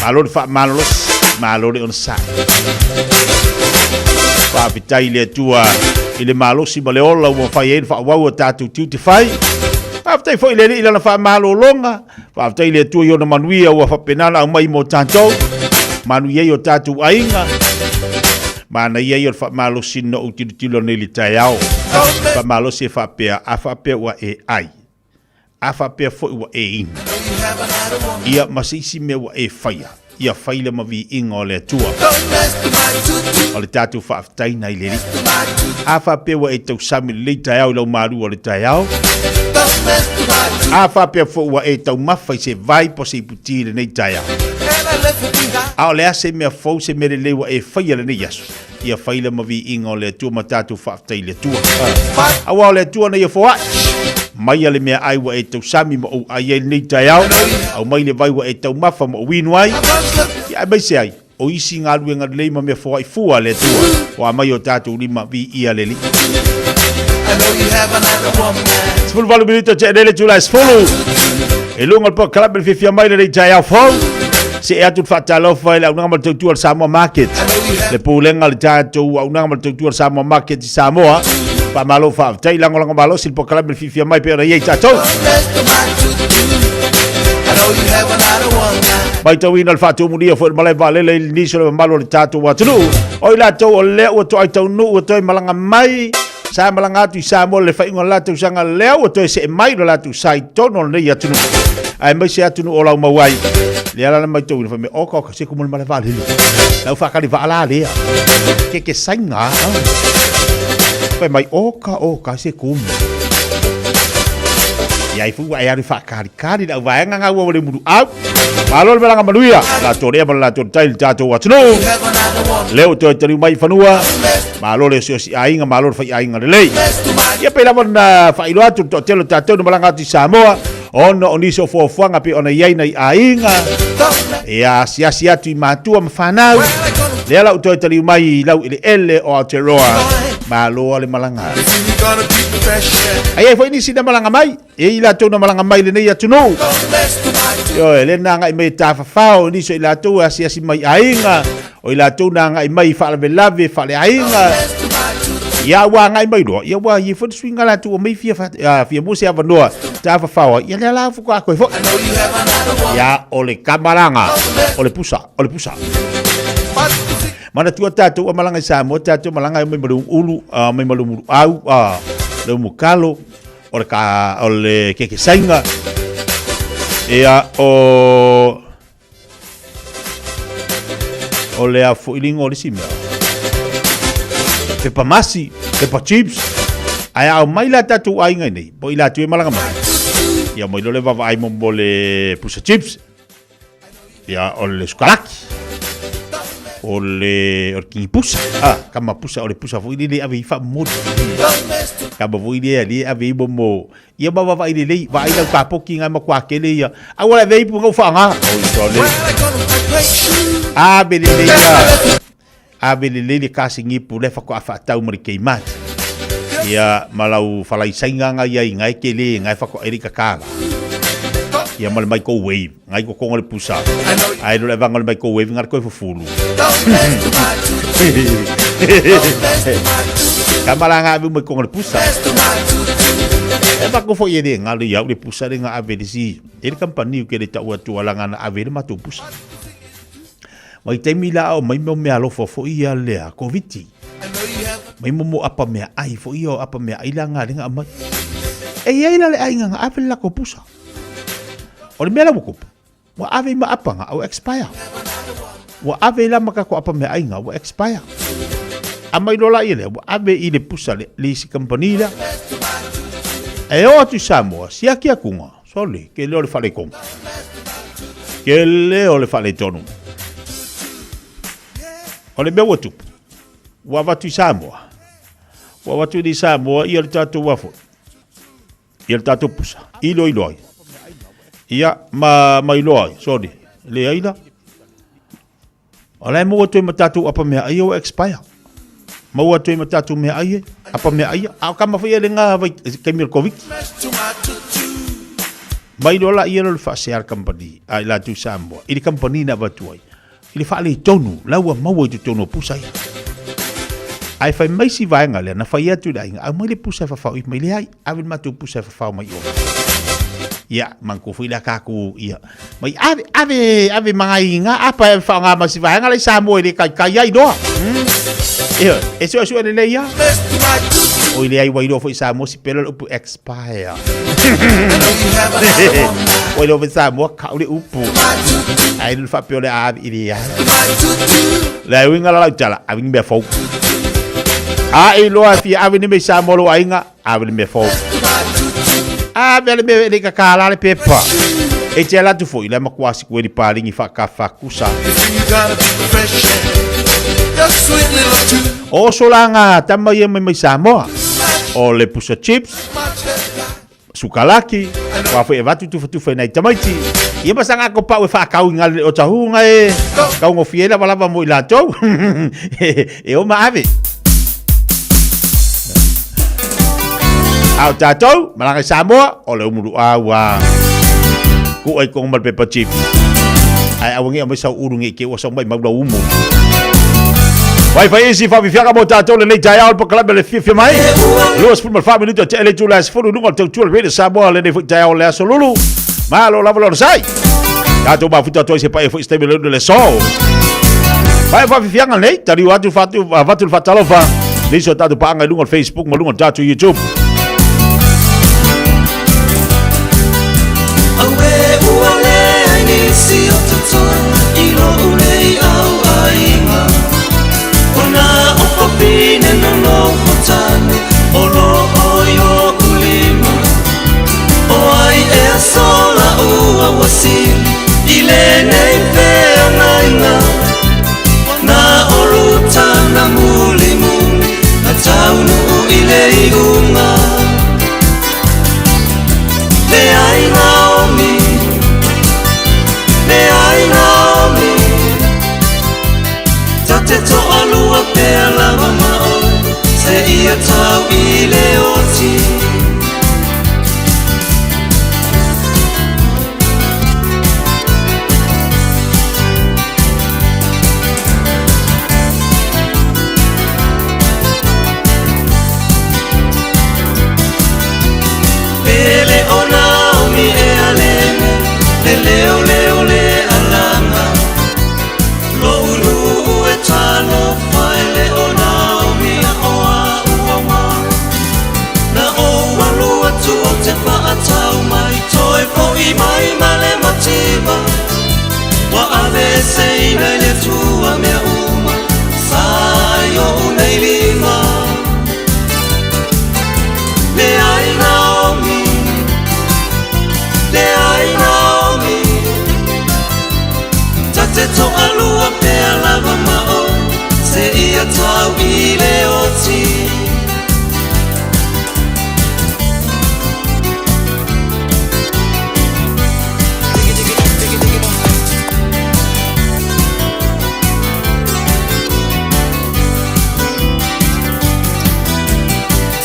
malo le faamalolosi, malo le onosai. Faafetai i le Atua i le malosi ma le ola ua mafai ai ona faaauau a tatou tiute fai. Faafetai foi i le Alii i lana faamalologa. Faafetai i le Atua i ona manuia ua faapena ona aumai mo tatou. Manuia ai o tatou aiga. Manaia ia o le faamalosi na ou tilotilo nei i le taeao. Faamalosi e faapea, a faapea ua e ai, a faapea foi ua e inu, ia ma se isi mea ua e faia, ia fai lea ma viiga o le Atua. O le tatou faafetai na i le Alii. A faapea ua e tausami lelei taeao i lau malu o le taeao, a faapea foi ua e taumafa i se vai po o se iputi i lenei taeao, a o le a se mea fou, se mea lelei ua e faia lenei aso, ia fai lea ma viiga o le Atua ma tatou faafetai i le Atua. Aua o le Atua na ia foai maia le meaai ua e tausami ma ou ai ai lenei taeao, aumai le vai ua e taumafa ma ou inu ai, ia aemaise ai o isi galuega lelei ma mea foai fua a le Atua ua aumai o tatou lima, viia le Alii. 18 minute te le tula e 10. E luga o le polokalame le fiafia mai lenei taeao fou. See atu le faatalofa i le auaunaga ma le tautua o le Samoa Market. Le pulega o le tatou auaunaga ma le tautua o le Samoa Market i Samoa. Faamalo faafetai lagolago malosi le polokalame le fiafia mai pei ona i ai tatou. Matauina le faatumulia foi o le malae vaalele i nisi o le mamalu o le tatou atunuu. O i latou o lea ua toai taunuu ua toe malaga mai sa malaga atu i Samoa i le faaiuga o le la tausaga lea ua toe see mai lo latou sa i totonu o lenei atunuu aemaise atunuu o lau mau ai. Lea la na matauina fai mai, oka oka se kumu le malae vaalele. Lau faakali vaa la lea. Ke ke sainga. Fai mai, oka oka se kumu. Ia i fu e alu faakalikali le auvaega ngau ua le mulu au. Malo le malaga manuia. Latou lea ma le latou tai le tatou atunuu. Lea ua toe taliu mai i fanua. Malo le osiosi aiga, malo le faiaiga lelei. Ia pei lava ona faailoa atu le toatele o tatou na malaga atu i Samoa. Ona o nisi o fuafuaga pei ona i ai nai aiga, ia asiasi atu i matua ma fanau, lea la ua toe taliu mai i lau eleele o Aotearoa, malo le malaga. Ai ai foi nisi na malaga mai, e i latou na malaga mai i lenei atunuu. Ioe, lea na agai mai e tafafao, nisi o i latou e asiasi mai aiga, o i latou na agai mai i faalavelave faaleaiga. Ia ua agai mai loa, ia ua i foi le suiga latou ua mai fia, fia mua se avanoa tafafao ai, ia lea la faatoa toe foi. Ia o le kamalaga, o le pusa, o le pusa. Manatua tatou a malaga i Samoa, tatou malaga e mai ma le ulu, mai ma le umuluau, le umukalo, o le, ka, o le kekesaina, ia o o le a foi liga o le isi mea. Pepa masi, pepa chips. Ae a aumai la tatou aiga i nei, po i latou e malaga mai. Ia mai loa le vaavaai mo mo le pusa chips. Ia o le sukalaki. O le o le kingi pusa. Ah, kama pusa o le pusa foi lele ave i faamomoli. Kama foi lea le ave i mo mo Ia ma vaavaai lelei, vaai lau kapoki ngai matua tele ia. Aua le avea ipu ngau whaanga. Oi sole. Ave lelei ia. Ave lelei le kasingi ipu le whakoa whaatau ma le Kmart. Ia ma lau whalaisainga ngai ai ngai ke le ngai whakoa eri kakala. Ia ma le microwave. Ngai ko konga le pusa. Ai lo le vanga le microwave ngai koe fufulu. Ka malanga ave mai konga le pusa. E ba ko fo ye le ngalo ia le pusa le nga ave le si. E le kampani ke le tau atu ala ngana ave le matou pusa. Mai taimi la o mai mea mea alofa fo ia le a Koviti. Mai mo mo apa mea ai fo ia o apa mea ai la nga le nga mai. E iai la le ai nga ave le lako pusa. O le mea la ua kupu, ua ave i ma apaga a ua expire. Ua ave i la ma kako apa meaaiga ua expire. A mai loa la ia lea, ua ave i le pusa le, le isi company lea. E o atu i Samoa, siaki akuga, sole, ke leo le faaletonu. Ke leo le faaletonu. O le mea ua tupu, ua avatu i Samoa. Ua avatu i Samoa ia le tatou afo. Ia le tatou pusa, iloilo ai. Ia, ma, ma iloa ai, sorry, leai la. O la e maua atu ai ma tatou apa meaai ia ua expire. Maua atu ai ma tatou meaai e, apa meaai ia. A o kama foi e le ngā vai, taimi o le Covid. Mai loa la ia lo le faasea le company a i latou Samoa, i le company na avatu ai. I le faaletonu, la ua maua i totonu o pusa ia. Ae fai mai si vaega lea, na fai atu i le aiga, aumai le pusa e fafao i mai, leai, ave le matou pusa e fafao mai i o. Ia, manatua foi lea tatou, ia, mai ave, ave, ave ma nai ngā apa e whaonga ma si vaega la i Samoa i le kaikai ai loa. Ia, e suesue lelei ia. Oi leai ua iloa foi i Samoa si pela le upu expire. Ua iloa foi i Samoa kau le upu. Ai le faapea o le a ave i le ai. Le uiga la lau tala, ave ni mea fou. A e iloa e fia ave ni mea i Samoa lou aiga, ave le mea fou. Ave le mea e le kakala le pepa. E te ala atu foi, le matua siku e li palingi whaakafakusa. O solanga tama ia mai mai Samoa. O le pusa chips, sukalaki, wa foi e vatu tufatufa i nai tamaiti. Ia masanga ko pau e whaakau i ngā o tahunga e, kaungofie lava lava mo i latou. E o ma ave. A o tatou, malaga i Samoa, o le umuluau a ku ai kongo ma le pepa chips. Ae aua nge mai sau ulu nge ke ua sau mai maula umu. Vai fai isi whaafifiaga mo tātou lenei taeao le polokalame le fiafia mai. 24 minuto te ele tula 10 lunga o le tautua le Radio Samoa lenei foi taeao le aso lulu. Malo lava lona sai. Tātou mafuta atu ai se paia foi se taimi le le so. Vai whaafifiaga nei, taliu atu whatu, avatu le whatalofa. Nisi o tātou paanga i lunga o le Facebook ma lunga o le tātou YouTube. Auē ua leai nisi o totoe i lo'u nei auaiga O nā o fafine na noho tane o loo i oʻu lima O ai ea sola ua uasili i lenei feagaiga Na o lutana mulimuli na taunuu i le iuga. Ua aveeseina e le Atua mea uma sa i oʻu nei lima. Leai Naomi, leai Naomi, ta te toʻalua pea lava ma oe seia tau i le oti.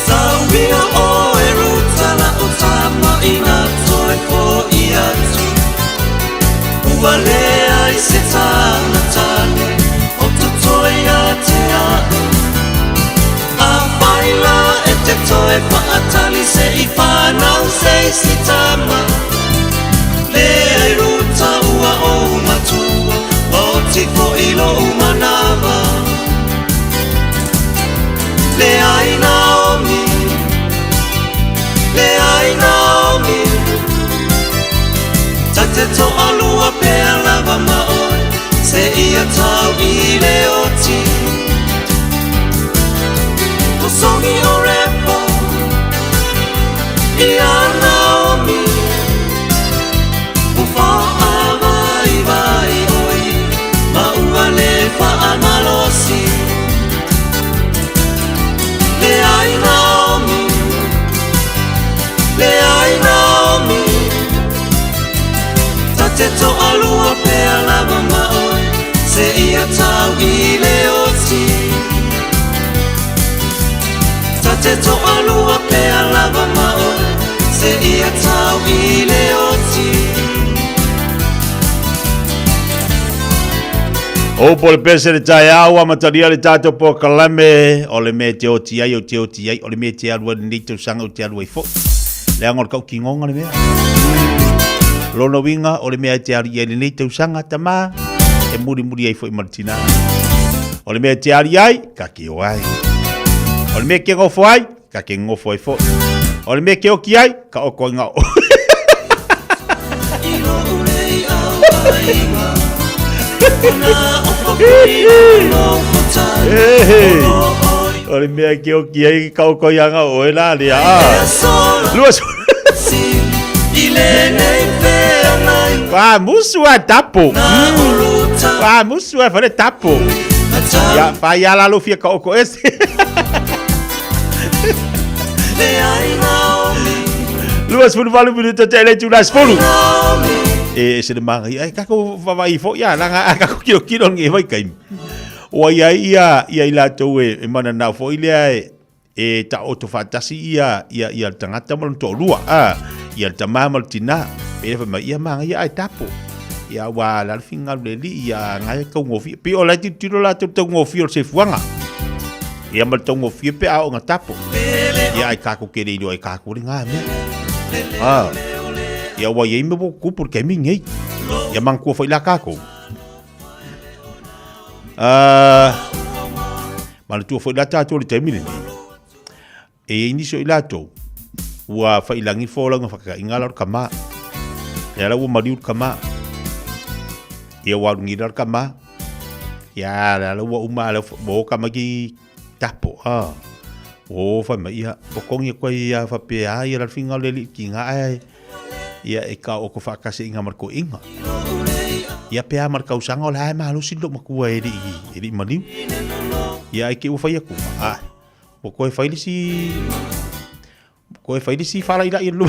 Sauia oe Ruta la'u tama ina toe fo'i atu Ua leai se taga tane o totoe ia te a'u Afai la e te toe fa'atali se'i fanau se isi tama Leai Ruta ua ou matua Ua oti fo'i lo'u manava Leai Naomi Leai Naomi Ta te to'alua pea lava ma oe Seia tau i le oti O songi o Repo Ia Naomi Ua fa'avaivai oe Ma ua le fa'amalosi Leai Naomi Leai Naomi Ta te to'alua pea lava ma oe Seia tau i le oti Ta te to'alua pea lava ma oe Seia tau i le oti. O po le pese le taeao ua amatalia le tatou polokalame o le mea e te oti ai ou te oti ai o le mea e te alu ai lenei tausaga ou te alu ai foi. Leaga o le tautinoga le mea. Lona uiga o le mea e te alu i ai lenei tausaga tama e mulimuli ai foi ma le tina. O le mea e te alu i ai, ka ke o ai. O le mea e ke gofo ai, ka ke gofo ai foi. O le mea e ke oki ai, ka oko ai ngao. O le mea ke oki ai ka oko ai anga oe la lea. Lua Fa musu a tapo. Fa musu a fale tapo. Ia fa ia la lo fia ka oko ese. 28 minuta te le tula 10. E se le manga ai kako vavai fo ia langa a kako kilo kilo ngi vai kai. Ua ia ia ia i latou e, e mana nau foi lea e e taoto faatasi ia ia ia le tagata ma lona toalua a ia le tamā ma le tinā pe le fai mai ia magaia ae tapo ia ua la le fingalu le alii ia ngai taugofie pei o la e tilotilo latou i le taugofie o le soifuaga ia ma le taugofie pe a oo ina tapo ia ai kākou ke le iloa e kākou le ngā mea a ia ua iai mea ua tutupu i le taimi lenei ia manatua foi la kākou Uh, manatua foi la tātou le taimi lenei. E iai nisi o i latou, ua whailangi fōlauga whakakainga la o le kamā. E ala ua mariu le kamā. Ia ua alungi la le kamā. Ia ala ua uma ala ua oka mai ki tapo. Ah. O whai mai ia, o kongi koe ia whapea ia la whinga o le li ki ngā ai. Ia e ka o ko whakase inga mar ko inga. Ia pea mar kausaga o le hae malosi lo makua e li e li maliu. Ia ai ke ua whai aku. Ah, o koe whai lisi koe whai lisi whala ila i lu.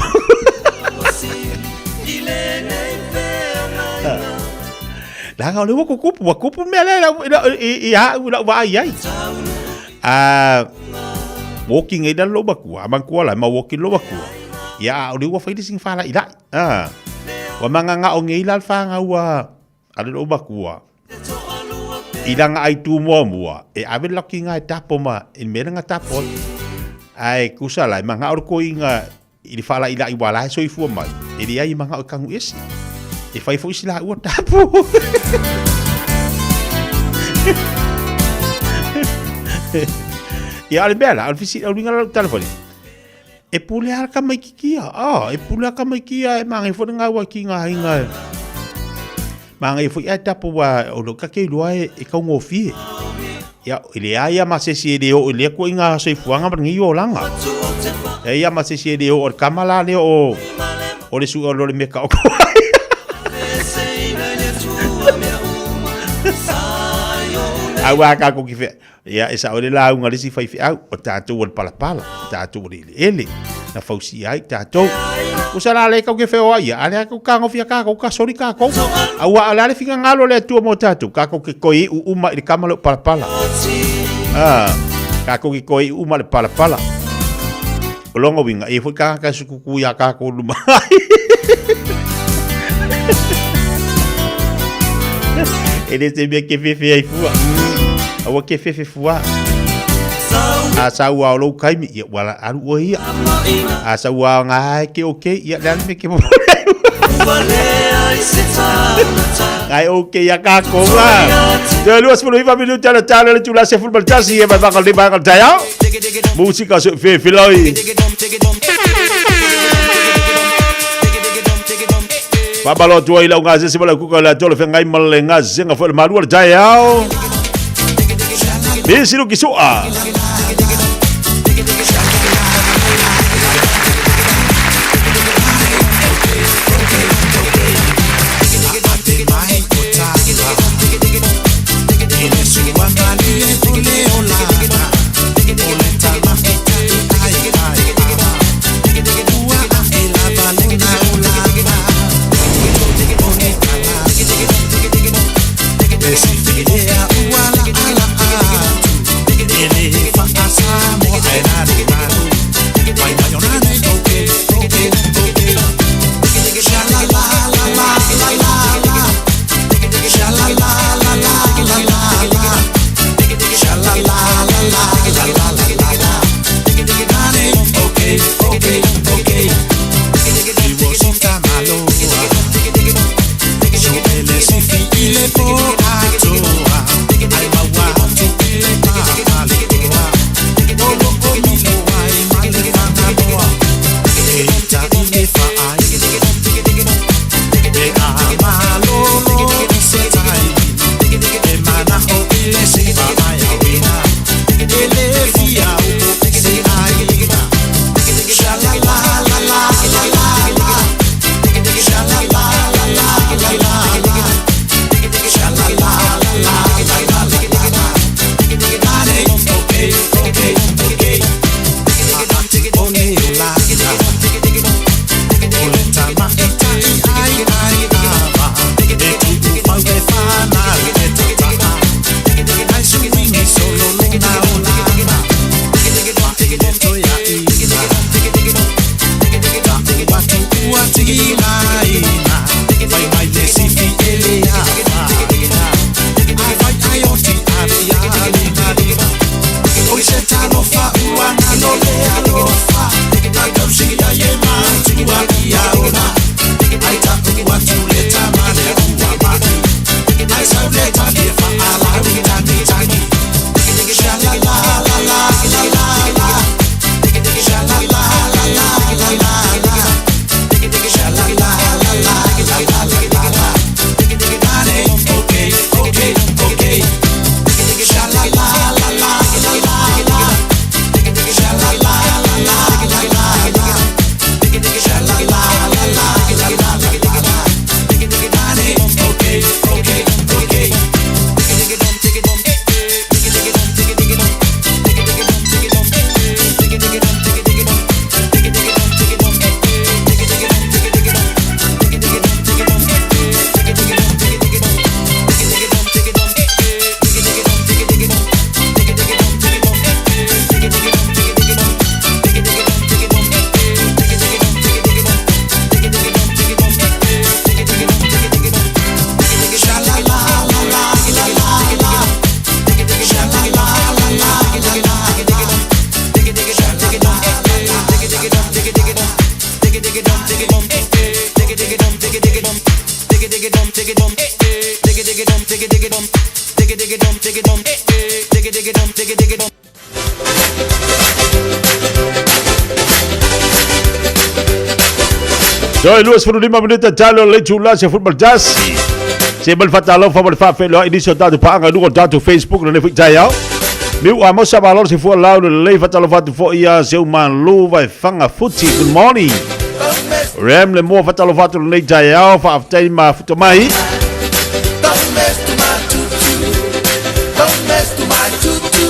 Langa o le ua kukupu, ua kupu mea le i a u lau vaai ai. A walking ai lalo makua, a makua la ma walking lo makua. Ia a o le ua whai lisi whala ila. A ua manganga o ngei la whanga ua a le lo makua. I langa ai tu mua mua, e ave laki ngā e tapo ma, e mea nga tapo. Ai kusa lai, manga o ko inga I le faalaʻilaʻi ua la e soifua mai, e leai e manao e kagu ese. E fai foi si laua tapu. Ia, o le mea la, o le fisi, o le uiga la lau tala foi, e pule a le tamaitiiti ia. Ah, e pule a le tamaitiiti ia e magai foi le gaua ki ngā inga e. Manaia foi ae tapo ua o lo ka ke iloa e, e kaugofie. Ia, e leai a ma se isi e le oo i lea kuaiga soifuaga ma lenei olaga. Leai a ma se isi e le oo le kama la lea o o le sui o le mea taoto ai. Aua kākou ki whea. Ia, e sao ai le lauga a le isi faifeau, o tatou o le palapala, o tatou o le eleele, na fausia ai tatou. Usa la le kau ke wheoa ia, a lea kau kagofia kākou, ka soli kākou. Aua o le a le finagalo o le Atua mo tatou, kākou ke koe iu uma i le kama le o palapala. Ah, kākou ke koe iu uma le palapala. O longa winga, e foi kāka sukuku ia kākou luma. E le te mea ke fefe ai fua. Aua ke fefe fua. A sau a o lou kaimi, ia ua alu oe ia. A sau a ngā hae ke o ke, ia le alu me ke mo. Ngai o ke ia kākou la. Te 29 minuta le talo le tula se fulmal tasi e mai baka le baka taya. Musika se fefe loi. Faamalo atu ai lau gasese ma lau kuka o le atoa le feagai ma le gasesega foi o le malua le taeao. Misi luki soa. Toe 25 minute talo le itula se football tasi. Se mai le faatalofa ma le faafeiloai i nisi o tatou paaga i luga o le tatou Facebook lenei foi taeao. Miu Amosa malo le soifua lau le lelei faatalofa atu foi ia Seu Malu Vaefaga Futi. Good morning. Rem le mua faatalofa atu lenei taeao faafetai mafuta mai. Don't mess to my tutu. Don't mess to my tutu.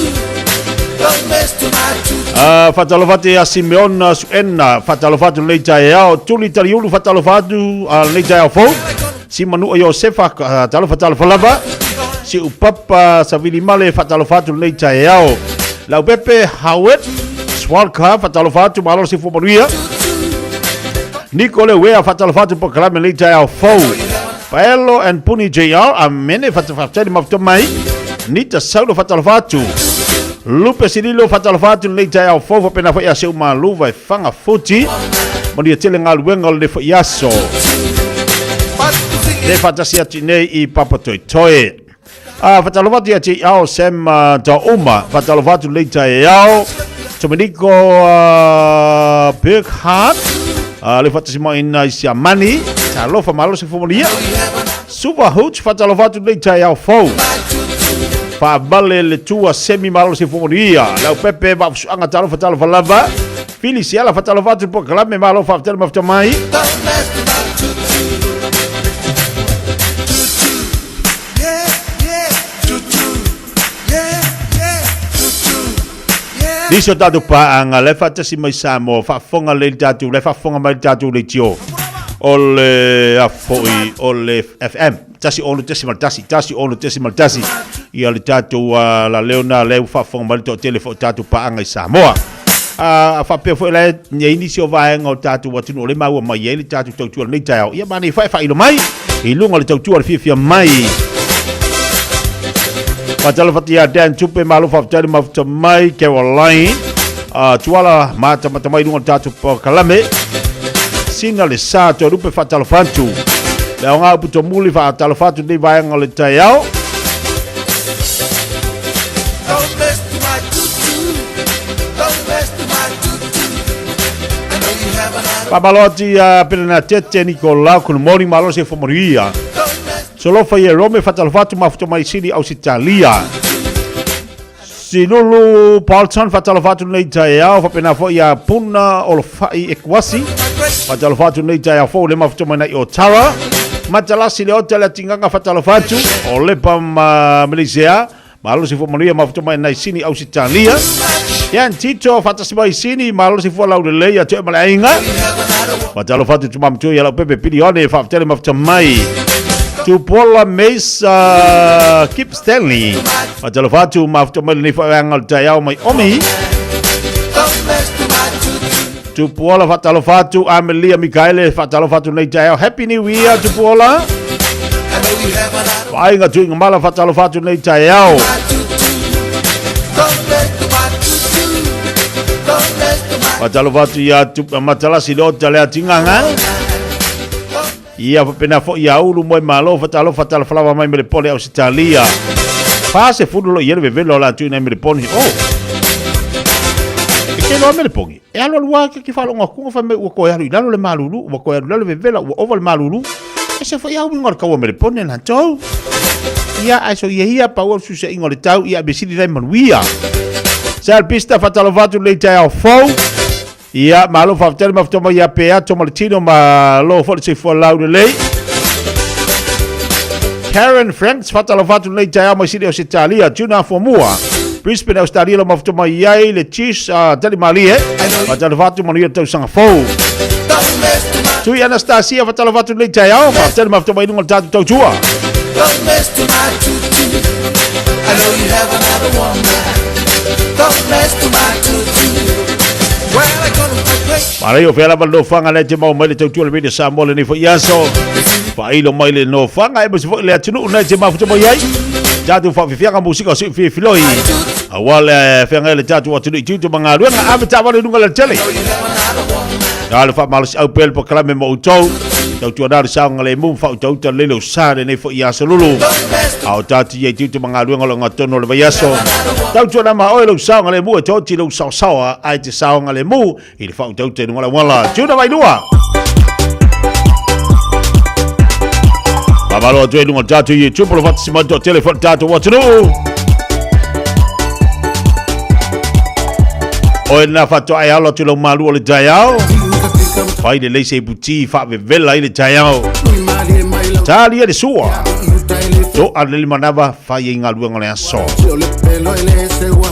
Don't mess to my tutu. Ah, faatalofa atu ia Simeona Suena, faatalofa atu lenei taeao. Tuli Taliulu, faatalofa atu ah, lenei taeao fou. Simanua Iosefa, ah, talofa talofa lava. Siu Papa Savili Male, faatalofa atu lenei taeao. Laupepe Howard Swalka, faatalofa atu, malo le soifua manuia. Nico Le Wea, faatalofa atu polokalame lenei taeao fou. Paelo and Puni JR, amene, faafetai le mafuta mai. Nita Saulo, faatalofa atu. Lupe Sililo, faatalofa atu lenei taeao fou, faapena foi ia Seu Malu Vaefaga Futi. Manuia tele galuega o lenei foi aso. Le faatasi atu i nei i Papatoetoe. Ah, faatalofa atu ia JR Sam Tauma, faatalofa atu lenei taeao. Dominico Burkhart, le faatasi mai ina i Siamani, talofa malo se fumalia. Suva Hooch, faatalofa atu lenei taeao fou. Faavale le tua semi malo se fumalia. Lau pepe vaafusuaga talofa talofa lava. Fili Siala faatalofa atu polokalame malo faafetai le mafuta mai. Nisi o tatou paaga la e faatasi mai Samoa faafofoga lelei le tatou la e faafofoga mai le tatou leitio o le a foi o le FM 106.1 106.1 ia le tatou uh, la leo na lea ua faafofoga mai le toatele foi o tatou paaga i Samoa. A faapea foi la e i ai nisi o vaega o tatou atunuu o lea e maua mai ai le tatou tautua i lenei taeao, ia manaia foi ae faailo mai i luga o le tautua o le fiafia mai. Faatalofa atu ia Dan Tupe, malo faafetai le mafuta mai, Caroline, Tuala matamata mai i luga o le tatou polokalame. Sina le sa, Toelupe faatalofa atu. Le aoga upu tomuli faatalofa atu i lenei vaega o le taeao. Don't mess to my tutu. Don't mess to my tutu. I know you have another. Faamalo atu ia Pelenatete Nicolau, good morning, malo se fomanuia. Solofa ia Rome, faatalofa atu mafuta mai Sini, Ausitalia. Silulu Paulson, faatalofa atu lenei taeao, faapena foi ia Puna Olofai Ekuasi, faatalofa atu lenei taeao fou le mafuta mai nai o Tara. Matalasi le ota le atingaga faatalofa atu, o Lepa ma Malaysia, malo se fua manuia mafuta mai nai Sini Ausitalia. Yan Tito faatasi mai Sini, malo se fua laulelei ia te oe ma le aiga. Faatalofa atu tumamatua ia lau pepe pilione, faafetai le mafuta mai. Tupuola Mesa Kip Stanley. Faatalofa atu mafuta mai lenei faeaga o le taeao mai Omi. Tupuola faatalofa atu Amelia Mikaele faatalofa atu lenei taeao. Happy New Year Tupuola. Vaaiga tuiga mala faatalofa atu lenei taeao. Faatalofa atu ia Matalasi Leota le Atingaga. Ia faapena foi ia Ulu Moe Malo faatalofa talafalava mai Melepone Ausetalia. 40 lo i ai le vevelo o la atu i nai Melepone. Oh. E ke loa Melepone. E alu alu lava ke ke faalogo atu fai mai ua toe alu i lalo le malulu, ua toe alu i lalo le vevela, ua ova le malulu. E se foi a uiga o le taua Melepone latou. Ia, ae soia ia pau o le fesuiaiga o le tau, ia mea sili la e manuia. Sal Pista faatalofa atu lenei taeao fou. Ia, malo faafetai le mafuta mai ia Peato ma le tino, malo foi le soifua laulelei. Karen Franks, faatalofa atu lenei taeao mai Sydney Ausetalia, Juna Fuamua. Brisbane, Australia, lo mafuta mai ai le Chiefs Tali Malie. Faatalofa atu manuia le tausaga fou. Tui Anastasia, faatalofa atu lenei taeao, faafetai le mafuta mai i luga o le tatou tautua. Don't mess to my tutu. I know you have another woman. Don't mess to my tutu. Well, I gonna break. Manaia o fea lava le nofoaga lea e te maua mai le tautua le Radio Samoa lenei foi aso. Faailo mai le nofoaga aemaise foi le atunuu na e te mafuta mai ai. Tatou faafiafiaga musika o siu filifiloi. Aua le feagai le tatou atunuu i tiute ma galuega. Ave taavale i luga le tele. Na le faamalosiau pea le polokalame mo outou. Tautua na le saogalemu ma faautauta lelei lou sa lenei foi aso lulu. A o tatou i ai tiute ma galuega o le ogatotonu o le vaiaso. Tautua na ma oe lou saogalemu e tooti lou saosaoa ae te saogalemu i le faautauta i luga o le auala. Tuna Vailua! Faamalo atu ai luga o le tatou YouTube o lo faatasi mai le toatele foi le tatou atunuu. Oe lena faatoa e alo atu i lau malu o le taeao. Fai lelei se iputi faavevela ai le taeao. Talia le sua. To'a le manava fai ai galuega o le aso. Se o le pelo e le seua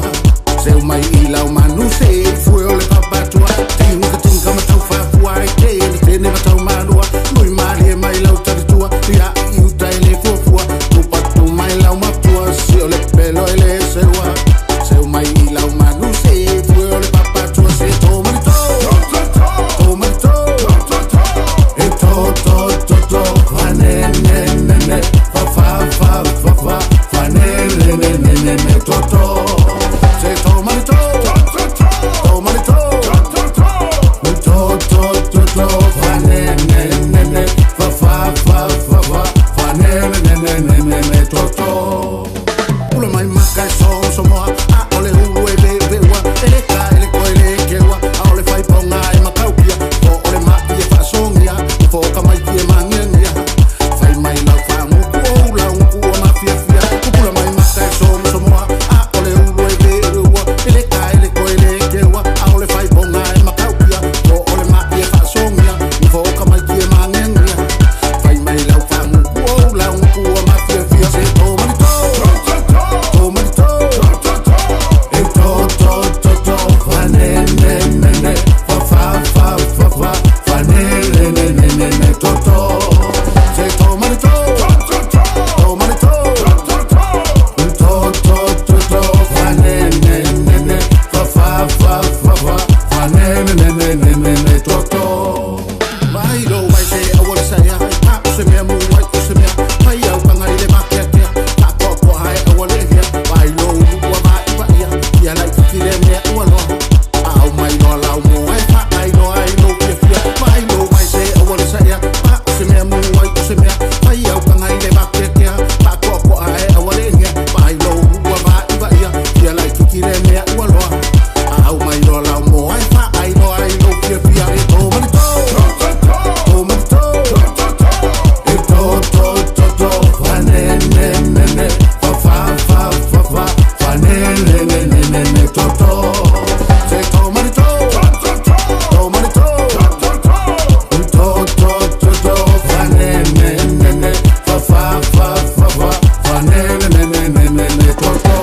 Seu mai i lau manu se fue o le papatua Tinga tinga ma tau fafua e te le tene ma tau malua Nui malie mai lau talitua Ia i uta e le fuafua Tupa tu mai lau matua Se o le pelo e le seua Seu mai i lau manu se fue o le papatua Se tō mani tō Tō mani tō E tō tō tō tō Fa ne ne ne ne Fa fa fa fa fa Fa ne ne ne ne ne ne tō tō Se tō mani tō Tō mani tō Tō tō tō tō Fa ne ne ne ne Fa fa fa fa fa Fa ne ne ne ne ne ne tō tō Pula mai maka e so so moa A ole ulu e ve ve ua E le ka e le koe le keua A ole whai ponga e makaukia Po ole ma i e whaasongia Fo ka mai ki e mangiangia Whai mai lau whanguku o lau nguku o mafiafia Pula mai maka e so so moa A ole ulu e ve ve ua E le ka e le koe le keua A ole whai ponga e makaukia Po ole ma i e whaasongia Fo ka mai ki e mangiangia Whai mai lau whanguku o lau nguku o mafiafia Se tō mani tō Tō mani tō E tō tō tō tō Fa ne ne ne ne Fa fa fa fa fa Fa ne ne ne ne ne ne tō tō Se tō mani tō Tō mani tō Tō tō tō tō Fa ne ne ne ne Fa fa fa fa fa Fa ne ne ne ne ne ne tō tō Mai lo mai se awale sa ia Pa o se mea mu ai o se mea Pai au kanga i le makeakea Pa koa koa hae awale hea Vai lo ulu ua vai wa ia Ia lai kiki le mea ua loa Au mai loa lau mo ai Pa ai loa ai lo fia fia Vai lo mai se awale sa ia Pa o se mea mu ai o se mea Pai au kanga i le makeakea Pa koa koa hae awale hea Vai lo ulu ua vai wa ia Ia lai kiki le mea ua loa Au mai loa lau mo ai Pa ai loa ai lo fia fia E tō mani tō Tō mani tō E tō tō tō tō Fa ne ne ne ne Fa fa fa fa fa Fa ne ne ne ne ne ne tō tō Se tō mani tō Tō mani tō Tō tō tō tō Fa ne ne ne ne Fa fa fa fa fa Fa ne ne ne ne ne ne tō tō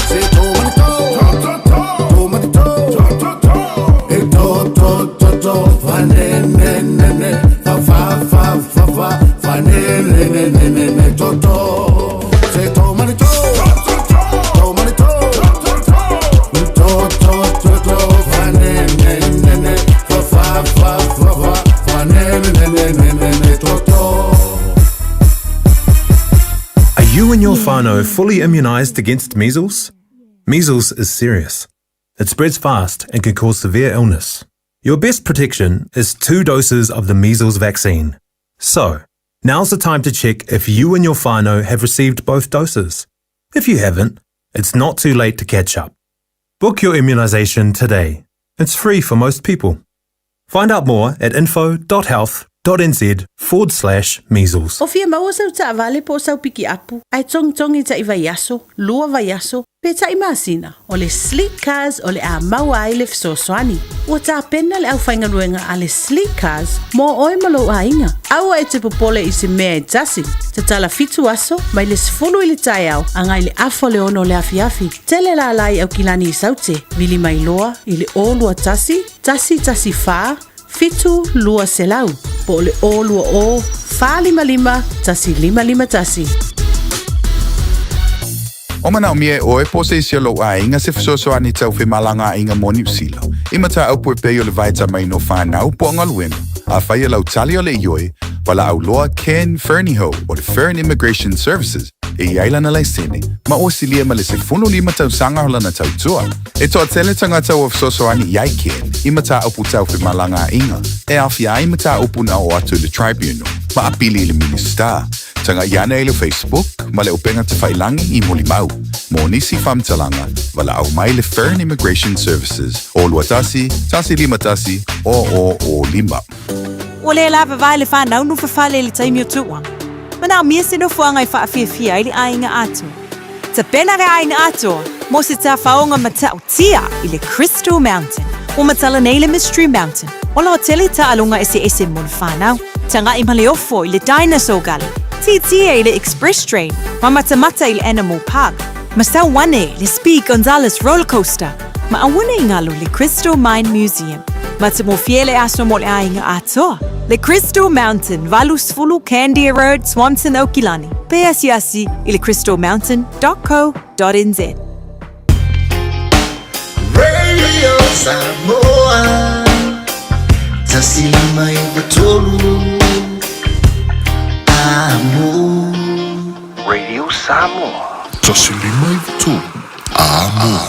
Se tō mani tō Tō mani tō E tō tō tō tō Fa ne ne ne ne Fa fa fa fa fa Fa ne ne ne ne ne ne tō tō Se tō mani tō Tō mani tō Tō tō tō tō Fa ne ne ne ne Fa fa fa fa fa Fa ne ne ne ne ne ne tō tō Are you and your whānau fully immunised against measles? Measles is serious. It spreads fast and can cause severe illness. Your best protection is two doses of the measles vaccine. So, now's the time to check if you and your whānau have received both doses. If you haven't, it's not too late to catch up. Book your immunisation today. It's free for most people. Find out more at info.health.nz forward slash measles. O fia maua sau taavale po o sau pikiapu, ae togitogi ta'i vaiaso, lua vaiaso, pe ta'i masina, o le Sleek Cars o le a maua ai le fesoasoani. Ua tapena le aufaigaluega a le Sleek Cars mo oe ma lou aiga. Aua e te popole i se mea e tasi. Tatala fitu aso, mai le 10 i le taeao agai le afa o le 6 o le afiafi. Tele lala i Aukilani i Saute, vili mai loa i le 021 114 7 200 po o le 020 455 1551. O manaomia e oe po o se isi o lou aiga se fesoasoani tau femalagaaiga mo Niu Sila, i mataupu e pei o le vaetamaina o fanau po o galuega. Afai o lau tali o le ioe, valaau loa Ken Fernihough o le Fern Immigration Services e i ai lana laisene, ma ua silia ma le 15 tausaga o lana tautua. E toatele tagata ua fesoasoani i ai Ken i mataupu tau femalagaaiga e aofia ai mataupu na oo atu i le Tribunal ma apili i le Minisita. Taga'i ane i le Facebook ma le upega tafailagi i Molimau. Mo nisi faamatalaga, valaau mai le Fern Immigration Services o 21 151 0005. Ua le lavavae le whanau no fafale i le taimi o tuuaga. Manaomia se nofoaga e faafiafia ai le aiga atoa. Tapena le aiga atoa mo se tafaoga matautia i le Crystal Mountain. Ua matala nei le Mystery Mountain o lo o tele taaloga eseese mo le whanau. Taga'i ma le ofo i le Dinosaur Gully, tietie i le Express Train, ma matamata i le Animal Park, ma sau ane le Speed Gonzales Roller Coaster, ma auana i ngalo le Crystal Mine Museum. Matamofie le aso mo le aiga atoa. Le Crystal Mountain, 80 Candia Road, Swanson, Aukilani. Pe asiasi i le crystalmountain.co.nz. Radio Samoa 153 Amo Radio Samoa 153 Amo.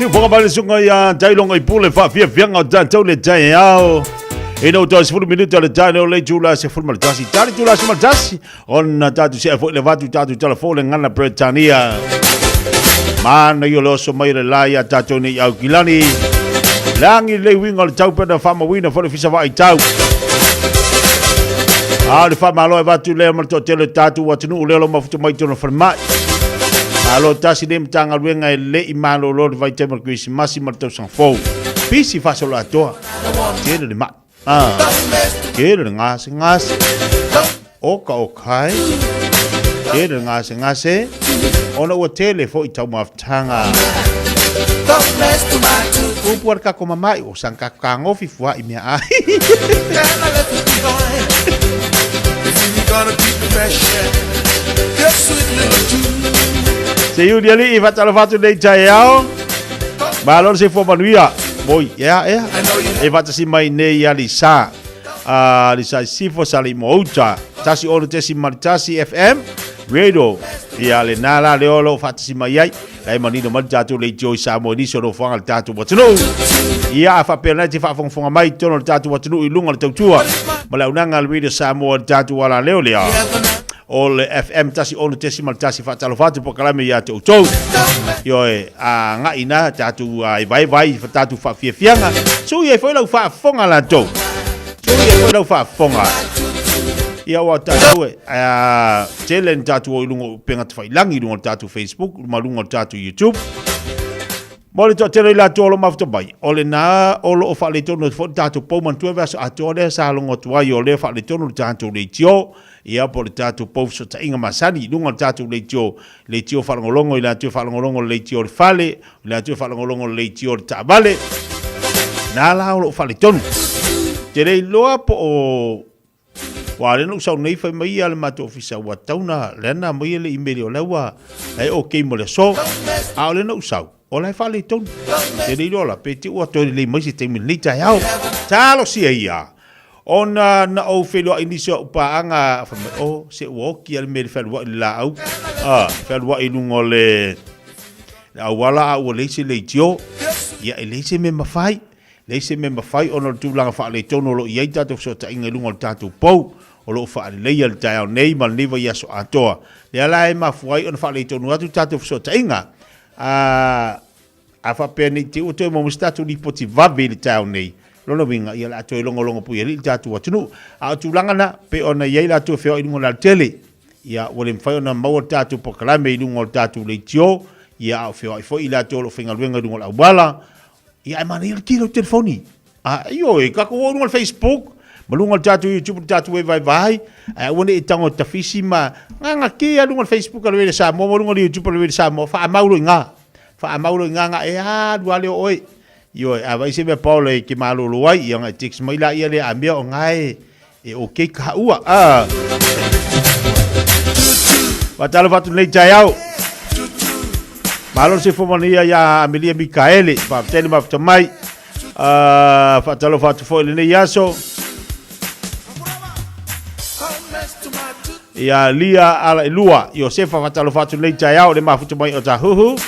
Siufoga mai le susuga ia Tailonga i Pule faafiafiaga o tatou le taeao. Ina ua toe 10 minute o le taeao o le itula 11. Tali itula 11 ona tatou sea foi le vatu tatou talafou le gana Peretania. Mana ia o le oso mai o le la ia tatou nei Aukilani. Lagi lelei uiga o le tau pei ona faamauina foi le Ofisa Vaai Tau. A o le faamalo e avatu lea ma le toatele o le tatou atunuu lea o lo o mafuta mai i totonu o le falemai. Malo tasi lenei Matagaluega e le i malolo i le vaitaimi o le Kerisimasi ma le Tausaga Fou. Pisi faasoloatoa. Tele le mai. Ah, tele le gasegase. Oka oka ai. Tele le gasegase. Ona ua tele foi taumafataga. Upu a le kako mama'i o san kako kagofi fua'i mea ai. Se iu ni alii faatalofa atu nei taeao. Malo le soifua manuia. Moi, ea, ea. E faatasi mai nei ia Lisa. Lisa i Sifo sa le i Moouta. 16.1 FM. Radio. Ia le nā la leo lo faatasi mai ai. La e manino mai le tatou leitio i Samoa i nisi o nofoaga o le tatou atunuu. Ia a faapea nei te faafogafoga mai i totonu o le tatou atunuu i luga o le tautua ma le auaunaga a le Radio Samoa i le tatou alaleo lea o le FM 16.1 faatalofa atu polokalame ia te outou. Ioe, agai ina tatou e vaevae i tatou faafiafiaga. Sui ai foi lau faafofoga latou. Sui ai foi lau faafofoga. Ia ua tatou e tele ni tatou o i luga o upega tafailagi i luga o le tatou Facebook ma luga o le tatou YouTube. Mo le toatele o i latou o lo o mafuta mai, o lena o lo o faaletonu atu foi le tatou pou manatua le vaiaso atoa lea sa logo atu ai o lea faaletonu le tatou leitio, ia po o le tatou pou fesootaiga masani i luga o le tatou leitio, leitio faalogologo i latou e faalogologo i le leitio o le fale, i latou e faalogologo i le leitio o le taavale. Na la o lo o faaletonu. Ou te le iloa po o Ua lea na ou sau nei fai mai ia le matou ofisa ua tatau na lea na aumai le email o la ua la e okay mo le aso. A o lea na ou sau, o la e faaletonu. Te le iloa la pe te ua toe lelei mai se taimi i lenei taeao. Talosia ia ona na ou feiloai nisi o au paaga fai mai, oh se ua oki lava le mea i le fealuai i le laau, fealuai i luga o le auala a ua leai se leitio. Ia e leai se mea e mafai. Leai se mea mafai ona o le tulaga faaletonu o lo o i ai tatou fesootaiga i luga o le tatou pou o lo o faaleleia i le taeao nei ma lenei vaiaso atoa. Lea la e mafua ai ona faaletonu atu tatou fesootaiga. A, a faapea ne i te i ua toe maua mai se tatou lipoti vave i le taeao nei, lona uiga, ia o le a toe logologo puialii le tatou atunuu. A o tulaga na, pei ona i ai latou e feoai i luga o le alatele, ia ua le mafai ona maua le tatou polokalame i luga o le tatou leitio, ia a o feoai foi i latou o lo o faigaluega i luga o le auala, Ia ae manaia le tele o telefoni. A ioe, tatou o i luga o le Facebook, ma luga o le tatou YouTube, le tatou e vaevae, ae aua ne i tago e tafisi ma gaga ke a luga o le Facebook a le Radio Samoa ma luga o le YouTube a le Radio Samoa, faamau loa i ina. Faamau loa i ina na e alu lava lea o oe. Ioe, a vaai se mea paola e te malolo ai, ia ona e text mai laia lea, a mea o na e e okay ka ua. Ah. Faatalofa atu lenei taeao. Malo le soifua manuia ia Amelia Mikaele, faafetai le mafuta mai. Faatalofa atu foi i lenei aso. Ia Lia Alailua, Iosefa, faatalofa atu lenei taeao le mafuta mai o Tahuhu.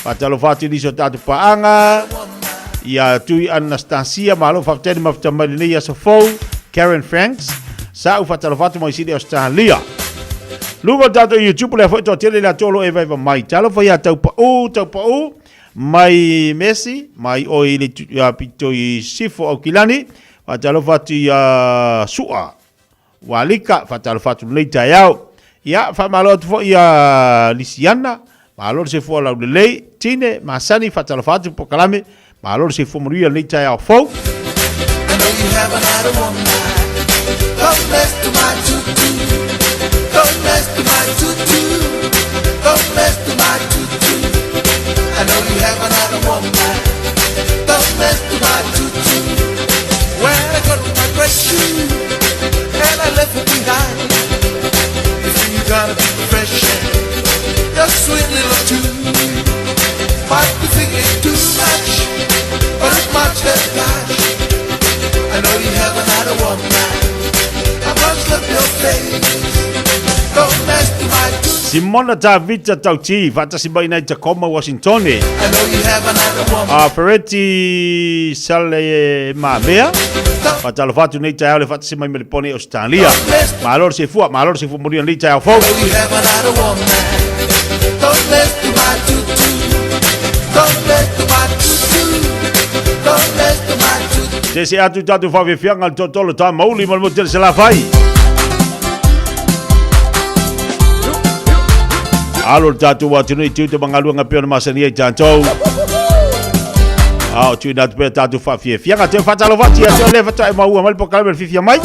Faatalofa atu i nisi o tatou paaga, ia Tui Anastasia, malo faafetai le mafuta mai lenei aso fou, Karen Franks, sa u faatalofa atu mai Sydney Australia. Luga o tatou YouTube lea foi toatele i latou o lo o evaiva mai. Talofa ia Taupau, Taupau, mai Messi, mai oi le pito i Sifo Aukilani, faatalofa atu ia Sua, Ua alika, faatalofa atu lenei taeao. Ia, faamalo atu foi ia Lisiana, malo le soifua laulelei, Tine, Masani, faatalofa atu polokalame, malo le soifua manuia lenei taeao fou. I know you haven't had a one night. Don't mess to my tutu. Don't mess to my tutu. Don't mess to my tutu. I know you haven't had a one night. Don't mess to my tutu. When I got my great shoe and I left it behind. If you gotta be fresh, your sweet little tune might be thinking too much, but it's much less cash. I know you haven't had a one night. I must love your face. Don't mess to my tutu. Simona Tavita Tauti, faatasi mai nai Tacoma, Washington. I know you haven't had a one. A Fereti Salemamea, faatalofa atu nei taeao le faatasi mai Melepone, Australia. Malo le soifua, malo le soifua manuia lenei taeao fou. You haven't had a one night. Don't mess to my tutu. Don't mess to my tutu. Don't mess. Se atu tatou faafiafiaga le toatolu Tamauli ma le motu tele Salafai. Alo le tatou atunuu i tiute ma galuega pei ona masani ai tatou. A o tuuina atu pea tatou faafiafiaga. Toe faatalofa atu ia te oe le faatoa e maua mai le polokalame le fiafia mai.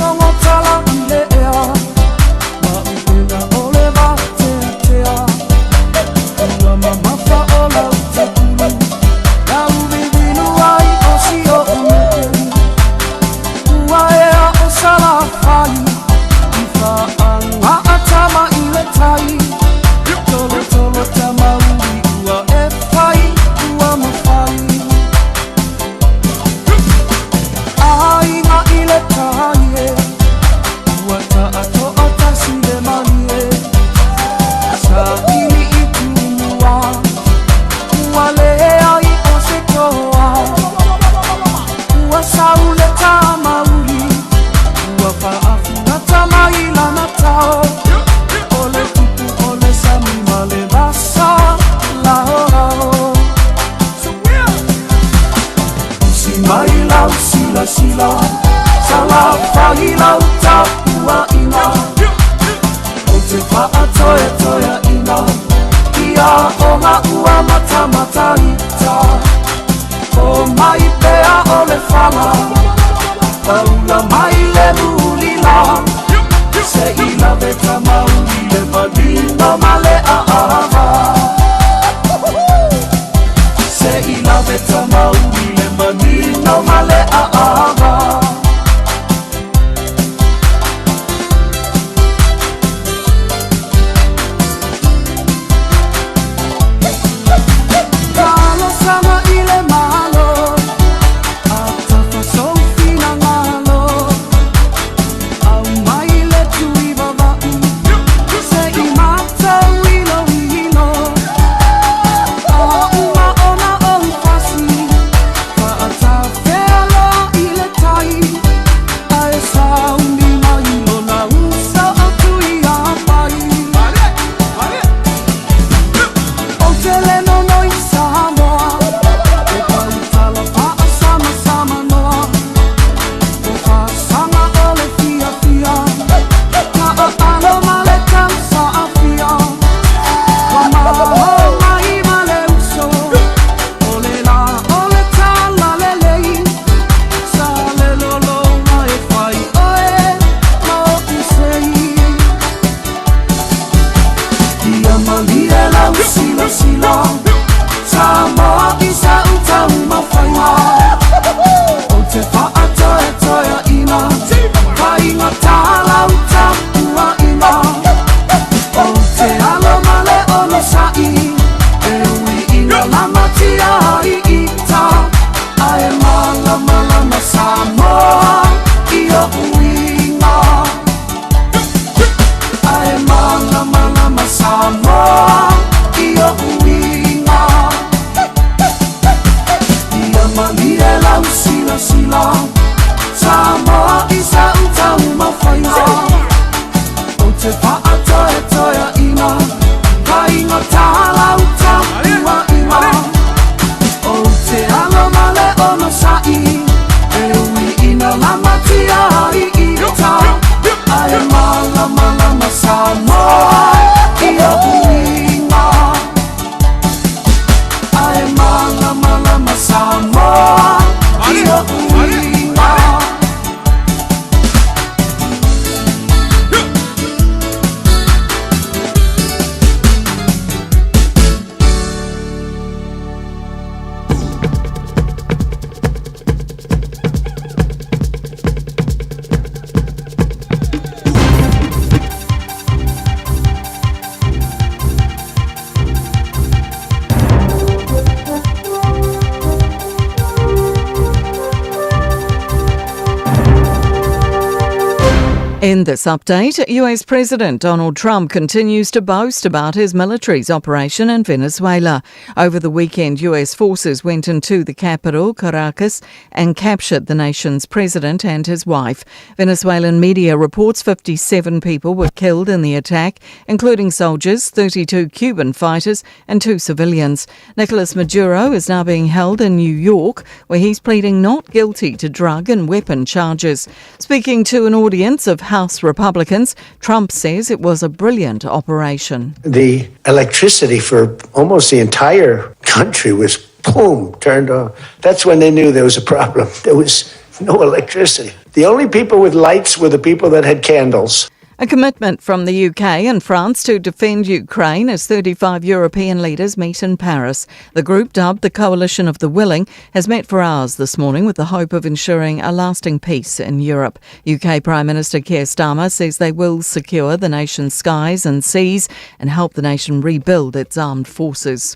In this update, US President Donald Trump continues to boast about his military's operation in Venezuela. Over the weekend, US forces went into the capital, Caracas, and captured the nation's president and his wife. Venezuelan media reports 57 people were killed in the attack, including soldiers, 32 Cuban fighters, and two civilians. Nicolas Maduro is now being held in New York, where he's pleading not guilty to drug and weapon charges. Speaking to an audience of House Republicans, Trump says it was a brilliant operation. The electricity for almost the entire country was boom turned off. That's when they knew there was a problem. There was no electricity. The only people with lights were the people that had candles. A commitment from the UK and France to defend Ukraine as 35 European leaders meet in Paris. The group, dubbed the Coalition of the Willing, has met for hours this morning with the hope of ensuring a lasting peace in Europe. UK Prime Minister Keir Starmer says they will secure the nation's skies and seas and help the nation rebuild its armed forces.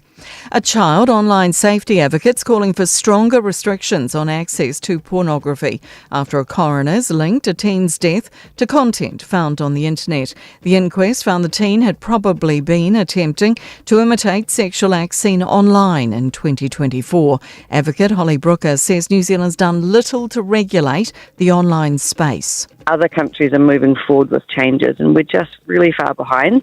A child online safety advocate's calling for stronger restrictions on access to pornography after a coroner's linked a teen's death to content found on the internet. The inquest found the teen had probably been attempting to imitate sexual acts seen online in 2024. Advocate Holly Brooker says New Zealand's done little to regulate the online space. Other countries are moving forward with changes, and we're just really far behind.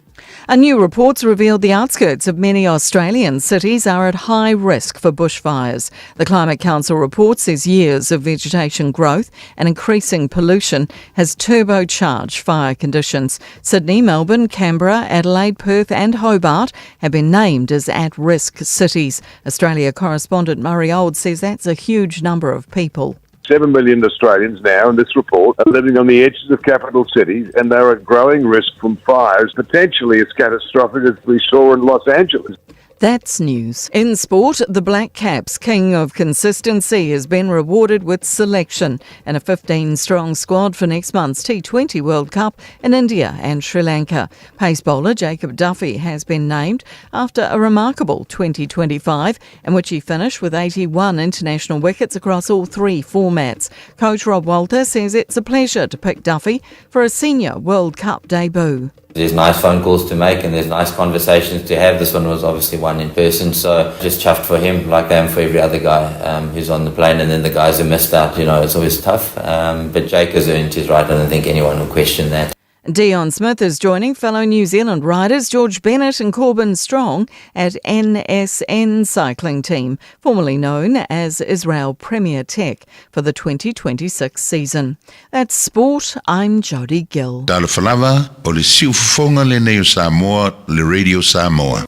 A new report's revealed the outskirts of many Australian cities are at high risk for bushfires. The Climate Council report says years of vegetation growth and increasing pollution has turbocharged fire conditions. Sydney, Melbourne, Canberra, Adelaide, Perth and Hobart have been named as at-risk cities. Australia correspondent Murray Old says that's a huge number of people. 7 million Australians now, in this report, are living on the edges of capital cities and they're at growing risk from fires, potentially as catastrophic as we saw in Los Angeles. That's news. In sport, the Black Caps, king of consistency, has been rewarded with selection and a 15-strong squad for next month's T20 World Cup in India and Sri Lanka. Pace bowler Jacob Duffy has been named after a remarkable 2025 in which he finished with 81 international wickets across all three formats. Coach Rob Walter says it's a pleasure to pick Duffy for a senior World Cup debut. There's nice phone calls to make and there's nice conversations to have. This one was obviously one in person, so just chuffed for him, like I am for every other guy um, who's on the plane. And then the guys who missed out, you know, it's always tough. Um, but Jake has earned his right. I don't think anyone will question that. Dion Smith is joining fellow New Zealand riders George Bennett and Corbin Strong at NSN Cycling Team, formerly known as Israel Premier Tech, for the 2026 season. That's sport. I'm Jody Gill. Talofa lava, o le siufofoga lenei o Samoa, le Radio Samoa.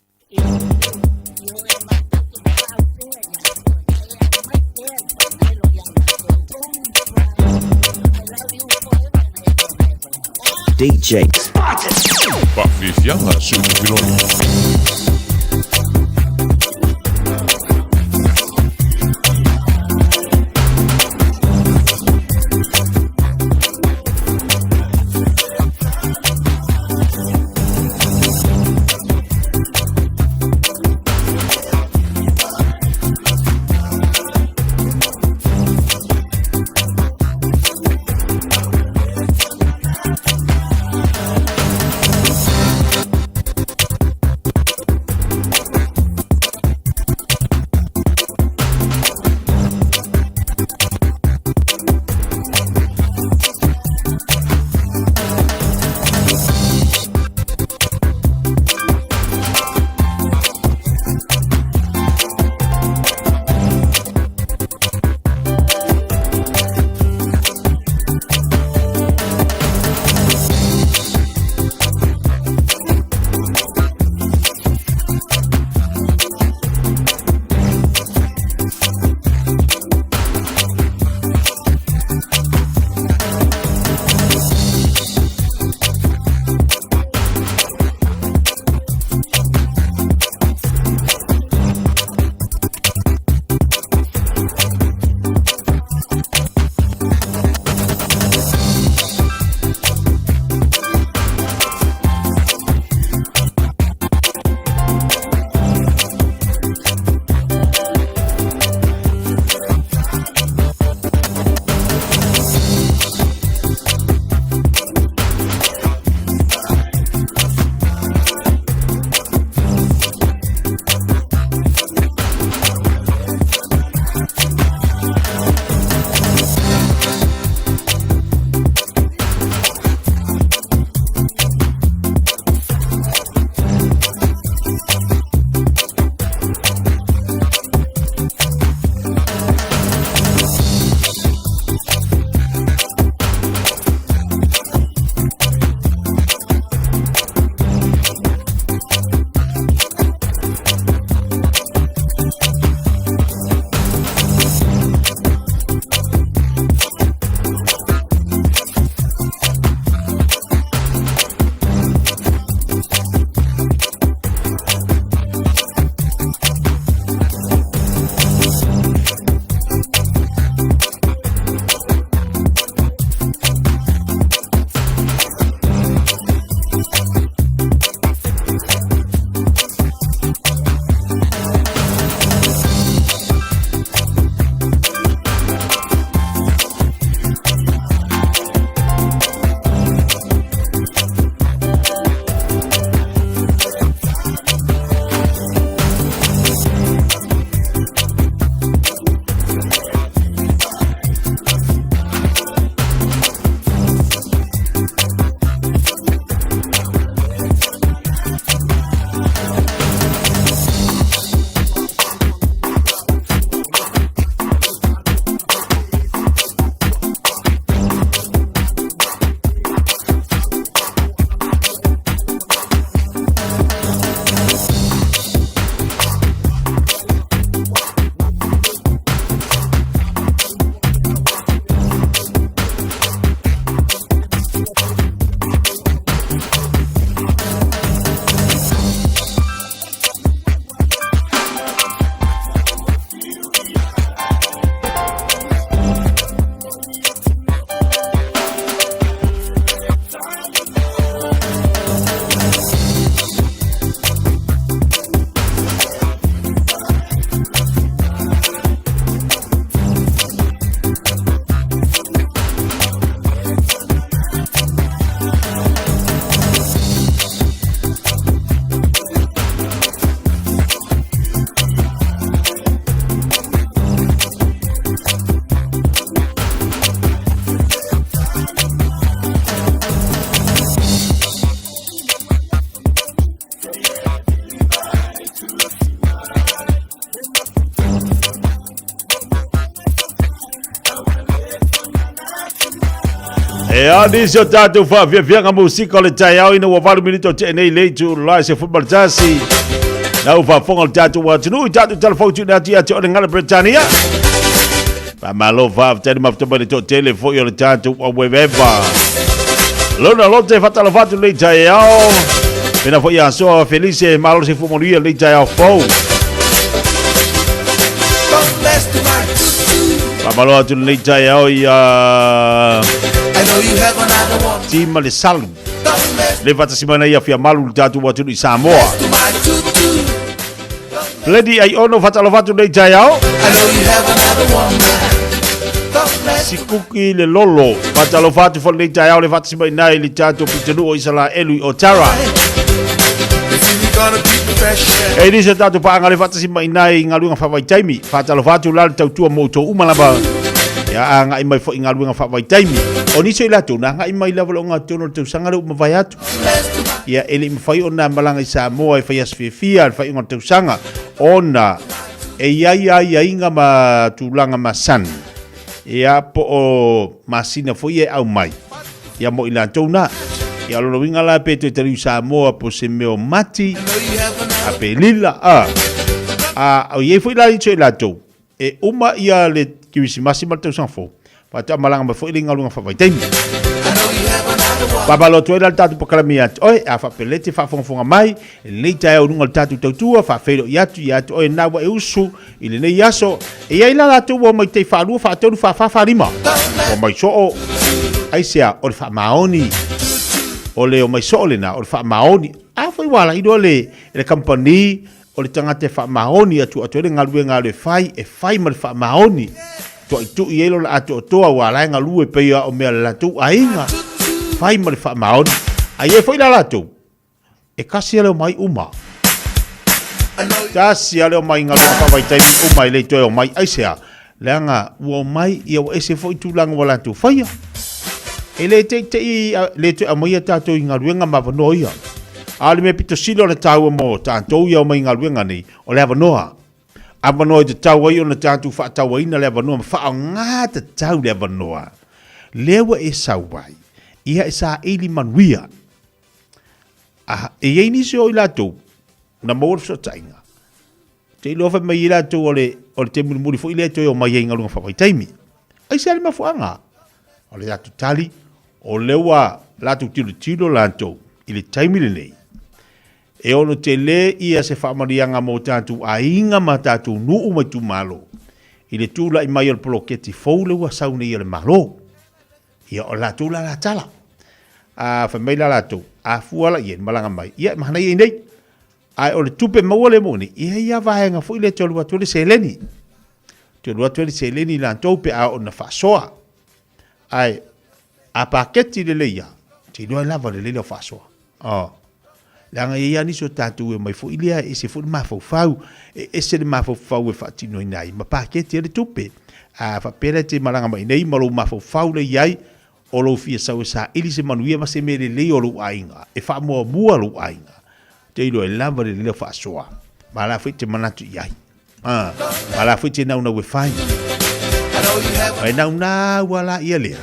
DJ. Faafiafiaga Siumu E a nisi o tātou whaafiafiaga musika o le taeao ina ua 8 minute o tee nei le itu la se football tasi. Na u whaafonga o le tātou atunuu i tātou talafau tūna atu ia te ole ngala Britannia. Faamalo faafetai le mafuta mai le toatele foi o le tatou aueveva. Lona lote faatalofa atu lenei taeao. Pena foi ia asoa Felice malo se fuamanuia lenei taeao fou. Faamalo atu lenei taeao ia Tima le Salu. Le faatasi mai nei ia Fiamalu le tatou atunuu i Samoa. Lady ai ono faatalofa atu nei taeao. Sikuki le lolo faatalofa atu foi nei taeao le faatasi mai nei le tatou pitonuu o Isaraelu i Otara. E nisi o tatou paaga le faatasi mai nei i galuega faavaitaimi. Faatalofa atu la le tautua mo outou uma lava. Ia agai mai foi i galuega faavaitaimi. O nisi o i latou na agai mai lava le ogatotonu o le tausaga lea ua mavae atu. Ia, e le i mafai ona malaga i Samoa e fai aso fiafia le faaiuga o le tausaga, ona e i ai aiaiga ma tulaga masani, ia, po o masina foi e aumai, ia, mo i latou na. Ia, o lona uiga la pe toe taliu i Samoa po o se mea o Mati, Apelila, a, a, o i ai foi la nisi o i latou, E uma ia le Kerisimasi ma le tausaga fou, faatoa malaga mai foi le galuega faavaitaimi. Faamalo atu ai la le tatou polokalame ia te oe, a faapea lelei te faafogafoga mai i lenei taeao i luga o le tatou tautua, faafeiloai atu ia te oe na ua e usu i lenei aso. E i ai la latou ua omai tai faalua, faatolu, faafa, faalima. Ua omai soo. Aisea? O le faamaoni. O le omai soo lena, o le faamaoni. A foi ua alailoa le, le kamupani O le tagata e faamaoni atu atu ai le galuega alu e fai, e fai ma le faamaoni. Tuaitui ai lona atoatoa aua la e galue pei a o mea a le latou aiga. Fai ma le faamaoni. A i ai foi la latou, e kasi a le omai uma. Tasi a le omai galuega faavaitaimi uma e le toe omai. Aisea? Leaga ua omai, ia ua ese foi tulaga ua latou faia. E le teitei, le toe aumaia tatou i galuega ma avanoa ia. A o le mea pito sili ona taua mo tatou ia omai i galuega nei, o le avanoa. Avanoa e tatau ai ona tatou faatauaina le avanoa ma faaaoga tatau le avanoa. Lea ua e sau ai, ia e saili manuia. A, e i ai nisi o i latou na maua le fesootaiga, Te iloa fai mai ai latou o le, o le taimi mulimuli foi lea e toe omai ai i galuega faavaitaimi. Aisea le mafuaaga? O le latou tali, o lea ua latou tilotilo latou i le taimi lenei, e ono tele ia se faamanuiaga mo tatou aiga ma tatou nuu ma itumalo i le tulai mai o le poloketi fou lea ua sau nei a le Malo. Ia, o latou la la tala. A fai mai la latou, a fua la i ai, malaga mai, ia e manaia i nei. Ae o le tupe maua lea mo nei, e i ai lava vaega foi lea e toe alu atu ai le seleni. Toe alu atu ai le seleni i latou pe a oo ina faasoa. Ae a paketi lelei lava, ou te iloa e lava lelei lau faasoa. Oh. Leaga e i ai lava nisi o tatou e omai foi lea e ese foi le mafaufau, e ese le mafaufau e faatinoina ai ma paketi ai le tupe. A faapea la e te malaga mai nei ma lou mafaufau lea i ai, o lou fia sau e saili se manuia ma se mea lelei o lou aiga, e faamuamua lou aiga. Te iloa e lava le leo faasoa, ma la foi te manatu i ai. Ah, ma la foi te naunau e fai. Ma e naunau a la ia lea,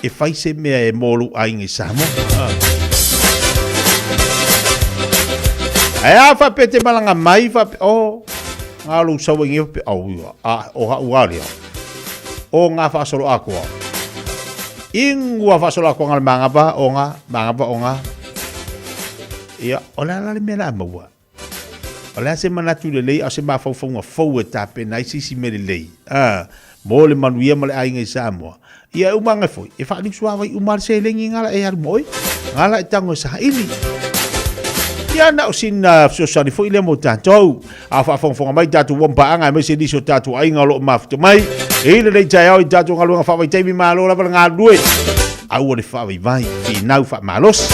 e fai se mea e mō lou aiga i Samoa. Ah. Ae a faapea te malaga mai, faapea, oh, ngā lou sau ai faapea, au ia, a, o hau a lea. O ngā whaasolo akoa. Ingua whaasolo akoa ngā le mangapa, o ngā, mangapa o ngā. Ia, o le a la le mea la e maua? O le a se manatu lelei a o se mafaufauga fou e tapena ai se isi mea lelei, a, mo le manuia ma le aiga i Samoa? Ia, e uma anga foi, e faaliusuavai uma le seleni nga la e alu ma oe, nga la e tago e saili. Ia, na o sina fesoasoani foi lea mo tatou. A faafogafoga mai tatou uamu paaga aemaise nisi o tatou aiga o lo o mafuta mai i lenei taeao i tatou galuega faavaitaimi, malo lava le galulue. Aua le faavaivai, finau faamalosi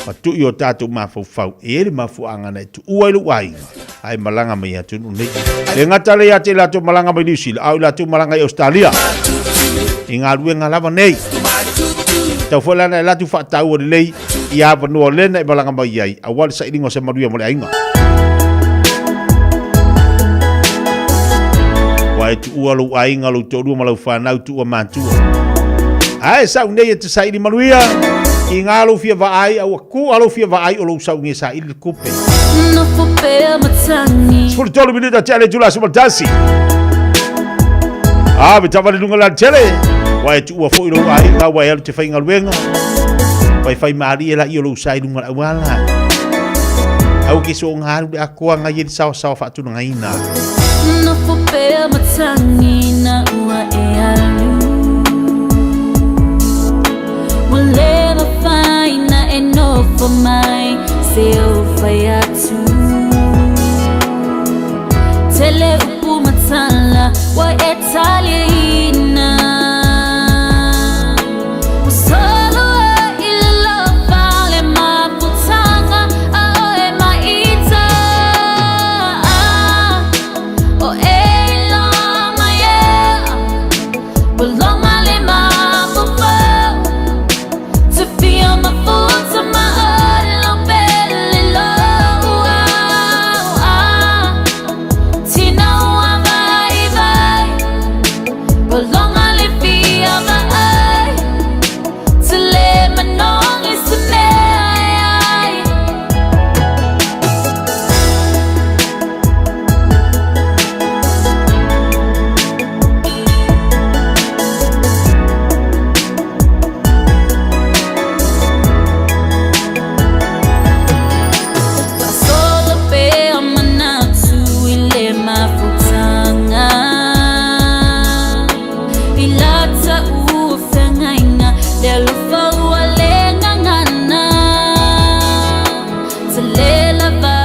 ma tui o tatou mafaufau e i ai le mafuaaga na e tuua ai lou aiga ae malaga mai atunuu nei. Le gata lea ia te latou malaga mai Niu Sila, a o i latou malaga i Ausetalia i galuega lava nei. Tau foi la na e latou faataua lelei i avanoa lena e malaga mai ai, aua le sailiga o se manuia mo le aiga. Ua e tuua lou aiga, lou toalua ma lau fanau, tuua matua. Ae sau nei e te saili manuia i ngā lou fia vaai a ua ku a lou fia vaai o lou sau nge saili le kupe. Nofo pea matagi. 13 minuta tea le itula 11. A, me tava le lunga la tele. Wa e tuua foi lou aiga, wa e alu te faigaluega. Faifai malie la i o lou sa i lunga le auala. Au ke so ngā alu le akoa ngai e le sawasawa faatulagaina. Nofo pea matagi na ua e alu. Ua le mafai na e nofo mai se ou fai atu. Tele upu ma tala ua e taliaina. Ua solo ai i le alofa le mafutaga a oe ma ita. O e iloa mai e ua loma le mafaufau. Te fia mafuta ma olo pele lou au. Tina ua vaivai, ua loga le fia vaai. Te le manogi se mea e ai. Faasolo pea manatu i le mafutaga. I lata ua feagaiga le alofa ua le gagana. Tele lava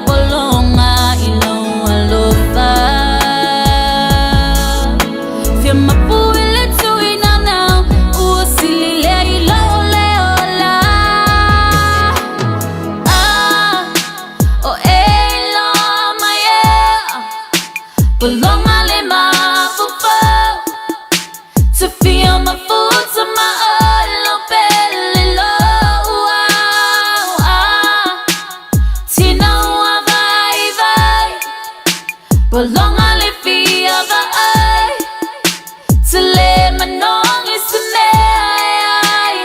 pologa i lou alofa. Fia mapu i le tuinanau ua sili lea i lou le ola. Ah, o e iloa mai e ua loga le mafaufau. Te fia mafuta ma olo pele lou au. Ah, tina ua vaivai, ua loga le fia vaai. Te le manogi se mea e ai.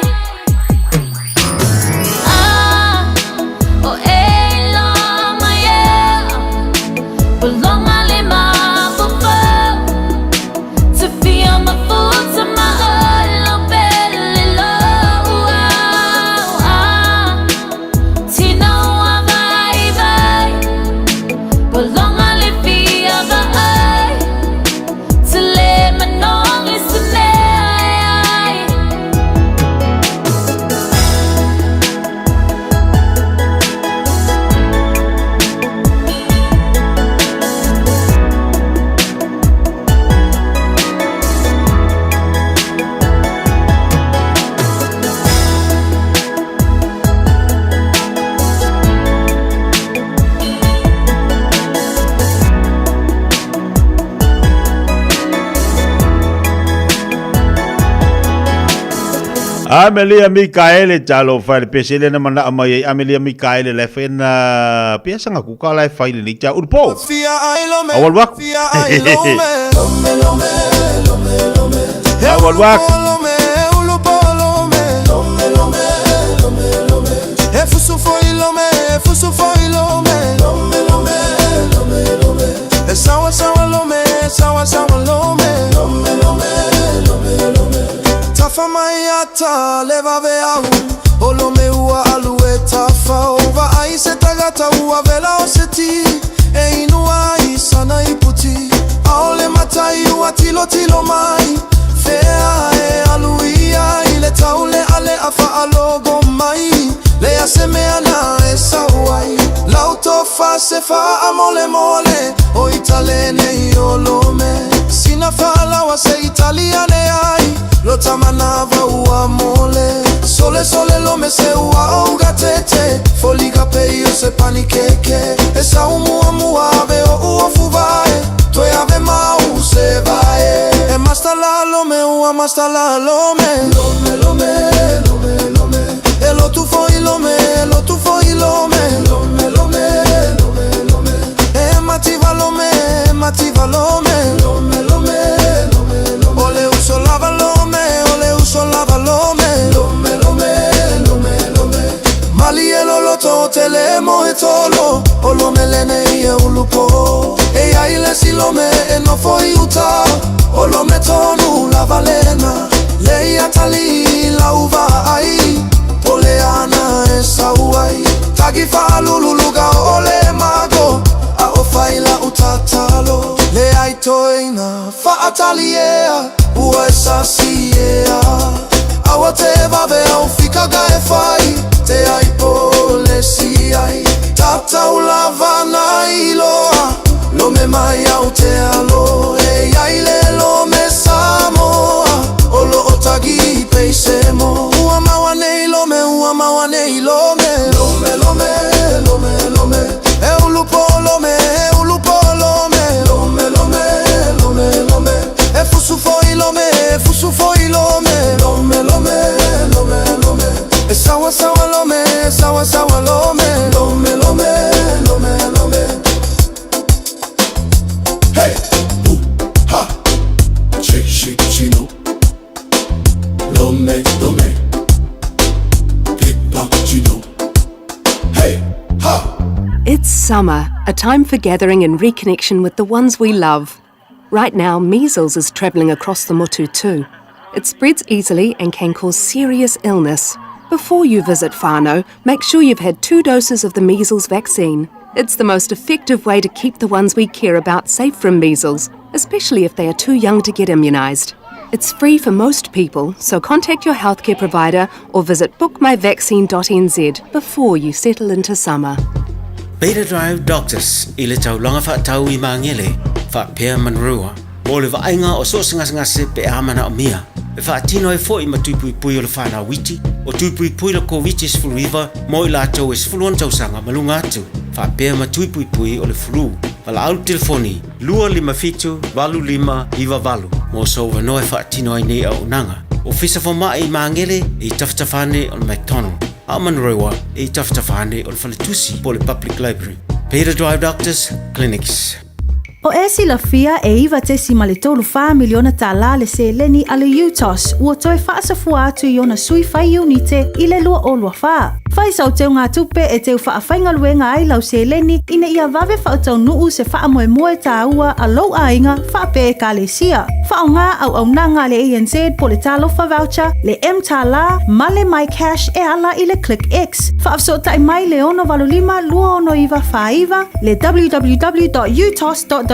Ah, o e iloa mai e ua loga le mafaufau. Te fia mafuta ma olo pele lou au. Ah, tina ua vaivai, ua loga le fia vaai. Te le manogi se mea e ai. Amelia Mikaele talofa le pese le na manaa mai ai Amelia Mikaele le fai na pia sanga kuka la e fai le nei tia ulupo. Fia ai lome, Awalu aku. fia ai lome. Lome, lome, lome, lome. Awalu aku. Lome, ulupo lome. Lome, lome, lome, lome. E fusu foi lome, e fusu foi lome. Lome, lome, lome, lome. E sawa sawa lome, sawa sawa lome. Lome, lome, lome, lome. Tafa mai ata le vave au. O lome ua alu e tafa o vaai se tagata ua vela o se ti. E inu ai sana i puti. Aole matai ua tilo tilo mai. Fea e alu ia i le taule ale a faalogo mai. Le a se mea na e sau ai. Lau tofa se faa mole mole. O italene i o lome. Sina faalawa se italiane ai. Lo tamanava ua mole. Sole sole lome se ua ouga tete. Foliga pei o se panikeke. E sau mua mua ave o ua fuvae. Toe ave mau se vae. E masta la lome ua masta la lome. Lome lome lome lome. E lo tu foi lome, lo tu foi lome. Lome lome lome lome. E mativa lome, mativa lome. Lome lome lome lome. Ole uso lava lome, ole uso lava. si Lome e nofo i uta O Lome tonu lava lena Le ia tali lau vaai Po le ana e sau ai Tagi faalululuga o le mago A o fai lau tatalo Le ai toeina faatali ea Ua e sasi ea Aua te vave au fikaga e fai Te ai po le si ai Tatau lava na iloa Lome mai au te alo E iai le Lome Samoa O lo o tagi peise mo Ua maua nei Lome, ua maua nei Lome Lome, Lome, Lome, Lome E ulu po Lome, e ulu po Lome Lome, Lome, Lome, Lome E fusu foi Lome, e fusu foi Lome Lome, Lome, Lome, Lome E saua saua Lome, e saua saua Lome Lome, Lome, Lome, Lome Hey, ooh, ha, che, shi, chino, lome, lome, pipa, chino, hey, ha. It's summer, a time for gathering and reconnection with the ones we love. Right now, measles is travelling across the Motu too. It spreads easily and can cause serious illness. Before you visit whānau, make sure you've had two doses of the measles vaccine. It's the most effective way to keep the ones we care about safe from measles, especially if they are too young to get immunised. It's free for most people, so contact your healthcare provider or visit bookmyvaccine.nz before you settle into summer. Beta Drive Doctors i le taulaga faatau i Magele faapea Manurewa mo le vaaiga o so o se gasegase pe a manaomia e faatino ai foi ma tui puipui o le fanau iti o tui puipui le Koviti-19 mo i latou e 16 tausaga ma luga atu faapea ma tui puipui o le flu. Valaau le telefoni 257 8598 mo sou avanoa e faatino ai nei auaunaga. Ofisa Fomai i Magele e i tafatafa ane o le McDonald, a o Manurewa e i tafatafa ane o le Faletusi po o le Public Library. Peter Drive Doctors Clinics. O e silafia e 9.34 miliona tālā le seleni a le UTOS ua toe faasafua atu i ona sui fai iunite i le 2024. Fai sau teugatupe e teu faafaigaluega ai lau seleni ina ia vave faataunuu se faamoemoe tāua a lou aiga faapea ekalesia. Faaaoga auaunaga a le ANZ po le Talofa Voucher, le mTālā ma le MyCash e ala i le ClickX. Faafesootai mai le 685 269 49, le www.utos.ws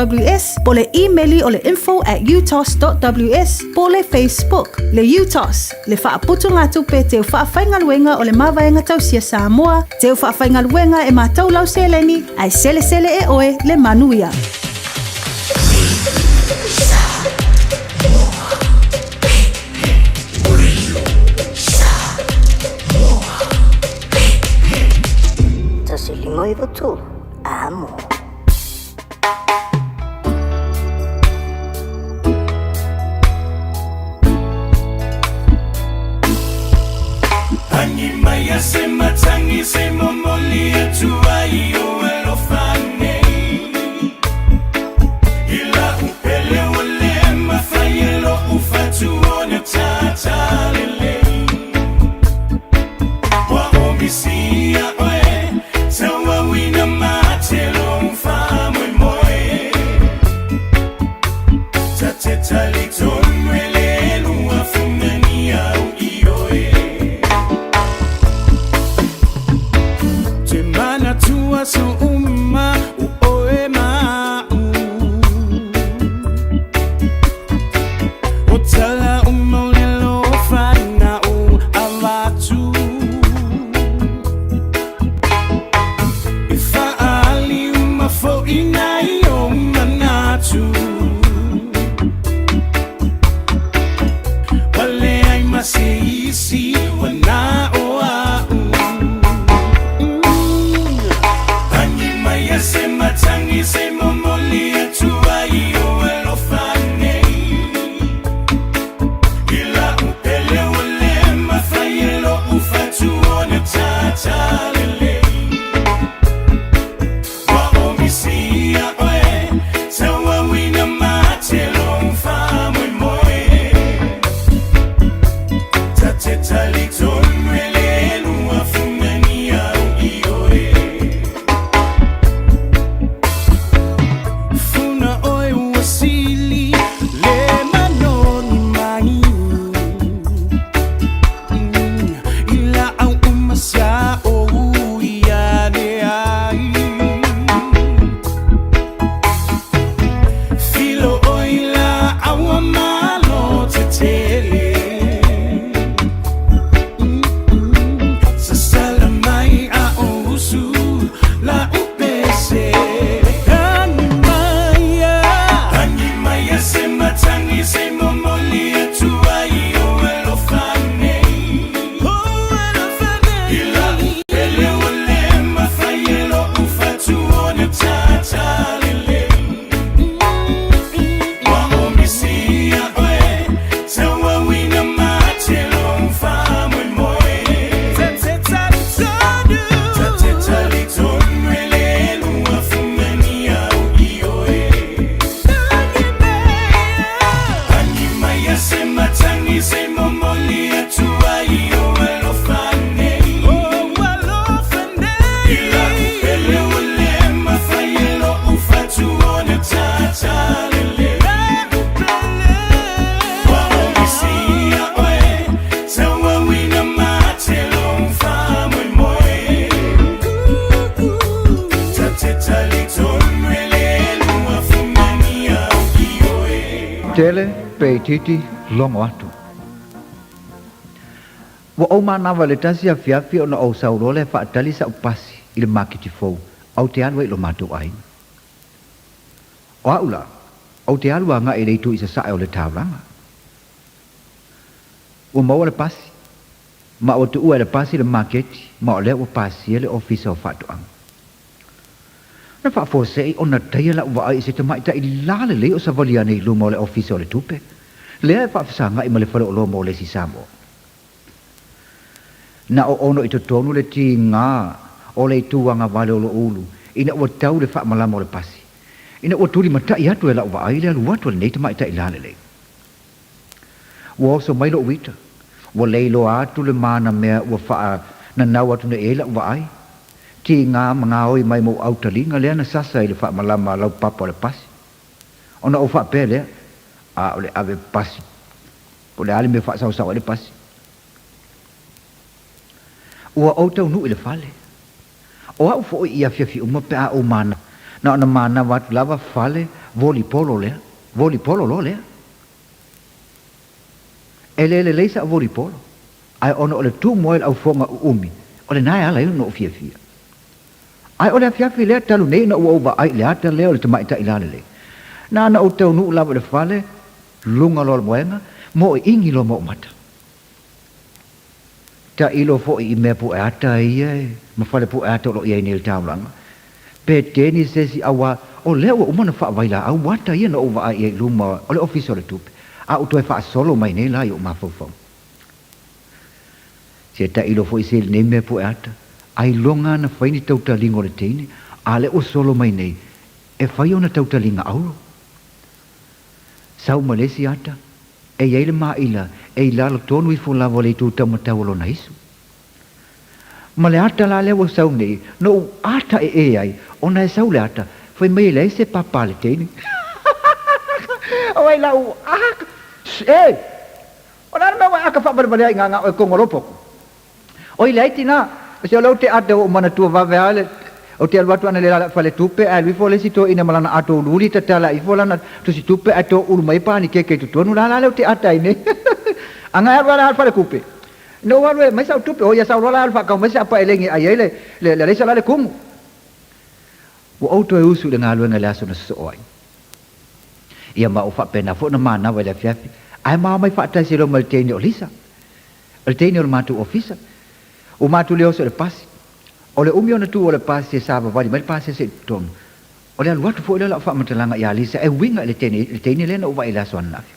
po le imeli o le info@utos.ws po le Facebook. Le UTOS, le faaputugatupe teu faafaigaluega o le Mavaega Tausia Samoa, teu faafaigaluega e matou lau seleni, ae selesele e oe le manuia. 1 5 9 3, amo. Agi mai a se matagi se momoli atu ai o alofa nei I la'u pele ua le mafai e lo'u fatu ona tatalelei Ua ou misia oe tauauina mate lou faamoemoe Ta te talitonu e le lua funani au i oe Te manatua aso uma o oe ma a'u O tala uma o le alofa na ou avatu E faaali uma fo'i nai ou manatu Ua leai ma se isi ua na o a'u Agi mai a se matagi se momoli atu ai o alofa nei I la'u pele ua le mafai e lo'u fatu ona tatalelei Ua ou misia oe tauauina mate lou faamoemoe Ta te talitonu e le lua funani au i oe Funa oe Tele pe itiiti, logo atu. Ua ou manava i le tasi afiafi ona ou sau loa lea e faatali sa'u pasi i le maketi fou ou te alu ai i lo matou aiga. O a'u la, ou te alu agai i le itu i sasae o le taulaga. Ua maua le pasi, ma ua tuua e le pasi le maketi ma o lea ua pasia le Ofisa o Faatoaga. Na faafuasei ona taia la'u vaai i se tamaitai lalelei o savali ane i luma o le Ofisa o le Tupe, lea e faafesagai ma le faleoloa mo le isi Samoa. Na oono i totonu le tiga o le itu agavale o lo'u ulu ina ua tau le faamalama o le pasi, ina ua tulimatai atu e la'u vaai le alu atu a lenei tamaitai lalelei. Ua oso mai lo'u ita, ua leiloa atu le manamea ua faananau atu nei i ai la'u vaai, tiga ma gaoi mai mou autaliga lea na sasa i le faamalama a laupapa o le pasi. Ona ou faapea lea, A o le ave pasi, po o le a le mea e faasaosao ai le pasi. Ua ou taunuu i le fale. O au foi i afiafi uma pe a ou mana, na ona manava atu lava fale volipolo lea, volipolo loa lea. E le lelei sa'u volipolo, ae ona o le tumu ai o le aufoga uumi, o lena e ala ai ona ou fiafia. Ae o le afiafi lea talu nei ina ua ou vaai i le ata lea o le tamaitai lalelei. Na ona ou taunuu lava i le fale, luga loa o le moega, moiingi loa ma ou mata. Tailo foi i mea pueata ia e, ma fale pueata o lo o i ai nei i le taulaga. Pe teni se isi auā, o lea ua uma ona faavailaau ata ia na ou vaai i ai i luma o le Ofisa o le Tupe, a ua toe faasolo mai nei la i ou mafaufauga. Se tailo foi se i lenei mea pueata, ailoga ana fai ni tautaliga o le teine, a lea ua solo mai nei, e fai ona tautaliga auro. Sau ma le isi ata, e i ai le maila e i lalo tonu ifo lava o le itu taumatau o lona isu. Ma le ata la lea ua sau nei, na ou ata ee ai, ona e sau le ata, fai mai e leai se papa a le teine. O ai la u aka, e! O le a le mea ua e aka faavalevale ai i ngā ngā oe kongolopoku? Oi leai tinā, se o lea ou te ata ua ou manatua vave lava le, ou te alu atu analeila i la'u faletupe ae alu ifo le isi toeaina ma lana ato uliuli tatala ifo lana tusitupe ae toulu mai panikeke i totonu la la lea ou te ata ai nei. Agai alu ala i le falekupe. Ina ua alu e aumai sa'u tupe, oi ia sau loa la alu faakau mai se apa elegi e ai ai le, le, le alaisa la le kumu. Ua ou toe usu i le galuega i le aso na sosoo ai. Ia ma ua faapena foi ona manava i le afiafi, ae ma omai faatasi loa ma le teine o Lisa. O le teine o le matou ofisa. Ua matou le oso i le pasi. O le umi ona tu o le pasi e savavali mai le pasese i totonu. O le alu atu foi lea o lau faamatalaga ia Lisa e uiga i le teine, le teine lea na ou vaai i le aso ananafi.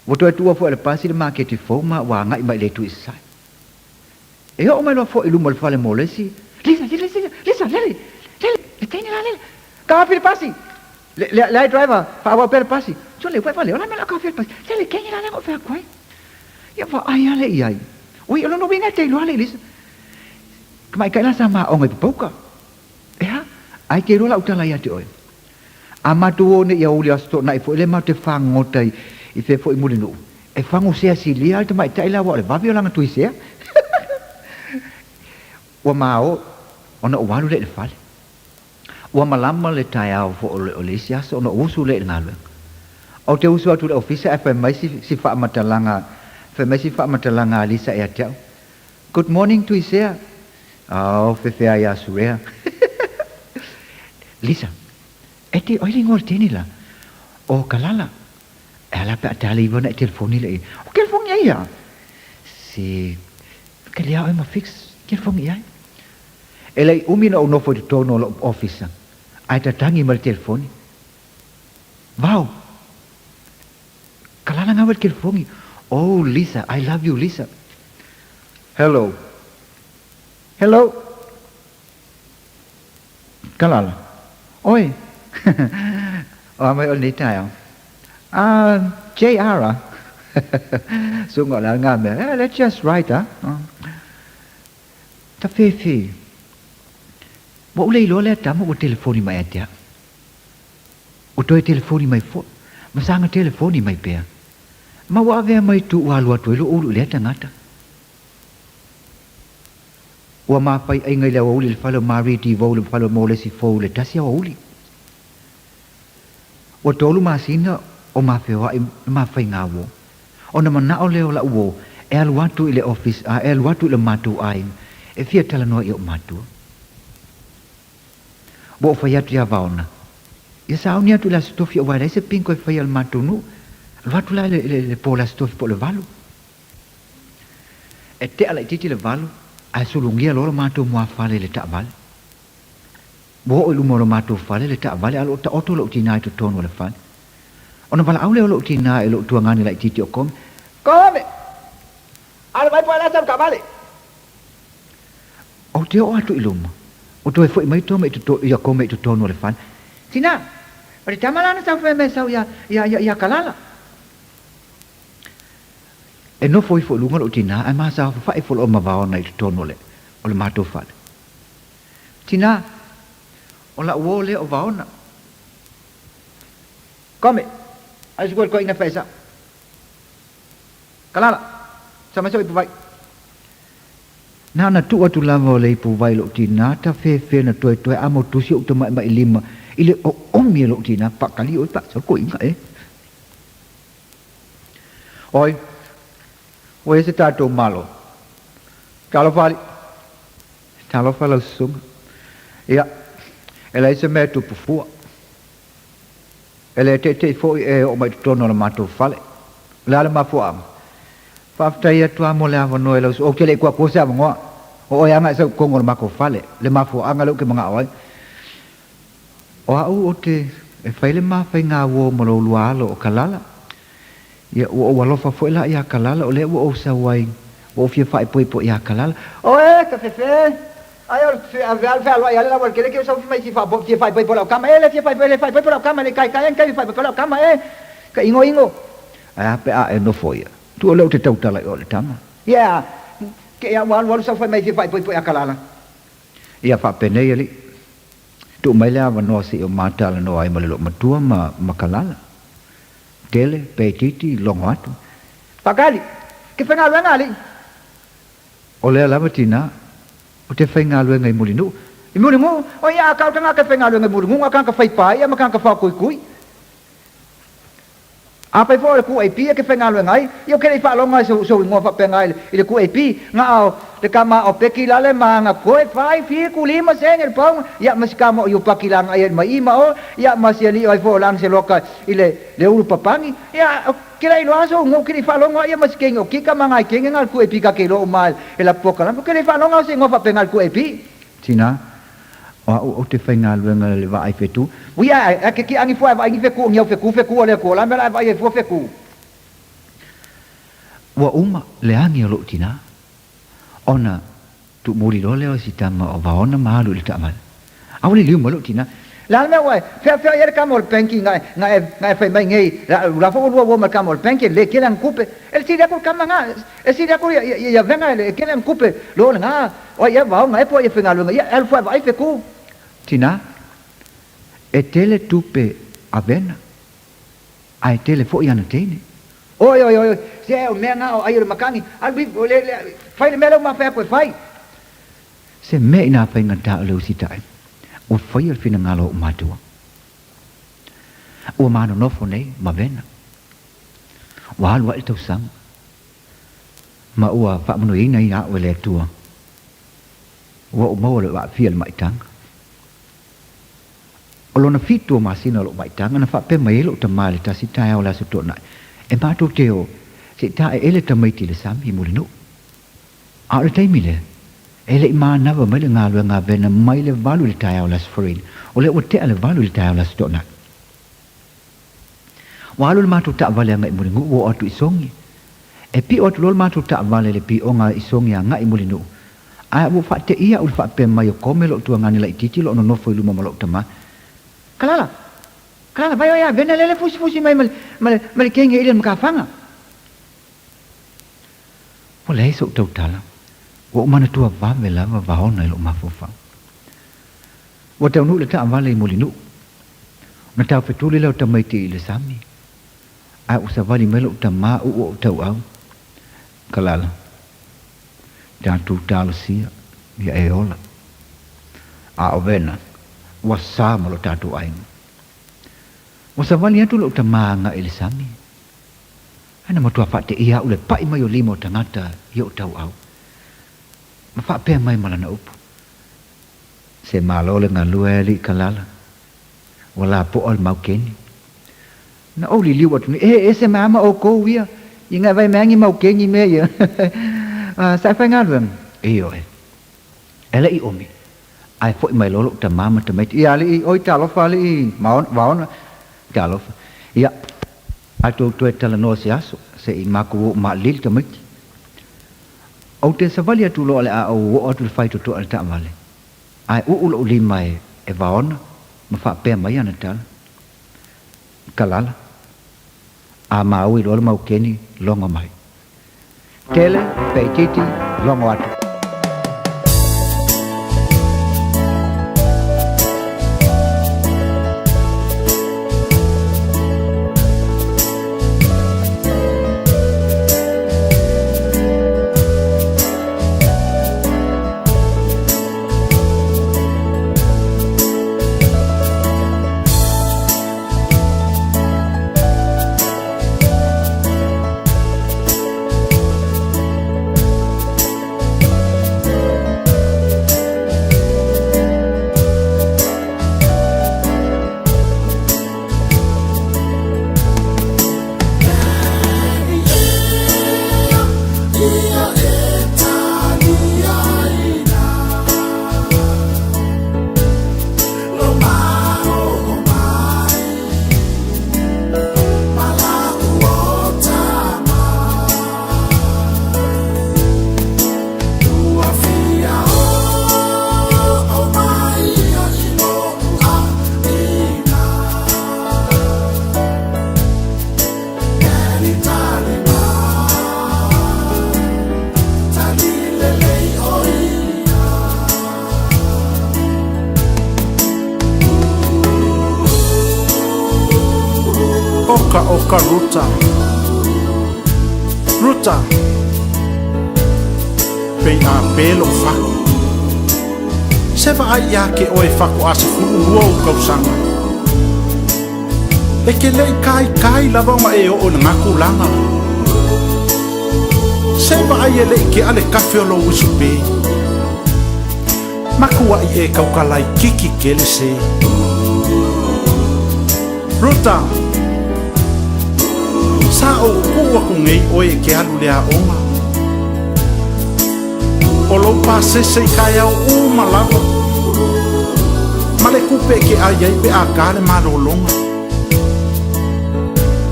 Ua toe tuua foi e le pasi le maketi fou ma ua agai mai i le itu i sasae. E oo mai loa foi i luma o le fale mo le isi, Lisa, Lisa, Lisa, Lisa, lele, lele, le teine la lele, kafi le pasi! Le, le, leai driver, faaauau pea le pasi. Sole, ua e valea, o le a le mea o le a kafi ai le pasi? Lele, teine la lea na ou fai atu ai. Ia vaai lava lea i ai. Ui, o lona uiga e te iloa le Lisa. Tamaitai la sa ma aoga i Papauka. Ea, ae te iloa lau tala ia te oe. A matou o nei i aoauli Aso Toonai foi lea matou te fagota i, i fea foi i Mulinuu, e fago sea silia le tamaitai la aua o le vave o lana tui sea. Ua ma o, ona ou alu lea i le fale. Ua malama le taeao foi o le, o le isi aso ona ou usu lea i le galuega. Ou te usu atu i le ofisa ae fai mai si, si faamatalaga, fai mai si faamatalaga a Lisa ia te au, Good morning Tuisea. Oh, fefea ia Suea. Lisa, e te oi le ingoa o le teine la? O Kalala. E ala pe a tale iwa na e telefoni le i. O telefoni ai ia? Se, ke lea oe ma fix telefoni i ai. E lei umi na ou nofo i totonu o lou ofisa, ae tatagi mai le telefoni. Vau! Kalala ngawe le telefoni. Oh, Lisa, I love you, Lisa. Hello. Hello. Kalala. Oi. O a mai o lenei taeao. Ah, JR ah. Sunga o le a ngā mea. Eh, that's just right ah. Tafefe. Ua ou le iloa lea tama ua telefoni mai ia te au. Ua toe telefoni mai foi, ma saga telefoni mai pea. Ma ua avea mai tu ua alu atu ai lou ulu i lea tagata. Ua mafaiaiga i le aoauli i le fale o Marie Devoe le fale o Molesi Fou i le tasi aoauli. Ua tolu masina o ma feoaʻi le ma faiga uō. Ona manaʻo lea o laʻu uō e alu atu i le office a e alu atu i lo matou aiga e fia talanoa i oʻu matua. Ua ou fai atu iā Vaona, ia sauni atu i le Aso Tofi aua e leai se bingo e faia i le matou nuu. Alu atu la i le, le, le po o le Aso Tofi po o le valu. E tea laitiiti le valu ae sulugia loa lo matou muafale i le taavale. Ua oo i luma o lo matou fale le taavale a o lo o taoto lou tinā i totonu o le fale. Ona valaau lea o lou tinā i lou tuagani laitiiti o Kome, Kome! Alu mai po e lasa le taavale! Ou te oo atu i luma, ua toe foi mai Tome i toto, ia Kome i totonu o le fale. Tinā! O le tama la na sau fai mai sau ia, ia, ia, ia Kalala. E nofo ifo i luga lou tinā ae masaofafaʻi ifo loa ma Vaona i totonu o le, o le matou fale. Tinā, o la'u uō lea o Vaona. Kome, ai sukua le toeaina fai sau. Kalala, sa mai sau ipu vai. Na ona tuu atu lava o le ipu vai i lou tinā, tafefe na toetoe a motusi ou tamaʻimaʻi lima i le oomi e lou tinā, pakali ʻoe pa sau koiga e. Oi, ua i ai se tatou Malo. Talofa alii. Talofa lau susuga. Ia, e leai se mea e tupu fua. E le teitei foi e oo mai i totonu o le matou fale. O le a le mafuaaga? Faafetai atu lava mo le avanoa i lau susuga. Ou te le i kuakua se avanoa. O oe lava na e sau i totonu o le matou fale. Le mafuaaga lea ou te manao ai. O au ou te e fai le ma faiga uo ma lou lua alo o Kalala. Ia, ua ou alofa foi la iā Kalala, o lea ua ou sau ai, ua ou fia faaipoipo iā Kalala. Oe, ka fefe! Ai o le fealoai ale lau ale ke sau mai fia faaipoipo lau kama e le fia faaipoipo le faaipoipo lau kama le kai kai kai faaipoipo lau kama e ka ingo ingo. Ae a pe a e nofo ia. Tu o lea ou te tautala i o le tama. Ia, ke ia ua alu alu sau fai mai fia faaipoipo iā Kalala. Ia faapenei alii. Tuu mai le avanoa seia o ma talanoa ai ma le loomatua ma ma Kalala. Tele, pe itiiti, logo atu. Pakali, ke faigaluega alii. O lea lava tinā, o te faigaluega i Mulinuu. I Mulinuu? O ia a kau tangata e faigaluega i Mulinuu, a kanga fai paia ma kanga whaokuikui. Afai foi o le QAP e ke faigaluega ai, ia ou ke le i faalogo ai sou igoa faapena i le QAP, na o le tama o Peki lale ma ana koe fai fiku lima sene le paunga, ia ma si tama o Iupaki la agai ai mai i ma o, ia ma si alii o ai foi o Lana Seloka i le le ulu papani, ia o ke le iloa sou igoa ou ke le i faalogo ai ia ma si kenge o Kika ma ngai kenge na le QAP ka ke iloa uma e la pokalama, ou ke le i faalogo ai se igoa faapena i le QAP. Tina, O au ou te faigaluega i le vaai fetu. Ui ae, ae ke kiʻani fua e vaai ni feku o ni au feku, feku o le Akua la mea la e vaai ai fua feku. Ua uma le agi o lou tinā, ona tuumuli loa lea o si tama o Vaona ma alu i le taavale. Aole liu mai lou tinā. Le a le mea ua e feafeai ai le kama o le benki na e, na e, na e fai mai nei, la, la foi ua lua ua ma le kama o le benki, le kele ana kupe. E le sili atu le kama na, e sili atu ia, ia, ia venga e le kele ana kupe, lo le na, O ai ea Vaona e po ai e faigaluega ia, e alu fua e vaai feku. Tinā, e tele tupe a Vena, a e tele foi ana teine. Oi, oi, oi, se o mea na o ai o le makani, alu i, le, le, fai le mea lea ua mafai atu e fai. Se mea inā faigata o le usitai, ua faia le finagalo o ou matua. Ua manonofo nei ma Vena. Ua alu aʻe le tausaga. Ma ua faamanuiaina ia au e le Atua, ua ou maua lou aafia i le maʻitaga. O lona fitu o masina o lou maʻitaga na faapea mai ai lou tama i le tasi taeao o le Aso Toonai, e matou te o se i taeele tamaiti i le sami i Mulinuu. A o le taimi lea, e le i manava mai le galuega a Vena mai le valu i le taeao o le Aso Faraile, o lea ua tea le valu i le taeao o le Aso Toonai. Ua alu le matou taavale agai i Mulinuu ua oo atu i Sogi. E pio atu loa le matou taavale i le pioga i Sogi agai i Mulinuu. Ae ua ou faateia au i le faapea mai o Kome lou tuagani laitiiti o lo o nonofo i luma ma lou tama. Kalala! Kalala, vai oe a vena lele fusifusi mai ma le, ma le, ma le kenge i le makafaga. Ua leai sou tautala. Ua ou manatua vave lava vaona i lou mafaufau. Ua taunuu le taavale i Mulinuu. Ona taufetuli lea o tamaiti i le sami. Ae ua savali mai lou tama uu ou tauau. Kalala. Tatou talosia ia e ola. A o Vena, ua sa ma lo tatou aiga. Ua savali atu lou tama agai i le sami, ae na matua faateia au i le pai mai o lima o tagata i ou tauau, ma faapea mai ma lana upu, Se malo le galue alii Kalala, ua lapoa le maukeni. Na ou liliu atu nei, E ese mai ama oukou ia, i ngai vai mai ai ni maukeni mea ia. Sa e faigaluega? Ioe. E leʻi ʻumi, ae foʻi mai loa loʻu tamā ma tamaiti, Ia alii, oi talofa alii Vaona, talofa. Ia, matou toe talanoa se aso, se i makou oo maʻalili tamaiti. Ou te savali atu loa o le a ou oo atu i le faitotoa i le taavale, ae uu loʻu lima e Vaona ma faapea mai ana tala, Kalala, a maui loa le maukeni, logo mai. Tele, pe itiiti, logo atu. Oka oka Ruta Ruta Pei a pē loʻu faku Se vaai iā ke oe fakoʻa 12 ou kausaga E ke leʻi kaikai lava ona e oo i lena tulaga Se vaai e leʻi keʻa le kafe o lou usu pē Makuaʻi e kaukalaikiki kele se. Ruta, Sa ou kuu aku nei oe e ke alu le aoga. O lou pasese i kaeao uma lava. Ma le kupe e ke ai ai pe a ka le malologa.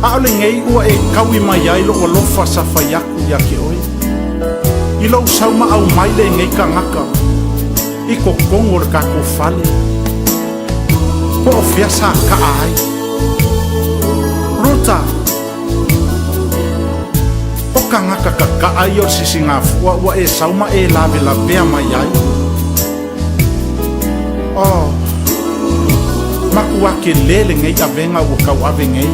ʻAʻole nei ua e kaui mai ai loʻu alofa sa fai aku iā ke ʻoe. I lou sau maʻau mai lenei kanaka i totonu o le kākou fale. Po o fea sa kaʻa ai. Ruta, O kanaka kakaʻa ia o le sisigafua ua e sau ma e lawelawea mai ai. Oh, makuake lē lenei ʻavega ua kauʻave nei.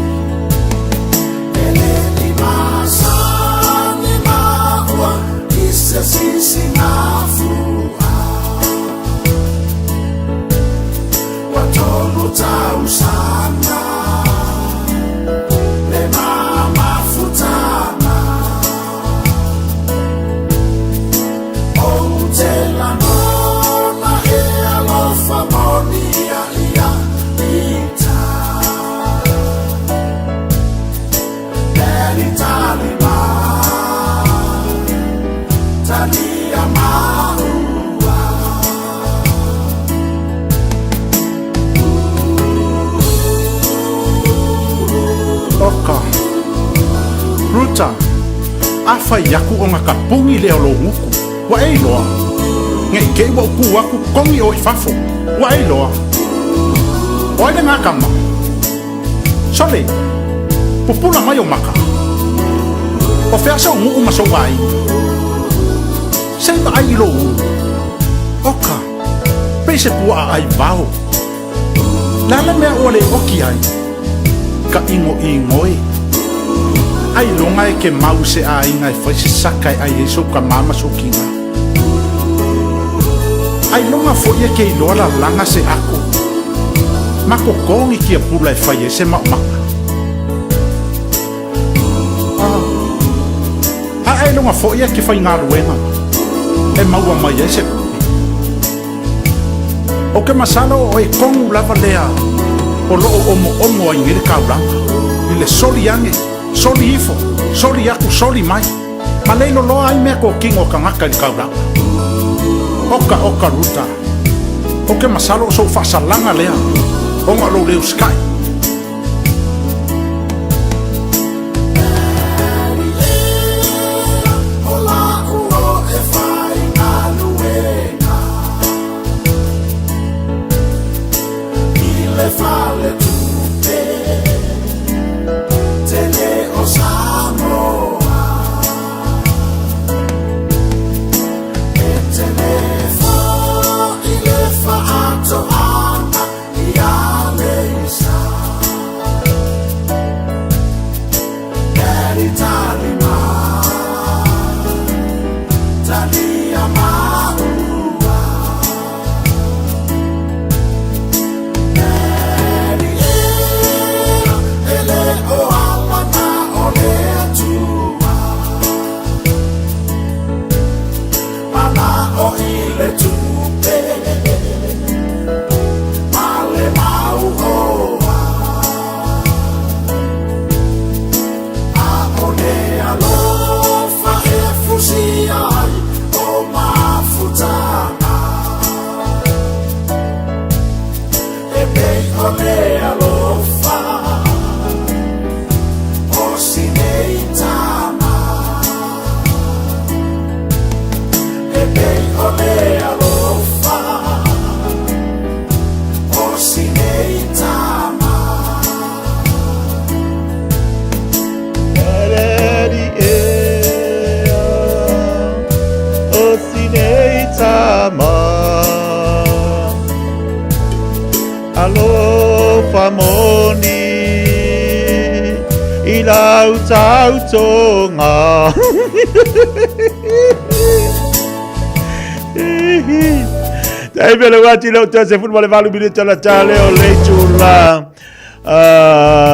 Oka. Ruta, a fai aku o nga kapungi lea o lou guku, ua e iloa. Ngeʻi te i ua ou kū aku kogi oe i fafo, ua e iloa. O ai lenā kama? Sole, pupula mai ou maka. O fea sou nuu ma sou aiga? Se i vaai i lou ulu. Oka, pei se puaʻa ʻai vao. Le a le mea ua le oki ai? Ka ʻigoʻigo e. Ailoga e ke mau i se ʻaiga e fai se saka e ʻai ai sou kamā ma sou kina. Ailoga foʻi e ke iloa lalaga se ʻako. Ma totogi tiapula e fai ai se maʻumaʻa. Ah, a ailoga foi e ke faigaluega e maua mai ai se tupe. O ke masalo o e kogu lava lea o loo omoomo ai nei le taulaga i le soli age, soli ifo, soli aku, soli mai, ma le iloloa ai mea totino a tagata i le taulaga. Oka oka Ruta, o ke masalo o sou faasalaga lea ona o lou le usikai. Alofa moni i lau tautoga. Taimi le wati le o se football e valu minute la tale o le itula.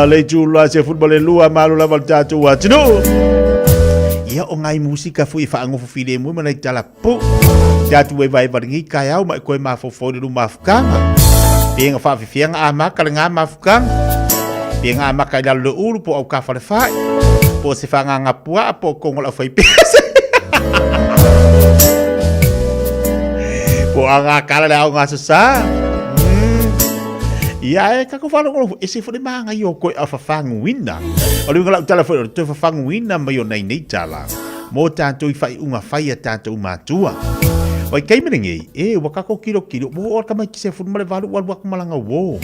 Le itula se football e lua malu lava le tatou atunuu. Ia o ngai musika fui whaangofo file mui mana i tala pu. Te atu e vai varingi kai au mai koe mafofo le luma fukanga. Pienga whaawhiwhianga a maka le ngā mafukanga. Pienga a maka i lalo le ulu po au ka whare whai. Po se whanganga pua po kongo lau whai pese. Po a ngā kala le au ngā sasa. Ia e kako whalongolo e se fo le maanga i o koe a whawhanguina. O le unga lau tala fo o te whawhanguina mai o nei nei tala. Mō tātou i whai unga whai a tātou mātua. Wai kei mene ngei, e ua kako kilo kilo, mo o ka mai ki se furu male valu walu aku malanga wo.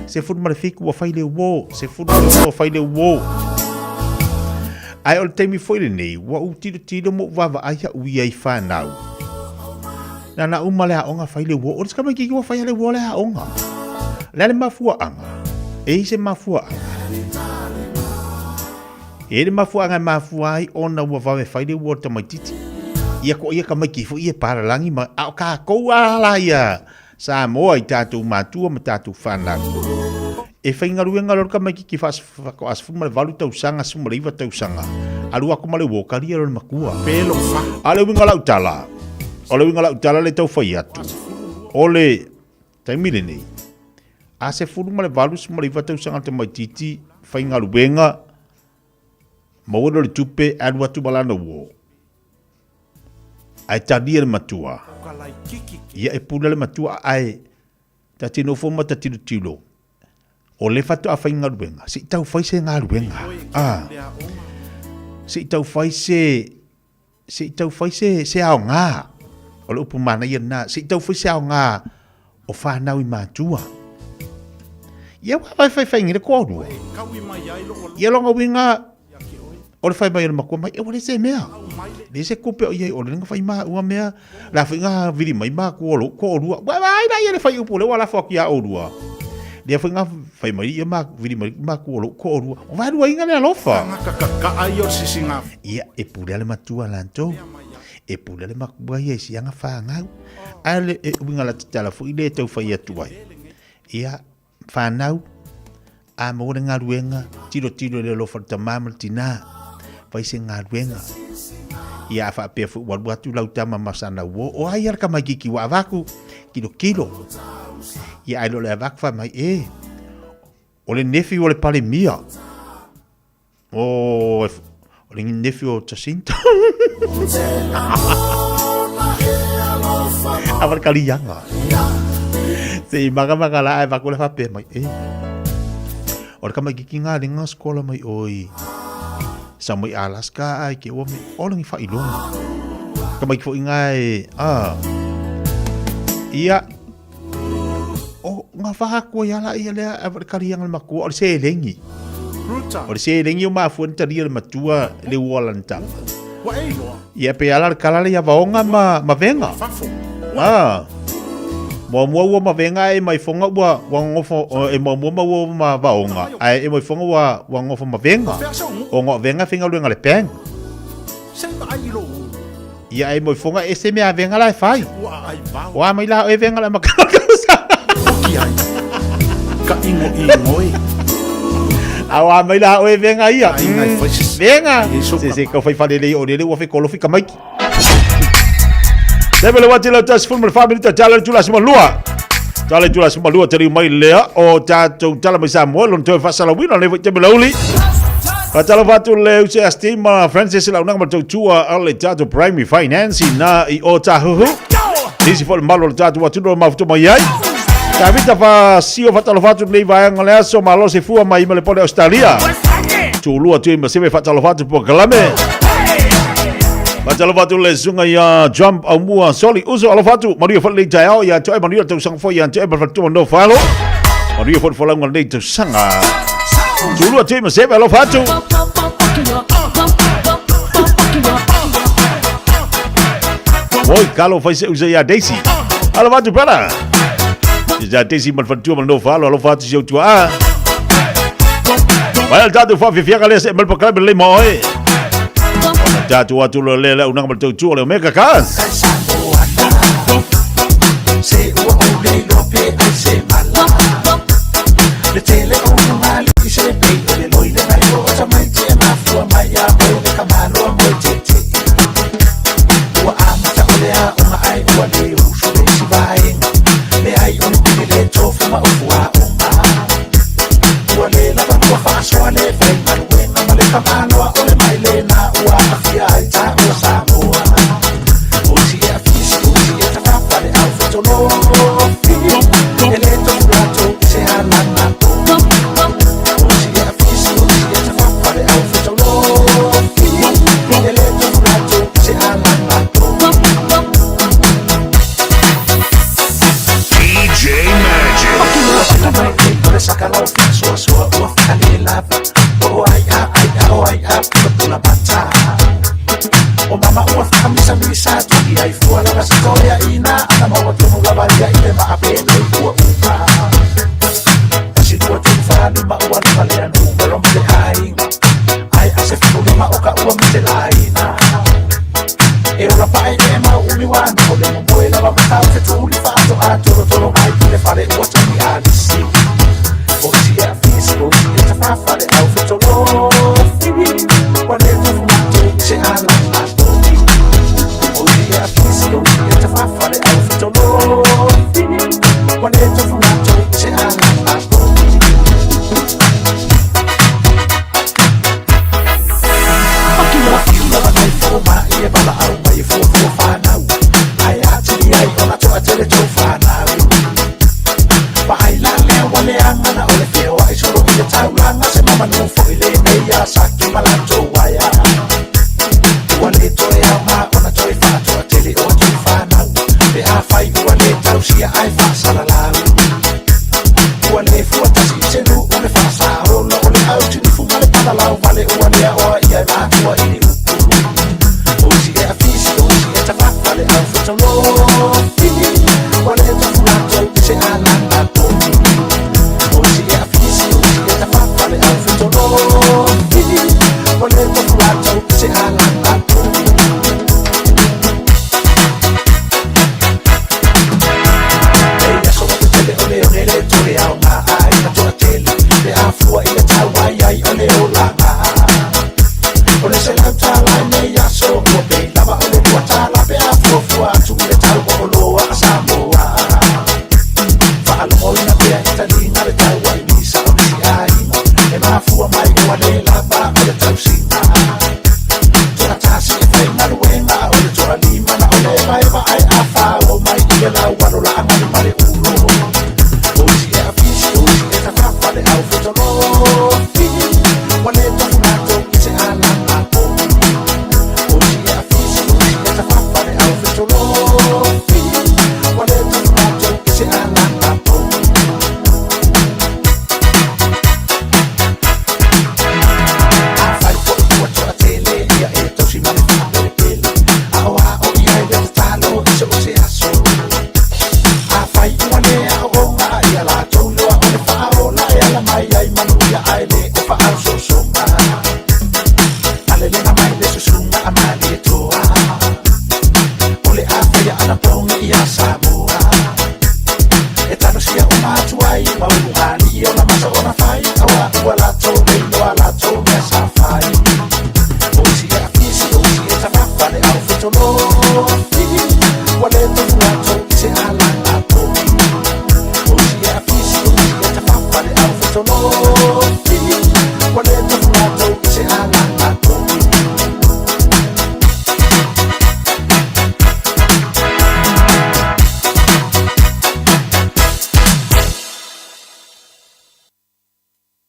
Se furu male fiku wa whai le wo, se furu male wa whai le wo. Ai o le taimi foi le nei, ua u tilo tilo mo wawa ai ha ui ai whanau. Na na uma le aoga fai le uo. O le tamaititi ua fai le uo le aoga. Le a le mafuaaga. E i se mafuaaga. E le mafuaaga e mafua ai ona ua vave fai le uo o le tamaititi. Ia ko ia tamaiti foi ia palalagi ma a o tatou a la ia Samoa i tatou matua ma tatou fanau. E faigaluega loa le tamaititi faatoa 18 tausaga, 19 tausaga, alu atu ma le uo, talia loa le matua. A o le uiga o lau tala, o le uiga o lau tala le tau fai atu, o le taimi lenei, a 18, 19 tausaga le tamaititi, faigaluega, maua loa le tupe, alu atu ma lana uo. Ae talia le matua. Ia e pule le matua ae ta te nofo ma ta tilotilo. O le faatoa faigaluega, se i tau fai se galuega. Ah. Se i tau fai se se i tau fai se se aoga. O le upu manaia lena, se i tau fai se aoga o whanau i mātua. Ia wā whai whai whai ngire kōrua. Ia longa winga, o le whai mai o le makua mai, e wale se mea. Le se kupe o iai o le nga whai mā ua mea, la whai ngā viri mai mā kua lo, ko orua. Wā wā ai la ia le whai upu le wā la whai ki a orua. Le whai ngā whai mai ia mā viri mai mā kua lo, ko orua. O wā rua inga le alofa. Ia e pule ale matua lantou. E pule ale makua ia i sianga whāngau. A le e uinga la tatala foi le tau whai atu ai. Ia, Fanau, a maua le galuega, tilotilo i le alofa o le tamā ma le tinā, fai se galuega. Ia a faapea foi ua alu atu lau tama ma sana uō, o ai ia le tamaitiiti ua avatu, tilotilo. Ia ae le o le avatu fai mai, e, o le nephew o le Palemia. O, o le nephew o Jacinta. A le kaliaga. Se i makamaka la ai vaku le faapea mai, e. O le tamaitiiti nga le nga skola mai oi. Sa mai Alaska ai ke ua mai o le ni faailoga. Tamaiti foi nga e, a. Ia, O nga whakakua ia la ia lea a le karianga le matua o le seleni. O le seleni o mafua ni talia le matua le ua lana tama. Ia pe ala le kala le ia vaonga ma, ma venga. Ah. Muamua ua ma venga e mai fonga ua ua ngofo e muamua ma ua ma vaonga ae e mai fonga ua ua ngofo ma venga. O ngo venga finga luenga le peng. Ia e moefonga e se mea venga la e fai. O a mai la e venga la makakausa. Oki ai. Ka ingo ingoi. A o a mai la o e venga ia. Venga. Se se ka fai fale le o lele ua fe kolofi ka maiki. Leve le wati lau tasi fulu ma le wha minita tala le tula sima lua. Tala le tula sima lua te riu mai lea o tātou tala mai Samoa lona toe faasalauina le foi te lauli. Faatalofa atu le UCST ma Francis Launaga ma le tautua a le tatou Primary Finance na i o Tāhuhu. Nisi foi le malo o le tatou atunuu e mafuta mai ai. Tavita fa sio faatalofa atu lenei vaega o le aso malo se fua mai ma le pole Australia. Tulua tui ma seve faatalofa atu polokalame. Faatalofa atu le susuga ia Trump Aumua Soli Uso alofa atu manuia foi lenei taeao ia te oe manuia le tausaga foi ia te oe ma le faletua no falo. Manuia foi le folauga lenei tausaga. Tulua tui ma seve alofa atu. Oi, kalo fai se usa ia Daisy. Alofa atu brother. Ia Daisy ma le faletua ma le no falo alofa atu si au tuaa. Vai al tatou whawhiwhianga lea se mal pakalame lei ma oe. Ona tatou atu lo lea lea unanga ma le tautua le Omega Cars. Se ua ou le iloa pe ai se mala Le tele o una ali se pei o le loi le nai o tamaiti e mafua mai a oe le kamaloa moe tete Ua amata o le aoga ai ua le usu le isi vaega Leai o le pili le tofu ma ufu aoga Ua le lava ua faasoa le faigaluega ma le tamaloa o le mai lena ua aafia ai taua Samoa O isi e afisi o isi e tafafa le au fetolofi E le tofu latou i se halaga O isi e afisi o isi e tafafa le au fetolofi E le tofu latou i se halaga DJ Magic. O mama ua whakamisamisa tuki ai fua lava sa toea ina ana maua tonu lava ia i le maa pēnei ua upa. Tasi lua tolu whā lima ua lava lea numero ma le aiga. Ai a se whitu lima o ka ua mate laina. E ora pae e mau umi wā noho le momoe lava ma tau fetuli whaato a torotoro mai i le fale ua togi a lisi. O isi e awhisi, o isi e tawhawha le au fetolofi. Ua le tofu mātou i se ala atoki. O isi e awhisi, o isi e tawhawha le au fetolofi. Ua le tofu mātou i se ala atoki. Ua whiu lava nei fōmai e valaau mai e fuafua whānau. Ae atili ai ona toatele tō whānau. Vaai la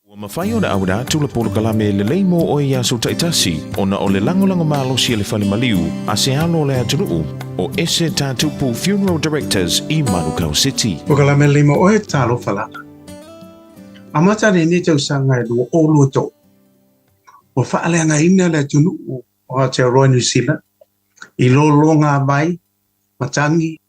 Ua mafai ona auina atu le polokalame lelei mo oe i aso taitasi ona o le lagolago malosi a le fale maliu a se alo o le atunuu o Ese Tatupu Funeral Directors i Manukau City. Polokalame lelei mo oe, talofa lava. Amata lenei tausaga e 2023, ua faaleagaina le atunuu o Aotearoa Niu Sila i lologa vai, matagi,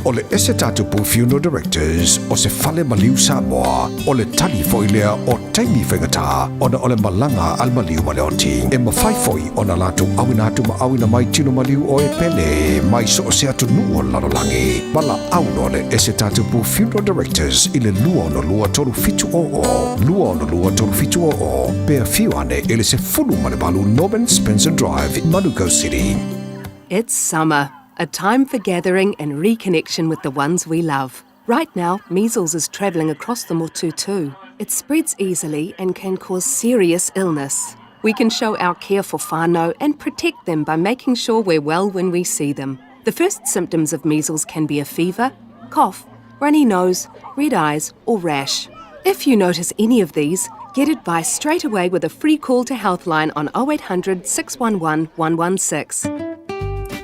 O le Ese Tatupu Funeral Directors o se fale maliu Samoa, o le tali foi lea o taimi faigata ona o le malaga a le maliu ma le oti. E mafai foi ona latou auina atu ma auina mai tino maliu o e pele mai so o se atunuu o le lalolagi. Valaau loa le Ese Tatupu Funeral Directors i le 262 3700, 262 3700, pe afio ane i le 18 Norman Spencer Drive, Manukau City. It's summer, a time for gathering and reconnection with the ones we love. Right now, measles is travelling across the motu too. It spreads easily and can cause serious illness. We can show our care for whānau and protect them by making sure we're well when we see them. The first symptoms of measles can be a fever, cough, runny nose, red eyes, or rash. If you notice any of these, get advice straight away with a free call to Healthline on 0800 611 116.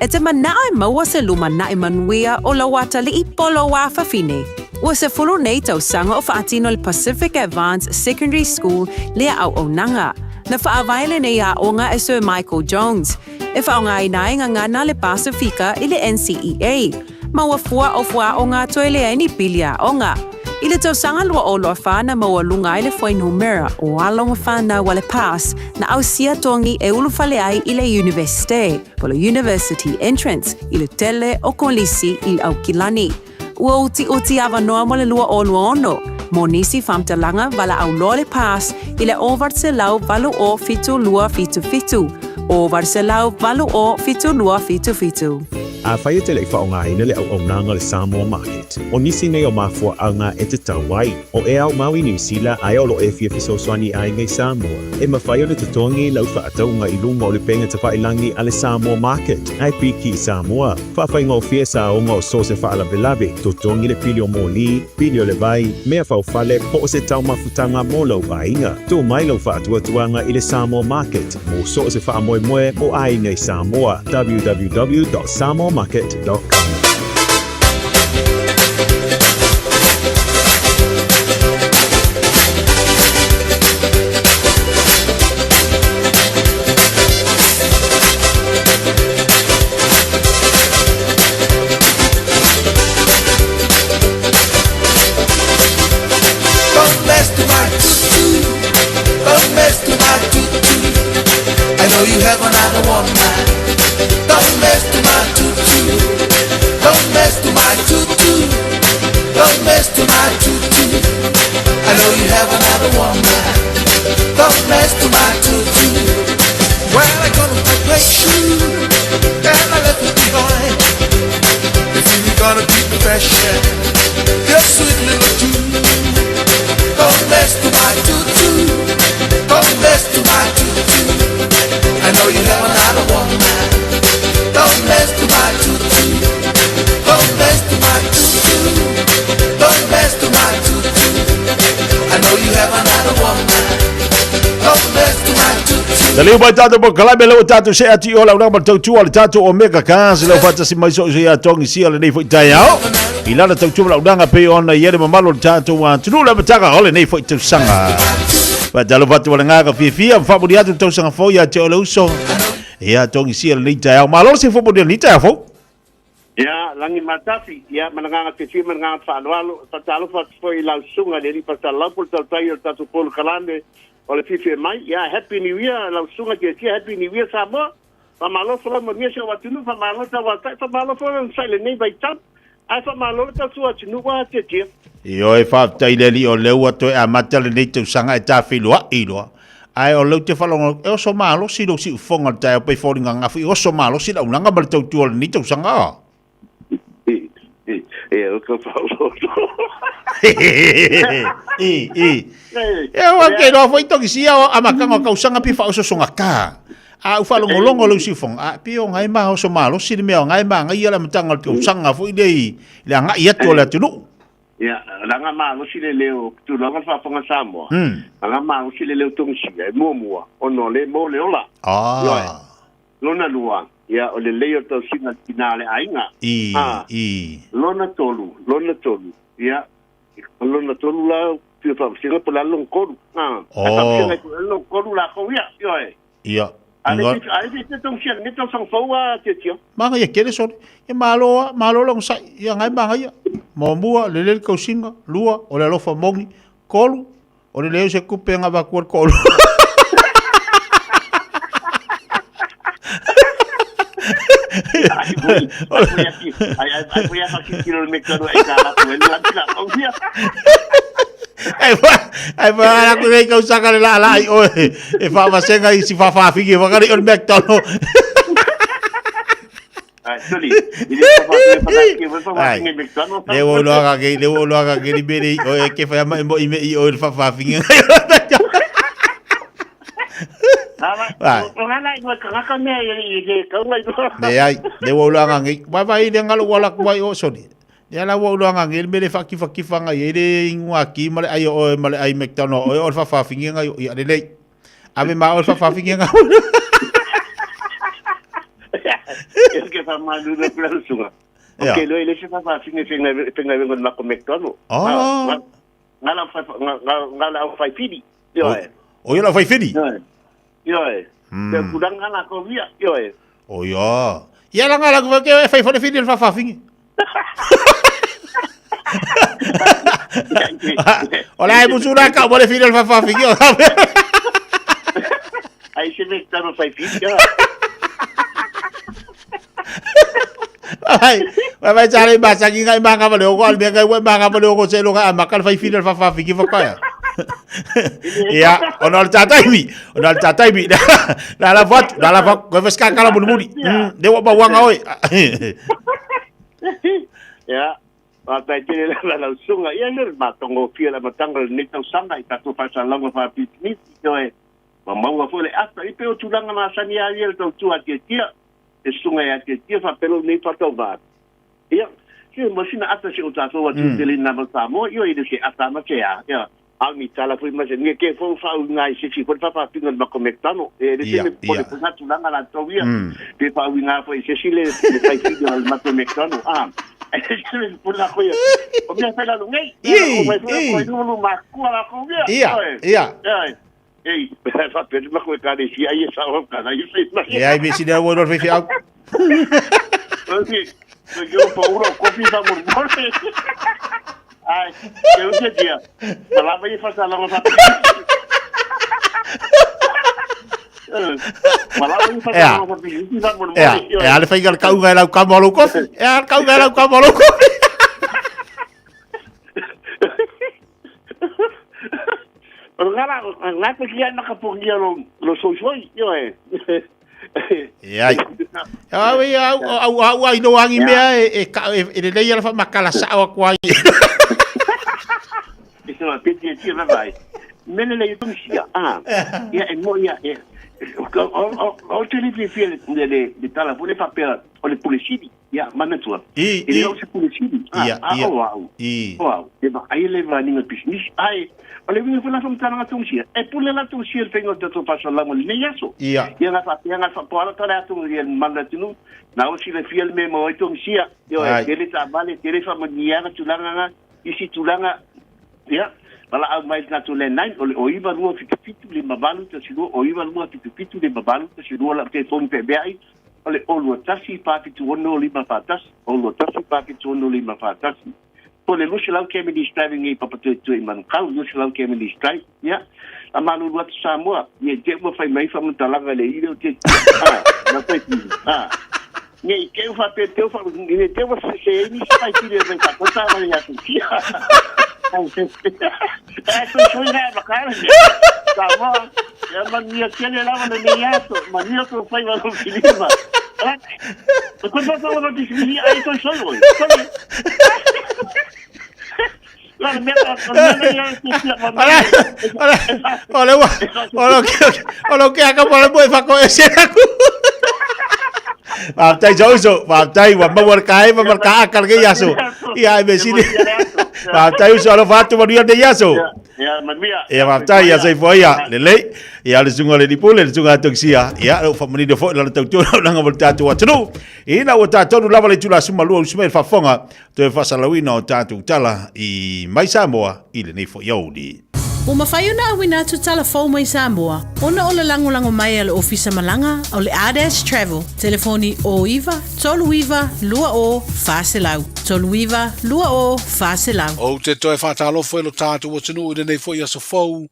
E te manao e maua se lumanai manuia o lau atalii poloā fafine. Ua sefulu nei tausaga o faatino le Pacific Advance Secondary School lea auaunaga. Na faavae lenei aoga e Sir Michael Jones, e faaaogaina ai gagana le Pasifika i le NCEA, ma ua fua o fuaaoga toe leai ni pili aoga. I le tausaga 2024 na maualuga ai le fuainumera o alo ma fanau a le PASS na ausia togi e ulufale ai i le Iunivesite, po o le University Entrance, i le tele o kolisi i le Aukilani. Ua utiuti avanoa mo le 2026 mo nisi faamatalaga valaau loa le PASS i le 808 7277, 808 7277. Afai e te le i faaaogaina le auaunaga o le Samoa Market, o nisi nei o mafuaaga e tatau ai. O e ao mau i Niu Sila ae o lo o e fia fesoasoani i aiga i Samoa, e mafai ona totogi i lau faatauga i luga o le pega tafailagi a le Samoa Market, ae piki i Samoa. Faafaigofie saoga o so o se faalavelave, totogi le pili o moli, pili o le vai, mea faufale po o se taumafutaga mo lou aiga. Tuu mai lau faatuatuaga i le Samoa Market mo so o se faamoemoe o aiga i Samoa, www.samoamarket.com. Don't mess to my tutu. Don't mess to my tutu. I know you have another one man. Don't mess to my tutu. Don't mess to my tutu. Don't mess to my tutu. I know you have another one man. Don't mess to my tutu. Well, I got my great shoe and I left it behind. If you gonna keep the fashion, your sweet little tune. Don't mess to my tutu. Don't mess to my tutu. I know you have another one man. Don't mess to my tutu. Don't mess to my tutu. Don't mess to my tutu. I know you have another one man. Don't mess to my tutu. Taliu mai tātou polokalame lea ua tātou see atu i o launaga ma le tautua o le tātou Omega Cars lea ua faatasi mai so o se ia togi sia lenei foi taeao i lana tautua ma launaga pei ona i ai le mamalu o le tātou atunuu le amataga o lenei foi tausaga. Faatalofa atu ma le agaga fiafia ma faamanuia atu le tausaga fou ia te oe le uso ia togi sia lenei taeao. Malo le soifua manuia lenei taeao fou. Ia, lagi ma tafi, ia, ma le agaga fiafia ma le agaga faaaloalo, e faatalofa atu foi i lau susuga i le Alii Pastor Laupo, le tautai o le tatou polokalame o le Fifi e Mai. Ia, Happy New Year lau susuga Tiatia, Happy New Year Samoa. Faamalo folaumanuia si ou atunuu, faamalo tauatai, faamalo foi le onosai i lenei vaitau, ae faamalo le tautua atunuu a Tiatia. Ioe, faafetai i le Alii o lea ua toe amata lenei tausaga e tafeiloai loa. Ae o lea ou te faalogo e oso malosi lou siufoga i le taeao pei foliga gafu i oso malosi le aulaga ma le tautua o lenei tausaga. Ia, o ka faalogo. I, i. E o ke iloa foi togisia o amataga o tausaga pi faaososogata. A ou faalogologo lou siufoga, a pei o ngai ma oso malosi le mea o ngai ma agaia le amataga o le tausaga foi lea i le agai atu o le atunuu. Ia, leaga malosi le leo, tulaga le faafofoga Samoa, leaga malosi le leo Togisia, e muamua, ona o lea e maua le ola. Ioe. Lona lua, ia, o le lelei o le tausiga a le tina o le aiga. I, i. Lona tolu, lona tolu, ia, o lona tolu la, fia faamasino po o le a le lona tolu. A, ae faamasino ai po o le a le lona tolu latou ia, ioe. Ia. A le fi te tausia lenei tausaga fou a Tietia. Magaia tele sole. Ia malo a, malo le onosai. Ia ngai magaia. Muamua, lelei le tausiga. Lua, o le alofa moni. Tolu, o le leai o se tupe e gava atu ai le toalua. Ai foi a fasilitilo le mekano e ka latou e lua atu latou ia. Ai fa ai fa ala ku nei tausaga le laalaa i oe e faavasega i si faafafine fakale o le McDonald. Ai, soli, i le faafafine fakale foi faafafine McDonald. Le ua iloa ka le ua iloa ka kei mele i oe ke whai ama e mo i me i oe le faafafine. Leai, le ua iloa ka nei. Vai vai le ngalo ua laku ai o soli. Lea la ua ou iloa ngage le mea le faakifakifa ngai ai le inu aki ma le ai o oe ma le ai McDonald oe o le faafaafine ngai ia lelei. Ave ma oe le faafaafine ngai. E ke fa malu le kula suga. O ke loe le se faafaafine fenga fenga venga ma ko McDonald. Oh. Ngala fa ngala au fai fili. Ioe. O ia la fai fili. Ioe. Ioe. Te tulaga la ko via. Ioe. O ia. Ia la ngala ko ke fai fale fili le faafaafine. O la e musu la ka mo le fili le faafaafine. Ai se me tano fai fili. Ai, vai vai tsare ba sa ki ngai manga le o al me ngai we manga le o se lo ga ma kal fai fili le faafaafine fa ka. Ia, ona o le tataimi, ona o le tataimi. La la votu, la la votu, koe ska kala mulimuli. Le ua mauaga oe. Ia, faafetai tele lava lau susuga. Ia le matagofie o le amataga o lenei tausaga i tatou faasalalauga faapisinisi, ioe, ua maua foi le ata. I pei o tulaga masani lava ia i le tautua a Tiatia, le susuga ia Tiatia faapea lou nei faatauvaa. Ia, se mo sina ata si o tatou atu tele na ma Samoa, ioe, e le o se ata ma se a. Ia, a o ni tala foi ma se nge ke fou faauiga ai se isi foi le faafaafina o le mako McDonald. E le se me popole foi nga tulaga latou ia. Pe faauiga foi i se isi le le fai fili o le mako McDonald. A, e le se me popole lakou ia. O mea fai lalo nei. O mea fai lalo nei, o makua lakou ia. Ia, ia. Ei, faapea le mako ekalesia ai e sao kana i fai mai. Leai, me sili au e loa le faifeau. Oke, ke o pa ura o kofi fa mormore. Ai, ke o te dia. Malava i whasalanga fa. Malava i whasalanga fa pili fa mormore. Ea, ea le whainga le kaunga e lau kama o lou kofi. Ea le kaunga e lau kama o lou kofi. O ngā rā, ngā te kia naka pongia lo, lo soisoi, io e. E ai. Au e au au au ai no angi mea e e ka e, e lelei ala whamakala sao aku ai. E se wa peti e tia vai. Mele le tung sia. Ah. Ia e mo ia e. O o o te le fi le le le tala fo le papel o le pule sili. Ia, manatua. I, E le o se pule sili. Ah, Ia, ah, ia. o au. I. O au. E va ai le va ninga pisinisi. Ai, o le winga fela fomtana nga tungsia. E pule la tungsia le whenga o te tō whasalanga le nei aso. Ia. Ia ngā whapea ngā whapoara tala atu ia mana tunu. Na o sila fia le me mo ai tungsia. Ia, Ai. e tele tā male, tele whamanianga tulanga ngā, isi tulanga. Ia, wala au mai ngā tū le nine, o le o iwa lua fitu fitu le mavalu tasi lua, o iwa lua fitu fitu le mavalu tasi lua la te tonu pe mea ai. O le o lua tasi pa fitu ono lima wha tasi, o lua tasi pa fitu ono lima wha tasi. Po le lusi lau kemi ni striving i papatui tui manukau, lusi lau kemi ni strive, ia. A malulu atu Samoa, ia te ua whai mai wha mutalaga le ire o te, ah, na whai pili, ah. Nge i keu wha pe teu wha, nge te ua se se ni se whai pili e whai kota wale atu. Ai, sui sui ngai makara. Samoa, ia manuia tele lava lenei aso, manuia tou faiva Lofilima. E koe pa pa dismisi ai toi soi oi. La le mea la le mea ia se sia ma O le ua, o lo ke, o lo ke aka mo le mo e whako e se aku. Faafetai Souso, faafetai ua maua le kaema ma le kaaka lenei aso. Ia e mesili. Faafetai uso alofa atu manuia lenei aso. Ia manuia. Ia faafetai ia soifua ia lelei. Ia le susuga i le alii pule, le susuga a Tokisia. Ia ua faamanino foi lana tautua na mo le tatou atunuu. Ina ua tatou lava le itula 12 usu mai le faafofoga toe faasalauina o tatou tala i mai Samoa i lenei foi aoauli. Ua mafai ona auina atu tala fou mai Samoa ona o le lagolago mai a le Ofisa Malaga o le Ardash Travel, telefoni 09 39 20 400, 39 20 400. Ou te toe faatalofa i lo tatou atunuu i lenei foi aso fou,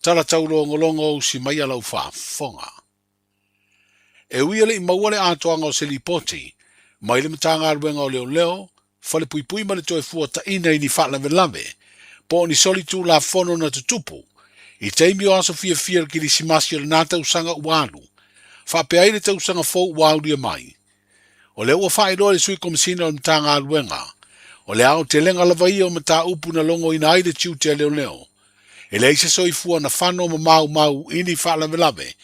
tala taulogologo usi mai a lau faafofoga. E ui e le i maua le atoaga o se lipoti mai le Matagaluega o Leoleo, Falepuipui ma le Toefuataiga i ni faalavelave po o ni solitulafono na tutupu i taimi o aso fiafia o le Kerisimasi o lena tausaga ua alu, faapea ai le tausaga fou ua aulia mai. O lea ua faailoa e le Sui Komesina o le Matagaluega, o le aotelega lava ia o mataupu na logoina ai le tiute a leoleo. E leai se soifua na fano ma maumau i ni faalavelave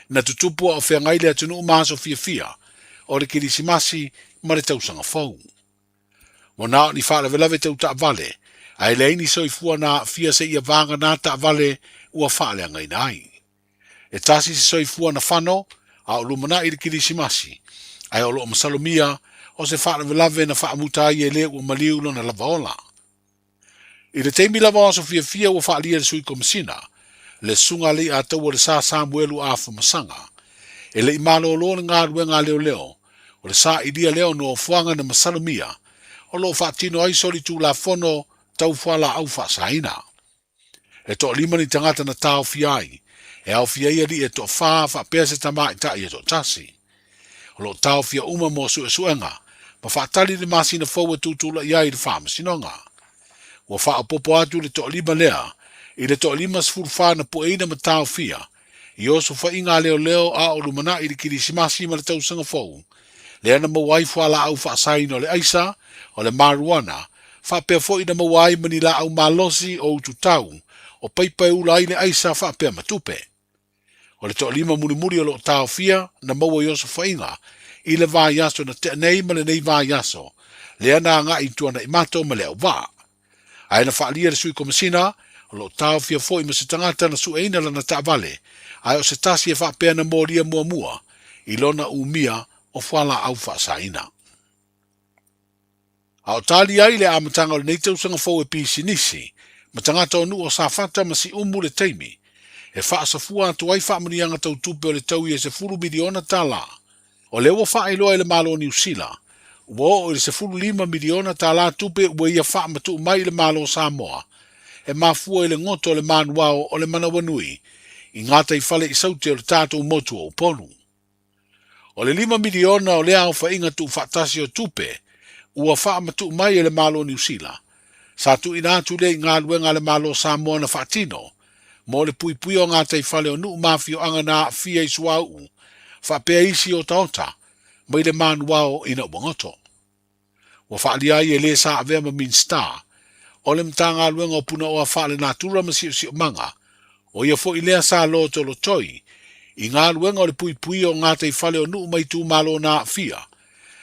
na tutupu a o feagai le atunuu ma aso fiafia o le Kerisimasi ma le Tausaga Fou. Ua na o ni faalavelave tau taavale, ae leai ni soifua na aafia seia vagana taavale ua faaleagaina ai. E tasi se soifua na fano a o lumanai i le Kerisimasi, ae o lo o masalomia o se faalavelave na faamuta ai e le ua maliu lona lava ola. I le taimi lava o aso fiafia ua faaalia e le Sui Komesina, le Susuga a Leiataua le Sa Samuelu Afamasaga, e le i malolo le galuega a leoleo, o le sailia lea o nofoaga na masalomia o lo o faatino ai solitulafono tau fualaau faasaina. E toalima ni tagata na taofia ai, e aofia ai alii e toafa faapea se tamaitai e toatasi. O lo o taofia uma mo suesuega ma faatali le masina fou e tutulai ai i le faamasinoga. Ua faaopoopo atu le toalima lea i le toalima 14 na pueina ma taofia i osofaiga a leoleo a o lumanai i le Kerisimasi ma le Tausaga Fou, lea na maua ai fualaau faasaina o le aisa, o le marijuana, faapea foi na maua ai ma ni laau malosi o ututau, o paipa e ula ai le aisa faapea ma tupe. O le toalima mulimuli o lo o taofia na maua i osofaiga i le vaiaso na tea nei ma lenei vaiaso, lea na agai i Tuanaimato ma Leauvaa. Ae na faaalia le Sui Komesina, o lo o taofia foi ma se tagata na sueina lana taavale, ae o se tasi e faapea na molia muamua i lona umia o fualaau faasaina. A o tali ai le amataga o lenei tausaga fou e pisinisi ma tagata o nuu o Safata ma Siumu le taimi e faasafua atu ai faamanuiaga tau tupe o le taui e $10 miliona. O lea ua faailoa e le Malo o Niu Sila, ua oo i le $15 miliona tupe ua ia faamatuu mai i le Malo o Samoa e mafua i le goto o le manuao o le manawanui i gataifale i saute o le tatou motu o Upolu. O le $5 miliona o lea aofaiga tuufaatasi o tupe ua faamatuu mai e le Malo o Niu Sila, sa tuuina atu lea i galuega a le Malo o Samoa na faatino mo le puipuia o gataifale o nuu ma afioaga na aafia i suauu faapea isi otaota mai le manuao ina ua goto. Ua faaalia ai e le sa avea ma Minisita o le Matagaluega o Punaoa Faalenatura ma Siosiomaga, o ia foi lea sa lotolotoi i galuega o le puipuia o gataifale o nuu ma itumalo na aafia,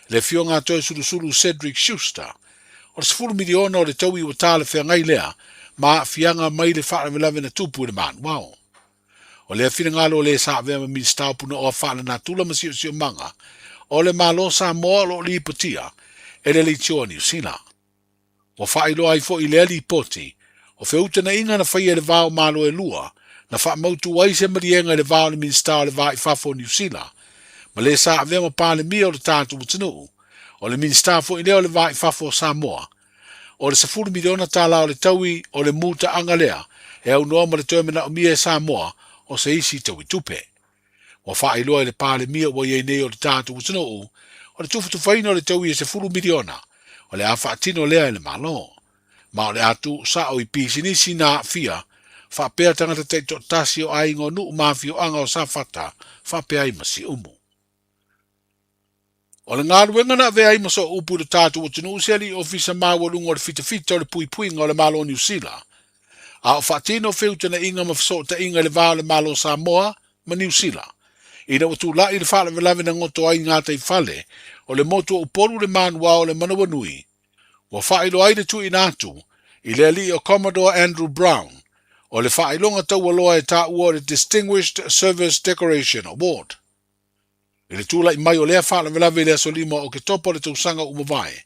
le Afioga a Toesulusulu Cedric Schuster, o le $10 miliona o le taui ua talafeagai lea ma aafiaga mai le faalavelave na tupu i le manuao. O lea finagalo o le sa avea ma Minisita o Punaoa Faalenatura ma Siosiomaga o le Malo o Samoa o lo o lipotia e le Leitioa Niu Sila. Ua faailoa ai foi i lea lipoti, o feutagaiga na faia i le va o Malo e lua, na faamautu ai se maliega i le va o le Minisita o le Va i Fafo o Niu Sila, ma le sa avea ma Palemia o le tatou atunuu, o le Minisita foi lea o le Va i Fafo o Samoa. O le $10 miliona o le taui o le mutaaga lea e aunoa ma le toe manaomia e Samoa o se isi taui tupe. Ua faailoa e le Palemia ua i ai nei o le tatou atunuu, o le tufatufaina o le taui e $10 miliona, o le a faatino lea e le Malo. Ma o le a tuusao i pisinisi na aafia faapea tagata taitoatasi o aiga o nuu ma afioaga o Safata faapea ai ma Siumu. O le galuega na avea ai ma sooupu i lo tatou atunuu se alii ofisa maualuga o le fitafita o le puipuiga o le Malo o Niu Sila, a o faatino feutanaiga ma fesootaiga i le va o le Malo o Samoa ma Niu Sila, ina ua tulai le faalavelave na goto ai gataifale o le motu o Upolu le manuao o le manawanui, ua faailoa ai le tuuina atu i le alii o Commodore Andrew Brown o le faailoga taualoa e taua o le Distinguished Service Decoration Award. I le tulai mai o lea faalavelave i le aso 5 o Oketopa o le tausaga ua mavae,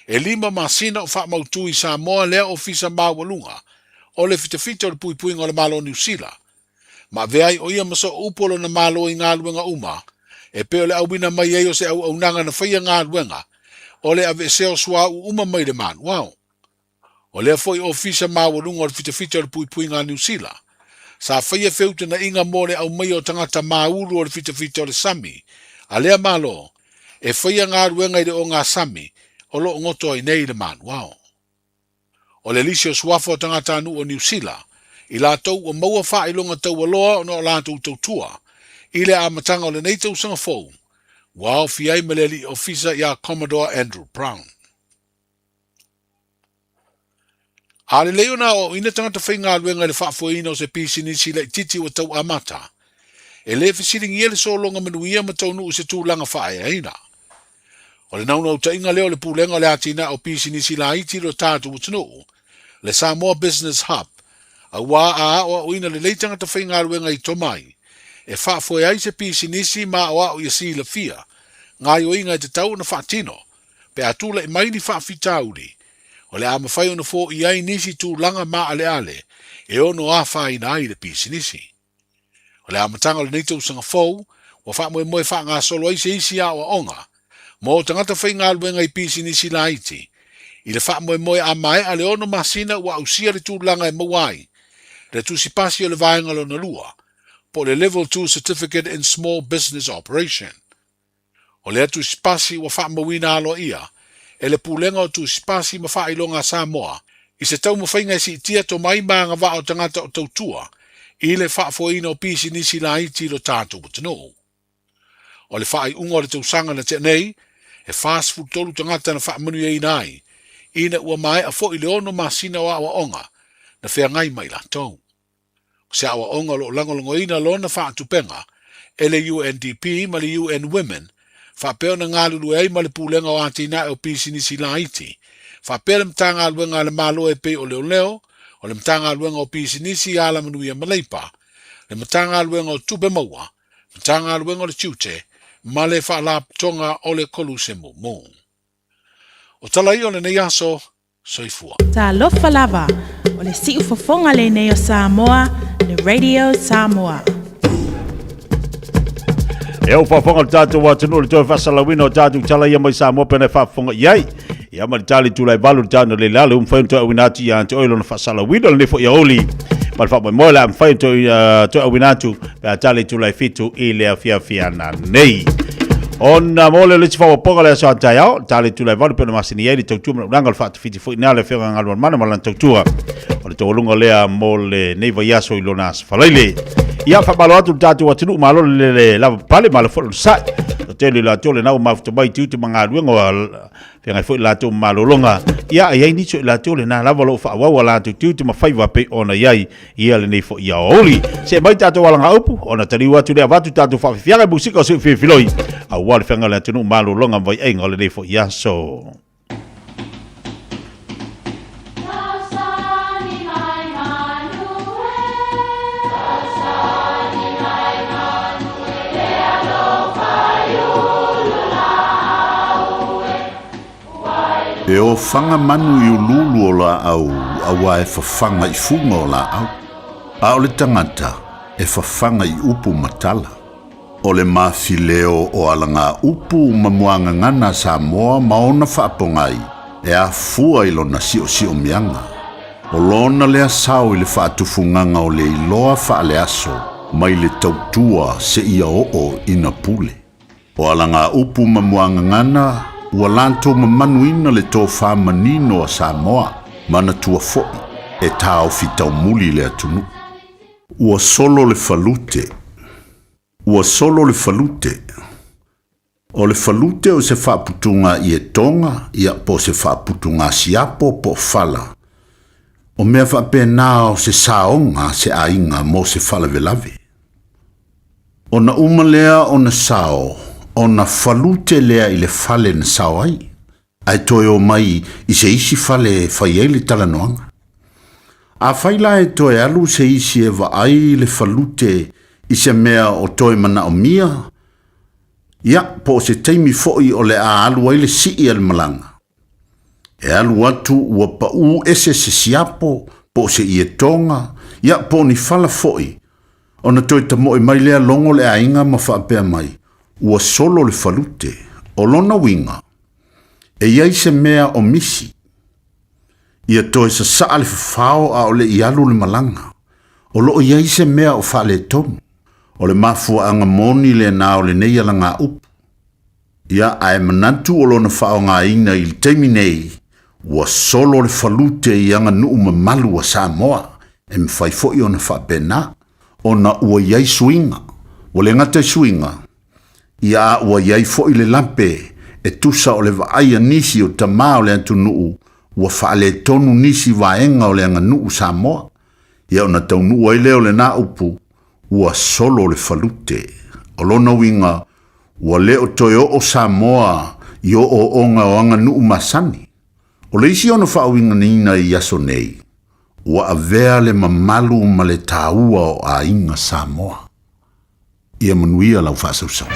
e lima masina o faamautu i Samoa lea ofisa maualuga o le fitafita o le puipuiga o le Malo o Niu Sila, ma avea ai o ia ma sooupu o lona Malo i galuega uma, e pei o le auina mai ai o se auaunaga na faia galuega o le aveesea o suauu uma mai le manuao. O lea foi ofisa maualuga o le fitafita o le puipuiga a Niu Sila, sa faia feutanaiga mo le aumaia o tagata māulu o le fitafita o le sami a lea Malo e faia galuega i le ogasami o lo o goto ai nei le manuao. O le lisi o suafa o tagatanuu o Niu Sila, i latou ua maua faailoga taualoa ona o latou tautua i le amataga o lenei tausaga fou, ua aofia ai ma le alii ofisa ia Commodore Andrew Brown. A lelei ona aoaoina tagata faigaluega i le faafoeina o se pisinisi laitiiti ua tau amata, e le fesiligia le sologa manuia ma taunuu i se tulaga faaeaina. O le naunautaiga lea o le Pulega o le Atinae o Pisinisi Laiti i lo tatou atunuu, le Samoa Business Hub, auā a aoaoina lelei tagata faigaluega i tomai e faafoe ai se pisinisi ma aoao ia silafia gaoioiga e tatau ona faatino pe a tulai mai ni faafitauli, o le a mafai ona foia ai nisi tulaga maaleale e ono afaina ai le pisinisi. O le amataga o lenei tausaga fou, ua faamoemoe faagasolo ai se isi aoaoga mo tagata faigaluega i pisinisi laiti, i le faamoemoe a maea le ono masina ua ausia le tulaga e maua ai le tusi pasi o le vaega lona lua, po o le Level 2 Certificate in Small Business Operation. O lea tusipasi ua faamauina aloaia e le Pulega o Tusipasi ma Faailoga a Samoa i se taumafaiga e siitia tomai ma agavaa o tagata o tautua i le faafoeina o pisinisi laiti i lo tatou atunuu. O le faaiuga o le tausaga na tea nei, e 43 tagata na faamanuiaina ai ina ua maea foi le ono masina o aoaoga na feagai ma i latou. O se aoaoga o lo o lagolagoina lona faatupega e le UNDP ma le UN Women faapea ona galulue ai ma le Pulega o Atinae o Pisinisi Laiti faapea le Matagaluega a le Malo e pei o Leoleo, o le Matagaluega o Pisinisi, Alamanuia ma Leipa, le Matagaluega o Tupe Maua, Matagaluega o le Tiute ma le Faalapotopotoga o le Koluse Mumu. O tala ia o lenei aso, Soifua. Talofa lava, o le siufofoga lenei o Samoa, le Radio Samoa. E au faafofoga le tatou atunuu le toe faasalauina o tatou tala ia mai Samoa pena e faafofoga i ai. Ia ma le tali tulai valu le tana le lalo umfai ona toe auina atu ia te oe lona faasalauina lenei foi aoli. Ma le faamoemoe le a mafai ona toe auina atu pe a tali tulai fitu i le afiafi ana nei. Ona mo le le isi faaopoopoga le aso a taeao, tali tulai valu pe ona masani ai le tautua ma le ulaga o le faatafiti foi ina le afioga Galumalemana ma lana tautua. O le taualuga lea mo lenei vaiaso i lona aso falaile. Ia faamalo atu le tatou atunuu, malo le le lava pale, malo foi le onosai. O tele i latou lena ua mafuta mai tiute ma galuega ua feagai foi latou ma malologa. Ia, e i ai nisi o i latou lena lava o lo o faaauau a latou tiute ma faiva pei ona i ai ia lenei foi aoauli. See mai tatou alagaupu, ona taliu atu lea avatu tatou faafiafiaga i musika o Siu Filifiloi, aua le feaga o le atunuu malologa ma vaiaiga o lenei foi aso. E ofaga manu i uluulu o laau auā e fafaga i fuga o laau, a o le tagata e fafaga i upu ma tala. O le mafileo o alagaupu ma muagagana a Samoa ma ona faapogai e afua i lona siosiomiaga. O lona lea sao i le faatufugaga o le iloa faaleaso mai le tautua seia oo ina pule. O alagaupu ma muagagana ua latou mamanuina le tofa manino a Samoa, manatua foi. e taofi taumuli le atunuu. Ua solo le falute. Ua solo le falute. O le falute o se faaputuga ietoga, ia, po o se faaputuga siapo po o fala. O mea faapena o se saoga a se aiga mo se faalavelave. Ona uma lea ona sao, ona falute lea i le fale na sao ai, ae toe o mai i se isi fale e fai ai le talanoaga. Afai la e toe alu se isi e vaai le falute i se mea o toe manaomia, ia, po o se taimi foi o le a alu ai le sii a le malaga. E alu atu ua paū ese se siapo po o se ietoga, ia, po o ni fala foi, ona toe tamoe mai lea logo le aiga ma faapea mai, ua solo le falute. O lona uiga, e i ai se mea o misi. Ia toe sasaa le fafao a o le i alu le malaga. O lo o i ai se mea o faaletonu. O le mafuaaga moni lena o lenei alagaupu. Ia, ae manatu o lona faaaogaina i le taimi nei, ua solo le falute i aganuu mamalu a Samoa, e mafai foi ona faapena, ona ua i ai suiga. Ua le gata i suiga, ia a ua i ai foi le lape e tusa o le vaai a nisi o tama o le atunuu ua faaletonu nisi vaega o le aganuu Samoa. Ia ona taunuu ai lea o lena upu, ua solo le falute. O lona uiga, ua le o toe oo Samoa i ooooga o aganuu masani. O le isi ona faauigaina i aso nei, ua avea le mamalu ma le taua o aiga Samoa. Ia manuia lau faasausau.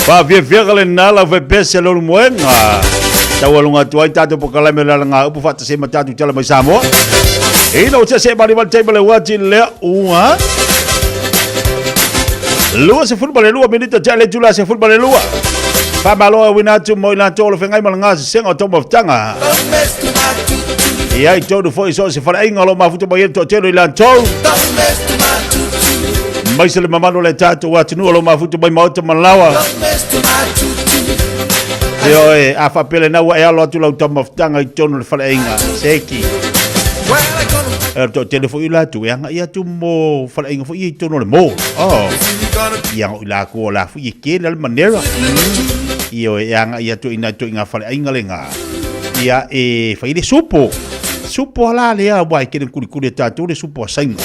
Faafiafiaga lena lau faipese lolu moega. Taualuga atu ai tatou polokalame o le alagaupu faatasi ai ma tatou tala mai Samoa. Ina ua seasea malima le taimi o le uati lea ua 22 minita tea le itula 12. Faamalo e uina atu mo i latou o lo feagai ma le gasesega o taumafataga. Ia i tonu foi so o se faleaiga o lo o mafuta mai ai le toatele o i latou. Maise le mamalu o le tatou atunuu o lo o mafuta mai maota ma laoa. Ioe, a faapea lena ua e alo atu lau taumafataga i totonu o le faleaiga, seki. E o le toatele foi o i latou e agai atu mo faleaiga foi ia i totonu o le mall. Oh. Ia o i latou o la foi e tele le manera. Ioe, e agai atu i nai ituaiga faleaiga lena. Ia e fai le supo. Supo a la lea aua e tele kulikuli e tatou le supo a Saina.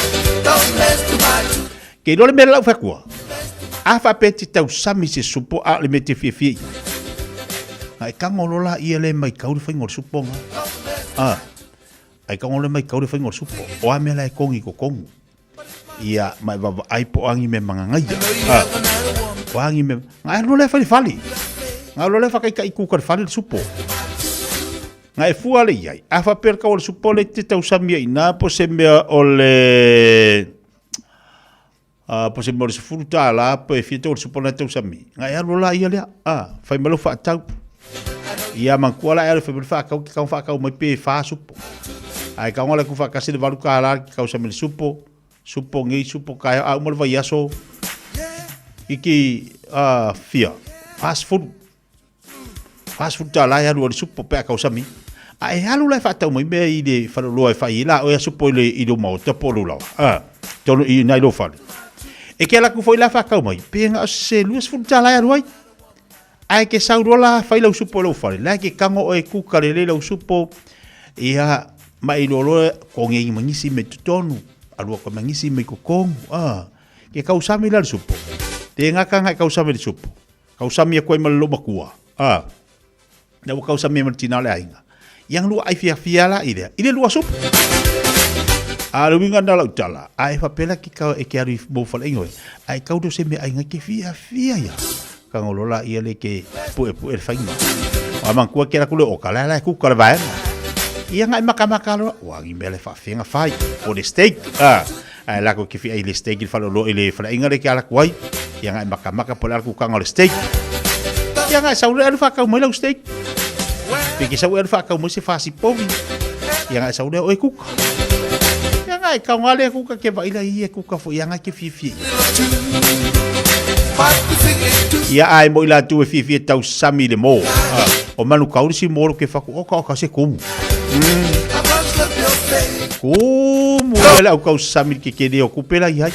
Ke iloa le mea le lau fai atua. A faapea e te tausami se supo a o le mea e te fiafia i ai. Na e tago loa laia le maitau le faiga o le supo na. A, ai tago le maitau le faiga o le supo. O a mea la e togi i totonu. Ia, ma e vaavaai po o a ni mea magagaia. A, o a ni mea... Na e alu loa lea fai i le fale. Na alu loa lea faataitai kuka i le fale le supo. Na e fua lea i ai. A faapea le tau o le supo lea e te tausami ai i ina po o se mea o le... po o se mea o le $10 pe fia tau o le supo lena e tausami, na e alu loa laia lea, fai mai lou faatau. Ia manatua la e alu e fai mai le faatau, e tatau ona faatau mai pe fa supo. Ae tatau ona alu atu faatasi le $8 e te tausami i le supo, supo nei, supo taeao, a uma le vaiaso, iti fia, 40. $40 e alu ai le supo pe a tausami. A e alu la e faatau mai mea i le faleoloa e fai ai la oe a supo i le i lou maota po o lou laoa. A, tonu i nai lou fale. E ke alu atu foi la faatau mai, pe na o se $20 e alu ai. Ae ke sau loa la fai lau supo i lou fale, la e ke tago oe e kuka lelei lau supo, ia, ma e iloa loa togi ai ma nisi mea i totonu, alu atu ai ma nisi mea i totonu, a. Ke tausami la le supo. Te gata na e tausami i le supo. Tausami atu ai ma le loomatua, a, lea ua tausami ai ma le tina o le aiga. Ia na lua ai fiafia la i lea, i le lua supo. A o le uiga lena o lau tala, a e faapea la ke kau e ke alu i mou faleaiga oe, a e kau lea o se meaaiga e ke fiafia ia. Tago loa laia lea ke puepue le faiga. A manatua ke alu atu le oka, la la e kuka le vaega. Ia na e makamaka loa, ua ni mea le faafia na fai, po le steak, a. Ae latou te fia i le steak i le faleoloa i le faleaiga lea ke ala atu ai. Ia na e makamaka po o le a le kukanga o le steak. Ia na e sau lea alu faatau mai lau steak. Pe ke sau e alu faatau mai se fasi povi. Ia na e sau lea oe kuka. Ia na e kaoga lea kuka ke vaai la ia kuka foi ia na ke fiafia ia. Ia ae mo i latou e fiafia tausami i le mo. O manu kau le si mo lo ke faku oka oka se kumu. Kumu ai le au tausami le kekele o kupe la iai.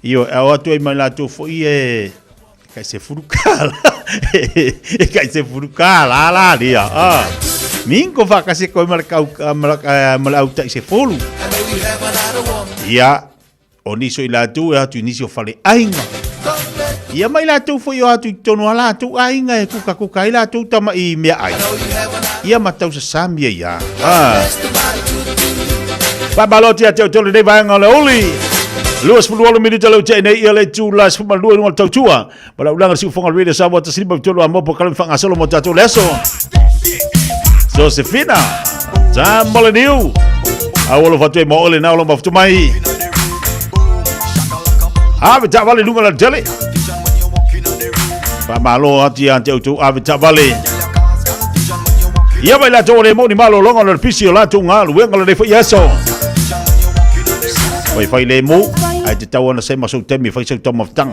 Io, e ao atu ai mai latou foi e kai se furu kala. E kai se furu kala la lia. Ah. Mingo whakase koe ma le kau ma le au tai se fulu. Ia, O nisi o i latou e o atu i nisi o faleaiga. Ia mai latou foi o atu i totonu o a latou aiga e kukakuka ai latou tama i meaai. Ia ma tausasami ai a. Ah. Faamalo atu ia te outou lenei vaega o le uli. 28 minita leu tea nei ia le itula 12 i luga o le tautua. Ma lau ulaga le siufoga o le Radio Samoa 153 a mo polokalame faagasolo mo tatou le aso. Josefina, Tamoleniu. Au alofa atu ai mo ole na olo mafutu mai. Ave taavale i luga o le tele. Faamalo atu ia te outou ave taavale. Ia mai latou o le mo ni malologa o le pisi o latou galuega o lenei foi aso. Fai fai le mo, ai te tau ana se ma sou taimi e fai sau taumafataga.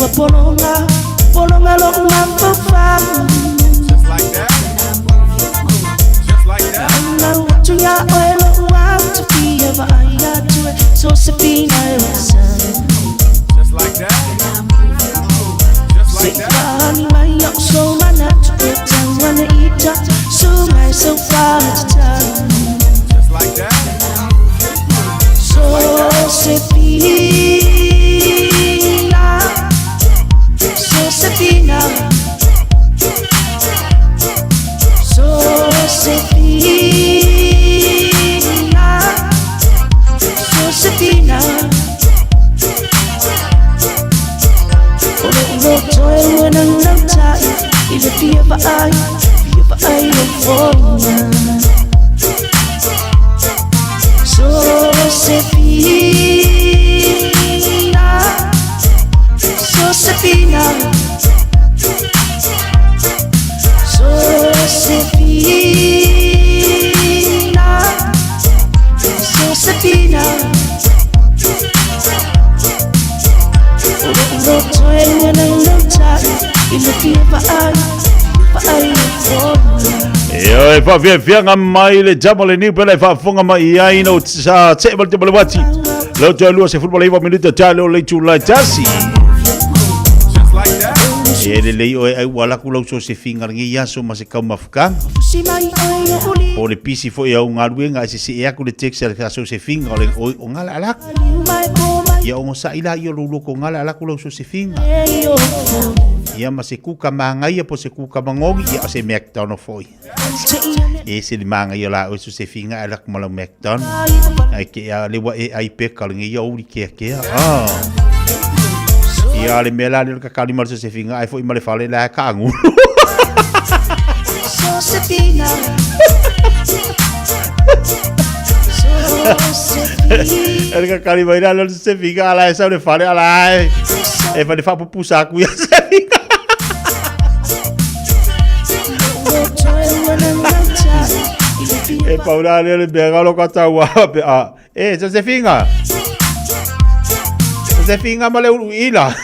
Ua pologa, pologa loʻu mafaufau. Naunau atu iā ʻoe loʻu ata fia vaai atu e Sosefina e wasa. Se i faaali mai iaʻu sou manatu e tau ane i ta susuga e seu fale tatau. Sosefina, Sosefina, Sosefina, Sosefina. O loʻu loto e ua naunautai i le fia vaai, fia vaai i lou fofoga. Sosefina, Sosefina, Sosefina, Sosefina. O loʻu loto e ua naunautai i le fia vaai, fia vaai i lou fofoga. Ioe, faafiafiaga mai le tama le niu pela e faafofoga mai i ai ina ua sa tee ma le tama le uati. Leo toe 29 minute tale o le itula e tasi. E lelei oe ai ua alaku lau sosefiga lenei aso ma se taumafukaga. Fusi mai oe i loʻu Po o le pisi foi au galuega e sesee aku le text a le sosefiga o le o, o gala alaku. liu mai po mai Ia ogosaʻi laia o lou loko gala alaku lau sosefiga. e i o Ia ma se kuka magaia po o se kuka magogi, ia o se McDonald foi. E ese le magaia o la oe sosefiga ae alaku ma lau McDonald. Ae ke a le ua e ai peka lenei ia uli keakea. Ah. Ia le mea la lea o le kakali ma le sosefiga ae foi ma le fale la e kaagulu. Sosefina, Sosefina. E le kakali mai la lea o le sosefiga ala e sau le fale ala e e fale faapupusa aku ia sosefiga. E pau la lea le mea galo ka tau a pe a. E sosefiga. Sosefiga ma le ulu ila.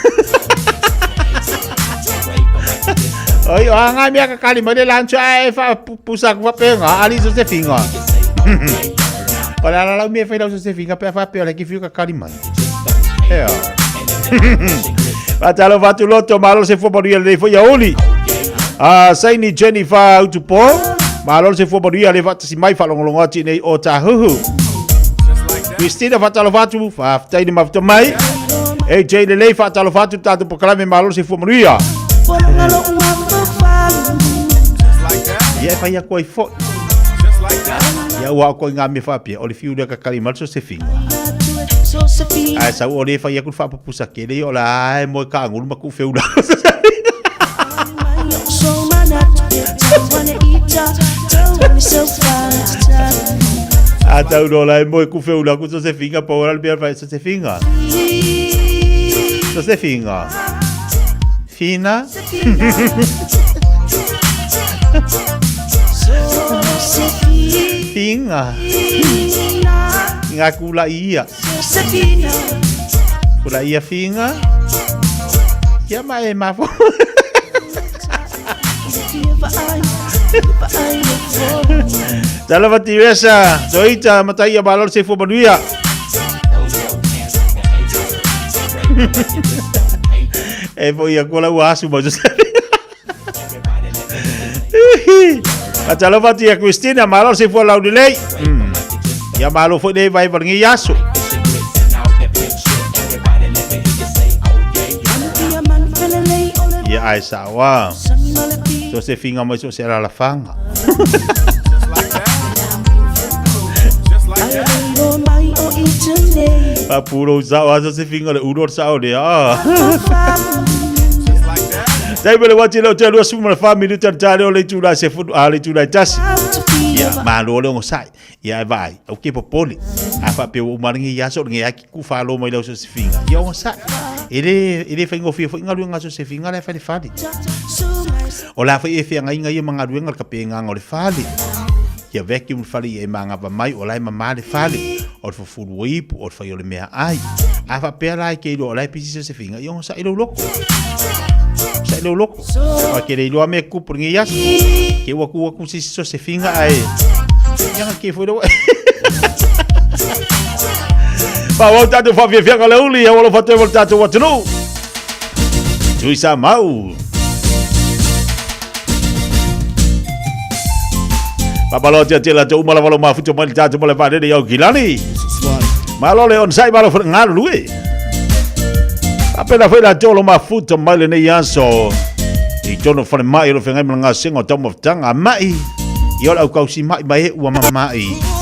Oi, o anga mea kakali mai le lancho ae faapupusa aku faapega ali sosefiga. O le ala lau mea e fai lau sosefiga pe a faapea o le ki fiu kakali mai. Ea. Faatalofa atu loto, malo le soifua manuia lenei foi aoauli. Ah, Saini Jennifer Utupo, malo le soifua manuia le faatasi mai faalogologo atu i nei o Tāhuhu. Christina faatalofa atu, faafetai le mafuta mai. AJ Lelei faatalofa atu tatou polokalame malo le soifua manuia. Pologa loʻu mafaufau. Ia e fai atu ai foi. Ia ua o koe ngā mea faapea, o le fiu lea kakali mai le sosefiga. Ae sau o le fai atu le faapupusa kele ia o la e moe kaagulu ma kuu feula. A tau no la e moe ku feula ku sosefiga pa ora le mea fai sosefiga. Sosefiga. Fina. Finga. Ngā kula ia. Kula ia finga. Kia mai e mafo. Talofa Tiresa, Toita, Mataia, Malo, Seifua Manuia. E foi a kola ua asu mai. Faatalofa atu ia Christina, malo le soifua laulelei. Ia malo foi le vae valenei aso. Ia ai sawa. So se finga mai so se alalafaga. Faapulo sao a so se finga le ulo o le sao lea. Ah. Taimi le wati leo te 24 minuta le tale o le itula se fulu a le itula e tasi. Ia, malo le ogosai. Ia e vaai, au ke popole. A faapea ua uma lenei aso, lenei ai ki ku whalo mai lau sosefiga. Ia ogosai. E le, e le faigofie foi galuega a sosefiga la e fai le fale. O la foi e feagaiga ia ma galuega le kapegaga o le fale. Ia vacuum le fale ia e magava mai, o la e mama le fale. O le fufulu o ipu, o le fai o le meaai. A faapea la e te iloa o la e pisi Josephine, ia onosai lou loto. Onosai lou loto. Aua e te le iloa mea e tupu i lenei aso. Te ua tu atu se isi Josephine ae ia na te foi le Faaauau tatou faafiafiaga o le uli, ua alofa atu ai mo le tatou atunuu. Tui sa mau. Faamalo atu ia te latou uma lava lo mafuta mai le tatou malae vaalele i Aukilani. Malo le onosai, malo foi le galulue. Faapena foi latou lo mafuta mai lenei aso i totonu o falemai o lo feagai ma le gasega o taumafataga a mai ia o le aukausi mai ma e ua mamai.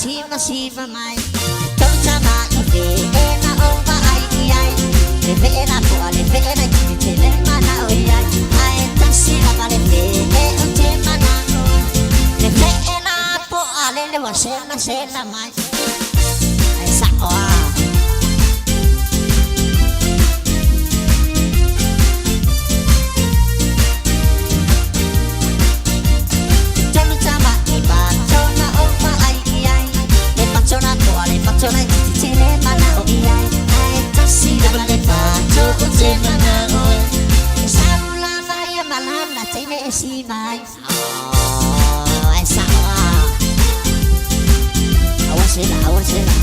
siva siva mai Tolu tama i ve e na o vaai i ai Le ve'e la po'a le ve'e laitiiti tele mana'o i ai Ae tasi lava le ve'e ou te mana'o ai Le ve'e la po'a lele ua selasela mai Ae sa'o a. Tolu tama i pato na ou vaai i ai Le pato la po'a le pato laitiiti tele mana'o i ai Ae tasi lava le pato ou te mana'o ai E sau lava ia malama teine e siva ai Oh, ae sa'o a. Aua sela, aua sela.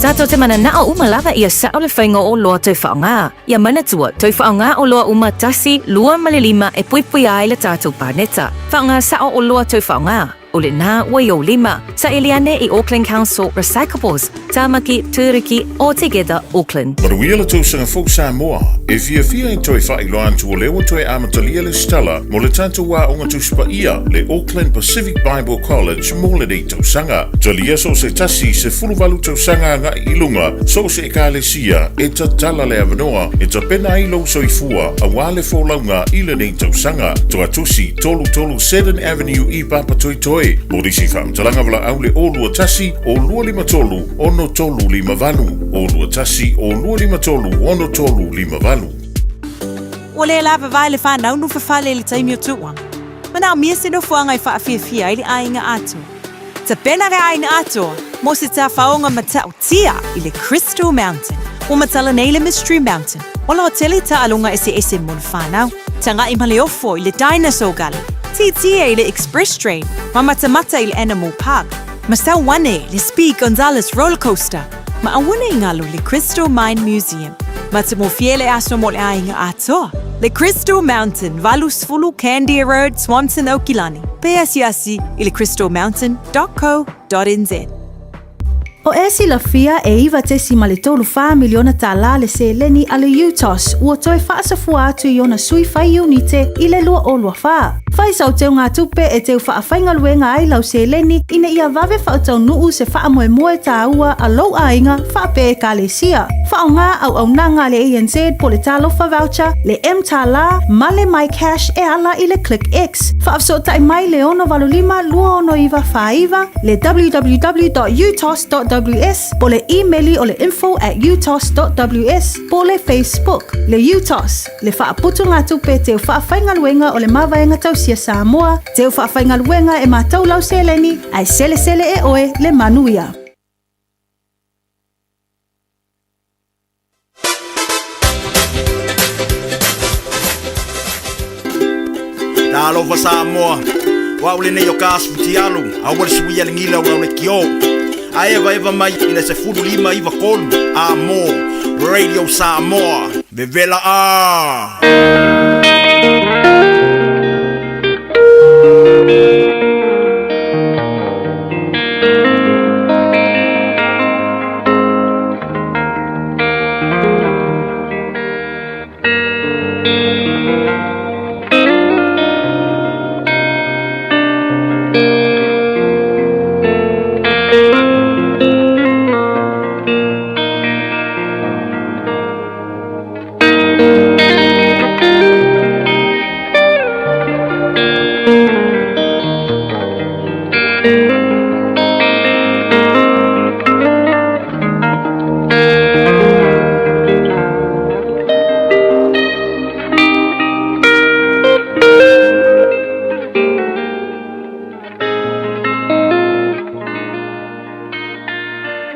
Tatou te mananao uma lava ia sa'o le faiga o oloa toe faaaoga. Ia manatua, toe faaaoga oloa uma tasi, lua ma le lima e puipuia ai le tatou paneta. Faaaoga sa'o oloa toe faaaoga. O lena ua i ou lima. Saili ane i Auckland Council Recyclables, Tamaki, Turuki, o Together Auckland. Manuia le tausaga fou Samoa. E fiafia e toe faailoa atu o lea ua toe amatalia le Stella mo le tatou aoga Tusi Paia, le Auckland Pacific Bible College mo lenei tausaga. Talia so o se tasi 18 tausaga agai i luga, so o se ekalesia e tatala le avanoa e tapena ai lou soifua aua le folauga i lenei tausaga. Toatusi 33 Seddon Avenue i Papatoetoe. Mo nisi faamatalaga valaau le 021 o 253 6358, 021 o 253 6358. Ua le lavavae le whanau no fafale i le taimi o tuuanga. Manaomia se nofoaga e faafiafia ai le aiga atoa. Tapena le aiga atoa mo se tafaoga matautia i le Crystal Mountain. Ua matala nei le Mystery Mountain o la hotele taaloga eseese mo le whanau. Taga'i ma le ofo i le Dinosaur Gully, tietie i le Express Train, ma matamata i le Animal Park, ma sau ane le Speed Gonzales Roller Coaster, ma auana i ngalo le Crystal Mine Museum. Matamofie le aso mo le aiga atoa. Le Crystal Mountain, 80 Candia Road, Swanson, Aukilani. Pe asiasi i le crystalmountain.co.nz. O e silafia e $9.34 miliona tālā le seleni a le UTOS ua toe faasafua atu i ona sui fai iunite i le 2024. Fai sau teugatupe e teu faafaigaluega ai lau seleni ina ia vave faataunuu se faamoemoe tāua a lou aiga faapea ekalesia. Faaaoga auaunaga a le ANZ po le Talofa Voucher, le mTālā ma le MyCash e ala i le ClickX. Faafesootai mai le 685 269 49, le www.utos.ws po le imeli o le info at utos.ws po le Facebook. Le UTOS, le faaputugatupe teu faafaigaluega o le Mavaega Tausia Samoa, teu faafaigaluega e matou lau seleni, ae selesele e oe le manuia. Talofa Samoa, o au lenei o ka Futialu, aua le suia le gila o lau lekiō. A evaeva mai i le 15 93 a mo Radio Samoa, vevela a!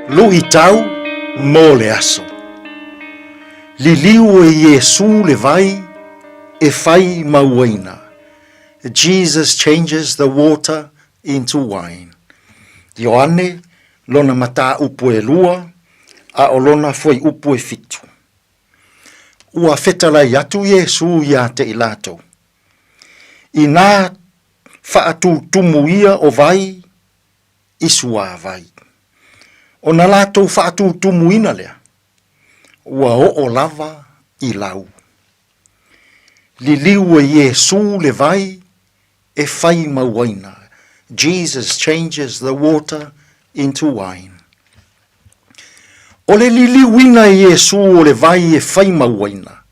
Luitau mo le aso. Liliu e Iesū le vai e fai ma uaina. Jesus changes the water into wine. Ioane, lona mataupu e lua, a o lona fuaiupu e fitu. Ua fetalai atu Iesū iā te i latou. Inā faatūtumu ia o vai i suāwai. Ona latou faatūtumuina lea, ua oo lava i lau. Liliu e Iesū le vai e fai ma uaina, Jesus changes the water into wine. O le liliuina e Iesū o le vai e fai ma uaina,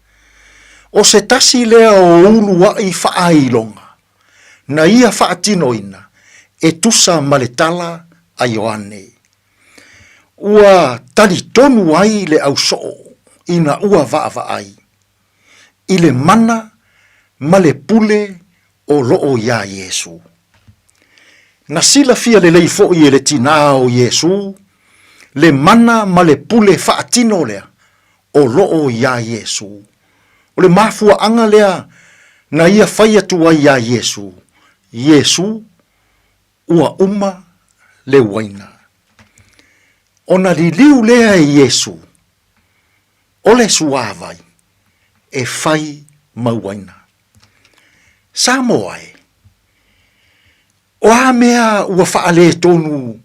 o se tasi lea o uluaʻi faailoga na ia faatinoina e tusa ma le tala a Ioane. Ua talitonu ai le ausoo ina ua vaavaai i le mana ma le pule o loo iā Iesū. Na silafia lelei foʻi e le tinā o Iesū le mana ma le pule faatino lea o loo iā Iesū. O le mafuaaga lea na ia fai atu ai iā Iesū, Iesū, ua uma le uaina. Ona liliu lea e Iesu, o le suāwai e fai mauaina. Samoa e, o a mea ua faaletonu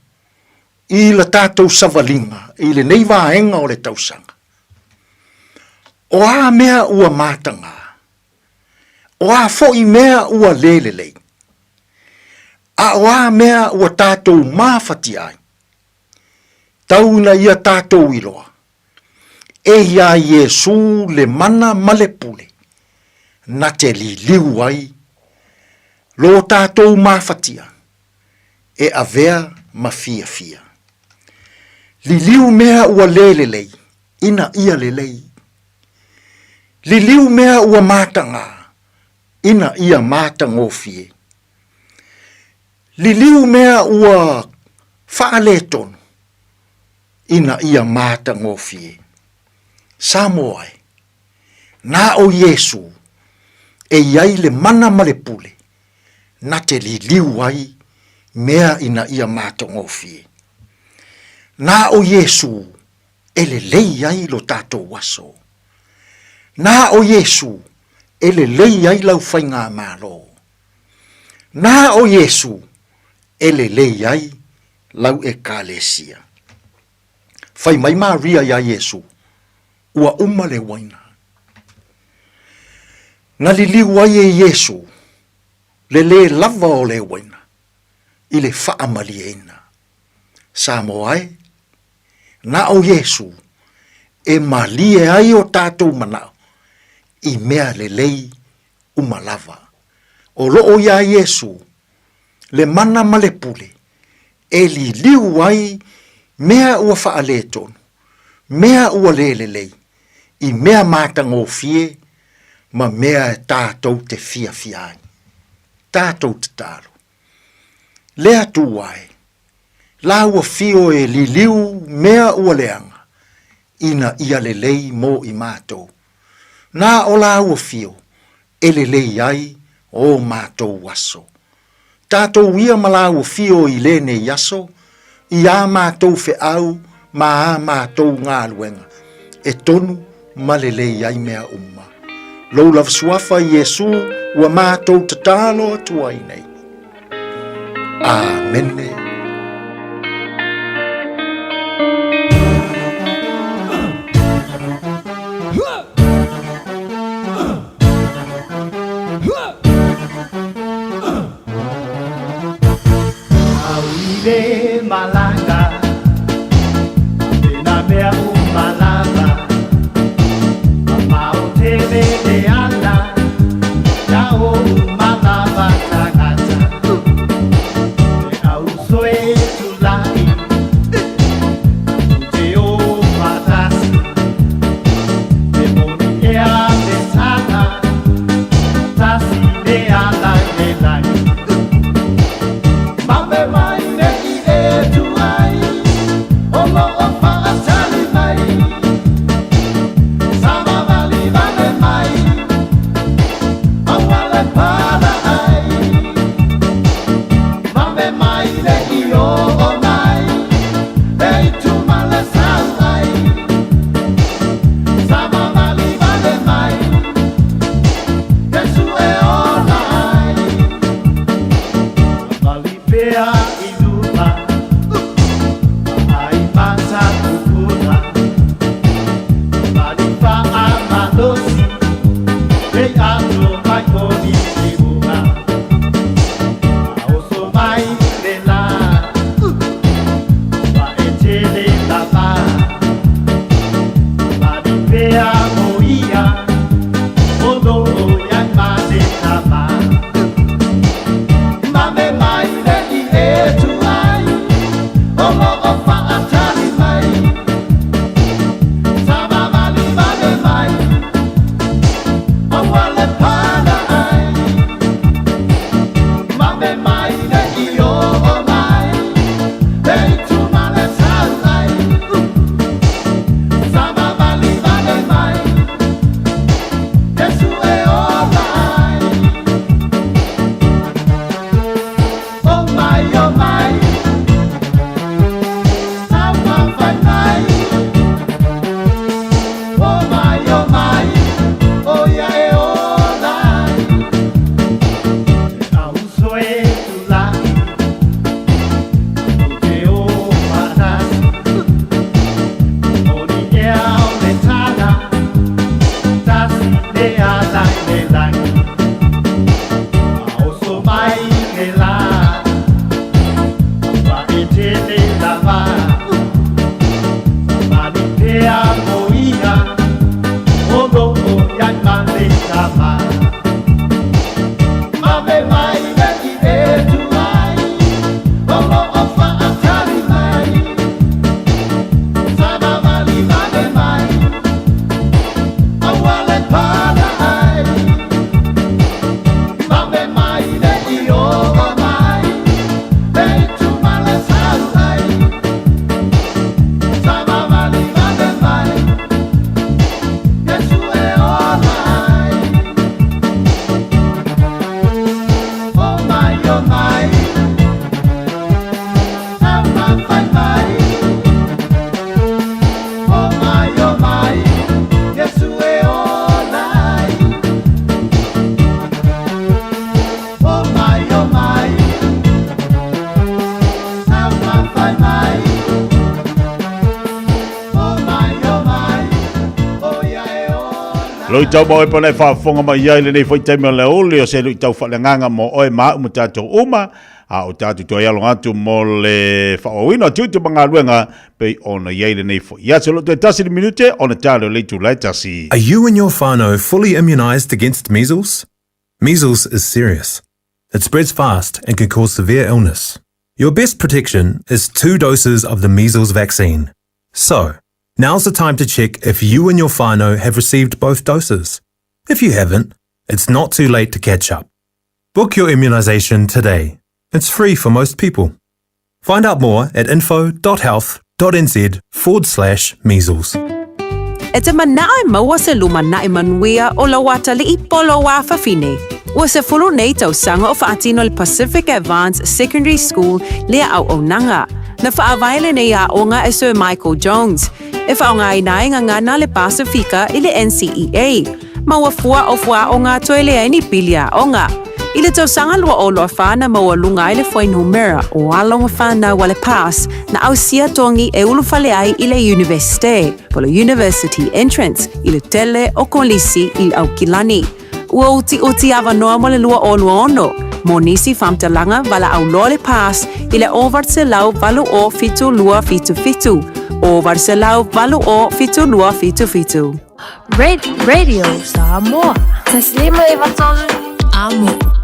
i la tatou savaliga i lenei vaega o le tausaga? O a mea ua mataga? O a foi mea ua le lelei? A o a mea ua tatou mafatia ai? Tau ina ia tatou iloa, e iā Iesū le mana ma le pule, na te liliu ai lo tatou mafatia e avea ma fiafia. Liliu mea ua le lelei ina ia lelei. Liliu mea ua matagā ina ia matagofie. Liliu mea ua faaletonu ina ia matagofie. Samoa e, na o Iesu e i ai le mana ma le pule na te liliu ai mea ina ia matagofie. Na o Iesu e lelei ai lo tatou aso. Na o Iesu e lelei ai lau faigamalo. Na o Iesu e lelei ai lau Ekalesia. Fai mai Maria iā Iesu, Ua uma le uaina. Na liliu ai e Iesu le lē lava o le uaina i le faamalieina. Samoa e, na o Iesu e malie ai o tatou manao i mea lelei uma lava. O loo iā Iesu le mana ma le pule e liliu ai mea ua faaletonu, mea ua le lelei, i mea matagofie ma mea e tatou te fiafia ai. Tatou tatalo. Le Atua e, la ua fio e liliu mea ua leaga, ina ia lelei mo i matou. Na o la ua fio e lelei ai o matou aso. Tatou ia ma lāua fio i lenei aso, i ā mātou feau ma ā mātou galuega, e tonu ma lelei ai mea uma. Lou lava suafa Iesū ua mātou tatalo atu ai nei. Āmene. Luitau ma oe pana e faafofoga mai ai lenei foi taimi o le aoauli o se luitau faaleagaga mo oe ma au ma tatou uma, a o tatou toe aloga atu mo le faaauauina o tiute ma galuega pei ona i ai lenei foi aso. O lo o toe tasi le minute ona tale o le itula e tasi. Are you and your whānau fully immunised against measles? Measles is serious. It spreads fast and can cause severe illness. Your best protection is two doses of the measles vaccine. So, now's the time to check if you and your whānau have received both doses. If you haven't, it's not too late to catch up. Book your immunisation today. It's free for most people. Find out more at info.health.nz forward slash measles. E te manao e maua se lumanai manuia o lau atalii po lou afafine. Ua sefulu nei tausaga o faatino le Pacific Advance Secondary School lea auaunaga. Na faavae lenei aoga e Sir Michael Jones, e faaaogaina ai gagana le Pasifika i le NCEA, ma ua fua o fuaaoga toe leai ni pili aoga. I le tausaga 2024 na maualuga ai le fuainumera o alo ma fanau a le PASS na ausia togi e ulufale ai i le Iunivesite, po le University Entrance, i le tele o kolisi i Aukilani. Ua utiuti avanoa mo le 2026 mo nisi faamatalaga valaau loa le PASS i le 800 80 7277, 800 80 7277. Radio Samoa. Taslima Ivatolu. Amo.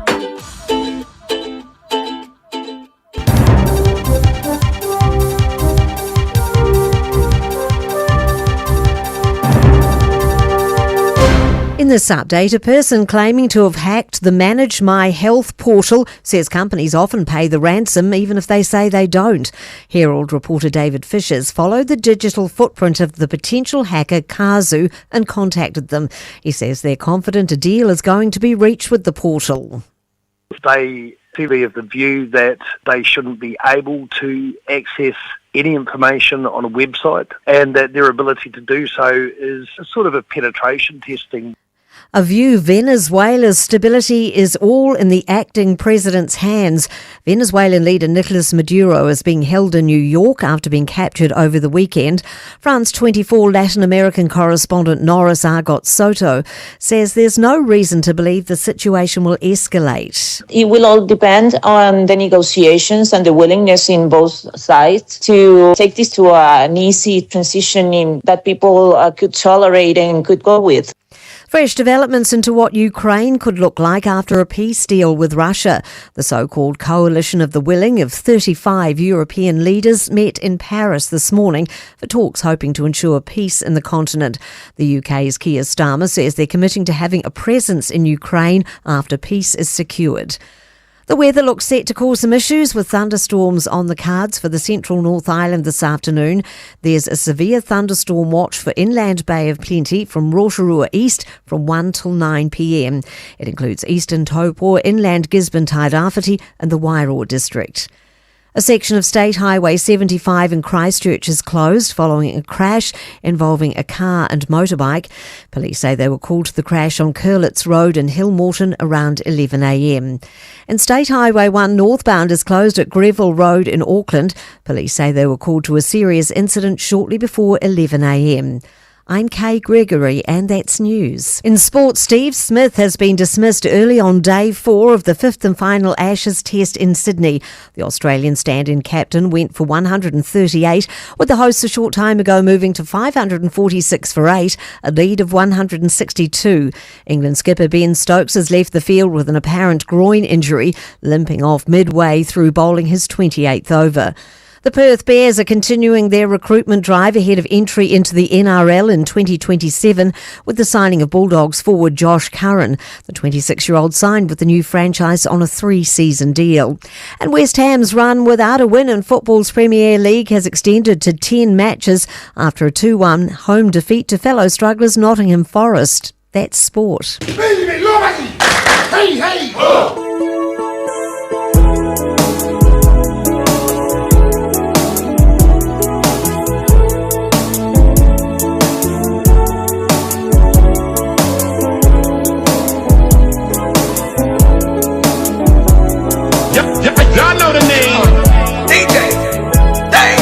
In this update, a person claiming to have hacked the Manage My Health portal says companies often pay the ransom even if they say they don't. Herald reporter David Fishers followed the digital footprint of the potential hacker Kazu and contacted them. He says they're confident a deal is going to be reached with the portal. They be of the view that they shouldn't be able to access any information on a website and that their ability to do so is sort of a penetration testing. A view Venezuela's stability is all in the acting president's hands. Venezuelan leader Nicolas Maduro is being held in New York after being captured over the weekend. France 24 Latin American correspondent Norris Argot Soto says there's no reason to believe the situation will escalate. It will all depend on the negotiations and the willingness in both sides to take this to an easy transition that people uh, could tolerate and could go with. Fresh developments into what Ukraine could look like after a peace deal with Russia. The so called Coalition of the Willing of 35 European leaders met in Paris this morning for talks hoping to ensure peace in the continent. The UK's Keir Starmer says they're committing to having a presence in Ukraine after peace is secured. The weather looks set to cause some issues with thunderstorms on the cards for the central North Island this afternoon. There's a severe thunderstorm watch for inland Bay of Plenty from Rotorua East from 1 till 9 pm. It includes eastern Taupo, inland Gisborne Tairāwhiti and the Wairoa district. A section of State Highway 75 in Christchurch is closed following a crash involving a car and motorbike. Police say they were called to the crash on Curlitz Road in Hillmorton around 11am. And State Highway 1 northbound is closed at Greville Road in Auckland. Police say they were called to a serious incident shortly before 11am. I'm Kay Gregory, and that's news. In sport, Steve Smith has been dismissed early on day four of the fifth and final Ashes test in Sydney. The Australian stand in captain went for 138, with the hosts a short time ago moving to 546 for 8, a lead of 162. England skipper Ben Stokes has left the field with an apparent groin injury, limping off midway through bowling his 28th over. The Perth Bears are continuing their recruitment drive ahead of entry into the NRL in 2027 with the signing of Bulldogs forward Josh Curran. The 26 year old signed with the new franchise on a three season deal. And West Ham's run without a win in football's Premier League has extended to 10 matches after a 2 1 home defeat to fellow strugglers Nottingham Forest. That's sport. Hey, hey, oh! Y'all know the name. DJ Dang.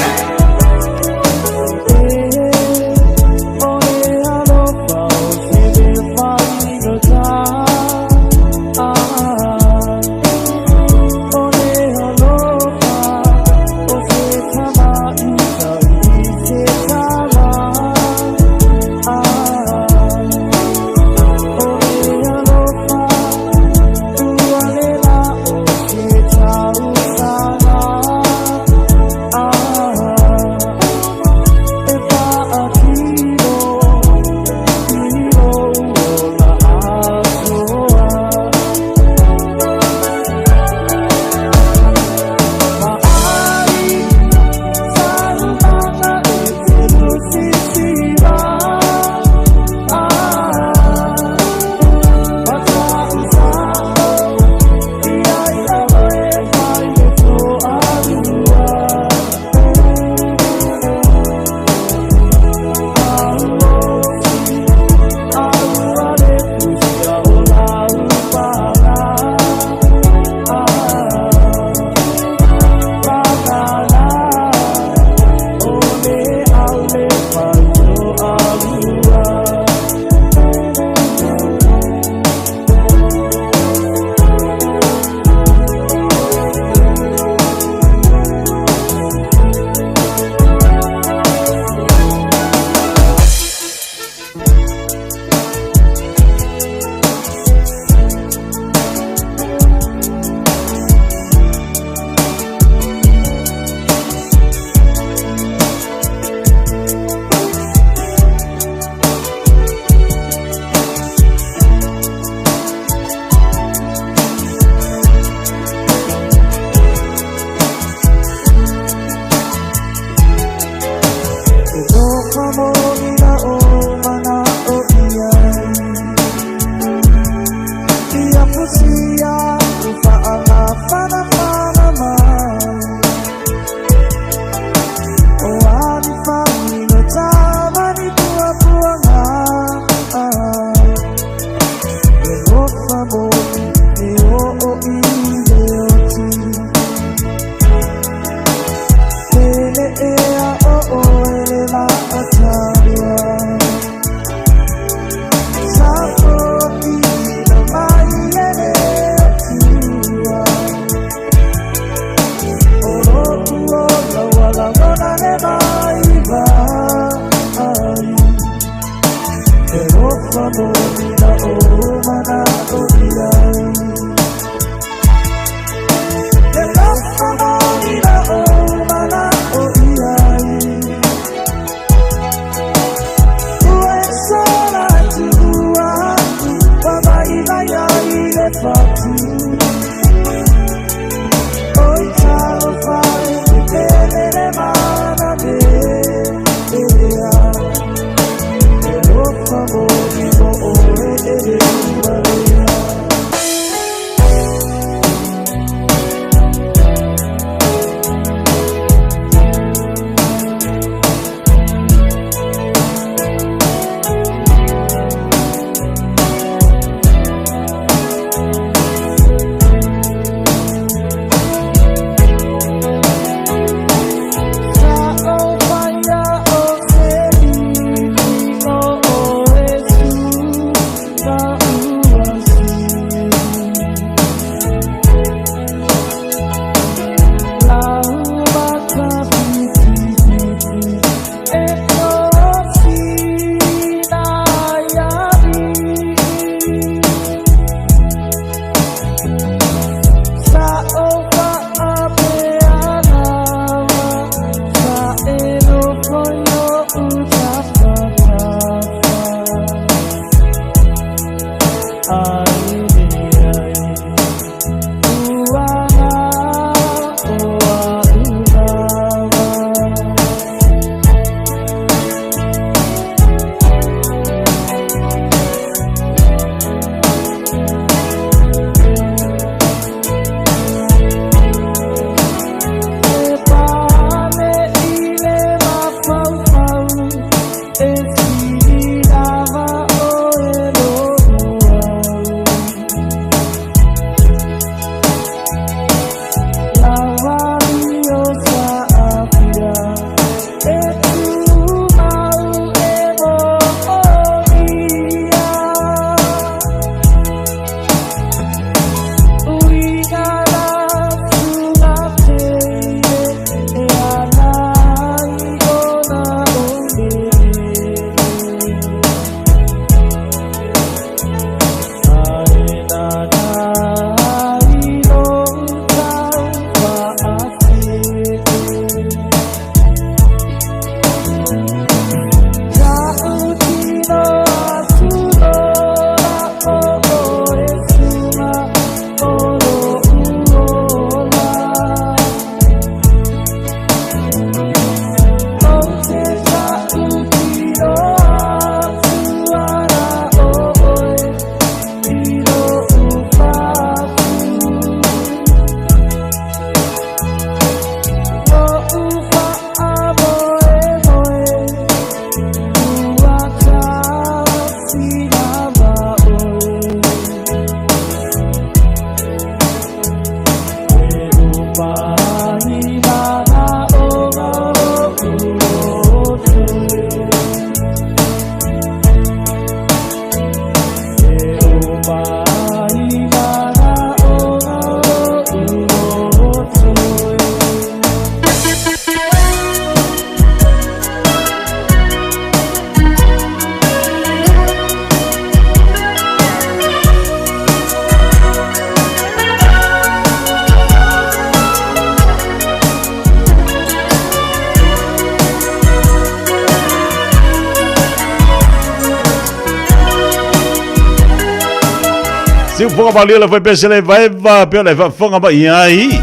Siufoga malie le faipese le vaeva pe o le faafofoga mai ai.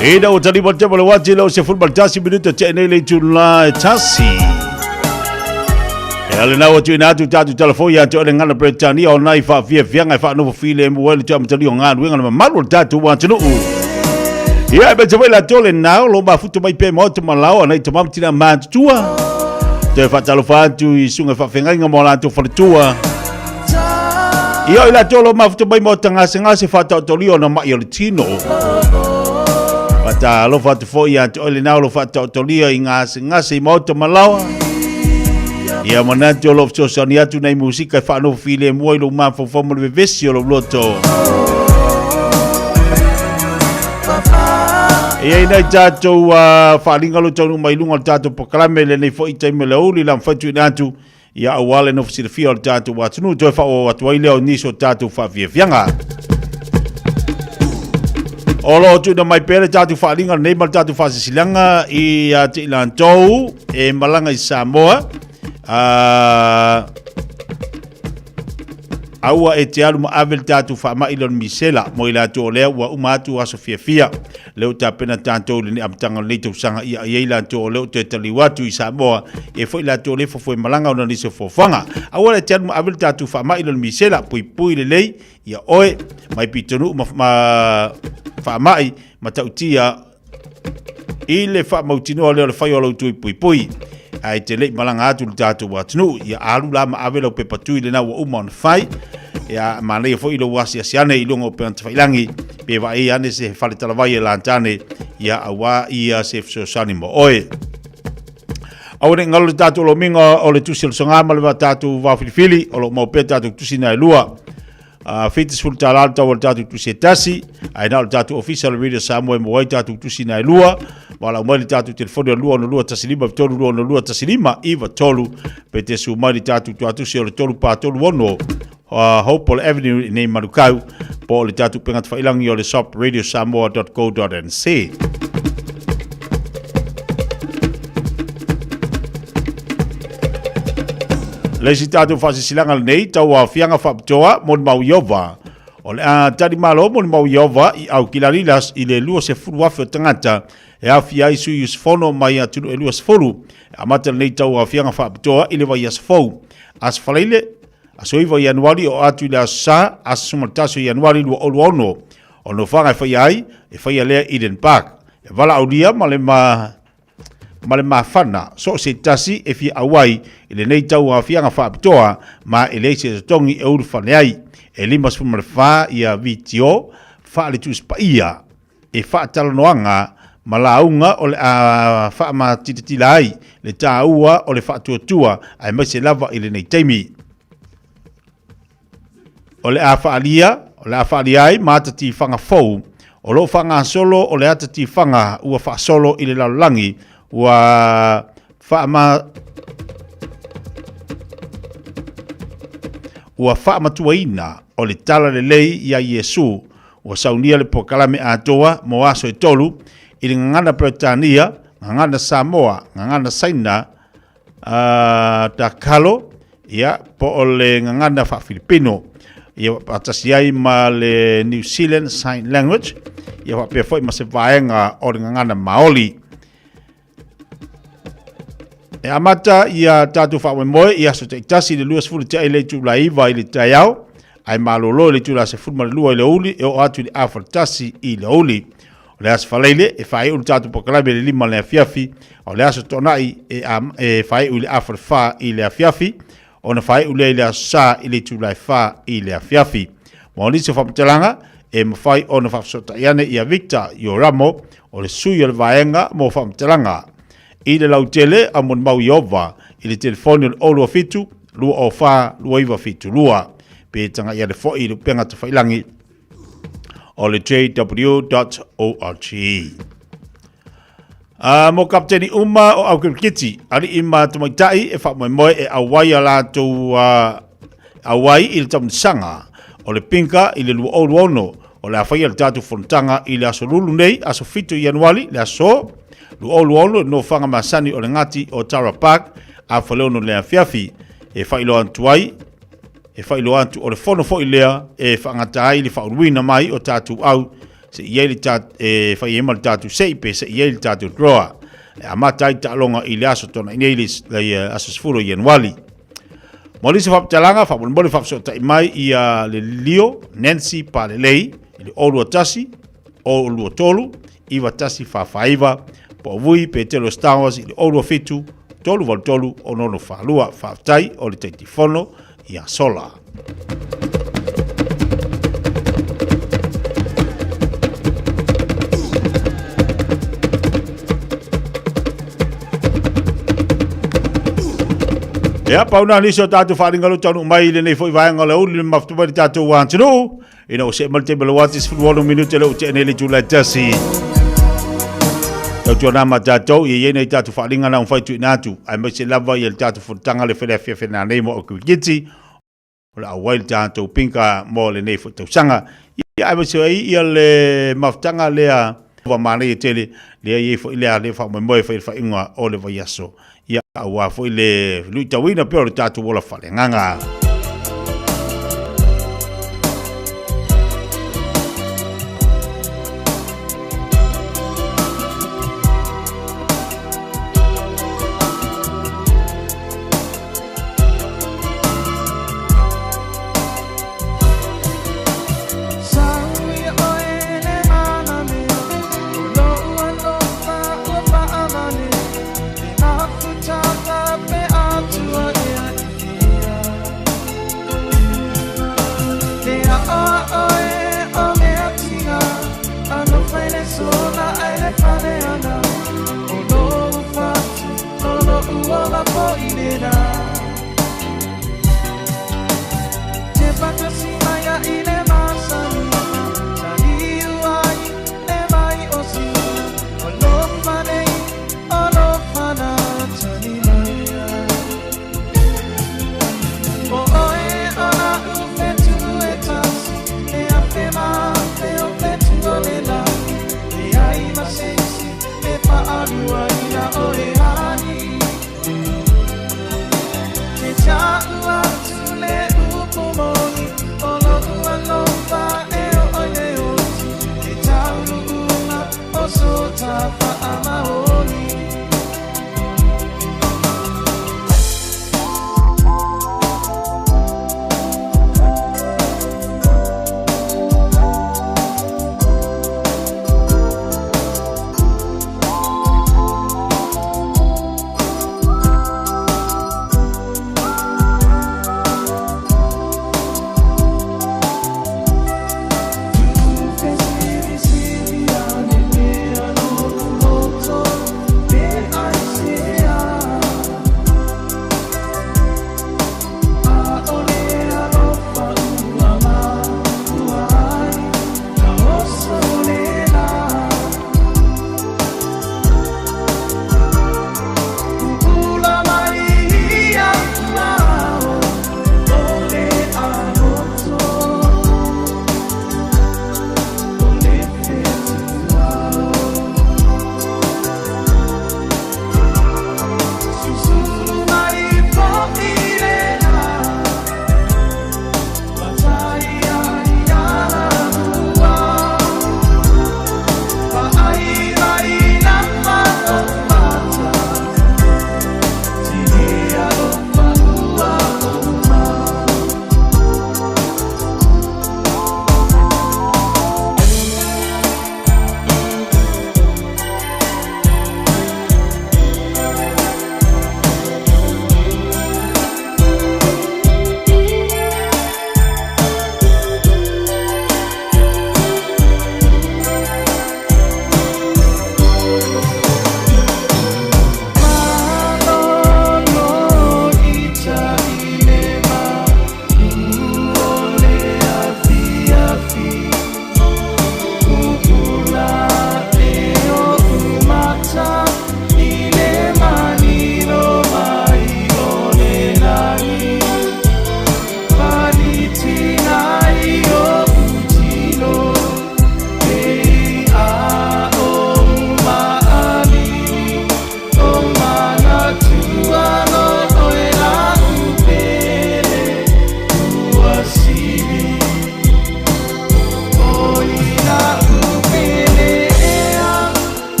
Ina ua talima le tema le uati le o 11 minuta tea nei le itula e tasi. E ale nau atu ina atu tātou telefoni ia te ole ngana Bretania o nai whaafiafianga e whaanofo file mu ai le te amatali o ngā luenga le mamalu o le tātou atunuu. Ia e mete mai la tole nau lo mafuta mai pe maota malao anai te mamatina mātutua. Te whaatalofa atu i sunga whaawhengainga mo lātou whaletua. Ia i latou lo mafuta mai mo tagasegase faataotolia ona maʻi o le tino. Faatalofa atu foi ia te oe lenā o lo faataotolia i gasegase i maota ma laoa. Ia manatu o lo fesoasoani atu nei musika e faanofo filemu ai lou mafaufau ma le vevesi o lou loto. E ai nei tātou faaaliga o lo taunuu mai luga o le tātou polokalame lenei foi taimi o le aoauli la mafai tuuina atu Ia aua le nofo silafia o le tātou atunuu toe faaauau atu ai lea o nisi o tātou faafiafiaga. O lo o tuuina mai pea le tātou faaaliga lenei ma le tātou faasisilaga i a te i latou e malaga i Samoa. Aua e te alu ma ave le tātou faamaʻi lea o le misela mo i latou o lea ua uma atu aso fiafia. Lea ua tapena tatou i lenei amataga o lenei tausaga ia i ai latou o lea ua toe taliu atu i Samoa, e foi latou o lea e fofoe malaga ona nisi o fuafuaga. Aua le te alu ma ave le tatou faamaʻi lea o le misela, puipui lelei ia oe mai pitonuu ma, ma faamaʻi matautia i le faamautinoa lea o le fai o lau tui puipui. Ae te le i malaga atu le tatou atunuu, ia alu la ma ave lau pepa tui lena ua uma ona fai. Ia manaia foi lou asiasi ane i luga o upega tafailangi, pe vaai ane se fale talavai e lata ane, ia auā ia se fesoasoani mo oe. Aua ne i galo le tatou lomiga o le tusi o le soga ma le tatou vaofilifili, o lo o mau pea tatou tusi na e lua. $70 le tau o le tatou tusi e tasi, ae na o le tatou ofisa o le Radio Samoa e maua ai tatou tusi na e lua. Valaau mai le tatou telefoni o le 262 15 3 262 15 93, pe te su mai le tatou tuatusi o le 3 4 3 6 Hopewell Avenue i nei Manukau, po o le tatou upega tafailangi o le shop radiosamoa.co.nz. Le isi tatou faasisilaga lenei tauaofiaga faapitoa mo le mau Iova. O le a tali malo mo le mau Iova i Aukilalilas i le 20,000 o tagata e aofia ai sui usufono mai atunuu e 20. E amata lenei tauaofiaga faapitoa i le vaiaso fou. Aso Faraile, aso 9 o Ianuari o atu i le aso Sa, aso 11 o Ianuari 2026. O le nofoaga e faia ai, e faia lea Eden Park. E valaaulia ma le ma ma le mafana so o se tasi e fia auai i lenei tauaofiaga faapitoa ma e leai se totogi e ulufale ai. E 54 ia vitio faaletusipaia e faatalanoaga ma lauga o le a faamatilatila ai le tāua o le faatuatua aemaise lava i lenei taimi. O le a faaalia, o le a faaalia ai ma ata tifaga fou o lo o faagasolo o le ata tifaga ua faasolo i le lalolagi ua faama ua faamatuaina o le tala lelei iā Iesu ua saunia le polokalame atoa mo aso e tolu i le gagana Peretania, gagana Samoa, gagana Saina, Takalo, ia, po o le gagana Faafilipino, ia faatasi ai ma le New Zealand Sign Language, ia faapea foi ma se vaega o le gagana Maoli. E amata ia tātou faamoemoe i aso taitasi i le 20 tea i le itula 9 i le taeao, ae malolo i le itula 12 i le aoauli e oo atu i le afa tasi i le aoauli. O le aso Faraile e faaiu le tatou polokalame i le 5 i le afiafi, a o le aso Toonai e, e faaiu i le afa le 4 i le afiafi, ona faaiu lea i le aso Sa i le itula e 4 i le afiafi. Mo nisi o faamatalaga, e mafai ona faafesootai ane ia Victor Ioramo, o le sui o le vaega mo faamatalaga i le lautele a Molimau Ieova i le telefoni o le 027 204 2972 pe tagai ane foi i le upega tafailangi o le jw.org. Mo kapiteni uma o au kirikiti, aliʻi ma tamaitai e faamoemoe e auai a latou auai i le taunisaga o le pinka i le 2026 o le a faia le tatou fonotaga i le aso Lulu nei, aso 7 o Ianuari, le aso 2026 i le nofoaga masani o le gati o Tara Park, afa le 6 i le afiafi e faailoa atu ai. E faailoa atu, o le fono foi lea e faagata ai le faauluina mai o tatou au se i ai le ta, e fai ai ma le tatou sei pe se i ai le tatou draw. E amata ai taaloga i le aso Tona'i nei le, le aso 10 o Ianuali. Mo nisi faamatalaga, faamolemole faafesootai mai ia le Lilio Nancy Palelei i le 021 023 9149 po o Vui Petelo Stowers i le 027 383 6642. Faafetai o le Taitaifono ia Sola. Ia, pau na nisi o tātou whaaringa lo taunu mai i lenei foi vaenga o le uli le mafutu mai le tātou wātunu. Ina o se mai le taimi le wāti 16 minute le o te ene le tūlai tasi. Tau tua nā ma tātou, ia nei tātou whaaringa na umwhai tui nātu. Ai mai se lava ia le tātou whutanga le whele awhia whena nei mo o kuikiti. O le auai le tatou pinka mo lenei foi tausaga. Ia aemaise ai ia le mafutaga lea ua manaia tele lea i ai foi lea le faamoemoe fai le faaiuga o le vaiaso. Ia aua foi le luitauina pea o le tatou ola faaleagaga.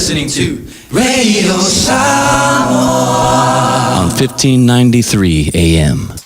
listening to Radio Samoa on 1593 AM.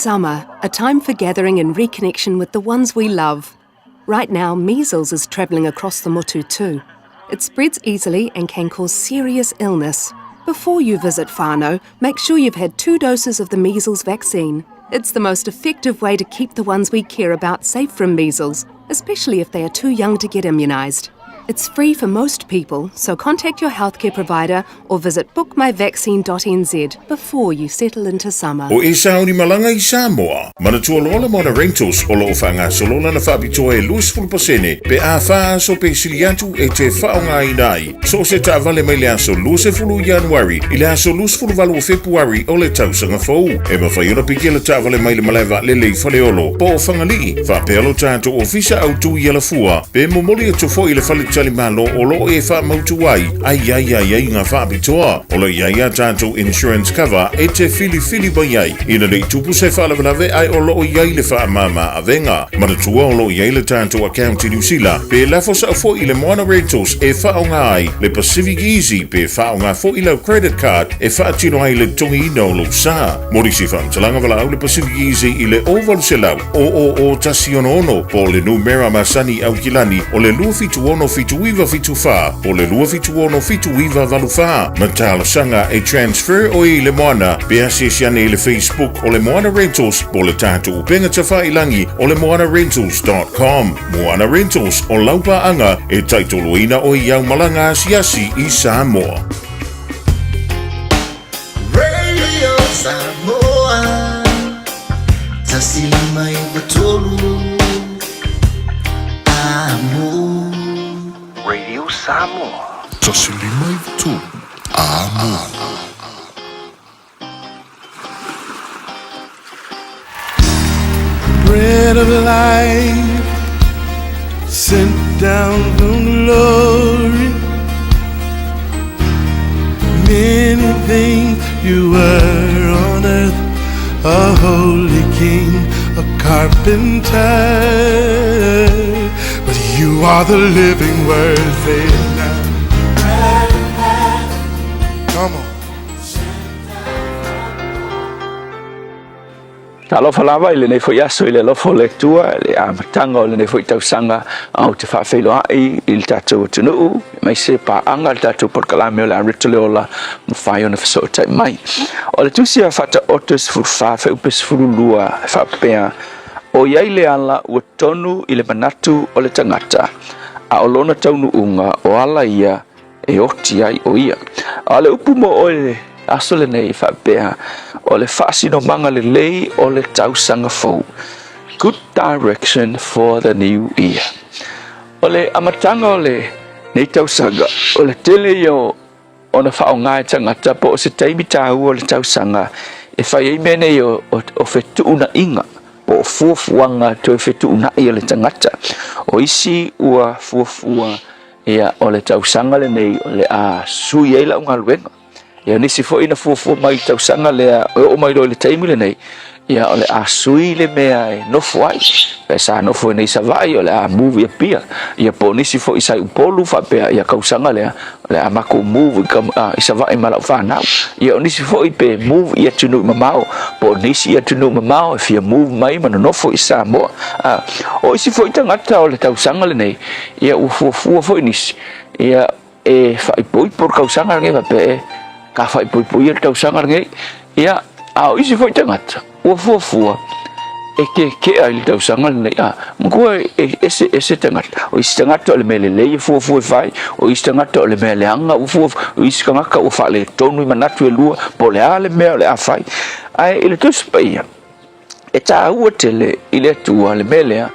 summer, a time for gathering and reconnection with the ones we love. Right now, measles is travelling across the Motu too. It spreads easily and can cause serious illness. Before you visit whānau, make sure you've had two doses of the measles vaccine. It's the most effective way to keep the ones we care about safe from measles, especially if they are too young to get immunised. It's free for most people, so contact your healthcare provider or visit bookmyvaccine.nz before you settle into summer. O Esau ni malaga i Samoa. Manatua loa le Moana Rentals o lo o faagasolo lana faapitoa e 20% pe a fa aso pe sili atu e te faaaogaina ai so o se taavale mai le aso 20 Ianuari i le aso 28 o Fepuari o le tausaga fou. E mafai ona piki le taavale mai le malae vaalele i Faleolo po o Fagalii faapea lo tatou ofisa autu i Alafua pe momoli atu foi i le faletalimalo o lo o e faamautu ai a i ai aiaiga faapitoa. O lo o i ai a tatou insurance cover e te filifili mai ai ina ne i tupu se faalavelave ae o lo o i ai le faamama avega. Manatua o lo o i ai le tatou account i Niu Sila pe lafo sao foi i le Moana Rentals e faaaoga ai le Pacific Easy pe faaaoga foi lau credit card e faatino ai le totogiina o lou sa. Mo nisi faamatalaga valaau le Pacific Easy i le 0800 000 166 po o le numera masani i Aukilani o le 276 7974 po o le 276 7984 ma talosaga e transfer oe i le Moana pe asiasi ane i le Facebook o le Moana Rentals po o le tatou upega tafailagi o le moanarentals.com. Moana Rentals o lau paaga e taitoloina oe i au malaga asiasi i Samoa. Radio Samoa 153 Amo. Radio Samoa. 153 Amo. Bread of life sent down from glory. Many things you were on earth, a holy king, a carpenter. But you are the living word, say it now. Come on. Talofa lava i lenei foi aso i le alofa o le Atua i le amataga o lenei foi tausaga a ou te faafeiloai i le tatou atunuu aemaise paaga le tatou polokalame o le a Rito le Ola mafai ona fesootai mai. O le tusi a Faataoto 14 fuaiupu 12 e faapea, O i ai le ala ua tonu i le manatu o le tagata, a o lona taunuuga o ala ia e oti ai o ia. A o le upu mo oe le aso lenei e faapea, o le faasinomaga lelei o le tausaga fou. Good direction for the new year. O le amataga o lenei tausaga, o le tele ia o ona faaaoga e tagata po o se taimi taua o le tausaga e fai ai mea nei o, o, o fetuunaiga po o fuafuaga toe fetuunai a le tagata. O isi ua fuafua Ia, o le tausaga lenei o le a sui ai lau galuega. Ia, o nisi foi na fuafua mai i le tausaga lea, e oo mai loa i le taimi lenei, ia, o le a sui le mea e nofo ai. Pe sa nofo ai nei i Savaii, o le a move i Apia. Ia, po o nisi foi sa i Upolu faapea, ia, kausaga lea, o le a makou move i, i Savaii ma lau fanau. Ia, o nisi foi pe move i atunuu mamao, po o nisi i atunuu mamao e fia move mai ma nonofo i Samoa. A, o isi foi tagata o le tausaga lenei, Ia ua fuafua foi nisi, ia e faaipoipo le tausaga lenei faapea e ka faaipoipo ia le tausaga lenei. Ia, a o isi foi tagata, ua fuafua e kekea i le tausaga lenei. A, manatua e ese ese tagata. O isi tagata o le mea lelei e fuafua e fai, o isi tagata o le mea leaga ua fuafua, o isi tagata ua faaletonu i manatu e lua, po o le a le mea o le a fai. Ae i le Tusi Paia, E taua tele i le Atua le mea lea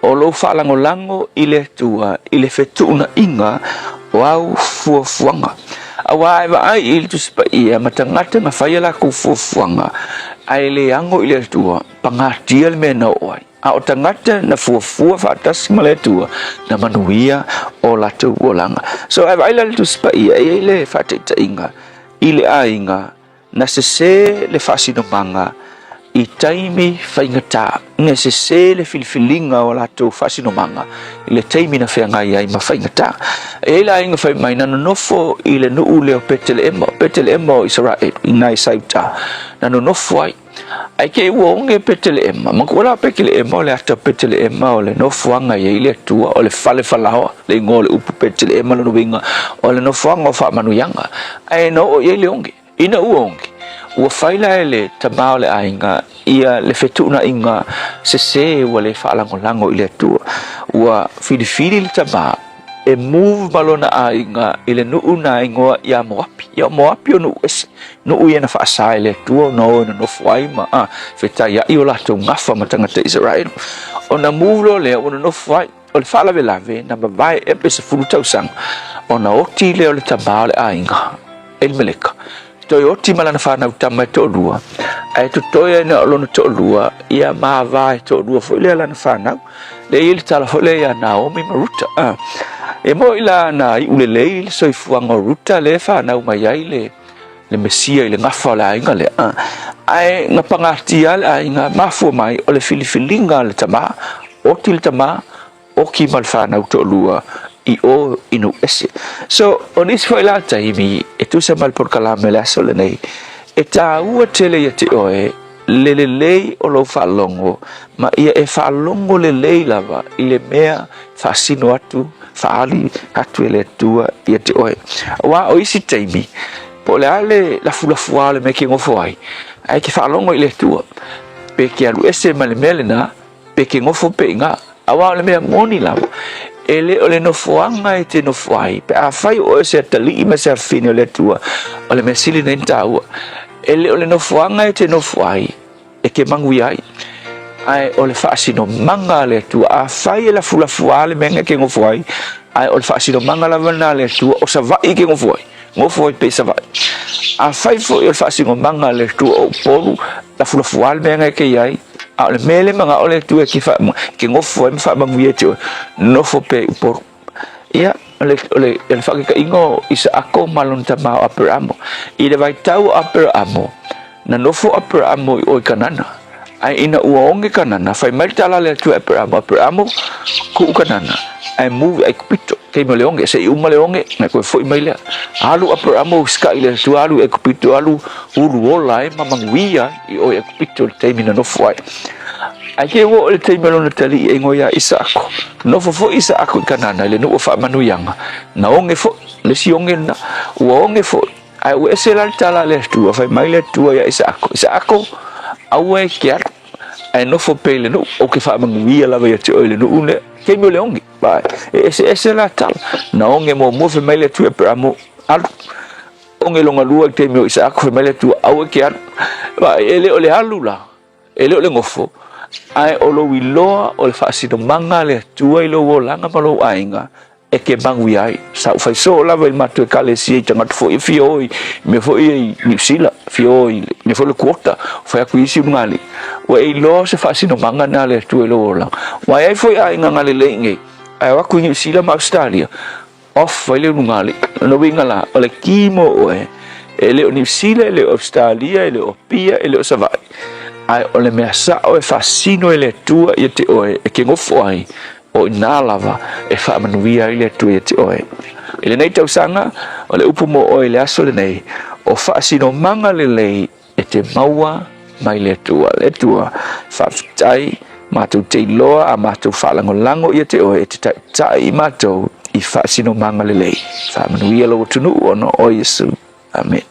o lou faalagolago i le Atua i le fetuunaiga o au fuafuaga. Aua e vaai i le Tusi Paia ma tagata na fai a latou fuafuaga ae le ago i le Atua, pagatia le mea na oo ai. A o tagata na fuafua faatasi ma le Atua, na manuia o latou olaga. So e vaai la le Tusi Paia, e i ai le faataitaiga i le aiga Na sesē le faasinomaga i taimi faigata, na sesē le filifiliga o latou faasinomaga i le taimi na feagai ai ma faigata. E i ai le aiga fai mai na nonofo i le nuu lea o Peteleema, o Peteleema o Isaraelu, i ina i Saiuta, na nonofo ai. Ae te i ua oge Peteleema, manatua la o Peteleema o le ata o Peteleema o le nofoaga e i ai le Atua, o le fale falaoa, le igoa o le upu Peteleema lona uiga o le nofoaga o faamanuiaga, ae na oo i ai le oge. Ina ua oge, ua fai la e le tama o le aiga ia le fetuunaiga sese ua le faalagolago i le Atua. Ua filifili le tama e move ma lona aiga i le nuu na igoa ia Moapi. Ia o Moapi o nuu ese, nuu ia na faasa e le Atua ona o e nonofo ai ma a, fetaiai o latou gafa ma tagata Isaraelu. Ona move loa lea ua nonofo ai. O le faalavelave na mavae ea pe 10 tausaga ona oti lea o le tama o le aiga, Elimeleka, toe oti ma lana fanau tama e toalua, ae totoe ai na o lona toalua ia ma va e toalua foi lea lana fanau. Lea e i ai le tala foi lea ia Naomi ma Ruta. Ah, e moi la na iu lelei le soifuaga o Ruta lea e fanau mai ai le le Mesia i le gafa o le aiga lea. Ah, ae na pagatia le aiga, mafua mai o le filifiliga a le tama, oti le tama, oki ma le fanau toalua i o i nuu ese. So, o nisi foi la taimi e tusa ma le polokalame le aso lenei, e taua tele ia te oe le lelei o lou faalogo ma ia e faalogo lelei lava i le mea faasino atu, faaali atu e le Atua ia te oe. Aua o isi taimi, po o le a le lafulafua o le mea e ke gofo ai, ae ke faalogo i le Atua, pe ke alu ese ma le mea lena, pe ke gofo pe i gā. Aua o le mea moni lava, e le o le nofoaga e te nofo ai, pe afai o oe o se atalii ma se afafine o le Atua, o le mea sili lenei ona taua. E le o le nofoaga e te nofo ai, e te manuia ai, ae o le faasinomaga a le Atua. Afai e lafulafua le mea e te nofo ai, ae o le faasinomaga lava lena a le Atua, o Savaii e te nofo ai, nofo ai pea i Savaii. Afai foi o le faasinomaga a le Atua o Upolu, lafulafua le mea e te i ai, a o le mea lea e manao le Atua e te nofo ai ma faamanuia ia te oe, nofo pea i Upolu. Ia, o le, o le, o le faataitaiga o Isaako ma lona tama o Aperamo. I le vaitau o Aperamo, na nofo o Aperamo i o i Kanana. Ae ina ua oge Kanana, fai mai le tala a le Atua i Aperamo, Aperamo, kuu Kanana, ae move i Aikupito. Taimi o le oge, se i uma le oge, na toe foi mai lea. Alu Aperamo usitai i le Atua, alu i Aikupito, alu ulu ola ai ma manuia ai i o i Aikupito i le taimi na nofo ai. Ae ke ua oo i le taimi o lona talii e igoa ia Isaako, nofo foi Isaako i Kanana i le nuu o faamanuiaga, na oge foi, le isi oge lena, ua oge foi, ae ua ese la le tala a le Atua, fai mai le Atua ia Isaako, Isaako, aua e ke alu, ae nofo pea i le nuu, ou te faamanuia lava ia te oe i le nuu lea, taimi o le oge, e eseese la tala, na oge muamua fai mai le Atua ia Aperamo, alu, oge lona lua i le taimi o Isaako, fai mai le Atua, aua e ke alu, e le o le alu la, E le o le gofo, ae o lou iloa o le faasinomaga a le Atua i lou olaga ma lou aiga e te manuia ai. Sa ou fai soo lava i le matou ekalesia i tagata foi e fia o i mea foi ia i Niu Sila, fia o i mea foi le quota, fai atu i isi ulugalii. Ua e iloa o se faasinomaga lena a le Atua i lou olaga. Ua i ai foi aiga galelei nei, ae o atu i Niu Sila ma Ausetalia, Off ai le ulugalii. Lona uiga la, o le ki mo oe, e le o Niu Sila, e le o Ausetalia, e le o Apia, e le o Savaii, ae o le mea sao e faasino e le Atua ia te oe e te nofo ai, o i ina lava e faamanuia ai le Atua ia te oe. I lenei tausaga, o le upu mo oe i le aso lenei, o faasinomaga lelei e te maua mai le Atua. Le Atua, faafetai, matou te iloa a matou faalagolago ia te oe e te taitai i matou i faasinomaga lelei. Faamanuia lou atunuu ona o Iesu. Amene.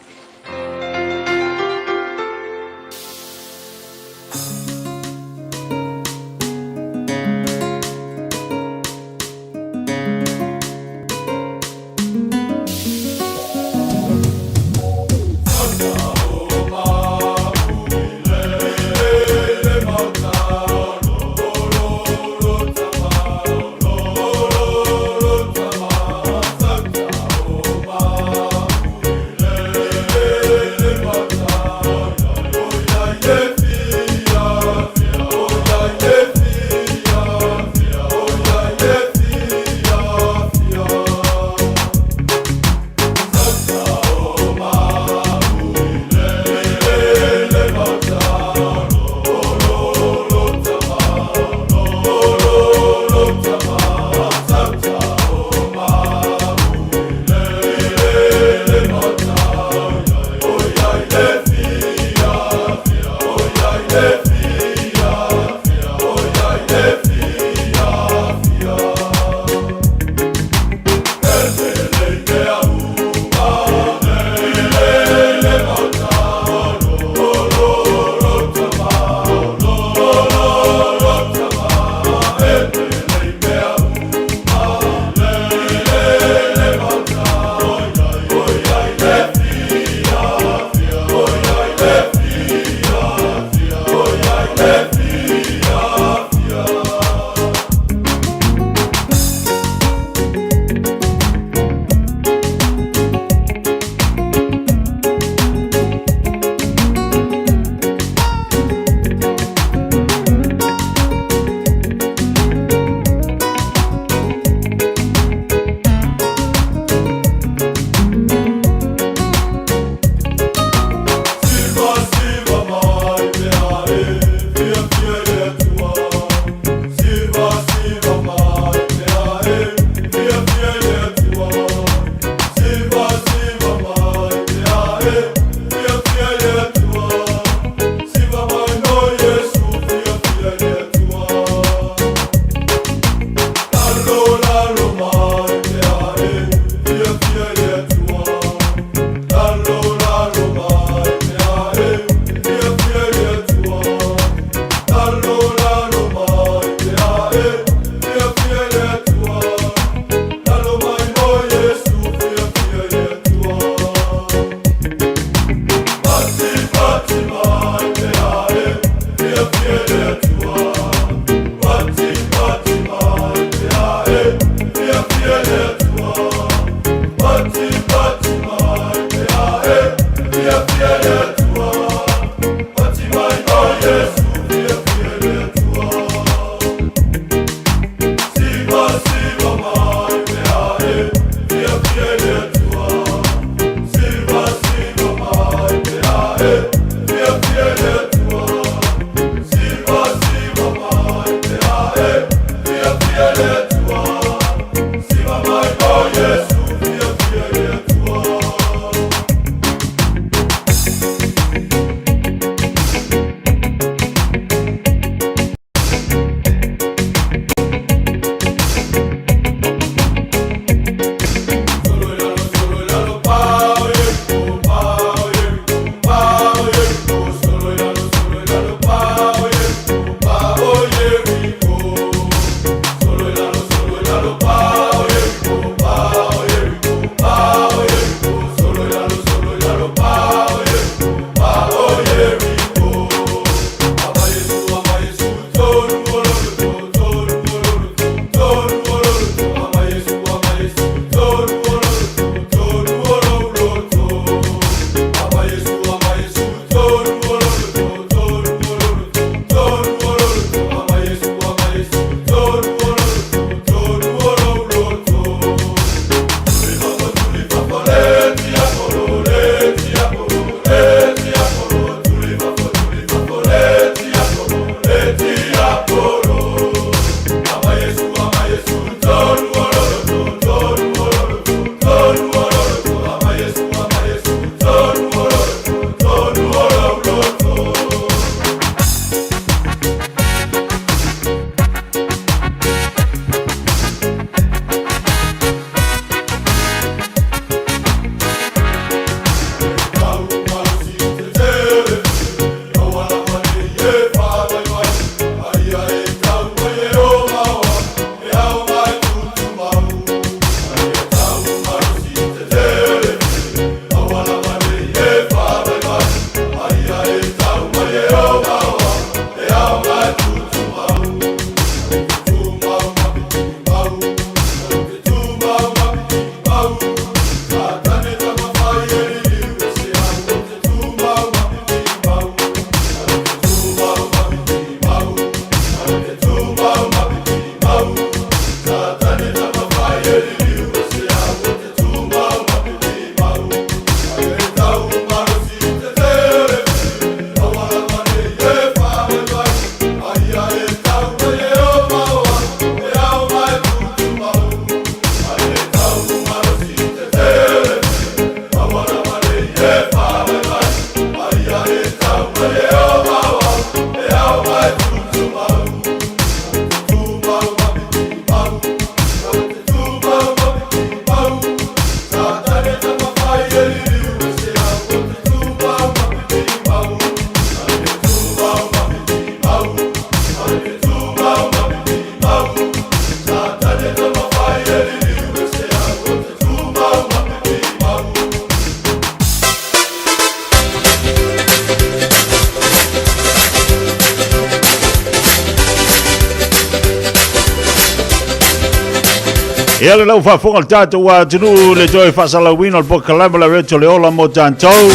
Ia le lau faafofoga le tatou atunuu le toe faasalauina o le polokalame o le Reto le Ola mo tatou.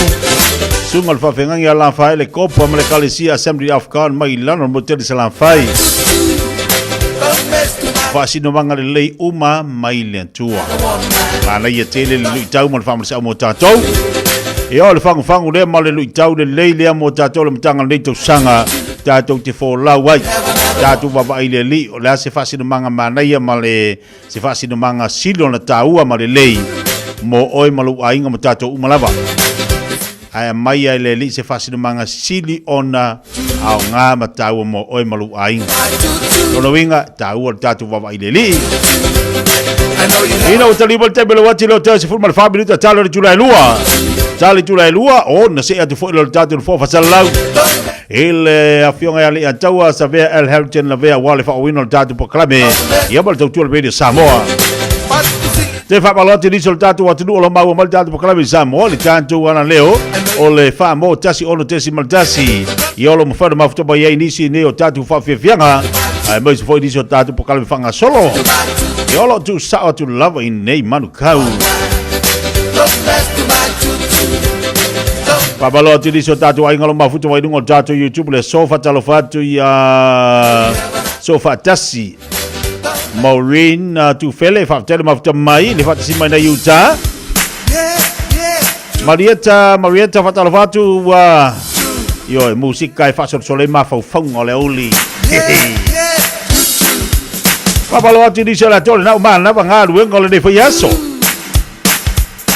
Susuga le faafeagaiga ia Lafaele Kopa ma le Ekalesia Assembly of God mai lano o le Motele Salafai. Faasinomaga lelei uma mai le Atua. Manaia tele le luitau ma le faamalosiau mo tatou. Ia o le fagufagu lea ma le luitau lelei lea mo tatou le amataga o lenei tausaga tatou te folau ai. Tatou vaavaai i le Alii, o le a se faasinomaga manaia ma le se faasinomaga sili ona taua ma lelei mo oe ma lou aiga ma tatou uma lava. Ae aumai e le Alii se faasinomaga sili ona aoga ma taua mo oe ma lou aiga. Lona uiga, e taua le tatou vaavaai i le Alii. Ina ua taliu mai le taimi o le uati lea o toe 14 minuta talo i le itula e lua. Talo i le itula e lua, o na see atu foi lea o le tatou nofoa faasalalau i le afioga ia Leiataua Savea L. Harrington Lavea aua le faaauauina o le tatou polokalame ia ma le tautua o le Radio Samoa. Te faamalo atu i nisi o le tatou atunuu o lo o maua mai le tatou polokalame i Samoa, le tatou alaleo o le Faamo 16.1 ia o lo o mafai ona mafuta mai ai nisi nei o tatou faafiafiaga aemaise foi nisi o tatou polokalame faagasolo. Ia o lo o tuusao atu lava i nei manukau. Faamalo atu i nisi o tatou aiga o lo o mafuta mai luga o le tatou YouTube le aso. Faatalofa atu ia Soofaatasi Maureen Tufele, faafetai le mafuta mai le faatasi mai nei Utah. Marieta, Marieta faatalofa atu ua ioe musika e faasolosolo ai mafaufauga o le auli. Faamalo atu i nisi o le atoa lena ua manava galuega o lenei foi aso.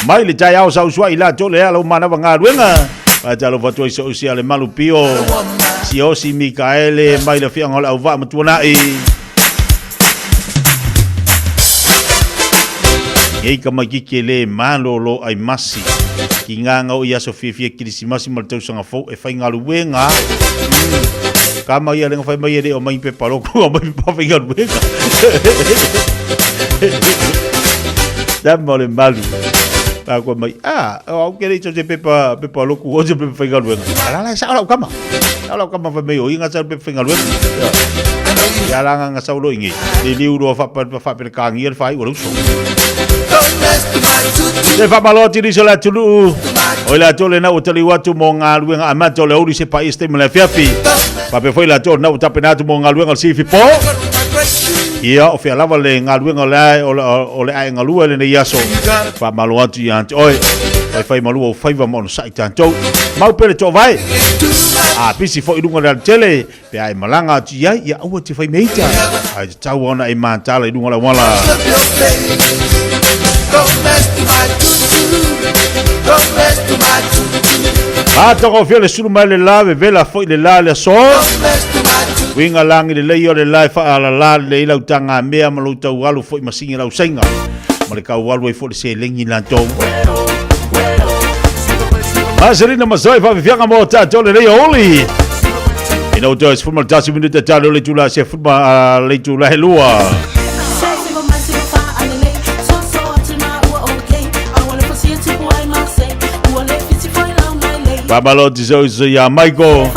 Mai le taeao sa usuai la tole ala o manava galuega. Faatalofa atu ai so'u sia le malu pio. Siosi Mikaele mai le afioaga o le Auvaa ma Tuanai. Ei ka maikiki e le malolo ai masi. Ki ngā ngau i aso fiafia Kirisimasi ma le tausaga fou e whai galuega. Ka mai a lenga whai mai e le o mai pepa loko o mai pepa whai galuega. Tama o le malu. Pa koa mai, ah, o au ke rei te pepa, pepa loku o te pepa whai galuega. Ala la, sa lau kama. Sa lau kama whai mai o inga sa pepa whai galuega. Ia la nganga sau lo ingi. Li liu roa whapa, whapa ka ngia le whai ua uso. Te whamalo atu nisi o le atunuu. O le atu le na ua taliu atu mo ngā luenga amata o le auli se pa iste ma le afiafi. Pape foi le atu na ua tapena atu mo ngā luenga o le sifi po. Ia o fea lava le ngā luenga o le ae, o le ae ngalua le nei aso. Whamalo atu ia ante oe. Whai whai malua o whaiva ma ono sai tātou. Mau pele tō vai. A pisi foi lunga le alatele. Pe a e malaga atu i ai, ia aua te whai meita. Ae tatau ona e mātala i runga o le auala. Matagofie le sulu mai le la, vevela foi le la le aso. Uiga lagi lelei o le la e faalala lelei lau tagamea ma lou taualu foi ma sigi lau saiga. Ma le kaualu ai foi le seleni latou. Maselina Masai faafiafiaga mo tatou lenei aoauli. Ina ua toe 11 minute talo le itula se fuma le itula he lua. Faamalo atu se uso ia Michael.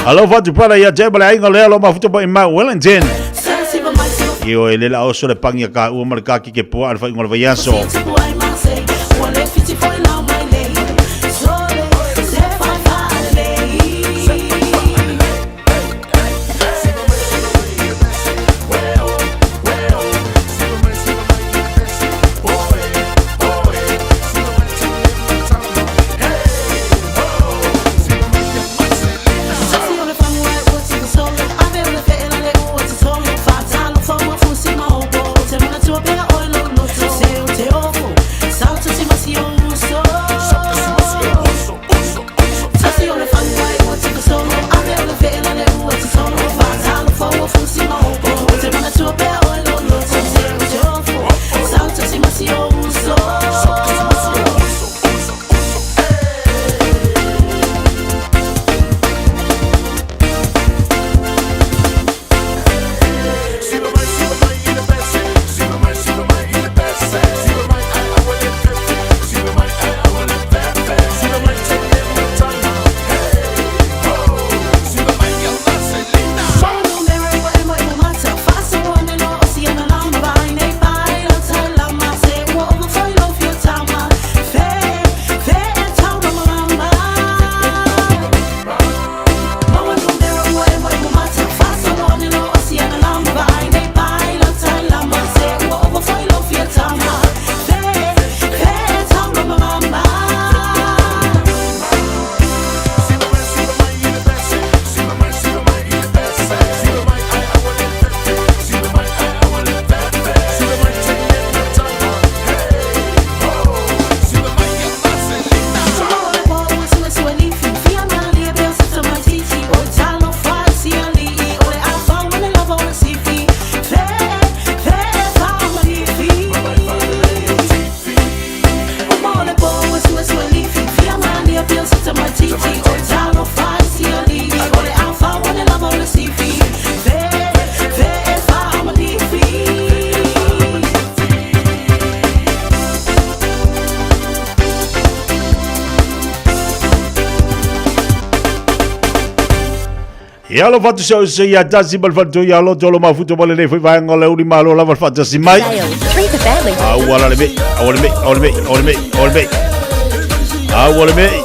Alofa atu pala ia te ma le aiga lea lo mafuta mai ma Wellington. Io e le la oso le pangi a ka ua ma le ka kike pua a le whainga o le vaiaso. Ia alofa atu se ose ia tasi ma le faletua ia loto lo mafuta ma lenei foi vaega o le uli malo lava le faatasi mai. Aua la le mei, aua le mei, aua le mei, aua le mei, aua le mei. Aua le mei.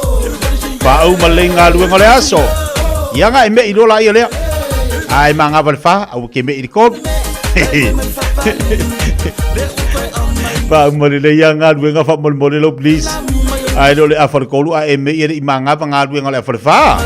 Paau ma le galuega o le aso. Ia nga e mei lola ia lea. Ai mangava le fa, aua ke mei i le kolu. Paau ma le ia galuega faamolemole lou please. Ai lo le afa le kolu a e mei e le i mangava galuega o le afa le fa.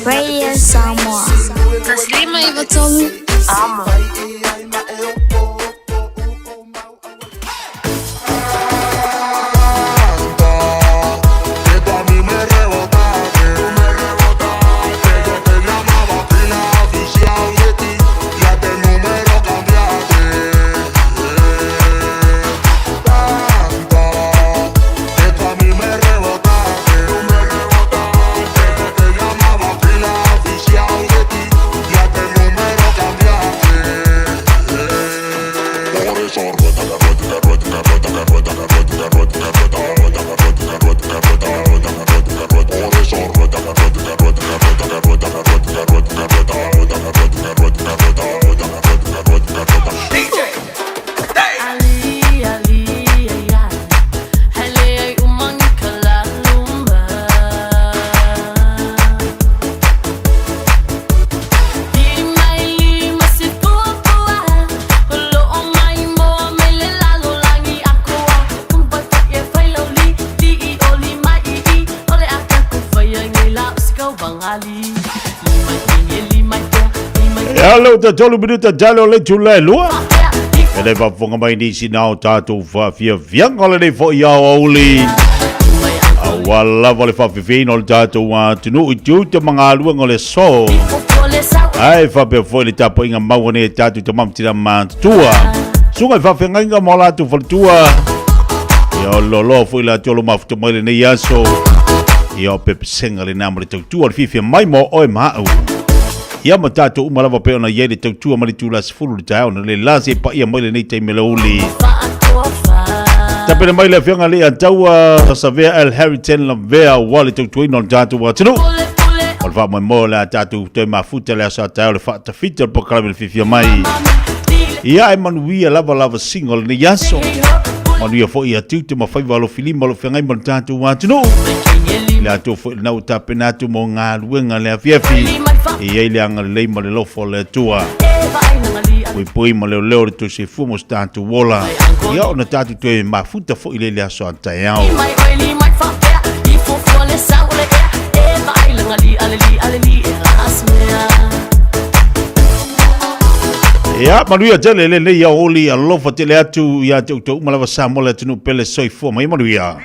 Radio Samoa. 593 Amo. Ia leu ta tolu minuta talo le tula e lua. E le faafofoga mai nisi na o tatou faafiafiaga o lenei foi aoauli. Aua lava le faafefeina o le tatou atunuu i tiute ma galuega o le aso. Ae faapea foi le tapuaiga mau nei e tatou tama ma tina matutua. Susuga i faafeagaiga ma o latou faletua. Ia o loloa foi latou o lo mafuta mai lenei aso. Ia o pepesega lena ma le tautua o le fiafia mai mo oe ma au. Ia ma tatou uma lava pei ona i ai le tautua mai le itula 10 i le taeao na le la se paia mai lenei taimi le uli. Tapena mai le afioga le Ataua Savea L. Harrington Lavea ua le tautuaina o le tatou atunuu. O le faamoemoe o le a tatou toe mafuta le aso a taeao le faatafita o le polokalame le fiafia mai. Ia e manuia lava lava singa o lenei aso. Manuia foi ia tiute ma faiva alofilima o lo feagai ma le tatou atunuu. Le atua foi lena ua tapena atu mo galuega le afiafi. E i ai le agalelei ma le alofa o le Atua. Puipui ma leoleo le toseifua mo se tatou ola. Ia ona tatou toe mafuta foi le le aso a taeao. Ia, manuia tele lenei aoauli, alofa tele atu ia te outou uma lava Samoa le atunuu pele soifua mai manuia.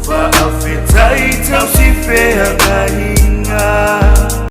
Fa'afetai tau si feagaiga.